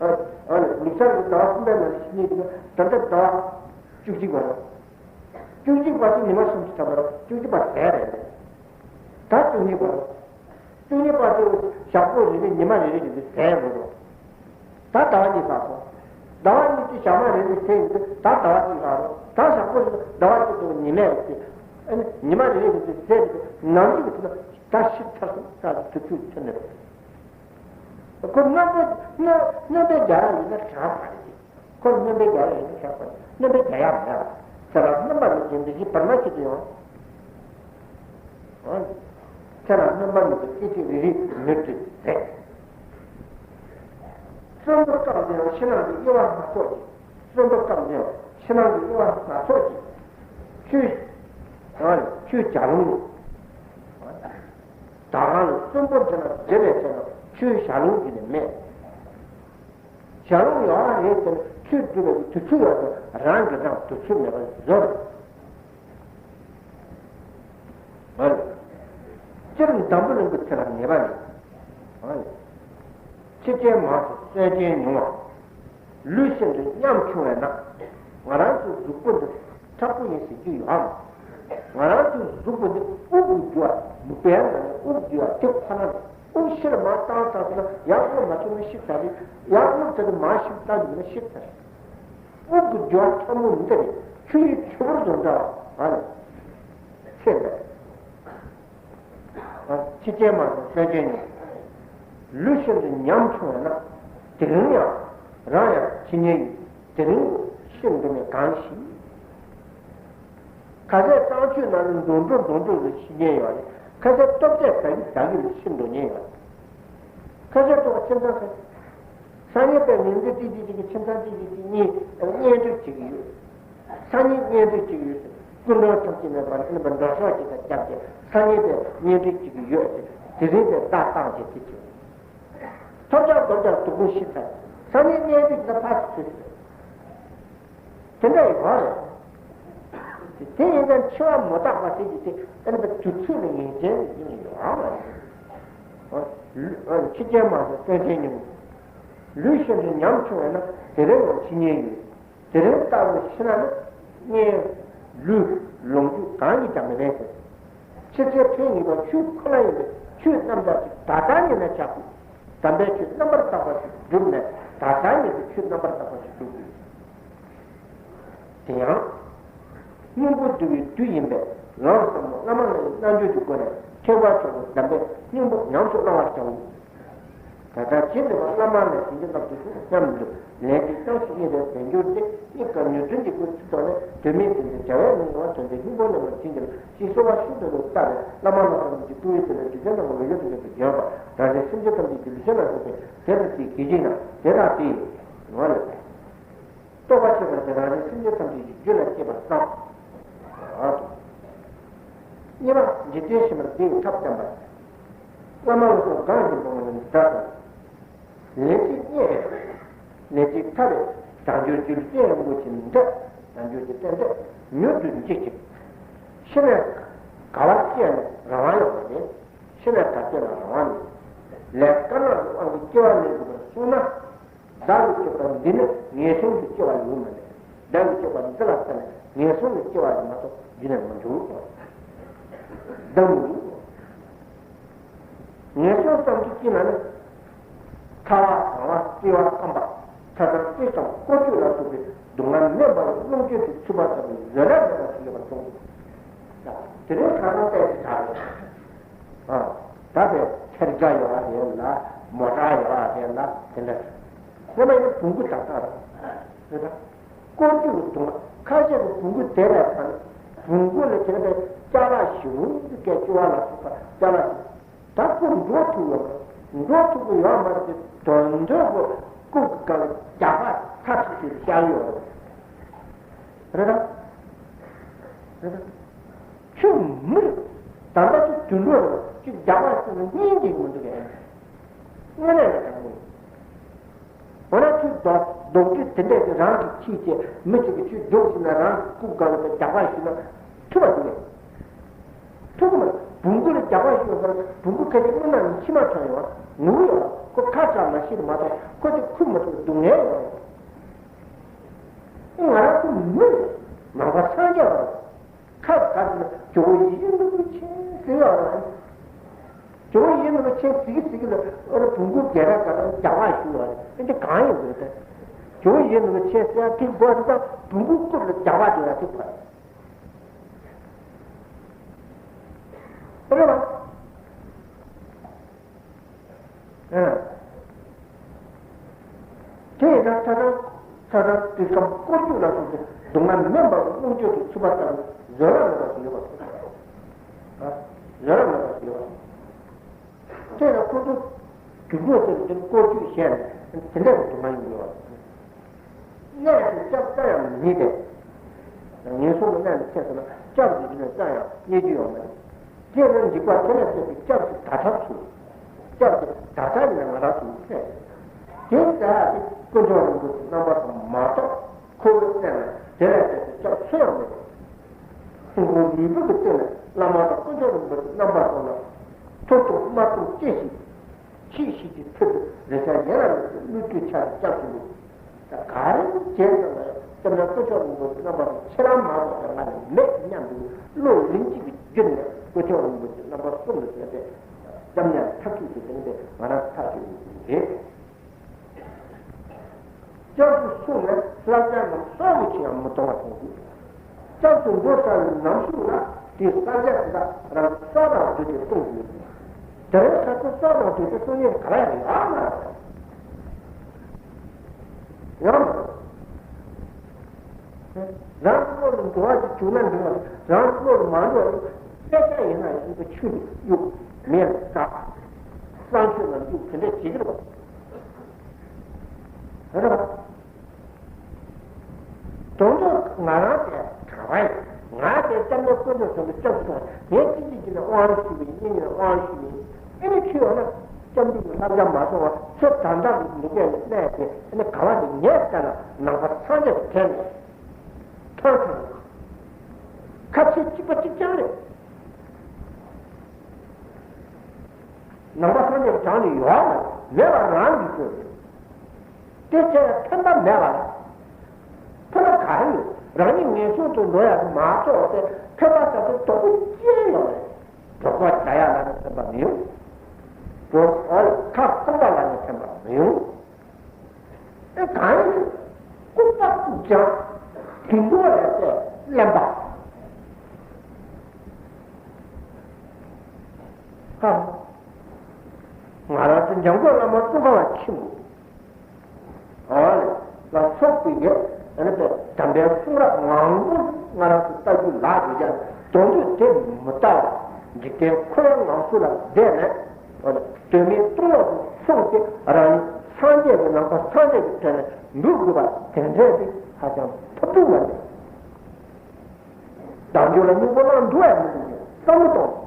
ཨ་ནི་ལུག་གསར་གྱི་ཟླ་བ་གསུམ་པའི་ནང་ནས་ཤི་ཉེན་ཡོད་ན་ད་ལྟ་ཟླ་བ་བཅུ་གཅིག་པ་རེད། བཅུ་གཅིག་པ་དེ་ཉི་མ་སུམ་ཅུ་ཐམ་པ་རེད། བཅུ་གཅིག་པ་ཟད་རེད། ད་བཅུ་གཉིས་པ་རེད། བཅུ་གཉིས་པ་དེ་ཞག་པོ་རེ་རེ་ཉི་མ་རེ་རེ་གི་དུས་ཟད་འགྲོ་འགྲོ། ད་ཟླ་བ་གཉིས་ལྷག་སོང་། ཟླ་བ་གཉིས་ཀྱི་ཞག་མ་རེ་རེ་ཟད་ཡོང་དུས་ད་ཟླ་བ་གཅིག་ལྷག་རོགས། ད་ཞག་པོ་རེ་ཟླ་བ་གཅིག་འགྲོ་ཉི་མ་རེ་ཟད། ཨ་ནི་ཉི་མ་རེ་རེ་གི་དུས་ཟད་དུས་ནམ་རྒྱུན་གྱི་དུས་ན་ད་ཤི་ཚར་སོང་ད་དུས་ཚོད་ཐོན་ནས་རེད། ཁོ་རྣམ་པའི་རྣམ་རྣམ་པའི་རྒྱ་ཡང་ཡིན་ན་དྲག་པ་རེད། ཁོ་རྣམ་པའི་རྒྱ་ཡང་ཡིན་ན་དྲག་པ་རེད། རྣམ་པའི་རྒྱ་ཡང་མེད་པ། ཚེ་རབས་རྣམ་པ་ལ་བརྒྱན་པའི་གཞི་བར་མ་ཞིག་ཏུ་ཡོང་། ཚེ་རབས་རྣམ་པ་མི་འབྱུང་སྐད་ཅིག་རེ་རེའི་མྱུར་དུ་ཟད། གསོན་པོ་སྐབས་འདིར་ཕྱི་ནང་གི་དབྱེ་བ་སྣ་ཚོགས་ཀྱིས། གསོན་པོ་སྐབས་འདིར་ཕྱི་ནང་གི་དབྱེ་བ་སྣ་ཚོགས་ཀྱིས། ཆོས། ཆོས་བྱ་རུང་། ད་གང་ལ་གསོན་པོ་དེ་ན་བདེ་བའི་ཚེ་ན་ཆོས་བྱ་རུང་གི་ནི་མེད། བྱ་རུང་ཡོད་རེད་དེ་ནི་ཆོས་སྒྲུབ་པའི་དུས་ཚོད་ཡོད་དེ་རང་གི་རང་དུས་ཚོད་མེད་པར་བཟོ་རེད། ཨ་ལས། སྤྱིར་འཛམ་བུ་གླིང་གི་ཚེ་ལ་ངེས་པ་མེད། ཨ་ལས། འཆི་རྐྱེན་མང་དུ་གསོད་རྐྱེན་ཉུང་བ། ལུས་ཤིན་ཏུ་ཉམ་ཆུང་བས་ན། ང་རང་ཚོའི་གཟུགས་པོ་འདི་མཁྲེགས་པོ་ཡིན་ཟེར་རྒྱུ་ཡོད་མ། ང་རང་ཚོའི་གཟུགས་པོ་འདི་དབུགས་ཀྱི་རྒྱུ་བ་མུ་པའི་ནང་ནས་དབུགས་རྒྱུ་བ་དེ་ཁོ་ན་རེད། དབུགས་ཕྱིར་མར་བཏང་ཚར་སོང་ན་ཡར་དབུགས་མ་ཐོན་ན་ཤི་ཚར་རེད། ཡར་དབུགས་དེ་ནི་མར་ཕྱིར་བཏང་རྒྱུ་ན་ཤི་ཚར་རེད། དབུགས་ཀྱི་རྒྱུ་བ་ཕྲ་མོ་འདི་རེད། ཆུ་ཡི་ཆུ་བུར་དང་འདྲ་བ། ཨ་ནི། ཚེ་འདི། ཨ། ཕྱི་རྐྱེན་མ་སོང་སེམས་ཅན་ཉོན། ལུས་ཤིན་ཏུ་ཉམ་ཆུང་བས་ན། དེ་རིང་ཡང་རང་ཡང་འཆི་ཉེན་ཡོད། དེ་རིང་ཤི་འགྲོ་མེད་གང་ཞིག་ཁ་ཟས་གཙང་ཆུའི་ནང་ནས་འདོན་འགྲོ་འདོན་འགྲོ་ལ་ཤི་ཉེན་ཡོད་རེད། ཁ་ཟས་སྟོབས་ཆེ་ཟ་གི་ཟ་གི་ལ་ཤི་འགྲོ་ཉེན་ཡོད་རེད། ཁ་ཟས་ཐོག་ཁྱིམ་ཚང་ཁ། སང་ཉིན་པའི་མི་ཚེ་ཏིག་ཏིག་ཅིག་གི་ཁྱིམ་ཚང་ཏིག་ཏིག་ཅིག་གཉིས་གཉེན་སྒྲིག་བྱེད་ཀྱི་ཡོད། སང་ཉིན་གཉེན་སྒྲིག་བྱེད་ཀྱི་ཡོད་ཟེར། སྐུ་མགྲོན་ཐམས་ཅད་མེད་པར་ཨ་ནི་མགྲོན་ཤོག་ཅིག་དང་རྒྱབ་སྟེ་སང་ཉིན་པའི་གཉེན་སྒྲིག་བྱེད་ཀྱི་ཡོད་ཟེར། དེ་རིང་པའི་བརྡ་བཏང་བྱས་དེ་བྱེད། ཐོབ་རྒྱག་རྡོབ་རྒྱག་སྡུག་པོ་ཤི་ཚར། སང་ཉིན་གཉེན་སྒྲིག་ལ་ཕར་ཚུར་ཟེར། དེ་འདྲ་ཡོད་རེད། དེ་ཡིན་ཙང་འཆི་བ་མུ་མཐའ་མ་ཟེར་གྱི་དེ་ཨ་ནི་པ་དུས་ཚོད་ལ་ངེས་ཅན་ཡིན་ཡོད་རེད། ཁྱི་རྐྱེན་མ་སོང་སེམས་ཅན་ཉོན། ལུས་ཤིན་ཏུ་ཉམ་ཆུང་བས་ན་དེ་རིང་ཡང་འཆི་ཉེན་ཡོད། དེ་རིང་ལྟ་བུ་ཤི་ན་ནི་གཉེན་ལུས་ལོངས་སྤྱོད་གང་གིས་ཀྱང་མི་ལེན་ཟེར། འཆི་ཚེ་ཕན་ཡིན་པ་ཆོས་ཁོ་ན་ཡིན་པས་ཆོས་རྣམ་དག་ཅིག་ད་ལྟ་ཉིད་ནས་བྱ་དགོས། དམ་པའི་ཆོས་རྣམ་པར་དག་པ་ཞིག་བསྒྲུབས་ནས་ད་ལྟ་ཉིད་དུ་ཆོས་རྣམ་པར་དག་པ་ཞིག་བསྒྲུབ་དགོས། དེ་ཡང་། སྙིང་པོ་བསྡུ་བའི་དུས་ཡིན་པས་ལམ་ཟབ་མོ་བླ་མ་ལྷའི་རྣལ་འབྱོར་གྱི་སྒོ་ནས་ཐེག་པ་ཆེན་པོ་དམ་པའི་སྙིང་པོ་ཉམས་སུ་བླང་བར་བྱའོ། ད་ལྟ་ཇི་འདྲ་བ་བླ་མ་ལ་བྱིན་གྱིས་བརླབ་ཏུ་གསོལ་སྙམ་དུ་ལན་གཅིག་ཀྱང་ཞིག་གཉིས་རེ་བདེ་འགྱུར་ཏེ་གཉིས་ཀ་ཉོན་མོངས་ཀྱི་སྒོ་ཚུལ་ཐོག་ནས་དོན་མེད་དོན་དུ་བྱ་བའི་མིང་ལ་དོན་དུ་སྙིང་པོ་ལེན་པར་བྱིན་གྱིས་ཞེས་གསོལ་བ་ཤིན་ཏུ་ནས་བཏབ་པས་བླ་མ་ལ་རང་གི་སྤྲུལ་པའི་ཚུལ་ལ་རྗེ་བཙུན་རྣམས་ཀྱི་འོད་ཞུ་དུ་འཇོག་པའི་རྒྱལ་བ་རང་རེ་སེམས་ཅན་ཐམས་ཅད་ཀྱི་ལུས་ཅན་ལ་སོགས་པའི་དེ་ལ་དེའི་གི་ཅིག་ན་དེ་དག་དེ་ཡོང་བ་ལས། རྟོགས་པ་ཆེ་བར་བྱེད་རང་རེ་སེམས་ཅན་ཐམས་ཅད་ཀྱི་རྒྱུད་ལ་སྐྱེས་པར་བསམ། གཉིས་པ་འཇིག་རྟེན་ཞི་བར་བདེ་བའི་ཐབས་བསྟན་པ། བླ་མ་ལ་སོགས་གང་ཞིག་འགྲོ་བ་ནི་བདག་དང་། ལན་གཅིག་རྙེད་པས་ལན་གཅིག་ཐར་པས་བྱང་ཆུབ་ཀྱི་ལུས་རྟེན་རིན་པོ་ཆེ་འདི་བྱང་ཆུབ་ཀྱི་རྟེན་འདི་མྱུར་དུ་འཇིག་ཅིང་། ཤི་ནས་ག་བ་སྐྱེས་ནས་རང་དབང་ཡོད་པ་ནི། ཤི་ནས་ག་སྐྱེས་ན་རང་དབང་མེད། ལས་དཀར་ནག་གི་དབང་གིས་སྐྱེ་བ་ལེན་དགོས་པར་གསུངས་ན། བདག་གི་སྤྱོད་པ་འདི་ནི་ངན་སོང་གི་སྐྱེ་བ་ཡོང་མ་ལས། བདག་གི་སྤྱོད་པ་འདི་ལ་བརྟེན་ནས་ངན་སོང་གི་སྐྱེ་བ་ཞིག་མ་གཏོགས་རྒྱུད་ནས་མ་འབྱུང་། བདག་མི་འདུག་ངན་སོང་ཙམ་དུ་སྐྱེས་ན་ནི། ཚ་བ་གྲང་བ་བསིལ་བ་སྐམ་པ་ཚ་གྲང་བཀྲེས་སྐོམ་ཀོ་ཅོ་ལ་སོགས་པའི་སྡུག་བསྔལ་མེད་པར་རླུང་སྐྱོན་དུ་ཚུད་པ་ལྟ་བུའི་བཟོད་གླགས་མེད་པ་ཞིག་ཡོད་པར་གསུངས་འདུག་དེ་རིང་ཁ་སང་བལྟས་ཚེ་དྲག་རེད། ཨ། ད་དེ་ཁེར་རྒྱ་ཡོད་པ་རེད་ལ་མོ་ཊ་ཡོད་པ་རེད་ལ་དེ་འདྲ། སྔོན་མ་ཡིན་ན་བོང་གུ་དག་དག་རེད། རེད་པ། ཀོ་ཅོ་གི་སྡུག་བསྔལ་ཁ་ཤས་ཀྱི་བོང་གུ་དེ་ལས་ཕར་བོང་གུ་ལ་དེ་འདྲ་སྐྱ་ལ་ཞིག་སྐད་ཅོ་བ་ལ་སོགས་པ་སྐྱ་ལ་ཞིག་ད་ཁོ་འགྲོ་ཐུབ་ཡོད་མ་རེད། འགྲོ་ཐུབ་ཀྱི་ཡོད་མ་རེད་དེ་དོན་དོན་ཁོ་རྐུབ་ཀྱི་སྒང་ལ་རྒྱག་པ་ཚ་ཐིག་ཐིག་བཞག་ཡོད་རེད། རེད་དམ། རེད་དམ། ཁྱོད་མི་རེད། ད་ལྟ་ཁྱོད་དུད་འགྲོ་རེད། ཁྱོད་རྒྱག་པ་ཞིག་ལ་སྙིང་རྗེ་མི་འདུག་གས། དངོས་གནས་ལ་དྲང་པོ་རེད། འོ་ན་ཁྱོད་རྡོག་རྡོག་རྫིས་དེ་འདྲས་ཀྱི་རང་གིས་ཁྱེར་བྱས་མི་གཅིག་གིས་ཁྱོད་རྒྱུགས་ཤིག་ན་རང་གི་རྐུབ་སྒང་ལ་རྒྱག་པ་ཞིག་ན་ཐུབ་པ་འདུག་གས། ཐུག་གི་མ་རེད། བོང་གུ་ལ་རྒྱག་པ་ཞིག་ཡོད་ས་ལ་བོང་གུ་ཁ་ཤས་རྔུལ་ནང་ནས་མཆི་མ་ཐོན་ཡོང་ངུ་ཡོང་། ཁོ་ཁ་གྲག་མ་ཤེས་མ་གཏོགས་ཁོ་དེ་ཁུར་མ་ཐུབ་སྡུག་བསྔལ་ཡོང་། ང་རང་ཁོ་མི་རེད། ནང་པ་སངས་རྒྱས་པ་རེད། ཁ་ག་ཟེར་ན་ཇོ་བོ་ཡིད་བཞིན་ནོར་བུ་མཁྱེན་ཟེར་ཡོད་རེད། ཇོ་བོ་ཡིད་བཞིན་ནོར་བུ་མཁྱེན་ཟེར་གི་ཟེར་གི་ལ་ཨོ་ར་བོང་གུ་རྒྱལ་རབས་ག་ལ་རྒྱག་པ་ཞུ་བ་རེད། ཨེ་འདི་གང་ཡིན་དགོས་རེད། ཇོ་བོ་ཡིད་བཞིན་ནོར་བུ་མཁྱེན་ཟེར་ཡ་དེ་དགོས་རེད། ད་བོང་གུ་རྐུབ་ལ་རྒྱག་པ་དེ་ལ་དེ་དགོས་རེད། རེད་བ། ཨ། དེ་ཡིན་ན་ཚ་གྲང་ཚ་གྲང་བཀྲེས་སྐོམ་ཀོ་ཅོ་ལ་སོགས་པའི་སྡུག་བསྔལ་མེད་པར་རླུང་སྐྱོན་དུ་ཚུད་པ་ལྟ་བུའི་བཟོད་གླགས་མེད་པ་ཞིག་ཡོད་པ་སོགས། ཨ། བཟོད་གླགས་མེད་པ་ཞིག་ཡོད་པ་སོགས། དེ་ལ་ཁོ་ཚོ་དུད་འགྲོ་དེར་འདིར་ཀོ་ཅོ་བྱས་ནས་དེ་འདྲ་གི་སྡུག་བསྔལ་ཡོང་གི་ཡོད་པ་རེད། གནས་སུ་སྐྱབས་རྩ་ཡང་མི་རྙེད་པས། ངན་སོང་གི་གནས་ལ་ཕྱིན་སོང་ན་སྐྱབས་ཀྱི་རྒྱུ་ནི་རྩ་ཡང་རྙེད་རྒྱུ་ཡོད་མ་རེད། དེ་ལ་འཇིགས་པ་དེ་ལ་སྐྱབས་ཀྱི་སྐྱབས་སུ་ད་ཐབས་སུ། སྐྱབས་ཀྱི་ད་ཐབས་ཡིན་ན་ང་རང་ཚོ་ཕན། དེ་ལྟ་སྟེ་དཀོན་མཆོག་རིན་པོ་ཆེ་རྣམ་པ་གསུམ་མ་གཏོགས་ཁོ་བོའི་གནས་ལ་དེ་ལ་སྐྱབས་ཀྱི་སྐྱབས་སུ་ཡང་མེད། སྲུང་འཁོར་ལུས་པོ་གི་སྟེང་ན་བླ་མ་དང་དཀོན་མཆོག་རིན་པོ་ཆེ་རྣམ་པ་གསུམ་ལ་ཐུགས་གཏུགས་མ་གཏུགས་ཅི་ཞིག་ཅི་ཞིག་གི་ཚུལ་དུ་རེ་ཆ་ཡན་ལ་མེད་པའི་བློ་གྲོས་ཆ་ལ་སྐྱབས་སུ་འགྲོ། ད་ག་རེ་བྱས་ཙང་ལ་སྐྱབས་མཆོག་དཀོན་མཆོག་རིན་པོ་ཆེ་རྣམ་པ་གསུམ་ཁྱེད་རང་མ་གཏོགས་ཀྱང་ང་ལ་མེད་སྙམ་དུ་བློ་རིམ་གཅིག་གིས་བསྒྱུར་ནས་དཀོན་མཆོག་རིན་པོ་ཆེ་རྣམ་པ་གསུམ་ལ་ཞོན་ཏེ་སྐྱབས་མཉམ་ཐག་ཆོད་དུ་དེ་འདྲ་ང་རང་ཐག་ཆོད་ཡོད་པ་རེད། སྐྱབས་སུ་སོང་ནས་བསླབ་བྱ་རྣམས་གསལ་པོ་ཆེ་ཡང་མི་གཏོང་བ་གཏོང་དགོས། སྐྱབས་སུ་འགྲོ་ཚར་བའི་ནམ་ཞིག་ལ་དེའི་ས་ཆ་དེ་དག་རང་སྲོག་དང་བསྡོས་ཏེ་བཏུང་དགོས། དེ་རིང་ཁ་སང་སྲོག་དང་བསྡོས་ཏེ་བཏུང་ཉེན་ག་ལ་ཡང་ཡོད་མ་རེད། ཡོད་མ་རེད། རང་བློ་ལ་འགྲོ་བ་ཞིག་བྱུང་ན་འགྲིག་པ་རེད། རང་བློ་ལ་མ་འགྲོ་བ་ཡིན་ན་དཔེ་ཆ་ཡིན་ན་ཡིན་པ་ཆུ་ལ་གཡུག་མེ་ལ་བསྲེག་གསང་སྤྱོད་ལ་གཡུག་དེ་འདྲ་བྱེད་ཀྱི་རེད་པ། རེད་པ། དོན་དུ་ང་རང་དེ་གྲྭ་པ་ཡིན། ང་དེ་སྐྱབས་གནས་དཀོན་མཆོག་གསུམ་པོ་སྐྱབས་སུ་སོང་བ་ངས་ཅི་ཅི་ཅི་ནས་དབང་ཞུས་པ་ཡིན། གཉིས་ནས་དབང་ཞུས་པ་ཡིན། ཨེ་ནི་ཁྱོད་འོ་ན་སྐྱབས་འགྲོ་གི་བསླབ་བྱ་མ་སོང་བ་ཚེ་ད་ལྟ་གི་མི་སྐྱ་ནས་གནས་དེ་ཨེ་ནི་ག་བ་ནས་ངས་བལྟས་ན་ནང་པ་སངས་རྒྱས་ཀྱི་གྲས་ནས་ཐོན་ཐོན་ཁ་ཆེ་གཅིག་པ་གཅིག་རྐྱང་རེད། ནང་པ་སངས་རྒྱས་ཀྱི་གྲས་ནས་ཡོད་མ་རེད། མེད་པ་རང་གིས་བཟོས་རེད། དེ་བྱས་ཕན་པ་མེད་པ་རེད། ཕན་པ་ག་རེ་ཡོད། རང་ཉིད་ངན་སོང་དུ་འགྲོ་ཡག་གི་མ་གཏོགས་ཏེ་ཕན་པ་ཟེར་དེ་དོག་པོ་ཅི་ཡང་ཡོད་མ་རེད། གྲོགས་པོ་རྒྱག་ཡག་ལ་ནི་ཕན་པ་མི་ཡོང་། གྲོགས་པོ་ཁ་སྐོམ་པ་ལ་ནི་ཕན་པ་མི་ཡོང་། ཨེ་གང་ཡིན་ཟེར། ལྐུགས་པ་ལྐུགས་ཀྱང་དུད་འགྲོ་ལས་ཏེ་གླེན་པ། ཧ། ང་རང་ཚོ་འཇམ་མགོན་བླ་མ་ཙོང་ཁ་པ་ཆེན་པོ། ཨ་ལ་སོགས་པའི་གི་ཨ་ནི་དམ་པའི་གསུང་རབ་མང་པོ་ང་རང་ཚོ་ལྟ་རྒྱུ་ལགས་ཡོད་ཀྱང་དོན་དུ་དེ་མི་ལྟ་བར་འཇིག་རྟེན་འཁོར་བའི་ངང་ཚུལ་ལ་བསྡད་ནས་དོན་མེད་ལྟུང་བ་དུ་སོང་སྟེ་རང་ཉིད་སངས་རྒྱས་ཀྱི་ནང་པ་སངས་རྒྱས་ཀྱི་དོན་ལ་འབུལ་དགོས་པ་དེ་འདྲ་དེ་ཧ་ཅང་ཐབས་སྡུག་མ་རེད། བདག་འཇོག་ལ་སྙིང་པོ་བླང་འདུག་ཡང་མི་འདུག་ཅེས་བསམ་བློ་གཏོང་།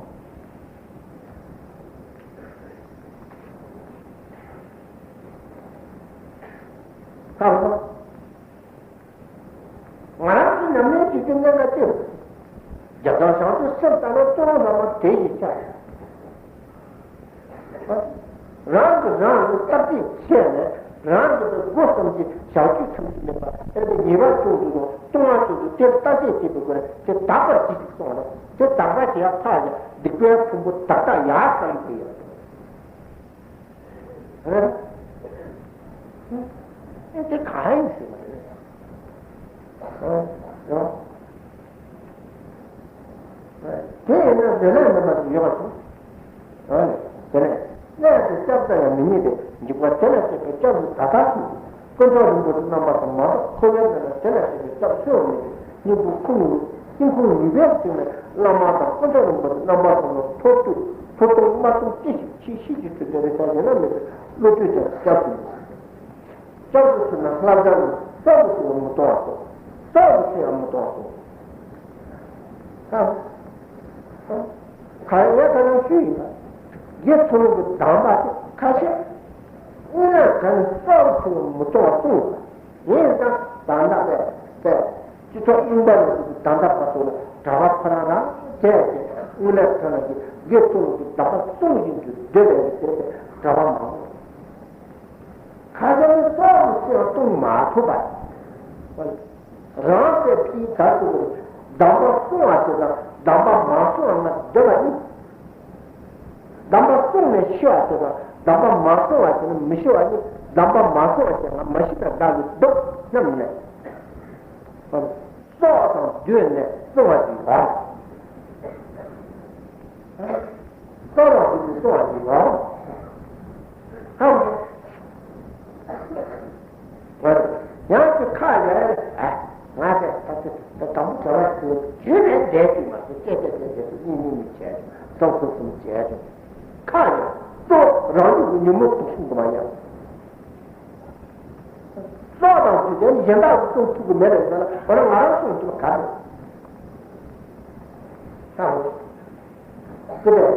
ཧ་ཧ། ང་རང་ཚོ་ཉམས་ལེན་བྱེད་ཀྱི་གནད་འགག་ཅིག་རྒྱ་གར་བྱང་ཆུབ་སེམས་ལྟ་ན་གཙོ་བོ་ལྷག་མ་དེ་ཡིན་ཤག་རང་གིས་རང་ལ་བརྟག་དཔྱད་བྱས་ནས་རང་གི་སྒོ་གསུམ་གྱི་བྱ་སྤྱོད་ཐམས་ཅད་མེད་པ་ཨེ་ནི་ཉེས་པ་ཆུང་དུ་དང་ལྟུང་བ་ཆུང་དུ་དེར་བརྟག་དཔྱད་བྱེད་པའི་སྒོ་ནས་དེ་དག་པར་བྱེད་ཅིག་གསུངས་པ་ལ་དེ་དག་པར་བྱེད་ཡག་ཕར་ཡང་སྡིག་པའི་ཕུང་པོ་དག་དག་ཡར་བཏང་དགོས་ཡོད། ཨེ་དེ་ག་ཡིན་ཟེར་བ་རེད། ཨ་ཡང་། དེ་ཡིན་ན་འདོད་ལན་མེད་པ་ཞིག་ཡོད་པ་བྱུང་། ཨ་ནི་དེ་ནས་གནས་དེ་སྐྱབས་ས་ཡང་མི་རྙེད་པས་འཇིགས་པ་དེ་ལ་སྐྱེས་པའི་སྐྱབས་སུ་ད་ལྟ་ཞུ། དཀོན་མཆོག་རིན་པོ་ཆེ་རྣམ་པ་གསུམ་མ་གཏོགས་འཁོར་བའི་ནང་ན་དེ་ལ་སྐྱེས་པའི་སྐྱབས་སུ་མེད་པས་སྙིང་ཁུང་ཁུང་ནུབ་སྙིང་ཁུང་ནུབ་པའི་སྟེང་ནས་བླ་མ་དང་དཀོན་མཆོག་རིན་པོ་ཆེ་རྣམ་པ་གསུམ་ལ་ཐོབ་ཐུབ་ཐོབ་ཐུབ་མ་ཐུབ་ཅི་ཞིག་ཕྱི་ཕྱི་ཞིག་ཐུབ་པའི་རེ་བ་ཡོད་ན་མེད་པའི་བློ་གྲོས་ཀྱང་སྐྱབས་སུ་མེད། སྐྱབས་སུ་མཆི་ན་བསླབ་བྱ་ནི་སྲོག་གི་ཕྱིར་མི་གཏོང་བར་སྟོན། སྲོག་གི་ཕྱིར་མི་གཏོང་བར་སྟོན། ཧ། ཧ། ག་ཡང་ཡང་ཁ་ནང་ཞུས་ཡིན་ལ། དགེ་ཚུལ་གྱི་གདམས་པ་དེ་ཁ་ཤས། དངོས་གནས་དྲང་ནས་སྲོག་གི་ཕྱིར་མི་གཏོང་བར་སྟོན། ཡིན་ཙང་ད་ལྟ་བས་པས་སྤྱི་ཚོགས་རྙིང་པ་ནས་བཟུང་གི་ད་ལྟ་བར་དུ་ལ་གྲྭ་པ་ཁོ་རང་རང་བྱས་ཏེ་དངོས་གནས་དྲང་ནས་ཀྱི་དགེ་ཚུལ་གྱི་གདམས་པ་སྲུང་བཞིན་དུ་སྡོད་པའི་དེ་གྲྭ་པ་མང་པོ། ཁ་སང་ནི་སྲོག་གི་ཕྱིར་གཏོང་མ་ཐུབ་པ། རང་བཙན་ཕྱིའི་དར་དུ་གདམས་པ་སྲུང་བ་དེ་དང་གདམས་པ་མ་སྲུང་བ་ལྔ་བསྡད་པ་ཡིན། གདམས་པ་སྲུང་ནས་ཤི་བ་དེ་དང་གདམས་པ་མ་སྲུང་བ་དེ་ནི་མི་ཤི་བ་ཡིན། གདམས་པ་མ་སྲུང་བ་དེ་ང་མ་ཤི་ན་བདག་གི་སྡུག་སྙམ་ནས། སྲོག་དང་བསྡོས་ནས་བསྲུང་བ་ཞིག་ཡོད། སྲོག་དང་བསྡོས་ནས་བསྲུང་བ་ཞིག་ཡོད། ཧ་གོ། ཡང་ཅིག་ཁ་ཡ་ཡ་ཨ། ང་ཚོས་ད་ཚོད་ད་དང་པོ་བྱ་བ་ཞིག་བྱེད་ནས་བསྡད་ཀྱི་མ་གཏོགས་བསྐྱེད་བསྐྱེད་བསྐྱེད་བསྐྱེད་དུ་གཉིས་གཉིས་མི་བྱས་ཀྱི་སྲོག་ཐུབ་གསུམ་བྱས་ཀྱི་ཁ་ཡ་གཙོ་རང་ལུགས་ཀྱི་ཉོན་མོངས་དུག་གསུམ་དུ་མ་ཡང་། སྲོག་དང་བཅས་ཏེ་གཞན་དག་གིས་སྲུང་ཐུབ་ཀྱི་མེད་པའི་ཚེ་ན་འོ་ན་ང་རང་སྲུང་ཐུབ་པ་ག་རེ། ཧ་གོ། དེ་ནས་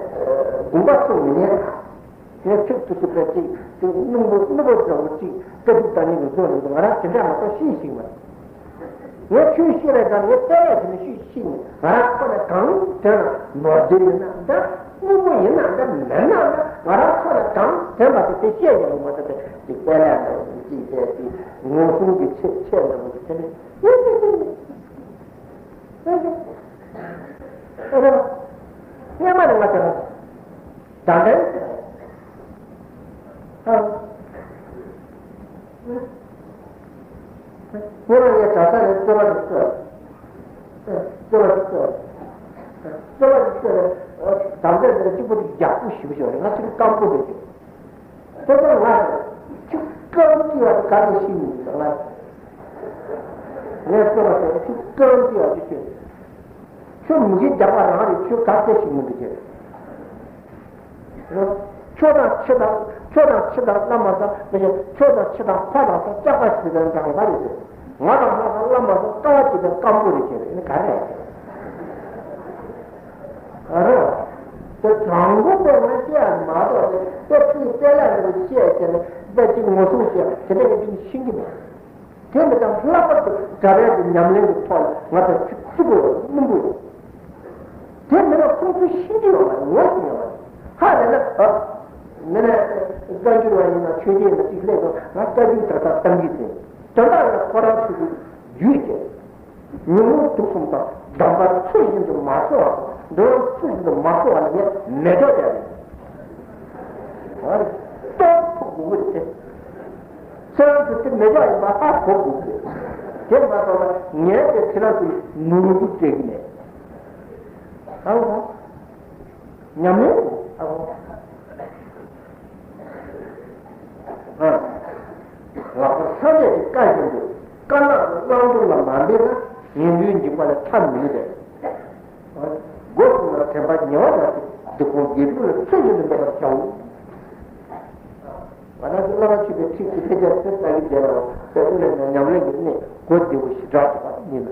དགོངས་པ་སྲུང་མི་ཉན་ལ། དེ་ཚིག་ཐུ་ཐུ་པའི་ཚིག་དེ་སྣུམ་པོ་སྣུམ་པོ་འདྲ་བོ་ཅིག་ཀ་ཐུག་བཏང་ནས་ཀྱི་བཟོ་ནས་ང་རང་དེ་འདྲ་མ་གཏོགས་ཤེས་ཤིག་མ། ངས་ཆོས་བཤད་པའི་སྒང་ངས་དཔེ་ལས་ཀྱི་ནི་ཤེས་ཤིག་ནས་ང་རང་ཁོ་ལ་གང་དྲན་ན་ནོར་འཛིན་ཡིན་ན་འདྲ་སྣུམ་པོ་ཡིན་ན་འདྲ་མིན་ན་འདྲ་ང་རང་ཁོ་ལ་གང་དྲན་པ་དེ་དེ་བཤད་ཀྱང་མ་ཐུབ་པའི་དེ་དཔེ་ལས་འདྲ་བོ་ཅིག་བཤད་དེ་ངོ་སྲུང་གི་ཆེད་ཆེད་འདྲ་བོ་ཅིག་དེ་ནས་ཡིན་ཤེས་ཤིག་ནས། ཨེ་རེད། སྔོན་མ་ནས་ང་དེ་ལ་དང་འདྲ་ཡིན་ཟེར་བ་ཡིན། ཨ། སྔོན་མ་ངས་གྲྭ་ས་ནས་རྩོད་པ་ཞིག་རྩོད། དམ་ཚིག་འདི་གཅིག་པོ་དེ་ཡག་པོ་ཞེ་པོ་ཞིག་རེད། ང་ཚོ་སྐམ་པོ་རེད་ཅེས། དེ་ལྟར་ང་ཁྱོད་སྐམ་གྱི་བ་ག་དེ་ཤི་མི་འདུག་ང་། ངས་བསམ་པ་དེ་ཁྱོད་སྐམ་གྱི་བ་དེ་ཁྱོད། ཁྱོད་མི་གི་རྒྱག་པ་རང་རེད། ཁྱོད་ག་དེ་ཤི་མི་འདུག་ཁྱོད། ཁྱོད་དང་ཁྱི་དང་ཁྱོད་དང་ཁྱི་དང་བླ་མ་དང་མི་ཤེས། ཁྱོད་དང་ཁྱི་དང་ཕ་དང་ད་ལྕགས་པ་ཞིག་དང་འདྲ་བ་རེད་ཟེར། ང་དང་ང་དང་བླ་མ་དང་ལྟ་བ་ཅིག་དང་སྐམ་པོ་རེད་ཟེར། ཨེ་ནི་ག་རེ་རེད། ཨ་རོ། དེ་དྲང་པོ་པོ་ང་ཤེས་ཡ་མ་གཏོགས་དེ་དེ་ཚུལ་དེ་ལ་རེ་ཤེས་ཡ་བྱས་ནས་དཔེ་ཅིག་ངོ་སྲུང་བྱས་དེ་འདྲ་གི་ཅིག་ཤེས་ཀྱི་མེད། དེ་མི་ཚང་ལྷག་པར་དུ་དགྲ་བོའི་གི་ཉམས་ལེན་གྱི་ཐོག་ལ་ང་ཚོ་ཚིག་ཚིག་པོ་ཡོད་སྙིང་པོ་ཡོད། དེ་མིན་ན་ཁོང་ཚོ་ཤེས་ཀྱི་ཡོད་མ་རེད། ངོ་ཤེས་ཡོད་མ་རེད། ཧ་ལས་ན་ཨ། མི་ན་བཀའ་འགྱུར་བ་ཡིན་ན་ཆོས་རྒྱལ་ཡིན་ན་ཅིག་སླེབས་སོང་ང་བཀའ་འགྱུར་ད་ལྟ་གཏམ་གྱི་ཟིན། དོན་དག་ཡང་ཁོ་རང་ཚོ་གི་རྒྱུད་ཀྱི་ཉོན་མོངས་དུག་གསུམ་དང་སྡོམ་པ་ཚུལ་བཞིན་དུ་མ་བསྲུང་བ་དང་འདོད་ཡོན་ཚུལ་བཞིན་དུ་མ་བསྲུང་བ་ལ་ངས་མེ་ཏོག་སྤྲད་རེད། ཨ་རེ། ཏོག་ཕོག་དགོས་ཀྱི་རེད། ཁྱེད་རང་ཚོ་དེ་མེ་ཏོག་ཡིན་པ་ཧ་གོ་དགོས་ཀྱི་རེད། དེ་མ་གཏོགས་ལ་ངས་དེ་ཁྱེད་རང་ཚོ་ནོར་འཁྲུལ་སྤྲད་ཀྱི་མེད། ཨ་ཧོ། ཉམས་ལེན་དགོས། ཨ་ཧོ། ཨ། ལྷག་པར་སངས་རྒྱས་ཀྱི་བཀའ་བཞིན་དུ་དཀར་ནག་གི་བླང་དོར་ལ་མ་འབད་ན་ངན་འགྲོའི་འཇིགས་པ་ལས་ཐར་མི་ནུས་ཏེ། སྒོ་གསུམ་ལ་དྲན་པ་ཉེ་བར་བཞག་སྟེ་སྡིག་སྤོང་དགེ་སྦྱོར་ལ་ཚུལ་བཞིན་དུ་འབད་པར་བྱའོ། ང་རང་ཚོ་བླ་མ་མཆོད་པའི་ཁྲིད་ཀྱི་ཐེག་ཆེན་ཚེ་ལྟ་བུའི་རྗེས་ལ་དཔེ་ཀུན་ལས་ཀྱང་ཉམས་ལེན་གྱི་གནས་གོ་བདེ་པོ་ཞེ་དྲག་ཏུ་པ་ཡིན་ལ།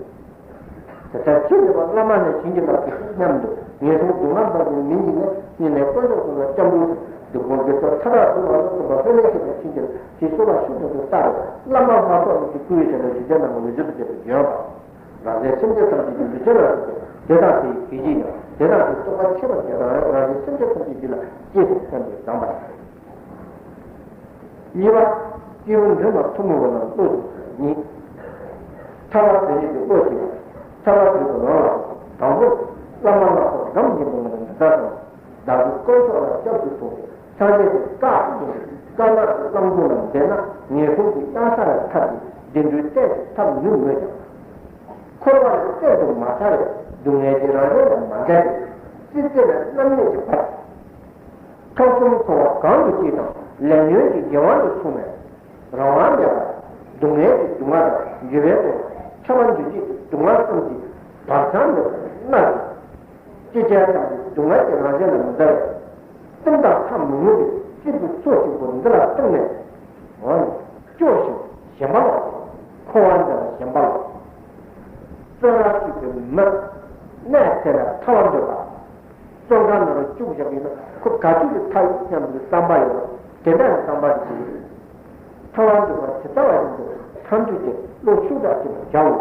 དེ་ལྟར་ཆོས་འདི་པ་བླ་མ་ནས་བྱིན་གྱིས་བརླབས་ཏེ་སྙམ་དུ་ངན་སོང་སྡུག་བསྔལ་འབར་བའི་མི་ཉིད་ནས་སྙིང་ནས་དཀོན་མཆོག་གསུམ་ལ་སྐྱབས་འགྲོ་ཞིང་སྡིག་སྤོང་དགེ་སྦྱོར་མཐའ་དག་ཏུ་ལ་སོགས་པ་ཕན་ལས་ཤེས་པ་ཕྱིན་ཅི་ལོག་ཅེས་གསོལ་བ་ཤུགས་ཀྱིས་བཏབ་པས་བླ་མ་ལྷ་ཚོགས་རྣམས་ཀྱིས་བསྐུལ་བའི་ཞལ་ལས་རྗེ་བཙུན་རྣམས་ཀྱི་ལུས་སྦྱོར་དུ་བྱས་པའི་ཡོན་པ། རང་གཞན་སེམས་ཅན་ཐམས་ཅད་ཀྱི་ལུས་སྦྱོར་ལ་སོགས་པའི་དེ་དག་དེ་ཡི་གེགས་ཀྱིས་ཀྱང་དེ་དག་དེའི་རྟོགས་པ་ཆེ་བ་ཀྱང་རང་རང་གཞན་སེམས་ཅན་ཐམས་ཅད་འདི་ལ་སྐྱེས་སུ་སེམས་ཀྱིས་བསྡམས་པ་དང་། གཉིས་པ། སྐྱེས་བུ་འདི་རྣམས་ཐུན་མོང་བ་རྣམས་བློ་གཉིས། ཐར་པ་དོན་གཉེར་གྱི་བློ་ཞིག་ཐར་པ་དོན་དུ་རང་ལ་དང་པོ་བླ་མ་ལ་སོགས་རྣམ་གཉིས་པོ་ང་དང་འདི་ལྟར་དང་བདག་གི་དཀོན་མཆོག་ལ་སྐྱབས་སུ་མཆི། སངས་རྒྱས་ཀྱི་བཀའ་དཀར་ནག་གི་བླང་དོར་ལ་འབད་ན་ངན་སོང་གི་གཡང་ས་ལས་ཐར་ཏེ་བདེ་འགྲོའི་གཏན་དུ་ཐར་ནུས་མོད་ཀྱང་། འཁོར་བ་ལས་གཏན་དུ་མ་ཐར་བའི་སྡུག་བསྔལ་གྱིས་རང་གཞན་ལ་མ་འགལ་ཏེ་སྲིད་རྩེ་ལས་རྣམ་གནས་ཀྱི་བར། ཐོབ་གསུམ་འཁོར་བ་གང་དུ་སྐྱེས་དང་ལས་ཉོན་གྱི་གཞན་དབང་དུ་སོང་ནས་རང་དབང་མེད་པར་སྡུག་བསྔལ་གྱི་སྡུག་བསྔལ་དང་འགྱུར་བའི་དོན་ཁྱབ་པ་འདུ་བྱེད་ཀྱི་སྡུག་བསྔལ་གསུམ་གྱི་བག་ཆགས་མེད་པར་མནར་ཞིང་། ཅི་བྱས་ཙམ་གྱི་སྡུག་བསྔལ་གྱིས་རང་གཞན་ལ་མི་འདའ་བས། སེམས་དང་ཐག་མི་ཉེ་བའི་སྲིད་པའི་མཚོ་གཅིག་པུ་འདི་ལ་ལྟུང་ནས། འོ་ན་སྐྱོ་ཞིང་ཞེན་པ་ལོག་སྟེ་འཁོར་བ་འདི་ལ་ཞེན་པ་ལོག་སྟེ། བཙོན་རར་བཅུག་པའི་མི་གནས་དེ་ལས་ཐར་བར་འདོད་པ། བཙོན་ཁང་ནང་ལ་བཅུག་བཞག་ཡིན་ན་ཁོ་ག་དུས་ཀྱི་ཐར་ཡོང་སྙམ་པའི་བསམ་པ་ཡོད་པ་དེ་འདྲ་ཡི་བསམ་པ་ཞིག་ཡོད། ཐར་བར་འདོད་པ་ཇི་ལྟ་བ་བཞིན་དུ་ཐར་འདོད་ཀྱི་བློ་ཤུགས་དྲག་ཅིག་བྱའོ།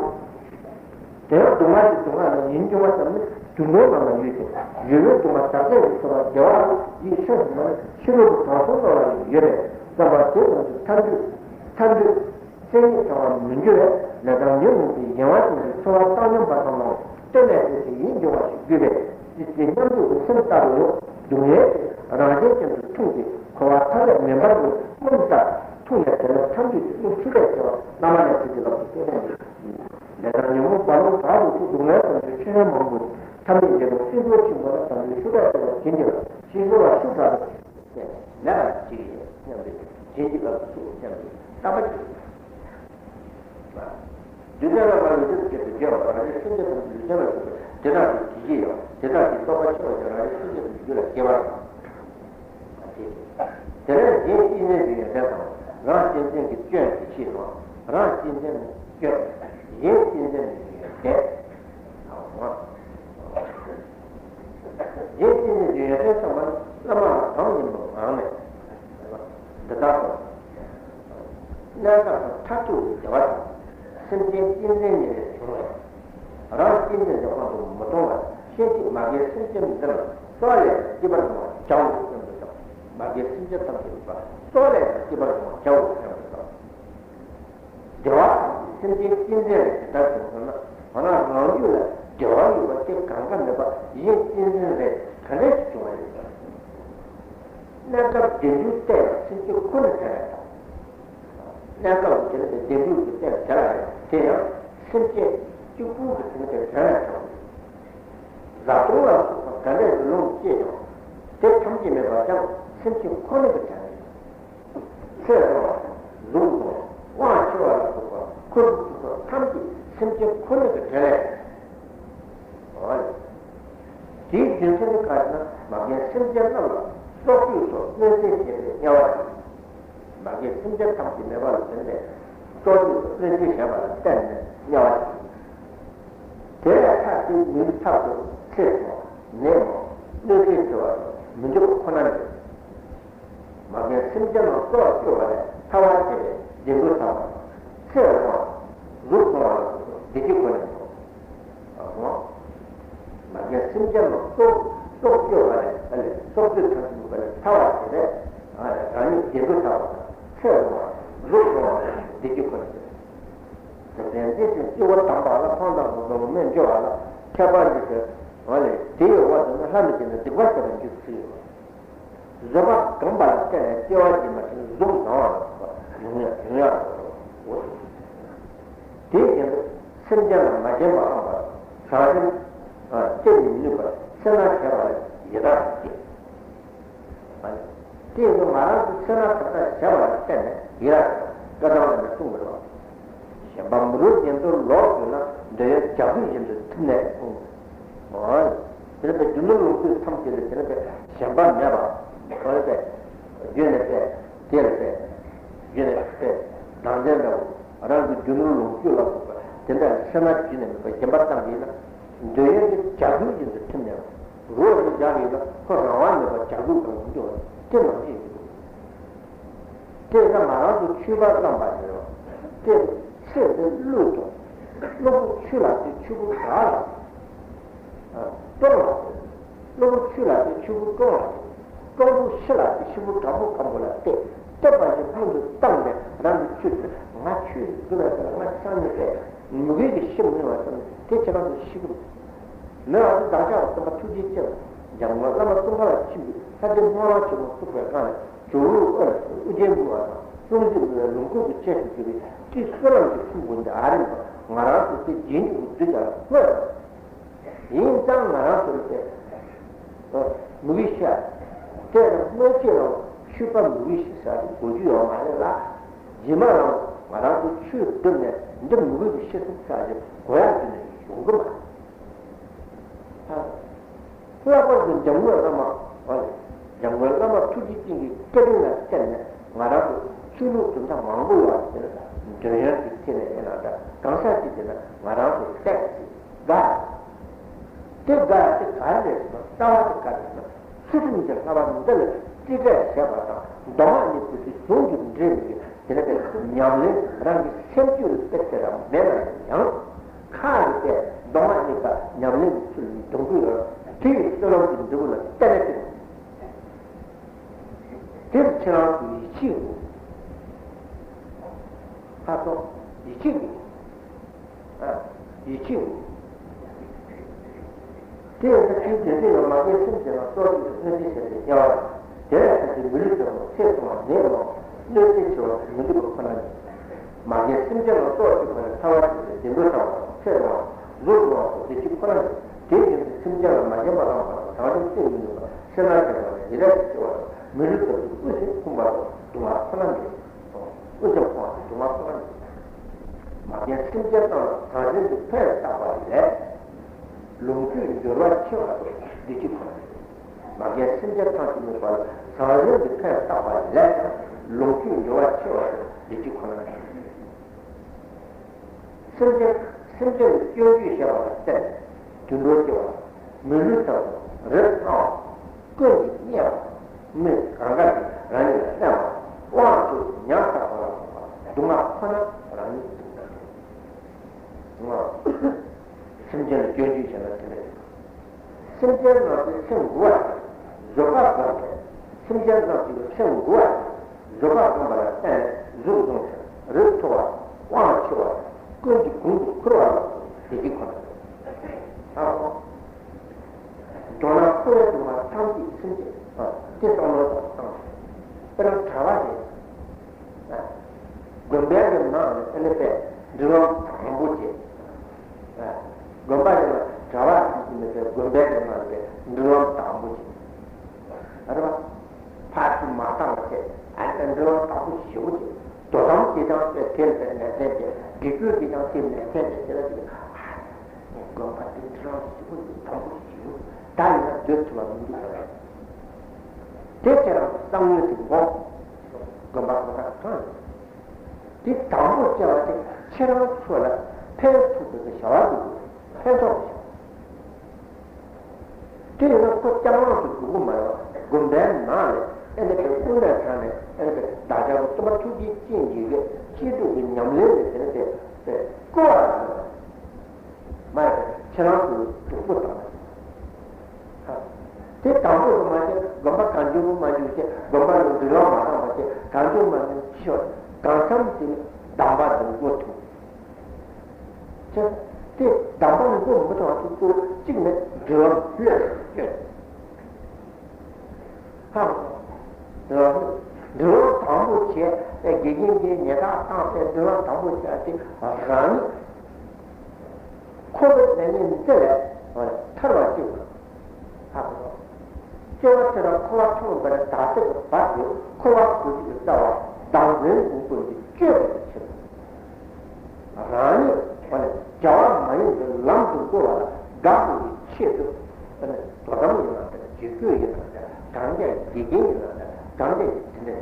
དེ་ཡང་སྡུག་བསྔལ་གྱི་སྡུག་བསྔལ་ལ་ཡིད་འགྱུར་བ་ཙམ་ནི་དུད་འགྲོ་རྣམས་ལ་ཡོད་ཅིང་ཡོད་པའི་སྡུག་བསྔལ་ཟག་བཅས་ཀྱི་ཚོར་བ་བདེ་བ་ལ་ཡིད་ཆེས་སུ་མ་ནི་ཕྱི་རོལ་གྱི་དྲང་སྲོང་རྣམས་ལ་ཡང་ཡོད་པས་བསམ་པ་དེ་ཙམ་གྱིས་ཐར་འདོད་ཐར་འདོད་སེམས་ཉིད་ཐར་བར་མི་འགྱུར་བས་ལས་དང་ཉོན་མོངས་པའི་གཞན་དབང་ཅན་གྱི་ཚོར་བ་བཏང་སྙོམས་པ་ཙམ་ལའང་ལྟོས་ནས་དེ་ཚེ་ཡིད་འགྱུར་བ་ཞིག་དགོས་པས་སྲིད་རྩེ་མཉམ་འཇོག་གི་སེམས་ལྟ་བུ་ཡང་སྡུག་བསྔལ་དེ་རང་བཞིན་ཅན་དུ་མཐོང་སྟེ་འཁོར་བ་མཐའ་ཡས་མེ་འབར་གྱི་རླུང་ལྟར་མཐོང་ནས་དེ་ལ་ཐར་འདོད་ཀྱི་བློ་ཆུ་ལས་སྐྱེ་བ་བླ་མ་ལས་ཐུགས་ཀྱི་ལག་ཏུ་སྐྱེ་ལྡན་ལས་དང་ཉོན་མོངས་རྦ་ཀློང་དག་ཏུ་ཚུད་སྡུག་བསྔལ་ཙམ་གྱི་ཆོས་ཉན་མང་པོས་ཐ་མལ་འཇིག་རྟེན་སྲིད་མཚོ་ཆེན་པོ་ལ་དང་པོའི་ཤུགས་དྲག་སྟེར་བ་བྱིན་གྱིས་ཕྱི་སོལ་བ་ཤུགས་དྲག་ཏུ་མེད་པར་གྱུར་ཡོད་སྙམ་པའི་བྱིན་གྱིས་བརླབ་ཏུ་གསོལ་སྙམ་པའི་བསམ་པ་བསྐྱེད། རྡུལ་ཚོན་ལ་མ་ལུས་རྒྱུ་དུ་སྐྱེས་པའི་རྒྱལ་བ་རང་རིག་སེམས་ཅན་ཐམས་ཅད་ལུས་ཅན་ལ་སོགས་པའི་དེ་དག་གི་དེ་བཞིན་ཡང་དེ་དག་གི་རྟོགས་པ་ཆེ་བ་ཀྱང་རང་རིག་སེམས་ཅན་དུ་འགྱུར་ལ་སྐྱེ་བ་དང་། དེ་ལས་གཞན་གཅེས་འཛིན་གྱི་ཡོན་ཏན་དང་རང་གཅེས་འཛིན་གྱི་སྐྱོན་གྱི་ཕྱིར་རོ། རང་གཅེས་འཛིན་ནི་སྐྱོན། གཞན་གཅེས་འཛིན་ནི་ཡོན་ཏན། གཞན་གཅེས་འཛིན་གྱི་ཡོན་ཏན་ཚང་མ་བླ་མ་ལ་དམ་ཉམས་པའི་ངང་ནས་འདི་ལྟར་སོ། གནས་སྐབས་སུ་མཐར་ཐུག་གི་བདེ་བ་དང་། སེམས་ཅན་གཅེས་འཛིན་ཉེ་བའི་གཞུང་ལས། རང་གཅེས་འཛིན་གྱི་དབང་དུ་མི་གཏོང་བར་ཤེས་བྱེད་མ་རྒན་སེམས་ཅན་འདི་ལ་གསོ་བ་ལས་སྐྱིད་པར་འབྱུང་བར་བྱའོ་སྙམ་དུ་བསམ། མ་རྒན་སེམས་ཅན་ཐམས་ཅད་ཀྱི་བར་གསོ་བ་ལས་སྐྱིད་པར་འབྱུང་བར་བྱའོ་སྙམ་དུ་བསམ། བདེ་བ་དང་སེམས་ཅན་གཅེས་འཛིན་ལས་ཇི་ལྟར་བྱུང་ཟེར་ན། འོ་ན་རང་རྒྱུད་ལ་བདེ་བ་ཡོད་པ་དེ་གང་ག་མེད་པ་གཞན་གཅེས་འཛིན་ལས་ག་འདྲ་ཞིག་བྱུང་བ་ཡིན་ཟེར་ན། གནས་སྐབས་བདེ་འགྲོའི་རྟེན་ཡང་སེམས་ཅན་ཁོ་ནས་དྲན་པས་དང་། གནས་སྐབས་ཀྱི་དེ་ནི་བདེ་འགྲོའི་གི་རྟེན་དེ་ལ་ཡང་དེ་ཡང་སེམས་ཅན་གཅིག་པུ་གི་དེ་ནི་དྲན་པས་དང་། བཟའ་བཏུང་ལ་སོགས་པ་ག་འདྲ་ཞིག་ལོངས་སྤྱད་ཀྱང་ དེ་ཐམས་ཅད་མེད་པར་ཀྱང་སེམས་ཅན་ཁོ་ན་གི་དྲན་ལས། ཚེ་རིང་བ། གཟུགས་བཟང་བ། དབང་ཆེ་བ་ལ་སོགས་པ་འཁོར་བའི་སྤྱི་ཚོགས་ཐམས་ཅད་སེམས་ཅན་ཁོ་ན་གི་དྲན་ལས། འོ་ལེ། དེའི་རྒྱུ་མཚན་ནི་གང་ཞེ་ན། མ་རྒན་སེམས་ཅན་རྣམས་ལ་སྲོག་གཅོད་སོགས་གནོད་འཚེ་བྱེད་པའི་དམྱལ་བ་ཡིན། མ་རྒན་སེམས་ཅན་ཐམས་ཅད་མེད་པ་ལ་བརྟེན་ནས་སྲོག་གཅོད་དང་གནོད་འཚེ་བྱས་པ་ལ་བརྟེན་ནས་དམྱལ་བ་ཞིག་ཡིན། དེ་ལས་ཐར་ཏེ་མི་ལུས་ཐབས་སུ་ཚེ་ཐུང་བ་ནད་མང་གནོད་འཚེ་ཆེ་བ་སོགས་མི་འདོད་པ་ཁོ་ན་མེད། མ་རྒན་སེམས་ཅན་རྣམས་སྲོག་གཅོད་པ་ལས་ཐར་བར་བྱེད་པའི་བདེ་འགྲོ་ཐར་པ་དང་། ཚེ་རིང་བ། གཟུགས་བཟང་བ་ལ་སོགས་པའི་བདེ་སྐྱིད་ཁོ་ནས་འགྲོ། མ་རྒན་སེམས་ཅན་རྣམས་སྲོག་སྲོག་གཅོད་པ་ལས་ཨ་ལས་སྲོག་གཅོད་ཐམས་ཅད་མེད་པ་ལས་ཐར་བར་བྱེད་པས་རང་ཉིད་བདེ་འགྲོ་ཐར་པ་དང་། ཚེ་རིང་བ། གཟུགས་བཟང་བ་ལ་བདེ་སྐྱིད་ཁོ་ནས་འགྲོ། དེ་ལྟར་འདི་བཞིན་སྤྱི་བོ་དམ་པ་ལ་ཕོངས་དང་ངོ་གདོང་སྨན་བཅོས་པ་ལ་ཁྱད་པར་འདི་ལྟར་འོ་ལས་དེ་ཡི་འོག་ཏུ་ནི་ལྷ་མི་བྱེད་ན་སྡིག་པ་བྱེད་པར་འགྱུར་ཚུལ་ཡོད། བཟོད་པ་སྒོམ་པ་ལ་བརྟེན་ནས་སྐྱེ་བ་རྗེས་མ་ཞིག་གཟུགས་བཟང་བ་ལ་སོགས་པ་ཡོང་ཡང་ཡོང་ཡང་འོ། དེ་བཞིན་དུ་སེམས་ཅན་ལ་མ་བརྒྱན་པ་ཨང་པ་བཟང་ཞིང་སྤྱད་མི་ནུས་པར་སེར་སྣ་བྱེད་པ་ལ་ཡི་དྭགས་སུ་སྐྱེ། དེ་ཡིན་དུས་ང་རང་ཚོ་ཚེ་ན་ཐོབ་ཐང་བྱ་བ་ལ་བརྟེན་ནས་ཡི་ར་བཀའ་ཐང་ལ་ནས་གསུངས་པའི་ལོག་གཞན་པ་མི་རུ་བཞིན་དུ་ལོག་དགོས་ན་འདོད་ཡོན་བྱ་རྒོད་བཞིན་དུ་ཐིམ་ནས་འོང་། འོ། དེ་ནི་པའི་རྒྱུ་ནོར་ལོངས་སྤྱོད་ཐམས་ཅད་ལས་དེ་ནི་པའི་གཞན་པ་མེད་པ། འོ་ནི་པའི་རྒྱུ་ནི་པའི་དེ་ལ་པའི་རྒྱུ་ནི་པའི་བདག་འཛིན་འདྲ་བོ། རང་གི་རྒྱུ་ནོར་ལོངས་སྤྱོད་ལ་སོགས་པ་དེ་འདྲ་ལ་སེར་སྣ་བྱེད་ནས་མེད་པར་སྦྱིན་པ་བཏང་གི་ཡིན་ན། འདོད་ཡོན་གྱི་བྱ་རྒོད་བཞིན་དུ་ཐིམ་ནས་རོ་ཞིག་བཞག་ཡོད་ན་ཁོ་རང་དབང་མེད་པར་བྱ་རྒོད་གང་འགྱུར་བ་དེ་ནང་བཞིན་ཡིན། དེས་ན་ང་རང་ཚོ་ཆོས་པ་རྣམ་པ་ཡིན་རོགས་དེ་ཚེ་འདི་བློས་ཐོངས། གློ་བུར་ཆུ་ལ་དེ་ཆུ་བུར་བྲག་ལ་སྟོང་ལ། གློ་བུར་ཆུ་ལ་དེ་ཆུ་བུར་སྟོང་ལ། སྟོང་བུར་ཤི་ལ་དེ་ཤི་བུར་བྲག་བུར་སྐམ་པོ་ལ་བལྟས། བལྟས་པ་ཞིག་སྔོན་དུ་བཏང་ནས་རང་གི་ཆོས་ཀྱི་ང་ཆོས་ཀྱི་དགེ་བའི་ཐོག་ལ་ང་སང་ཉིན་བལྟས། མི་དགེ་གི་ཤི་མི་ཉུང་བ་ཙམ་དེ་ཁྱེད་རང་ཚོ་ཤི་གི་མི་བ་དེ་བདག་ཅག་ལ་སྟོན་པ་ཐུགས་རྗེ་ཆེ་བ་འཇམ་མགོན་བླ་མ་ཙོང་ཁ་པ་ཆེན་པོས་ལྷ་ལྡན་སྨོན་ལམ་ཆེན་མོ་བཙུགས་པའི་སྒང་ལ་ཇོ་བོའི་དབུ་ལ་ཨུ་རྒྱན་འབུལ་བ་དང་ལྷུང་བཟེད་འབུལ་བའི་ལོངས་སྐུ་གི་ཆས་སུ་གྱུར་པའི་ཏི་སུ་ལམ་གྱི་ཕུང་པོ་འདི་ཨ་རིམ་པ་ང་རང་ཚོ་དེ་རྗེས་འཇུག་གི་གདུལ་བྱ་ལ་བསྔོས། ཡིན་ཙང་ང་རང་ཚོ་ལ་དེ་མི་དགེ་ཤ་དེ་ལ་གནོད་བྱེད་ལ་ཆོས་པ་མི་དགེ་ཤ་ཟ་རྒྱུ་གོ་རྒྱུ་ཡོད་མ་རེད་ལ། རྗེས་མ་ལ་ང་རང་ཚོ་ཆོས་བསྒྲུབས་ནས་འདི་མི་དགེ་གི་ཤི་གསོན་ཟ་རྒྱུ་གོ་ཡག་རྒྱུ་ནས་ཡོང་གི་མ་རེད། ལྷག་པར་དུ་འཇམ་མགོན་བླ་མ། འཇམ་མགོན་བླ་མ་ཐུགས་རྗེ་ཅན་གྱི་བཀའ་དྲིན་ལ་བརྟེན་ནས་ང་རང་ཚོ་ཆོས་ལུགས་གྲུབ་མཐའ་མང་པོ་ཡོད་པ་དེ་ལ་འདོད་ཡོན་གྱི་ཐད་ནས་ཡིན་ན་འདྲ་གང་ཟག་ཅིག་དེ་ན་ང་རང་ཚོ་བལྟས་ཀྱི་དགའ། དེ་དགའ་དེ་ག་རེ་རེད་ཟེར་ན་རྩ་བ་དེ་ག་རེ་ཟེར་ན་ཚུལ་ཁྲིམས་ཀྱི་བསླབ་པ་འདི་ལ་རྩིས་སྤྲད་བྱས་པ་དང་གདོང་ལ་ནི་བུ་ཚུལ་གཞུང་གི་འབྲེལ་མི་དེ་ནི་ཉམས་ལེན་རང་གི་སེམས་རྒྱུད་ལ་དཔེ་དེ་རང་མེད་ན་ཡང་། ཁ་ཡི་པའི་གདོང་ལ་གཉིས་ཀ་ཉམས་ལེན་གྱི་ཚུལ་ནི་སྡོང་པོ་ཡོད། དེ་ཡི་བསོད་ནམས་ཀྱི་འབྲས་བུ་ལ་བརྟེན་ནས་སྐྱེ། དེར་ཁྱེད་རང་ཚོ་ཡིད་ཆེས་དགོས། ཧ་སོ། ཡིད་ཆེས་དགོས། ཨ། ཡིད་ཆེས་དགོས། དེ་ཡང་ན་དེའི་དོན་དེ་ཡང་མ་རྒན་སེམས་ཅན་ལ་སྲོག་གཅོད་དང་གནོད་འཚེ་བྱས་པའི་དམྱལ་བ་དང་། དེ་ལས་ཐར་ཏེ་མི་ལུས་ཐོབ་པ་ཚེ་ཐུང་བ་ནད་མང་གནོད་འཚེ་ཆེ་བ་མི་འདོད་པ་ཁོ་ན་ཉིད། མ་རྒན་སེམས་ཅན་ལ་སྲོག་གཅོད་པ་ལས་ཐར་བར་བྱེད་པའི་བདེ་འགྲོ་ཐར་པ་དང་། ཚེ་རིང་བ་གཟུགས་བཟང་བ་སོགས་བདེ་སྐྱིད་ཁོ་ན་ཉིད། དེ་བཞིན་དུ་སེམས་ཅན་ལ་མ་བརྒྱན་པ་བླངས་པ་དང་། བྱང་ཆུབ་སེམས་མི་ནུས་པ་སེར་སྣ་ཆེ་བ་ལས་ཡི་རངས་སུ་སྐྱེ་བ་དང་། མི་ལུས་ཐོབ་ཅིང་དབུལ་ཞིང་ཕོངས་པ་སོགས་སྡུག་བསྔལ་ཁོ་ན་ཉིད། དབུལ་ཞིང་ཕོངས་པ་སྡུག་བསྔལ་ཁོ་ན་ཉིད། མ་རྒན་སེམས་ཅན་རྣམས་ལ་བཟང་ཞིང་དུ་ཕན་བཏགས་པ་ལས། ལོངས་སྤྱོད་འབྱོར་བ་ཆེ་བ་སོགས་བདེ་སྐྱིད་ཁོ་ན་ཉིད། མ་རྒན་སེམས་ཅན་ཐམས་ཅད་མེད་པར་བཟང་ཞིང་དུ་ཕན་བཏགས་པ་ལས་ཀྱང་ལོངས་སྤྱོད་འབྱོར་བ་ཆེ་བ་སོགས་བདེ་སྐྱིད་ཁོ་ན་ཉིད། སེམས་ཅན་སེམས་ཅན་ལ་སྐྱོན་བརྗོད་བྱས་པ་ལ་བརྟེན་ནས་དུད་འགྲོ་སྐྱེ་བ། མི་ལུས་ཐོབ་པ། རིགས་ཐང་བ། ཀུན་གྱིས་བརྙས་པ། མི་གང་དགར་གྱིས་རང་ཉིད་ལ་བརླན་པ། དབང་ཕྱུག་ཉམ་ཐག་པ་ལ་སོགས་པ་སྡུག་བསྔལ་ཁོ་ན་རང་ཉིད་སྡུག་བསྔལ་ཏེ། སེམས་ཅན་ལ་སྐྱོན་བརྗོད་བྱས་ན་དེ་འདྲ་ཡིན། སེམས་ཅན་རྣམས་ཀྱི་སེམས་མགུ་བ་དང་བཟོད་པ་སྒོམ་པས། སེམས་ཅན་རྣམས་ཀྱི་སེམས་མགུ་བ་དང་བཟོད་པ་སྒོམ་པ་ལ་བརྟེན་ནས་གཟུགས་བཟང་ཞིང་རིགས་མཐོ་བ་དང་དབང་ཆེ་བ་དང་ཀུན་གྱིས་གོང་དུ་འཁུར་བ་ལ་སོགས་པའི་བདེ་སྐྱིད་ཁོ་ན་ཡོད། ཨ་ཧོ། མདོར་ན་འཁོར་བའི་སྡུག་བསྔལ་ཐམས་ཅད་སེམས་ཅན་དེ་བསམ་བློ་དང་བཏང་ཞིང་། དཔེར་ན་གྲྭ་པ་དེ། དགོན་པའི་གི་ནང་ནས་ཨ་ནི་པའི་འབྲིང་ལམ་དང་པོ་བྱས། དགོན་པ་ཡིན་ན་གྲྭ་པ་ཞིག་གི་མི་པའི་དགོན་པའི་གི་ནང་ནས་པའི་འབྲིང་ལམ་དང་པོ་བྱས། འབྲེལ་བ་དྲང་པོ་ཞེ་པོ་ཅིག་དོ་དམ་གྱིས་ཀྱང་དེ་ལ་ནན་ཏན་ཅིག་དགེ་སྐོས་ཀྱིས་ཀྱང་དེ་ནན་ཏན་ཅིག་དེ་ལ་ཅིག་དགོན་པ་འདི་འབྲེལ་བ་ཞེ་པོ་ཅིག་དྲང་པོ་ཞེ་པོ་ད་ཡིན་ན་སྡོད་ཐུབ་པ་མི་འདུག་ཟེར་བས། དེ་ཁྱེད་རང་གི་བསམ་ངན་དེ་འགོག་དགོན་པ་གང་དང་གང་ཡིན། དེ་དང་པོ་བྱས་པ་དེ་ཁྱེད་རང་ཚོ་ལ་ཕན་ཐོགས་པའི་བྱ་བ་འདུག་ཕན་ཐོགས་པའི་བྱ་བ། དེ་ཡིན་ན་ཁོ་སྐྱབས་དབང་དུ་འགྲོ་གི་མ་རེད་བ། དགོན་པའི་ནང་ནས་ཨེ་ནི་པའི་དབུ་མའི་གྲས་ནས་ཨེ་ནི་པའི་བདག་ཅག་གི་སྟོན་པ་ཐུགས་རྗེ་ཅན་གྱི་གི་སྐྱེས་སྒྲུབ་ཀྱི་ཉམས་ལེན་ལས་དེ་ནི་དེ་དེ་བསྐོ་བ་རེད་བ། མ་རེད་པས་ཁྱེད་རང་ཚོའི་སྡུག་པོ་དང་། དེ་དང་པོ་རུ་མ་བྱས་དགོན་པ་གང་བྱུང་རུ་མ་བྱུང་བྱས་དགོན་པ་ལ་འབྲེལ་བ་མ་བཏང་བ་བྱས་གང་བྱུང་མ་བྱུང་ཕྱི་བ་གང་འཚམ་དེ་གདམས་པ་འདོན་དགོས་ཐུག་ཅེས། དེ་གདམས་པ་མགོ་མི་ཐོག་ཏུ་ཚུར་གཅིག་ནས་འབྲེལ་བ་ལ་བསྐྱོད། ཧ་གོ། འབྲེལ་བ་འབྲེལ་བ་དང་པོ་བྱས་དགེ་རྒན་གྱིས་ཉེས་དག་བཏང་སྟེ་འབྲེལ་བ་དང་པོ་བྱས་ཏེ་རང་ཉིད་ཁོ་བོའི་ནད་ནི་འདི་ལས་ཐར་བ་གཅིག་ཧ་གོ། སྐྱེ་བ་དེ་ར་འཁོར་བ་ཐོག་འདིར་བདག་སྲིད་ཀྱི་བར་དུ་འཁོར་བ་དགུ་ཡི་རྩ་བ་བདག་འཛིན་འབུམ་པོ་འདི་གཅོད་པའི་ཕྱིར། རང་ཉིད་ཁོ་ནས་བྱ་བ་མ་ཡིན་པའི་ལམ་དུ་འགྲོ་བ་ལ་དགག་པའི་ཆེད་དུ་ཁོ་ནས་དོ་དམ་ཡིན་ན་འདྲ་བྱེད་སྤྱོད་ཡིན་ན་འདྲ་གང་ལྟར་དགེ་རྒན་ཡིན་ན་འདྲ་གང་ལྟར་དེ་འདྲ་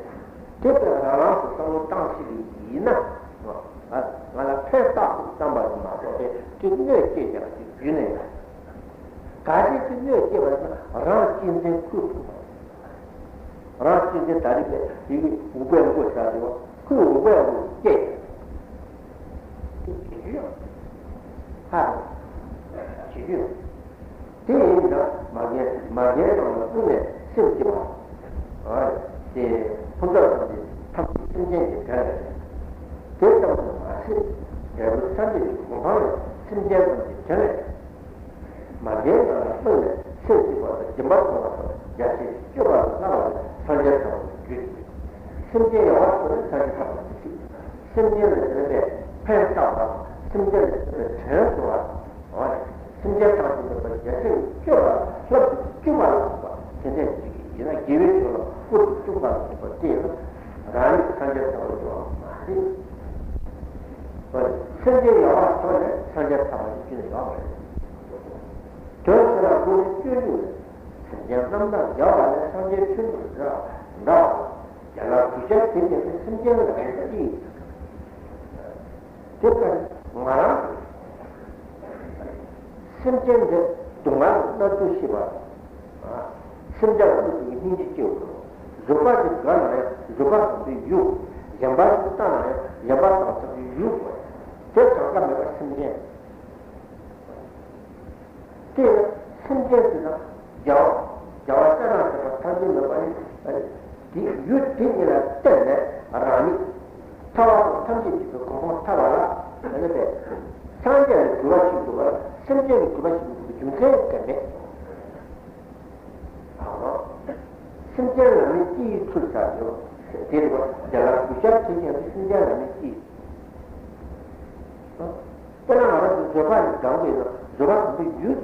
དེ་ལྟར་རང་རང་གི་བསམ་བློ་བཏང་ཤེས་པ་ཡིན་ན་ང་ལ་ཕན་བཏགས་ཐུབ་བསམ་པ་ཡིན་མ་གཏོགས་པའི་དེ་གནོད་སྐྱེལ་བྱ་བ་ཞིག་རྒྱུན་ནས་ཡོད། གལ་ཏེ་དེ་གནོད་སྐྱེལ་བ་ཡིན་ན་རང་གཅེས་འཛིན་ཁུར་ཐུབ་པ། རང་གཅེས་འཛིན་ད་རེས་པའི་དེ་གི་འུག་པའི་མགོ་བཞག་དེ་བ་ཁོས་འུག་པའི་མགོ་སྐྱེས། དེ་བྱེད་རྒྱུ་ཡང་ཧ་རེད། བྱེད་རྒྱུ་ཡང་དེ་ཡིན་ན་མ་རྒན་མ་རྒན་རང་ལ་ཀུན་ནས་སེམས་སྐྱིད་པ། ཨ་དེ་ཕུན་ཚོགས་ཐམས་ཅད་ཐམས་ཅད་སེམས་ཅན་གྱི་དོན་ལས། དེ་ཙམ་དུ་མ་ཟད་འབྲས་བུ་ཐམས་ཅད་ཀྱི་གོ་འཕང་ལ་སེམས་ཅན་ཐམས་ཅད་དོན་ལས། མ་རྒན་རང་ལ་ཀུན་ནས་སེམས་སྐྱིད་པ་དང་སྦྱིན་པ་གཏོང་བ་དང་རྒྱ་ཆེ་སྤྱོད་པ་ལ་བསླབ་པ་ལས་སངས་རྒྱས་ཐོབ་པར་འགྱུར་ཏེ། སེམས་ཅན་ཡོངས་ལ་ཐུག་ནས་སངས་རྒྱས་ཐོབ་པར་འགྱུར་ཏེ། སེམས་ཅན་ལ་དེ་ལས་ཕན་བཏགས་པ་སེམས་ཅན་ལ་དེ་ལས་དོན་བཟོ་བ་དང་། སེམས་ཅན་ཐམས་ཅད་མེད་པར་རྒྱ་ཆེར་སྤྱོད་པ་ལ་བསླབ་ཏུ་བཅུག་པ་ལ་སོགས་པ་དེ་འདྲ་ཞིག་ཡིན་ན་དགེ་བའི་ཕྱོགས་ལ་བཀུར་དུ་བཅུག་པ་ལ་སོགས་པ་དེ་ཡིན་ན་རང་ཉིད་སངས་རྒྱས་ཐོབ་པར་འགྱུར་བ་མ་ཟད། སེམས་ཅན་ཡོངས་ལ་ཐུག་ནས་སངས་རྒྱས་ཐོབ་པ་ཞིག་ཅི་ནས་ཡོང་བ་རེད། དོན་ཁོ་ན་སྒོ་ནས་སྤྱོད་ལུགས་ལས། སེམས་ཅན་རྣམ་དག་བརྒྱ་པ་ལས་སངས་རྒྱས་ཆོས་ལུགས་འདྲ་འདྲ་བ། རྒྱ་ལ་གུས་ཞབས་དེ་བྱས་ཏེ་སེམས་ཅན་ལ་ཡང་ཅི། དེ་ལྟར་ང་རང་གིས་སེམས་ཅན་འདི་སྡུག་བསྔལ་ལ་མནར་ཚུལ་ཤེས་པ། སེམས་ཅན་ལ་སྙིང་རྗེ་སྐྱེ་དགོས། བཟོད་པ་དེ་དགའ་ན་ཡང་བཟོད་པ་དང་དེ་ཡུལ། གཞན་པ་ཞིག་བཏང་ན་ཡང་གཞན་པ་དང་དེ་ཡུལ་དགོས། དེ་གང་ག་མེད་པར་སེམས་ཅན། དེ་ཡང་སེམས་ཅན་དེ་དང་བྱ་བ་བྱ་བ་ཅི་རང་བྱེད་པ་ཐམས་ཅད་མེད་པ་ནི་དེ་ཡུལ་དེ་ཉིད་ལ་བརྟེན་ནས་རང་ཉིད་ཐར་བ་དང་ཐམས་ཅད་མཁྱེན་པའི་གོ་འཕང་ཐོབ་པ་ལ་ཨ་ནི་པས་སངས་རྒྱས་ལ་གུས་པ་ཞིག་འདུག་པ་ལ་སེམས་ཅན་ལ་གུས་པ་ཞིག་འདུག་པའི་རྒྱུ་མཚན་ག་མེད། སེམས་ཅན་ལ་ནི་ཅི་ཡི་ཚུལ་བྱ་ཡོད། དེ་རུ་བ་རྒྱ་ལ་གུས་ཞབས་དེ་བཞིན་དུ་སེམས་ཅན་ལ་ནི་ཅི་ཡི། དཔེར་ན་ང་རང་ཚོ་བཟོད་པ་ཡི་སྒང་དུ་ཡིན་ན་བཟོད་པ་སྒང་དུ་ཡུལ།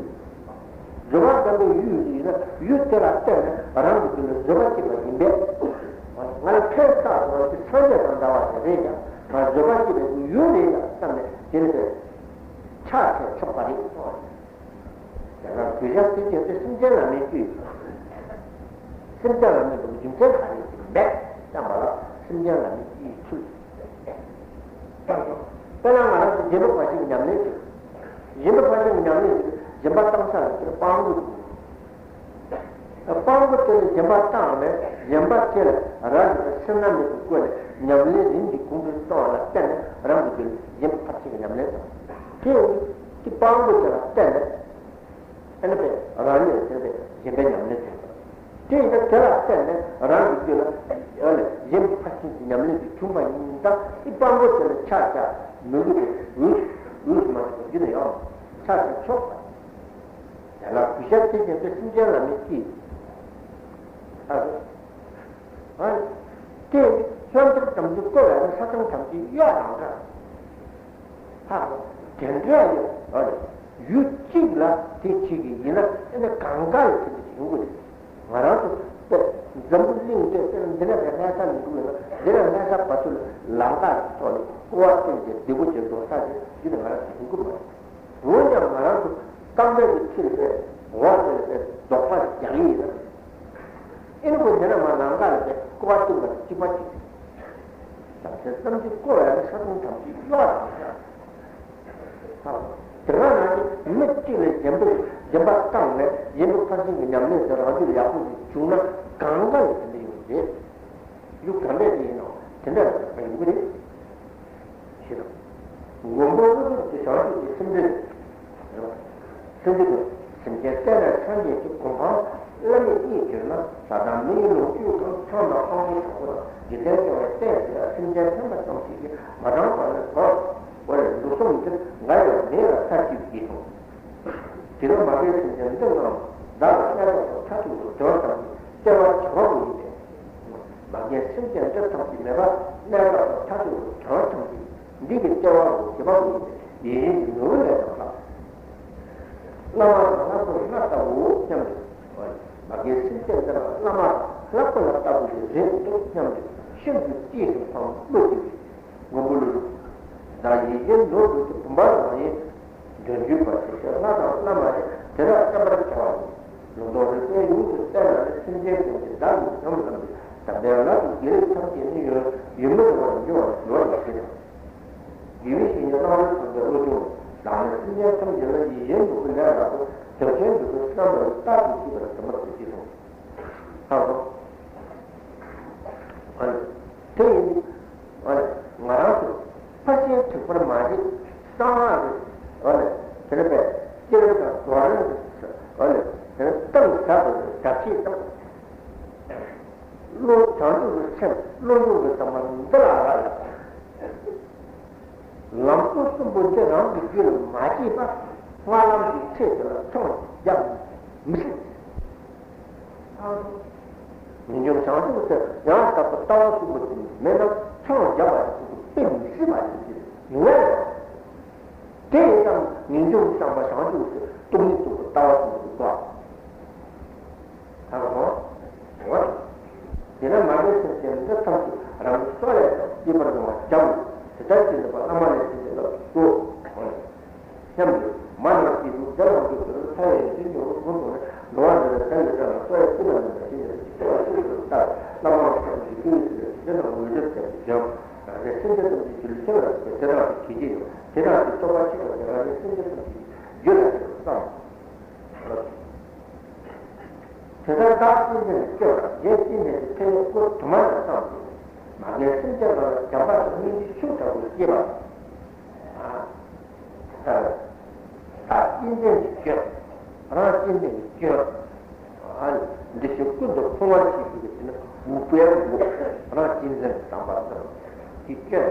བཟོད་པ་སྒང་དུ་ཡུལ་ཡིན་ན་ཡུལ་དེ་ལ་བརྟེན་ནས་རང་གི་རྒྱུད་ལ་བཟོད་པ་སྐྱེས་པ་ཡིན་པས། ང་ལ་ཕན་བཏགས་དགོས་པ་དེ་སངས་རྒྱས་དང་འདྲ་བ་ཞིག་རེད་ཀྱང་ང་བཟོད་པ་སྐྱེས་པའི་ཡུལ་རེད་ཀྱང་བསམ་ནས་དེ་ནི་ཕན་ཆགས་ཆེ་ཆོག་པ་རེད། རྒྱ་གར་གུས་ཞབས་དེ་བྱས་ཏེ་སེམས་ཅན་ལ་མི་བསྐྱུད། སེམས་ཅན་ལ་མི་འདུག་རྒྱུ་མཚན་ག་རེ་ཞིག་མེད་བསམ་པ་ལ་སེམས་ཅན་ལ་མི་བསྐྱུད་ཚུལ། དཔེར་ན་ང་རང་ཚོ་སྦྱིན་པ་འབའ་ཞིག་ཉམས་ལེན་བྱེད། སྦྱིན་པ་འབའ་ཞིག་ཉམས་ལེན་བྱེད་སྦྱིན་པ་བཏང་ས་ལ་དེར་སྤྲང་པོ་འདུག་སྤྲང་པོ་དེ་ལ་སྦྱིན་པ་བཏང་ནས་སྦྱིན་པ་དེ་ལ་རང་གི་སེར་སྣ་མེད་པའི་སྒོ་ནས་ཉམས་ལེན་རིམ་གྱིས་གོང་དུ་སོང་བ་ལ་བརྟེན་ནས་རང་གི་རྒྱུད་ལ་སྦྱིན་པ་མཐར་ཕྱིན་གྱི་ཉམས་ལེན་དང་། དེ་ཡང་དེ་སྤྲང་པོ་དེ་ལ་བརྟེན་ནས། ཨ་ནི་པས་རང་ཉིད་ལ་བརྟེན་པའི་སྦྱིན་པའི་ཉམས་ལེན་བྱེད་པ། དེ་ཡིན་ན་དེ་ལ་བརྟེན་ནས་རང་གི་རྒྱུད་ལ་ཨ་ནི་སྦྱིན་པ་ཕར་ཕྱིན་གྱི་ཉམས་ལེན་དེ་བྱུང་བ་ཡིན་ཙང་དེ་སྤྲང་པོ་དེ་ལ་ཆགས་ཆགས་མི་དགོས་པའི་འོས་འོས་སུ་མ་ཆགས་པ་རྒྱུད་ལ་ཡོང་ཆགས་ཆགས་ཆོག་པ། དེ་ལ་གུས་ཞབས་དེ་བཞིན་དུ་སེམས་ཅན་ལ་མི་སྐྱིད། ཨ་ཨ་དེ་ལྷ་མཐར་དམ་ཚིག་བཀོད་པ་ནི་ས་མཚམས་ཐམས་ཅད་གཡོག་དང་འདྲ། ཧ་གོ། དེ་འདྲ་ཡོད་རེད། ཡུལ་གཅིག་ལ་དེ་བྱེད་ཀྱི་ཡིན་ན་ཨེ་ནི་གང་ག་ལ་དེ་འདྲ་ཡོང་གི་རེད། ང་རང་ཚོ་དཔེ་འཛམ་བུ་གླིང་དེ་དཔེ་འདི་ནས་བས་གནས་ས་མི་འདུག་ཡོད་ན་ ད་བར་དུ་ལམ་ཁ་ཐོག་ནས་སྐུར་བ་བཏོན་ཏེ་སྡིག་པ་བྱེད་མདོག་ཁ་ཅིག་ཡིན་ན་ང་རང་ཚོ་ཡོང་གི་མ་རེད། འོན་ཀྱང་ང་རང་ཚོ་རྐང་པའི་གི་ཁྲིད་པའི་འོག་ཏུ་ལྡོག་པ་རྒྱག་ཡིན་ན། ཨེ་ནི་ཁོ་དེ་ན་མ་ལམ་ཁ་ལ་བསྐུར་བ་བཏོན་པ་གཅིག་པ་གཅིག་རེད། བྱམས་བརྩེ་བསམ་གྱིས་བསྐོར་བའི་ས་དོང་ཐམས་ཅད་གཡོ་བ་དང་། དེ་ག་ནང་བཞིན་མི་གཅིག་ལས་གཞན་པ་གཞན་པ་བཏང་ནས་གཞན་པའི་ཕར་ཕྱིན་གྱི་ཉམས་ལེན་དེ་རང་རྒྱུད་ཡག་པོ་ཞིག་བྱུང་ན་གང་ག་ལས་དེ་འདྲ་ཡོང་གི་རེད། རྒྱུ་ག་འདྲས་དེ་ཡིན་ནའང་དེ་འདྲ་ཡོང་གི་རེད། ཞེས་དང་། མགོན་པོ་ཀླུ་སྒྲུབ་ཀྱི་བྱང་ཆུབ་ཀྱི་སེམས་འདུན། སེམས་འདུན། སེམས་ཅན་ཐམས་ཅད་ཀྱི་གོ་འཕང་བླ་མེད་ཉིད་གྱུར་ན། ལྷ་དང་མིའི་ལོངས་སྤྱོད་ཀུན། ཚངས་དང་དབང་པོའི་གྲོགས་པོ་དང་། འཇིག་རྟེན་སྐྱོང་བའི་རྟེན་ཞེས་པ་སེམས་ཅན་ཐམས་ཅད་ཙམ་ཞིག་གིས་མ་བགྲངས་པ་ནི་དོ། འོ་ལེ། ལུགས་ཟུང་འདིར་འགའ་ཡང་མེད་ལ་མཐའ་གཅིག་ཏུ་ཡིན་གསུངས། དེ་ལ་མ་རྒན་སེམས་ཅན་འདི་རྣམས་བདག་ལ་གནས་སྐབས་སུ་མཐར་ཐུག་ཏུ་དོན་དམ་གྱི་སྐྱེ་བ་བྱ་བ་པོ་ཡིན་ཏེ། མ་རྒན་སེམས་ཅན་འདི་ཐམས་ཅད་མེད་པ་གནས་སྐབས་སུ་མཐར་ཐུག་ཏུ་དོན་དམ་གྱི་འདི་གི་སྐྱེ་བ་པོ་བྱེད་པ་པོ་ཡིན་ཏེ་ཡིད་བཞིན་གྱི་ནོར་བུ་ལས་ཀྱང་ལྷག་བླ་མ་དང་ལྷ་ཚོགས་ལྷ་ལྟ་བུ་མཉམ་དུ། མ་རྒན་སེམས་ཅན་འདི་ལ་བླ་མ་དང་ལྷ་ཚོགས་ལྷ་ལྟ་བུ་ཞིག་རེད་འདུག་སྙམ་དུ་ཤིན་ཏུ་སྐྱིད་དུ་འཕངས་བློ་གཏད་པས། མགོན་པོ་ཀླུ་སྒྲུབ། བདག་ཡིད་བཞིན་ནོར་བུ་གི་བུམ་པ་རང་ཡིན། དོན་བརྒྱུད་པ་ཞེས་བྱ་ལྷ་དང་བླ་མ་ཞེས་དེ་དག་བསྟན་པར་བྱ་བ་ཡིན། ལུང་རྟོགས་རིགས་པས་ཡུམ་དུ་བསྟན་ན་ནི། སེམས་ཅན་ཀུན་གྱི་བདག་ཉིད་ཡུམ་བསམ་པའི་དམ་པའི་ལམ་གྱི་དགེ་ལེགས་ཐམས་ཅད་ནི་ཡུམ་ཡུམ་མི་རུང་བར་འགྱུར་བ་ནི་ལོ་ཡི་ཕྱིར། དགེ་བའི་བཤེས་གཉེན་བླ་མ་ཚང་གི་བློ་སྦྱོང་། བདག་ནི་སེམས་ཅན་ཐམས་ཅད་ལ་ཡིད་བཞིན་ནོར་བུ་ལས་ལྷག་པའི་དོན་ཆེན་འགྲུབ་པའི་བསམ་པ་རྟག་ཏུ་སྐྱེས་པར་དམ་པར་གྱུར་ཅིག་གསུངས། ལྷག་པ། ཨ་ནི། དེ་ཡིན། ཨ་ནི། ང་རང་ཚོ་ཕར་ཕྱིན་དྲེགས་པར་མ་བྱེད། གསང་སྔགས་ཀྱི། ཨ་ནི། དེ་ནི་པས་བསྐྱེད་རིམ་དང་རྫོགས་རིམ་གྱི། ཨ་ནི། དེ་ནི་གཏིང་ཟབ་པའི་དག་བྱེད་དང་། བློ་བྱང་ཆུབ་ཀྱི་སེམས་བློ་སྦྱོང་གི་བསམ་པ་འདི་ལ་རག་ལས། ལམ་སྲོལ་གསུམ་པོ་འདི་རང་གི་རྒྱུད་ལ་མ་སྐྱེས་པ་སྔགས་ལམ་གྱི་ཚེ་དེ་ལ་མཐོང་རྒྱག་མི་སྲིད། ངེས་འབྱུང་བྱང་ཆུབ་ཀྱི་ཡང་དག་པའི་ལྟ་བ་གསུམ་པོ་དེ་མེད་ན་མཐོང་རྒྱག་པ་ཞིག་ཏུ་དཔེ་མི་སྲིད་པ་ཞིག་ཡིན་ནོ། དེ་ཡིན་ཙང་ངེས་འབྱུང་བསམ་པ་བྱང་ཆུབ་ཀྱི་སྟོང་ཉིད་རྟོགས་པའི་ལྟ་བ་གསུམ་པོ་དེ་དགོས། ད་ག་སོང་། འོ། དེ་ནས་མ་རྒན་སེམས་ཅན་འདི་ཐམས་ཅད་རང་གི་སྲོག་ལས་ཀྱང་སྐྱེད་པར་འགྱུར་བ་བྱའོ། དེ་ལྟར་བྱས་ནས་བླ་མ་ལས་བྱིན་གྱིས་བརླབ་ཏུ་གསོལ། སྙམ་དུ་མ་ནང་སྐྱེས་བུ་འདི་རང་གི་བུ་ལ་ཕ་ཡི་འདི་ཉོ་བོ་ཀུན་ཐོག་ནས་འགྲོ་བ་འདི་ལ་བདག་གི་བཀྲ་ལ་སོགས་ཡ་ཀུན་ལ་ནི་མ་བྱིན་ནས་ཀྱི་ལྟ་བ་ཤུགས་སུ་བལྟ། བླ་མ་ལ་སོགས་ཀྱི་ཀུན་ནས་ཀྱི་འདི་ན་འོད་འདྲ་ཟེར་གྱི་འཇམ། རང་གི་སེམས་ཅན་ཐམས་ཅད་ཀྱི་ལུས་ཅན་ལ་དེ་དག་གི་གི་ཅི་ཡོད་དེ་དག་གི་སྤྱོད་པ་ཅི་དང་དེ་དག་གི་སེམས་ཅན་ཐམས་ཅད་ཀྱི་རྒྱུད་ལ་དེ་བསམ། དེ་ལྟར་བདག་གཅེས་འཛིན་ལས་སྐྱོབ་པར་གཞན་གཅེས་འཛིན་གྱི་ཕན་ཡོན་སྐུ་དུ་མ་ལ་བསམས་ཏེ། མ་རྒན་སེམས་ཅན་རྣམས་ལ་བྱམས་པ་དང་སྙིང་རྗེ་ཤུགས་དྲག་པོས་བསྐྱེད་པ། ཨ། བདག་གཅེས་འཛིན་གྱི་སྐྱོན། རང་གཅེས་འཛིན་གྱི་སྐྱོན། ཨ་ནི་འདི་ཕྱི་ཀུན་ཏུ་ཕུང་བར་བྱེད་པའི་དེ་ནི་འུག་པའི་འུག་རང་གཅེས་འཛིན་དུ་བཏང་པ་དང་། དེ་སྐྱོན།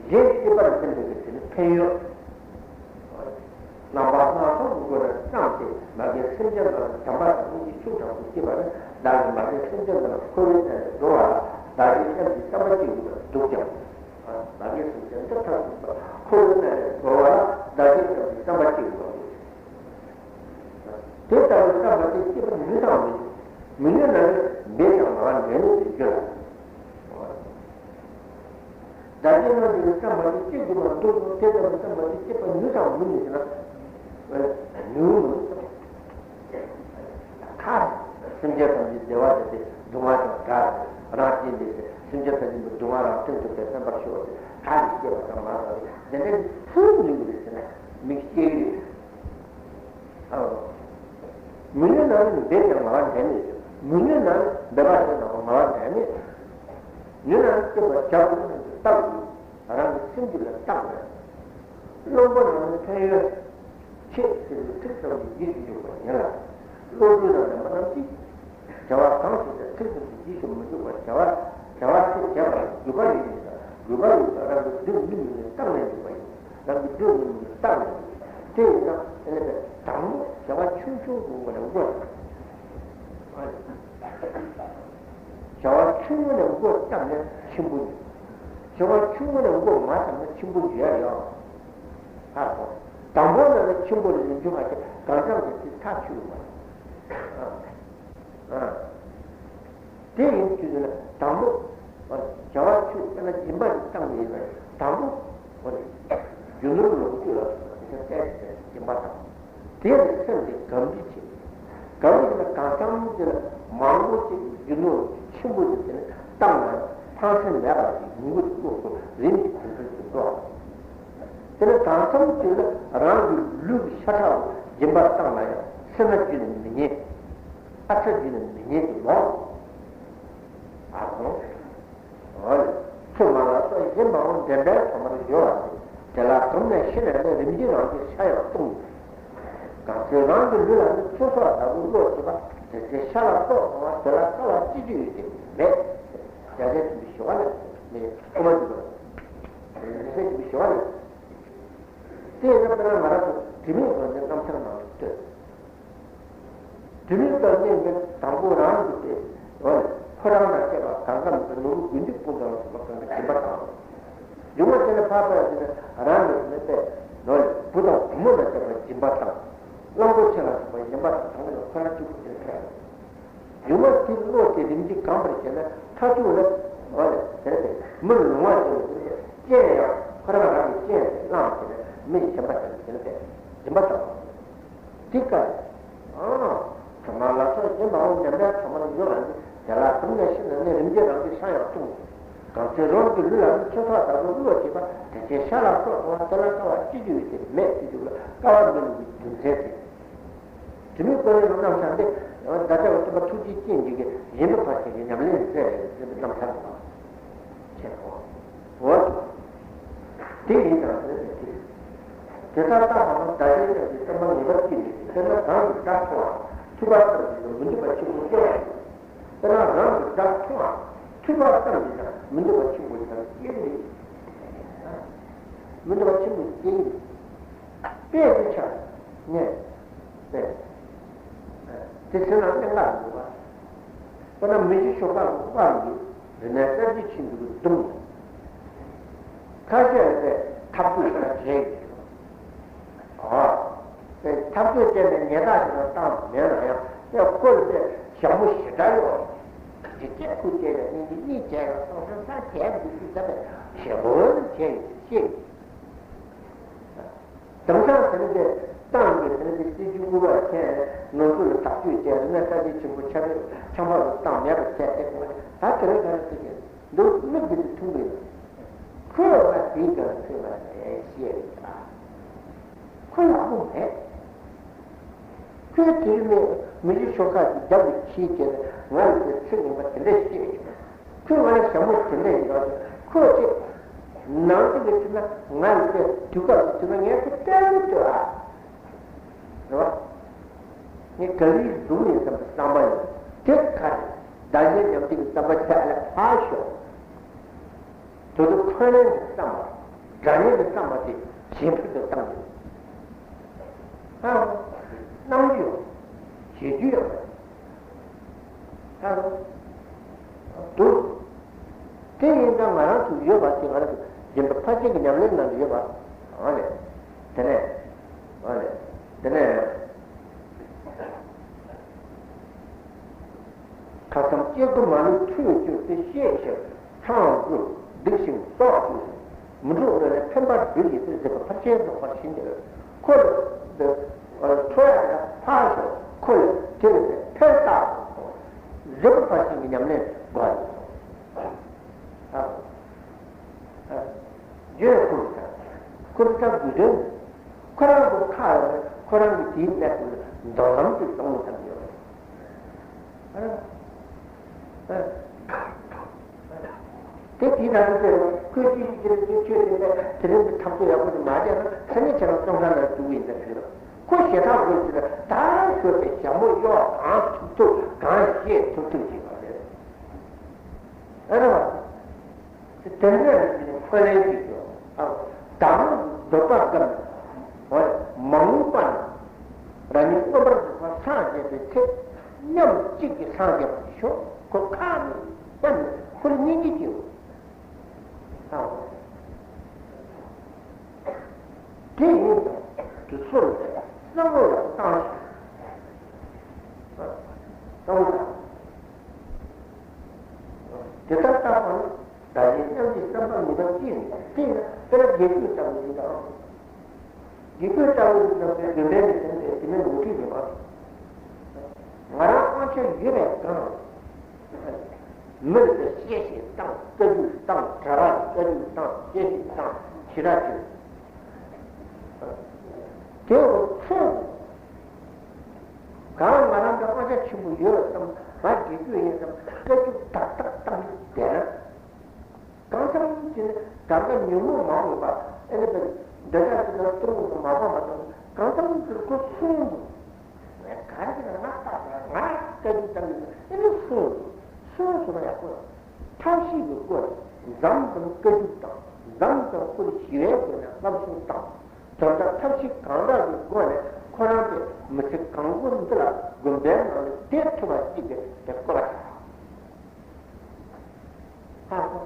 གཞན་གཅེས་པར་འཛིན་པའི་དེ་ནི་ཕན་ཡོན། རྣམ་པ་སྣ་ཚོགས་ཀྱི་སྒོ་ནས་བསམས་ཏེ་མ་རྒན་སེམས་ཅན་རྣམས་ལ་བྱམས་པ་དང་སྙིང་རྗེ་ཤུགས་དྲག་པོས་བསྐྱེད་པ་ནི་བདག་གིས་མ་རྒན་སེམས་ཅན་རྣམས་འཁོར་བའི་གནས་ལས་སྒྲོལ་བ་ལ་བདག་གིས་སེམས་ཀྱི་བསམ་པ་ཅི་འོས་པ་འདུག་ཀྱང་། མ་རྒན་སེམས་ཅན་འདི་ཐམས་ཅད་འཁོར་བའི་གནས་ལས་སྒྲོལ་བ་ལ་བདག་གིས་སེམས་ཀྱི་བསམ་པ་ཅི་འོས་པ་འདུག་དེ་ལྟ་བུའི་བསམ་པ་དེ་སྐྱེད་པར་ནུས་དང་མི་ནུས། མི་ནུས་ན་ནི་འབད་ཀྱང་མ་བ་འདྲེན་ནུས་ཏེ་འགྱུར་ལ། བདག་གིས་སྔར་འདི་ལ་བསམ་པ་དེ་སྐྱེ་དགོས་པར་འདུག་གསུངས། དེ་ལྟ་བུའི་བསམ་པ་དེ་སྐྱེད་པར་ནུས་དང་མི་ནུས་ཟེར་ན། ནུས་མི་ནུས། ཁ། སེམས་ཅན་ཐམས་ཅད་བདེ་བ་དེ་སྟེ་སྡུག་བསྔལ་དང་བྲལ་ཏེ་རང་གཅེས་འཛིན་ཏེ་སེམས་ཅན་ཐམས་ཅད་ཀྱི་སྡུག་བསྔལ་རང་སྟེང་དུ་བདེ་བསྟན་པར་ཤོག་ཅེས་ཁ་ནས་བཤད་པ་དང་མ་ཟད་དེ་འདྲ་ནི་ཐུགས་ནུས་མི་ནུས་ཟེར་ན་མི་སྐྱེ་གི་རེད། མི་ནུས་ན་ནི་འབད་ཀྱང་ང་བ་འདྲ་ནི། མི་ནུས་ན་ནི་འབད་པ་བྱས་ན་ང་བ་འདྲ་ནི། ནུས་ན་ནི་སྐྱེ་བ་བྱ་དགོས་ན་ནི་བཏང་དགོས། རང་གི་སེམས་རྒྱུད་ལ་བཏང་དགོས། བླུན་པོ་རྣམས་ནི་ཕན་ཡོན་ཆེ་ཟེར་བའི་ཚིག་ཙམ་གྱིས་ཡིད་སུ་འཇོག་པ་ཡིན་ལ། བློ་གྲོས་དང་ལྡན་པ་རྣམས་ཀྱིས་བྱ་བ་གང་བྱེད་ཀྱང་ཚིག་ཙམ་གྱིས་ཡིད་སུ་མི་འཇོག་པར་བྱ་བ་བྱ་བ་ཚིག་བྱས་པ་ལ་དགོས་པ་ཡོད་མིན་དང་དགོས་པ་ཡོད་ཀྱང་རང་གི་སྒྲིབ་མི་ནུས་ནས་བཏང་ནས་འཇོག་པ་ཡིན། རང་གི་སྒྲིབ་མི་ནུས་ནས་བཏང་ནས་འཇོག་པ་ཡིན། དེ་ཡིན་ཙང་དེ་ནས་དང་པོ་བྱ་བ་ཆུང་ཆུང་གི་ངོས་ནས་འགོ་བརྩམས། བྱ་བ་ཆུང་ངུ་ནས་འགོ་བརྩམས་ནས་ཆེན་པོ་འགྱུར། བྱ་བ་ཆུང་ངུ་ནས་འགོ་མ་བརྩམས་ན་ཆེན་པོ་འགྱུར་ཡ་ཡོད། ཧ་གོ། དང་པོ་ལ་ནི་ཆེན་པོ་ལ་ནི་འགྱུར་བ་དེ་གང་འཚམ་གྱི་ཚིག་ཐག་ཆོད་མ་རེད། དེ་ཡིན་དུས་ན་དང་པོ། བྱ་ དེ་ནས་སེམས་དེ་གམ་གྱི་བྱེད། གམ་གྱི་ལ་གང་འཚམ་དེ་ལ་མང་པོ་ཅིག་རྒྱུ་ནོར་ཆེན་པོ་ཅིག་དེ་ནས་བཏང་ན་ཕངས་སེམས་མེད་པ་ཞིག་ཡོང་གི་འདུག་སོ་རིམ་གྱིས་གོང་འཕེལ་དུ་འགྲོ། དེ་ནས་གང་འཚམ་ཅིག་ལ་རང་གི་ལུས་ཀྱི་ཤ་ཁྲག་སྦྱིན་པ་བཏང་ན་ཡང་སེར་སྣ་རྒྱུན་ནས་མི་ཉན། ཨ་ཚ་རྒྱུན་ནས་མི་ཉན་གྱི་ལོག་ཨ་ཁོང་། འོ་ལེ། ཚུལ་མ་ལ་སོགས་གཞན་མང་པོ་འདྲེན་པའི་ཐོག་མར་ཡོད་པ་སྟེ། དེ་ལ་གོམས་ནས་ཤི་ནས་ནི་རིམ་གྱིས་རང་གི་ཤ་ཡང་ལྟུང་། གང་ཚེ་རང་གི་ལུས་ལ་ནི་ཚེ་སྲོག་ལྟ་བུ་བློ་སྐྱེས་པ་དེ་ཚེ་ཤ་ལ་སོགས་སོང་བ་དེ་ལ་དཀའ་བ་ཅི་བྱུང་ཡོད་དེ་མེད། རྒྱལ་སྲས་ཆེན་པོའི་ཞི་བ་ལྷ་ནི་དབུ་མ་འཇུག་པ། རྒྱལ་སྲས་ཆེན་པོའི་ཞི་བ་ལྷ། དེ་ཡིན་ན་དཔེར་ན་ང་རང་ཚོ་དྲི་མེད་ལོ་འདི་རྣམ་ཐར་ནང་དུ་ལྟོས། དྲི་མེད་ལྟར་གནས་པའི་དང་པོ་རང་གི་སྟེ། འོ་ལེ། ཁོ་རང་དང་བཅས་པ་གང་ག་མེད་པའི་ནོར་བུ་དགུ་འདུས་ཀུན་ལ་སོགས་པ་གང་ག་སྦྱིན་པ་དང་། མཇུག་མ་དེ་ནས་འཕགས་པ་ཡང་དེ་ནས་རང་གི་མེད་པའི། འོ་ལེ། བུ་དང་བུ་མོ་དང་བཅས་པ་སྦྱིན་པ་དང་། གླང་པོ་ཆེ་ལ་སོགས་པ་སྦྱིན་པ་དང་། དང་པོ་ནས་ཁོ་རང་གཅིག་པུ་དེ་ཕེབས། མཇུག་མ་དེ་བློ་དེ་རིམ་གྱིས་གོམས་པར་བྱས་ན་མཐར་ཐུག་ལ། འོ་ལེ། དེ་ནས་མི་ལོང་བ་དེ་ནས་སྤྱན་ཡང་ཁོ་རང་རང་གི་སྤྱན་བླངས་བྱས་ནས་མི་གཞན་པ་དེ་ནས་དེ་ནས་སྦྱིན་པ་དང་། འདི་སྐད། ཨང་། ཚང་མ་ལ་སོགས་ཀྱི་མ་འོངས་འདྲེན་པའི་ཚང་མར་འགྱུར་བ་ནི། དེ་ལ་གོམས་ནས་ཤི་ན་ནི་རིམ་གྱིས་རང་གི་ཤ་ཡང་ལྟུང་། གང་ཚེ་རང་གི་ལུས་ལ་ནི་ཚེ་སྲོག་ལྟ་བུ་བློ་སྐྱེས་པ་དེ་ཚེ་ཤ་ལ་སོགས་སོང་བ་དེ་ལ་དཀའ་བ་ཅི་བྱུང་ཡོད་དེ་མེད་དེ་འཇུག་ལ་དཀའ་བ་མི་ལུས་ཀྱི་རྒྱུ་མཚན་དེ། དྲི་མེད་ཀུན་ལ་རྣམ་ཐར་འདི། བདག་ཅག་གི་སྟོན་པ་ཐུགས་རྗེ་ཅན་ཞིག་གིས་གཞན་དུ་ཕར་ཕྱིན་གྱི་ཉམས་ལེན་མཛད་པའི་རྣམ་ཐར་དང་། ཁྱེད་ཀྱིས། འོ། དེ་ཡིན་ཙང་ཟེར་ཏེ། དེ་ལྟར་བརྟགས་པ་ན་བདག་གཞན་མཉམ་བརྗེའི་བསམ་པ་ངེས་པར་སྐྱེ་ནུས་ཏེ། དཔེར་ན་གང་གིས་བདག་མཐོང་བ་ཐོས་པ་ཙམ་གྱིས་ཀྱང་མི་འདོད་པ་ཆེན་པོ་སྐྱེ་བ་ཡིན། དཔེར་ན་རང་གིས་བདག་མཐོང་བ་ཐོས་པ་ཙམ་གྱིས་ཀྱང་མི་འདོད་པ་ཆེན་པོ་ཞིག་སྐྱེ་ནུས། མི་འདོད་པ་ཆེན་པོ་ཞིག་སྐྱེ་ནུས། དཔེ་དེ་ཆ་ནས་དཔེ། དེ་ཚེ་ན་གནད་འགག་འདུག་པ། དཔེར་ན་མི་གཞི་ཤོ་ཁ་གི་དཔའ་མི་རི་ནས་གསར་བརྗེ་ཆེན་པོ་གི་བརྡུངས། ཁ་ཤས་ལ་དེ་འཐབ་རྩོད་ཞེ་དྲག་བྱས་ཡོད། ཨ། དེ་འཐབ་རྩོད་བྱས་ནས་ཉེས་རྡུང་ཞེ་དྲག་བཏང་མེད་ན་ཡང་དེ་ཁོ་ལ་དེ་ཞྭ་མོ་ཞེ་དྲག་ཡོད། ཇི་སྐད་ཁུར་བྱས་ནས་གཉིས་ཀྱིས་གཉིས་བྱས་ཡང་སོང་ས་ས་བྱས་འདུག་ཅེས་བསམ་པའི་ཞྭ་མོ་ལ་བྱས་ཡོད་ཅེས། དེང་སང་དེ་ནི་དེ་ཏང་གིས་དེ་ནི་དེ་སྲིད་ཇུས་དགོས་པ་བྱས་ནས་ནོར་འཁྲུལ་ལ་ཐག་གཅོད་བྱས་ནས་གསར་བརྗེ་ཆེན་པོ་ཆགས་ཆགས་པ་རུ་བཏང་མེད་པར་བྱས་ཏེ། ད་དེ་རིང་ཁ་ནས་དེ་གས་འདུག་མི་དེ་དེ་ཐུང་གི་ཡོད། ཁོས་ང་དེའི་སྒང་ལ་ཕེབས་པ་རེད་ཤེས་རེད་ད། ཁོ་ཡག་པོ་མེད། ཁོས་དེ་རིང་མི་མི་རིགས་ཤོག་ཁག་གི་རྒྱབ་ལ་ཁྱིའི་གྱེར་ནས་ང་ལ་དེ་ཚིག་ངན་པ་དེ་འདྲ་བཤད་ཡོད། ཁོས་ང་ལ་ཞྭ་མོ་དེ་འདྲ་ཡིན་རོགས་ཟེར། ཁོས་ཅིག་ནང་དུ་གི་ཚིག་ན་ང་ལ་དེ་དུས་སྐབས་ཀྱི་ཚིག་ན་ངས་ཁོ་བསྟན་མི་འདོད་ཨ། རེད་བ། ངས་ག་ལེར་བཟུང་ཡིན་བསམ་པའི་བསམ་པ་ཡིན། དེ་ག་རེད། བདག་གཞན་མཉམ་བརྗེ་གི་བསམ་པ་ཆ་ལ་ཕར་ཞོག་དེ་ཚོ་འཁོན་ལན་གྱི་བསམ་པ། དགྲ་གཉེན་གྱི་བསམ་པ་དེ་ཇེ་ཕུགས་སུ་བཏང་དགོས། ཨ། གནང་རྒྱུ་ཡོད། བྱེད་རྒྱུ་ཡོད། ཨ། འདུག་དེ་ཡིན་ཙང་ང་རང་ཚོ་ཡོད་པ་དེ་ང་རང་ཚོ་སྦྱིན་པ་ཕར་ཕྱིན་གྱི་ཉམས་ལེན་ནང་དུ་ཡོད་པ། ཨ་ནི། དེ་ནས། ཨ་ནི། དེ་ནས། ཁ་ཙམ་སྐྱེ་དགུ་མ་ལུས་ཐུལ་གྱུར་ཏེ། ཤེས་ཤིང་ཚངས་དགོས་སྡིག་ཅིང་སྲོག་གཅོད་ཅིང་། མི་འགྲོ་སྔོན་ལ་ཕན་པར་འབུལ་ཡི་ཟེར། བཟོད་པ་ཕར་ཕྱིན་རྫོགས་པར་བྱིན་གྱིས་རློབས། ཁོ་ལ་འདི་ཁྲོ་ཡག་ལ་ཕར་ཞོག་ཁོ་ལ་དེ་ལ་ཕན་བཏགས་སོ། བཟོད་པ་ཕར་ཕྱིན་གྱི་ཉམས་ལེན་དགོས་ཡོད། ཨ། ཨ། བརྗོད་ཁུར་ཚ། ཁུར་ཚ་དགོས་དོན། ཁོ་རང་གི་ཁ་ལ་ཁོ་རང་གི་དེའི་གནས་སྐབས་ལ་མདོ་ལམ་དུ་གཏོང་བ་ཙམ་ཡོད་རེད། ཨ། ཨ། དེ་དེའི་ནང་དུ་ཁོས་ཅི་ཞིག་ཅི་རེད་ཅི་ཆོས་དེ་འདྲ་དེ་རིང་གི་འཐབ་རྩོད་ཡག་པོ་དེ་མ་བྱས་ན་ས་གནས་ཁྱེད་རང་བཙོན་ཁང་ནང་འཇུག་གི་ཡིན་ཟེར་གྱི་རེད། ཁོ་ཞེ་དྲག་དགོས་ཀྱི་རེད། ད་ཁོས་པའི་ཞྭ་མོ་གཡོག་གང་ཐུབ་ཐུབ་གང་བཤད་ཐུབ་ཐུབ་ཅིག་བ་རེད། ཨ་རེད་བ། དེ་འདྲ་ཡིན་ན་འཁོན་ལན་ཞིག་ཡོད། ཨ། བདག་མེད་འདོད་པ་བསྒོམས་ནས། མ་འོངས་པ་ན་རང་ཉིད་མངོན་པར་རྫོགས་པར་སངས་རྒྱས་པའི་ཚེ། མཉམ་གཅིག་གིས་སངས་རྒྱས་པར་ཤོག་ཁོ་ཁ་ནས་སྙམ་ནས་ཁོ་ལ་སྙིང་རྗེ་སྐྱེའོ། ཨ། དེ་ཡིན་ཙང་དུས་ཚོད་ལ་བསམ་བློ་ཡང་བཏང་ཞིང་། བསམ་བློ་བཏང་། དེ་ལྟར་བཏང་བ་ནི། བདག་གཞན་མཉམ་བརྗེའི་བསམ་པ་ངེས་པར་སྐྱེས་ནས། དེས་ན་དཔེར་ན་དགེ་སྦྱོར་ལྟ་བུ་ཡིན་ན། ཞིག་པོའི་ལྟ་བུ་ཞིག་དང་དེ་འདོན་པའི་མི་ཚང་དེ་དེ་མིན་ངོ་སྤྲོད་ཡིན་པ། ང་རང་དབང་ཆ་ཡོད་པའི་སྒང་མི་རིགས་ལ་གཤེ་གཤེ་བཏང་བཀའ་བཀྱོན་བཏང་གྲྭ་པ་ལ་བཀའ་བཀྱོན་བཏང་གཤེ་གཤེ་བཏང་ཞེ་དྲག་བྱས། དེ་འོ་ཚོད་གང་ང་རང་གི་དབང་ཆ་ཆེན་པོ་ཡོད་བསམ་ང་དགེ་སྐྱོ་ཡིན་བསམ་བཀའ་བཀྱོན་ཏག་ཏག་བཏང་བསྡད་ན། གང་ལྟར་ཅི་ནས་གང་ག་ཉོན་མོངས་མ་འོངས་པ་ཨེ་ནི་པའི་འདོད་ཆགས་ཅི་ལྟར་སྟོང་དུ་མ་སྤངས་པ་དང་གང་ལྟར་ཅི་ཁོ་སོང་དུ་ངས་ག་རེ་ན་ང་བཏགས་པའི་ང་བཀའ་བཀྱོན་བཏང་གི་ཨེ་ནི་སོང་དུ་སོང་སོང་ན་ཡག་པོ་ཐབས་ཤེས་ཀྱི་སྒོ་ནས་མཚམས་མཚམས་བཀའ་བཀྱོན་བཏང་མཚམས་མཚམས་ཁོ་ལ་ཞི་བའི་སྒོ་ནས་བསླབ་གསོ་བཏང་། ད་ལྟ་ཐབས་ཤེས་གང་དྲག་གི་སྒོ་ནས་ཁོ་རང་གི་མི་ཚེ་གང་པོ་འདི་ལ་དགོན་པའི་ནང་ནས་བསྡད་ཐུབ་པ་ཅིག་གི་དེ་བསྐོ་བ་བྱ། ཧ་གོ།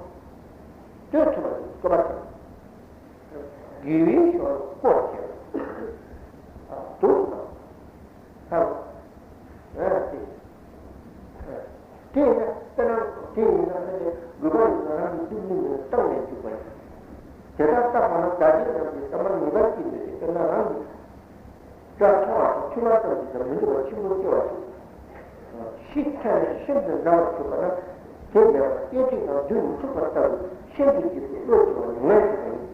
སྡོད་ཐུབ་པ་ཅིག་བསྐོ་བ་བྱ། དགེ་བའི་ཕྱོགས་ལ་བསྐོར་བྱས་འདུག་ན། ཧ་གོ། ཨ་དེ། དེ་ཡིན་ན་དཔེར་ན་དེ་ཡིན་ན་ཨ་ནི་དགོས་པ་ཡིན་ན་རང་གི་སྡུག་བསྔལ་ནི་བཏང་ནས་འཇུག་པ་ཡིན། དེ་ལྟར་བསམ་པ་ན་བདག་གིས་ནམ་ཞིག་བསམ་པ་ངེས་པར་སྐྱེས་ནས་དཔེར་ན་རང་གི་སྐྲ་མཐོང་བ་དང་མཆི་མ་ཙམ་ཞིག་ཀྱང་མི་འདུག་པ་ཆེན་པོ་སྐྱེ་བ་ཞིག་ཤི་ཐལ་ནས་ཤིན་ཏུ་འདྲ་བར་གྱུར་པ་ན་དེ་མེད་པར་སྐད་ཅིག་ཀྱང་སྡོད་མི་ཚུགས་པ་ལྟ་བུ་ཤིན་ཏུ་སྐྱིད་པའི་བློ་སྐྱེ་བ་ཉུང་ངེས་ཞིག་ཡིན།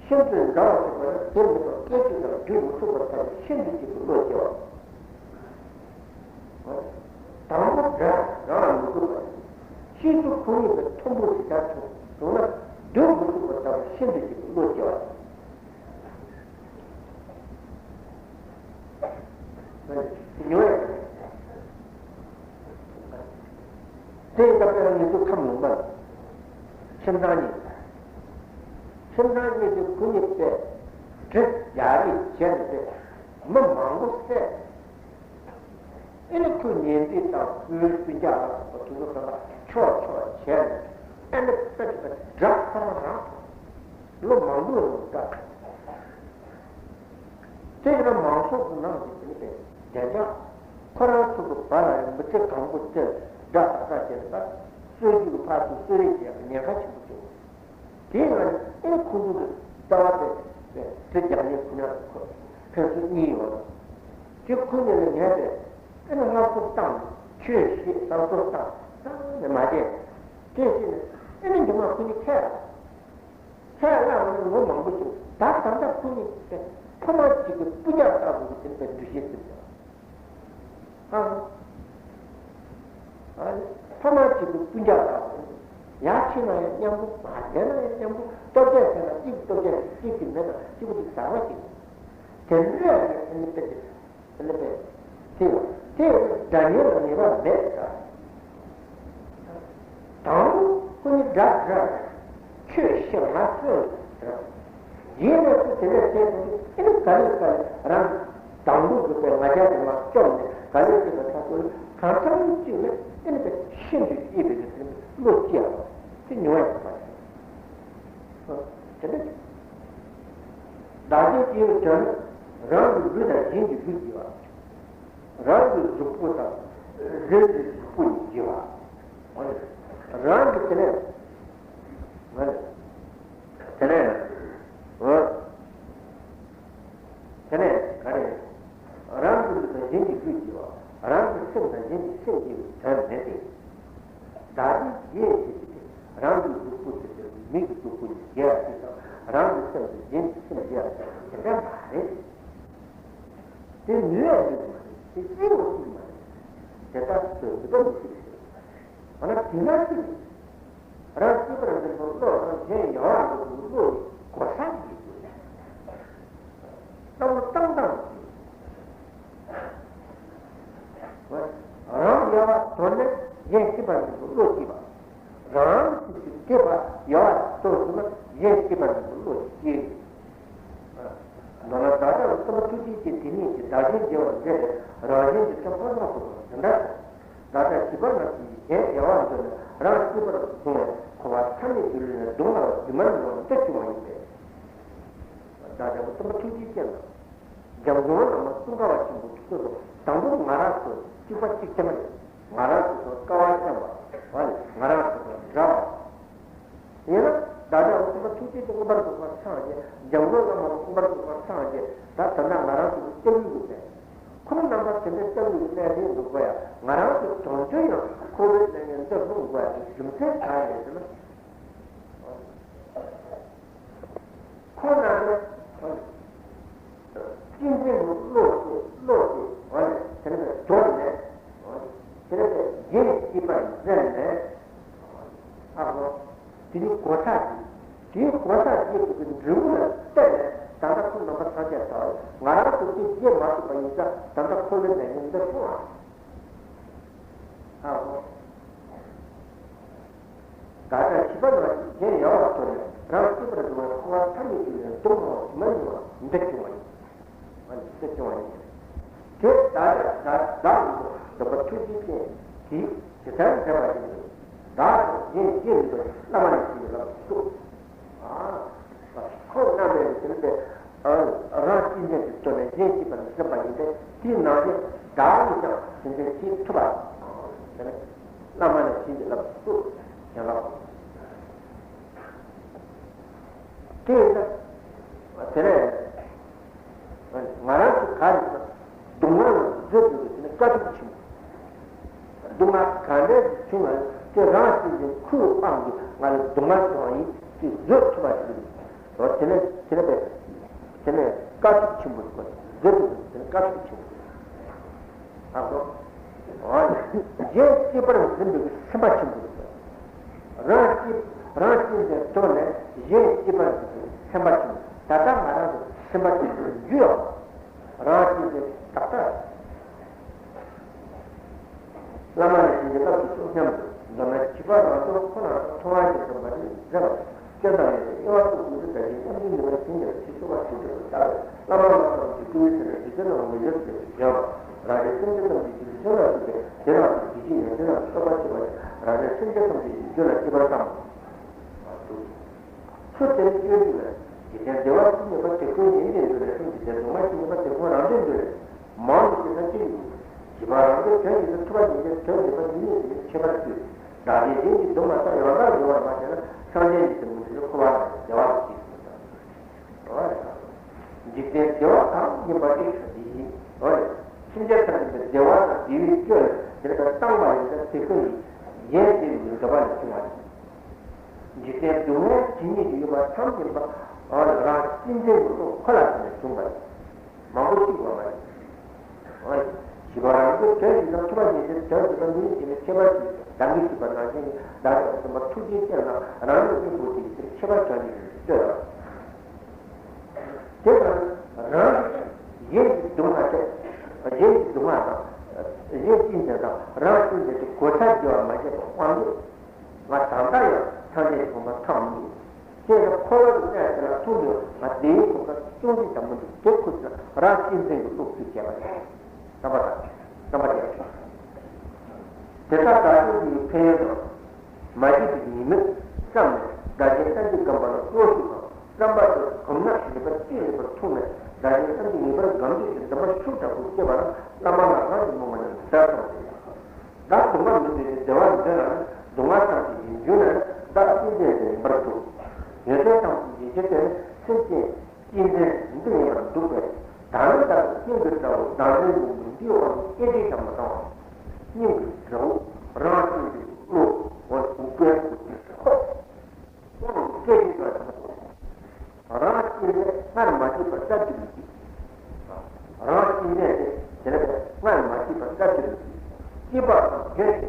ཤིན་ཏུ་འདྲ་བར་གྱུར་པ་ན་དེ་མེད་པར་སྐད་ཅིག་ཀྱང་སྡོད་མི་ཚུགས་པ་ལྟ་བུ་ཤིན་ཏུ་སྐྱིད་པའི་བློ་སྐྱེ་བ། དང་པོ་དགྲ་རང་ལ་མི་དགོས་པ་ཡིན། ཕྱིས་སུ་ཁོ་གཉིས་ཀྱི་མཐུན་པོ་ཞིག་ཆགས་བྱུང་བྱུང་ན་སྡོད་མི་ཚུགས་པ་ལྟ་བུ་ཤིན་ཏུ་སྐྱིད་པའི་བློ་སྐྱེ་བ་ཡིན། ཉོ་ཡ། དེ་ཡིན་ད་དཔེར་ན་ང་ཚོ་ཁམས་ལུང་པ་ལ་ཁྱིམ་ཚང་གཉིས། ཁྱིམ་ཚང་གཉིས་དེ་ཁོ་གཉིས་དེ་གྲི་རྒྱག་རེས་བྱས་ནས་དེ་མི་མང་པོ་བསད། ཨེ་ནི་ཁོས་ཉེས་འཛུགས་དང་སྤུན་སྤུན་ཀྱག་ལ་སོགས་པ་དུ་ཚོ་ཚང་མ་ཆོག་ཆོག་བྱས་ནས་ཨེ་ནི་དཔེ་དེ་དགྲ་ཁོ་རང་རང་ལོ་མང་པོའི་རིང་དགྲ། དེ་ཡིན་ན་མང་ཚོགས་ཀྱི་ནང་གི་དེ་ནི་པས་བདེ་འཇགས། ཁོ་རང་ཚོ་གི་བར་ལ་ཡང་མི་ཚེ་གང་པོ་དེར་དགྲ་ལྟ་ལྟ་བྱས་ནས་གསོད་རྒྱུ་གི་ཕར་ཚུར་གསོད་རེས་བྱེད་ཡག་གི་ཉེན་ཁ་ཆེན་པོ་བྱུང་། དེའི་ནང་ནས་ཨེ་ཁོང་ཚོ་གི་རྩ་བ་དེ་དེ་རྒྱག་ཉེན་ཁོ་ན་ཁོ་ཕན་ཚུན་གཉིས་ཡོད་ལ། དེ་ཁོ་གཉིས་ལ་ངས་དེ་ཨེ་ནི་སླར་གསོ་བཏང་ནས་ཆོས་བཤད་སླར་གསོ་བཏང་བཏང་ནས་མ་བྱས་དེ་བྱས་ནས་ཨེ་ནི་འདི་མ་ཁོ་གཉིས་ཁས་ལ། ཁས་བླངས་ནས་ལོ་མང་པོ་བྱུང་། ད་ད་ལྟ་ཁོ་གཉིས་ཀྱིས་ཕ་མ་གཅིག་གི་སྤུན་ཀྱག་ལྟ་བུ་གི་དེ་འདྲའི་འདུ་ཤེས་ཟིན་པ། ཨ། ཨ་ནི་ཕ་མ་གཅིག་གི་སྤུན་ཀྱག་ལྟ་བུ། ཡར་ཕྱིན་ན་ཡང་མཉམ་པོ། མར་བསྡད་ན་ཡང་མཉམ་པོ། ལྟོ་ཆས་ཟས་ན་གཅིག་ལྟོ་ཆས་གཅིག་གི་མེད་ན་གཅིག་པུ་དེ་ཟ་བ་ཞིག་དེ་འདྲ་ཡང་ཨ་ནི་དཔེ་དེ། དེ་ལས་དེ་དགྲ་གཉེན་ལ་ངེས་པ་མེད་ལ། དང་པོ་ཁོ་གཉིས་དགྲ་དགྲ་ཆོས་བཤད་ང་གསོད་ཟེར། ཡིན་ནས་སུ་དེ་ལས་བྱས་ཏེ་ཨེ་ནི་ག་ལེ་ག་ལེ་རང་དང་པོ་འདུག་པའི་ང་རྒྱལ་དེ་མར་བཅོམ་ནས་ག་ལེ་བྱེད་པ་ཐག་ཆོད་གང་ཚང་གཅིག་ནས་ཨེ་ནི་དེ་ཤིན་ཏུ་སྐྱིད་པའི་གི་བློ་སྐྱེ་བ་དེ་མྱོང་ཡག་པ་རེད། དེ་འདྲ། བདག་གཞན་སྐྱེ་བོའི་དོན་ནི་རང་གི་ལུས་དང་གཞན་གྱི་ལུས་སྐྱེ་བ། རང་གི་གཟུགས་པོ་དང་གཞན་གྱི་གཟུགས་པོ་ཉིད་སྐྱེ་བ། རང་གི་དེ་ནས་དེ་ནས་འོ། དེ་ནས་ག་རེ། རང་གི་ལུས་དང་གཞན་གྱི་ལུས་སྐྱེ་བ། རང་གི་སེམས་དང་གཞན་གྱི་སེམས་སྐྱེ་བའི་དོན་མེད་དེ། བདག་གཞན་བརྗེ་ཞེས་པའི་རང་གི་གཟུགས་པོ་དེ་ལྟར་མིག་གི་གཟུགས་པོ་ཉིད་བརྗེ་བ་ཞིག་དང་རང་གི་སེམས་དང་གཞན་གྱི་སེམས་བརྗེ་བ་དེ་འདྲ་མ་རེད། དེ་ནུས་ཡང་ནུས་མ་རེད། དེ་སྐྱེ་བ་ཞིག་མ་རེད། དེ་ལྟར་དུ་མི་འདོར་མི་ཤེས་ཟེར། འོ་ན་དེ་ན་ཅི། རང་སྐྱིད་པར་འཛིན་པའི་བློ་དང་གཞན་ཡག་པར་འཛིན་པའི་བློ་ཡི་གོ་ས་ཡིན་དགོས། བསམ་བློ་བཏང་སྟངས་ཀྱི། རང་ཡག་པ་དོར་ནས་གཞན་སྐྱིད་པར་འཛིན་པའི་བློ་སྐྱེས་པ། རང་སྐྱིད་པ་ཡག་པ་དོར་སོང་ན་གཞན་སྐྱིད་པར་འཛིན་པའི་བློ་སྐྱེས། མདོར་ན་བདག་ཅག་གི་སྟོན་པ་ཐུགས་རྗེ་ཅན་དེ་ཉིད་ཀྱིས་བདག་གཞན་བརྗེ་བར་མཛད་པས་རང་གཞན་གྱི་ཚེ་འཕོ་ལོང་ཐུབ་པ་དེ་འདྲ་སོང་། བདག་ཅག་བྱིས་པ་རྣམས་ཀྱིས་གཞན་བདེ་བར་འདོད་ནས་རང་སྐྱིད་པར་བཟུང་བས་འཁོར་བ་མཐའ་མེད་དུ་ལུས་ནས་སྡུག་བསྔལ་བ་རྒྱུ་མར་མྱོང་བ་འདི་བྱུང་བ་ཡིན་པས། བདག་ཅག་གི་སྟོན་པ་ཐུགས་རྗེ་ཅན་ལ། འཇམ་མགོན་བླ་མ་ཙོང་ཁ་པ་ཆེན་པོ་ཐུགས་སྲས་སུ་དང་པོ་ང་རང་ཚོ་གཅིག་པ་གཅིག་རྐྱང་རེད། ང་རང་ཚོ་ཚོ་དཀའ་བ་སྤྱད་པ་བ་ནི་ང་རང་ཚོ་དང་འདྲ་བ། ཡིན་ན་བདག་ཅག་གི་སྟོན་པ་ཐུགས་རྗེ་ཅན་མངོན་པར་རྫོགས་པ་ ཚང་རྗེས་འཇམ་མགོན་བླ་མ་དང་དབུ་མ་པ་ཚང་རྗེས་ད་ད་ལྟ་ང་རང་ཚོ་གི་སྐྱབས་ཡུལ་དུ་གནས། ཁོང་རྣམ་པ་དེ་འདྲ་སྐྱབས་ཡུལ་དུ་གནས་རེད་འདུག་གོ་ཡ། ང་རང་ཚོ་དོན་དོན་ཡང་འཁོར་བའི་གནས་ངན་འདིར་ལྷུང་དགོས་ཡ་གི་རྒྱུ་མཚན་གང་ཡིན་ཟེར་ན། ཁོང་རྣམ་པས་སྤྱི་འཛིན་གྱི་བློ་དེ་བློ་དེ་འོ་ནས་དེ་འདྲ་འདོར་ནས་འོ་ནས་དེ་འདྲ་དེ་རྒྱུན་སྐྱེད་པར་མཛད་ནས། ཨ་ཧོ། དེ་ནི་གོ་ས་དེ་དེའི་གོ་ས་དེ་དེ་གི་འབྲས་བུ་ལ་བལྟས་ནས་ད་ལྟ་ཁོང་རྣམ་པ་ཐམས་ཅད་ལྟར་ང་རང་ཚོ་དེ་བརྗེད་མ་ཐུབ་པ་ཡིན་ཙང་ད་ལྟ་འཁོར་བའི་ནད་ངན་འདི་སྲུང་བ། ཨ་ཧོ། ད་ལྟ་བྱིས་པ་རྣམས་ཀྱིས་གཞན་ཡལ་བར་དོར་ནས་རང་སྐྱིད་པར་འགྲོ་བའི་འཁོར་བ་ཐ་སྙད་ཀྱི་ཡོན་སྡུག་བསྔལ་བ་ཞིག་མ་མྱོང་བ་འདི་བྱུང་བ་ཡིན། འདི་བྱུང་བ་ཡིན། དེ་ལྟར་བདག་ལྟ་བུ་འདོད་པ་ཐུགས་རྗེ་ཅན་གྱིས་ཇི་ལྟར་མཛད་པ་བཞིན་དུ་བདག་གིས་གཞན་གཅེས་མི་ཐུབ་པར་བླ་མ་ནས་ཞིག་ལ་བསླབ་ཏུ་གསོལ། ཁོང་རྣམ་པས་དེ་ལྟར་རང་གཅེས་འཛིན་གྱི་ཐོག་ནས་གཞན་གཅེས་པར་སེམས་པ་ཡིན་ཏེ། དེའི་ནང་བཞིན་བདག་གིས་ཀྱང་དེ་འདྲ་བྱེད་ཐུབ་པ། བླ་མ་ནས་བྱིན་གྱིས་བརླབ་ཏུ་གསོལ་ཞེས་ལབ། དེ་ཡིན་ན། དེ་ནས་ང་རང་ཚོ་ག་རེ་ཟེར་ན་སྡུག་བསྔལ་ལ་བཟོད་ཐུབ་པའི་དེ་ནི་དཀའ་ཐུབ་ཆེན་པོ། སྡུག་བསྔལ་ག་འདྲ་ཞིག་བྱུང་བ་དེ་རང་གཅེས་འཛིན་ཁུར་དབང་གིས་ང་ལ་སྡུག་བསྔལ་བྱུང་བ་ཡིན་དེ་བཟོད་ཐུབ་པ་ཞིག་རེད། རོ་དེ་ནས་དེ་ནས་པས་དེ་ནས་དཀའ་ཐུབ་ཆེན་པོ་ཞིག་བཟོད་ཐུབ་པའི་དེ་ནི་དཀའ་ཐུབ་ཆེན་པོ་ཞིག་ཨ་ཧོ། གཞན་གཅེས་པར་འཛིན་པའི་སེམས་པ་ཆེན་པོ་ཞིག་རང་གཅེས་རང་གཅེས་འཛིན་ཐོག་ནས་གཞན་གཅེས་པར་འཛིན་པའི་སེམས་པ་ཆེན་པོ། ད་ལྟ་ང་རང་ཚོ་སེམས་པ་ཆེན་པོ་རྒྱུ་ཡོད། རང་གཅེས་འཛིན་ཏག་ཏག་བླ་མ་ནས་བྱིན་གྱིས་བརླབ་ཏུ་གསོལ་སྙམ་དུ་མདོར་ན་བྱིས་པ་རང་སྟོབས་ཁོ་ན་མཐོང་བ་ཞིག་ཏུ་མ་ནི་མཛད་པ། སྐྱོན་དང་ཡོན་ཏན་དབྱེ་བ་ཕྱེ་ཚུལ་དང་བཞིན་སྙོམས་འཇུག་ནུས་པ་བྱིན་གྱིས་ཕྱི་སོ་བ་ཞིག་ཏུ་ལྟ་བས། བླ་མ་ལ་སོགས་ཀྱི་སྐུའི་ཚེ་ལ་རྗེ་བཙུན་ལ་ངོ་སྦྱོར་བྱེད་པའི་དོན་ལ་རང་རེ་སེམས་ཅན་ཐམས་ཅད་ཀྱི་རྒྱུད་ལ་ཞུགས་པས་དེ་རང་གི་རྒྱུད་ཀྱི་ཡོན་ཏན་རྣམས་རྟོགས་པར་བྱེད་པ་ཡིན། རང་རེ་སེམས་ཅན་ཐམས་ཅད་ཀྱི་རྒྱུད་ལ་སྐྱེ་བར་བསམ། ཚུལ་དེ་ནི་སྤྱོད་འཇུག་ལས། འཇིག་རྟེན་བདེ་བ་ཇི་སྙེད་པ་དེ་ཀུན་ཉིད་དུ་འདོད་ལས་གསུངས་ཀྱི་དེ་སྡུག་བསྔལ་ཇི་སྙེད་པ་དེ་ཀུན་རང་དོན་འདོད་ལས། མང་དུ་སྐྱེས་ན་ཅི་ཡོང་། བྱིས་པ་རང་གི་དོན་ཡིན་ན་ཐུབ་པ་ཉིད་ཀྱི་དོན་ཡིན་པ་ཉིད་ཉིད་ཀྱིས་ཁྱད་པར་ཕྱེ། བདག་གིས་གཞན་གྱི་སྡུག་བསྔལ་དང་ཡང་དག་འབྱུང་བར་མ་བྱས་ན་སངས་རྒྱས་ཀྱི་སེམས་ཀྱི་འཁོར་བ་ལ་བདེ་བ་ཞིག་འཇིག་རྟེན་བདེ་བ་དང་སྙོམས་པ་སྟེ་ཁྲ་འདི་ཡིན། འོ་རེད། སེམས་ཅན་ཐམས་ཅད་ཀྱི་བདེ་བ་དང་བདེ་བའི་སྐྱོན་ལ་དེ་ལྟར་བཏང་བ་ཡིན་ན་དེ་ཀུན་ཡིན། གཞན་བདེ་བའི་འདོད་པ་ལས་བྱུང་བ་ཡིན། འཇིག་རྟེན་སྡུག་བསྔལ་ཇི་སྙེད་ཅིག་ཡོད་པ་ཐམས་ཅད་པ་རང་གཅེས་འཛིན་གྱི་བློ་ཁོ་ལ་བརྟེན་ནས་བྱུང་བ་ཡིན། མང་པོ་གཅིག་པ་མ་ཡིན། འོ་ཡིན། བྱིས་པ་རང་གི་དོན་ཡིན་ན་ཐུབ་པ་ཉིད་ཀྱི་དོན་ཡིན་ན་མི་ཡིན་ཞེས་ནས་ཁྱད་པར་གྱིས་བདག་གིས་བྱིས་པ་ནང་བཞིན་བདག་ཀྱང་སེམས་པ་ཐུགས་རྗེའི་སྤྱན་ལ་རང་ཉིད་ཀྱི་བུ་དེ་ཡི་ཕྱིར་ཁྱད་པར་བྱ་ནི་ཡིན་ལྟོས་ལ། དེ་ལྟར་རང་གཞན་གྱི་སྡུག་བསྔལ་དེ་གཞན་གྱི་སྡུག་བསྔལ་དང་གཞན་གཅེས་འཛིན་དང་རང་གཅེས་འཛིན་དེ་གོ་ཆ་བརྗེ་བར་མ་བྱས་པ་དབང་གིས། ང་ད་ལྟ་ཡང་སངས་རྒྱས་ཀྱི་གོ་འཕང་ཐོབ་མི་ནུས། དེ་ཡང་འཁོར་བ་གི་གནས་དེ་ལ་ཐུག་ནས་ང་བདེ་བའི་གོ་འཕང་ཅུང་ཟད་ཀྱང་མི་འདུག་དེ་ཁོ་ཚོས་རང་གཅེས་འཛིན་གྱི་བློ་ཁུལ་བྱས་པ་རེད། བསམ་པ་དང་བསམ་པ་དེ་དེ་ལྟར་བདག་ཅག་གི་ཕན་ཡོན་དང་མ་བྱས་པའི་ཉེས་དམིགས་བསམ་ནས་བདག་གཞན་ཐམས་ཅད་བསྒོམ་པ་ལ་གཙོ་ཤུགས་དང་བསམ་པ་དེ་གོམས་ན་ངེས་པར་ཅི་ཡིན་པར་མཐོང་ནས་བདག་གཞན་ཐམས་ཅད་ངེས་པར་བསྒོམ་འདོད་ཀྱི་འདུན་པ་ཤུགས་དྲག་པོ་སྐྱེས་པ་ལ་བླ་མ་ལ་རང་གི་མོས་གུས་ནས་ཟབ་གསང་སྟེ། བདག་སྡུག་བསྔལ་མི་འདོད་ཅིང་བདེ་བ་འདོད་ན་ནི་སྡུག་བསྔལ་ཐམས་ཅད་ཀྱི་རྒྱུ་ནི་བདག་གཅེས་འཛིན་དུ་ཡིན་པར་འདུག་ཡོན་ཏན་ཐམས་ཅད་ཀྱི་རྒྱུ་དེ་ནི་སེམས་ཅན་གཅེས་འཛིན་འདི་ཡིན་པར་འདུག་པས། བདག་ནི་བདག་གི་སྙིང་གི་དགྲ་བོ། བདག་འཛིན་གྱི་མུན་པའི་དབང་གིས་སྐད་ཅིག་ཀྱང་མི་གཏང་བ། སྙིང་གི་དགྲ་བོ། རང་གཅེས་འཛིན་གྱི་བློ། འོ་འུག་པའི་འུག་པའི་ཁོག་དབང་གིས་སྐད་ཅིག་ཀྱང་མི་གཏང་བ། རང་གཅེས་འཛིན་སྔར་མ་བྱས་པ་ལྟར་གྱུར་ཅིག་རང་གཅེས་འཛིན་དེ་དེ་ལས་སྔར་མ་བྱས་པ་ལྟར་གྱུར་ཅིག་སྐྱེས་པ་དང་རྒན་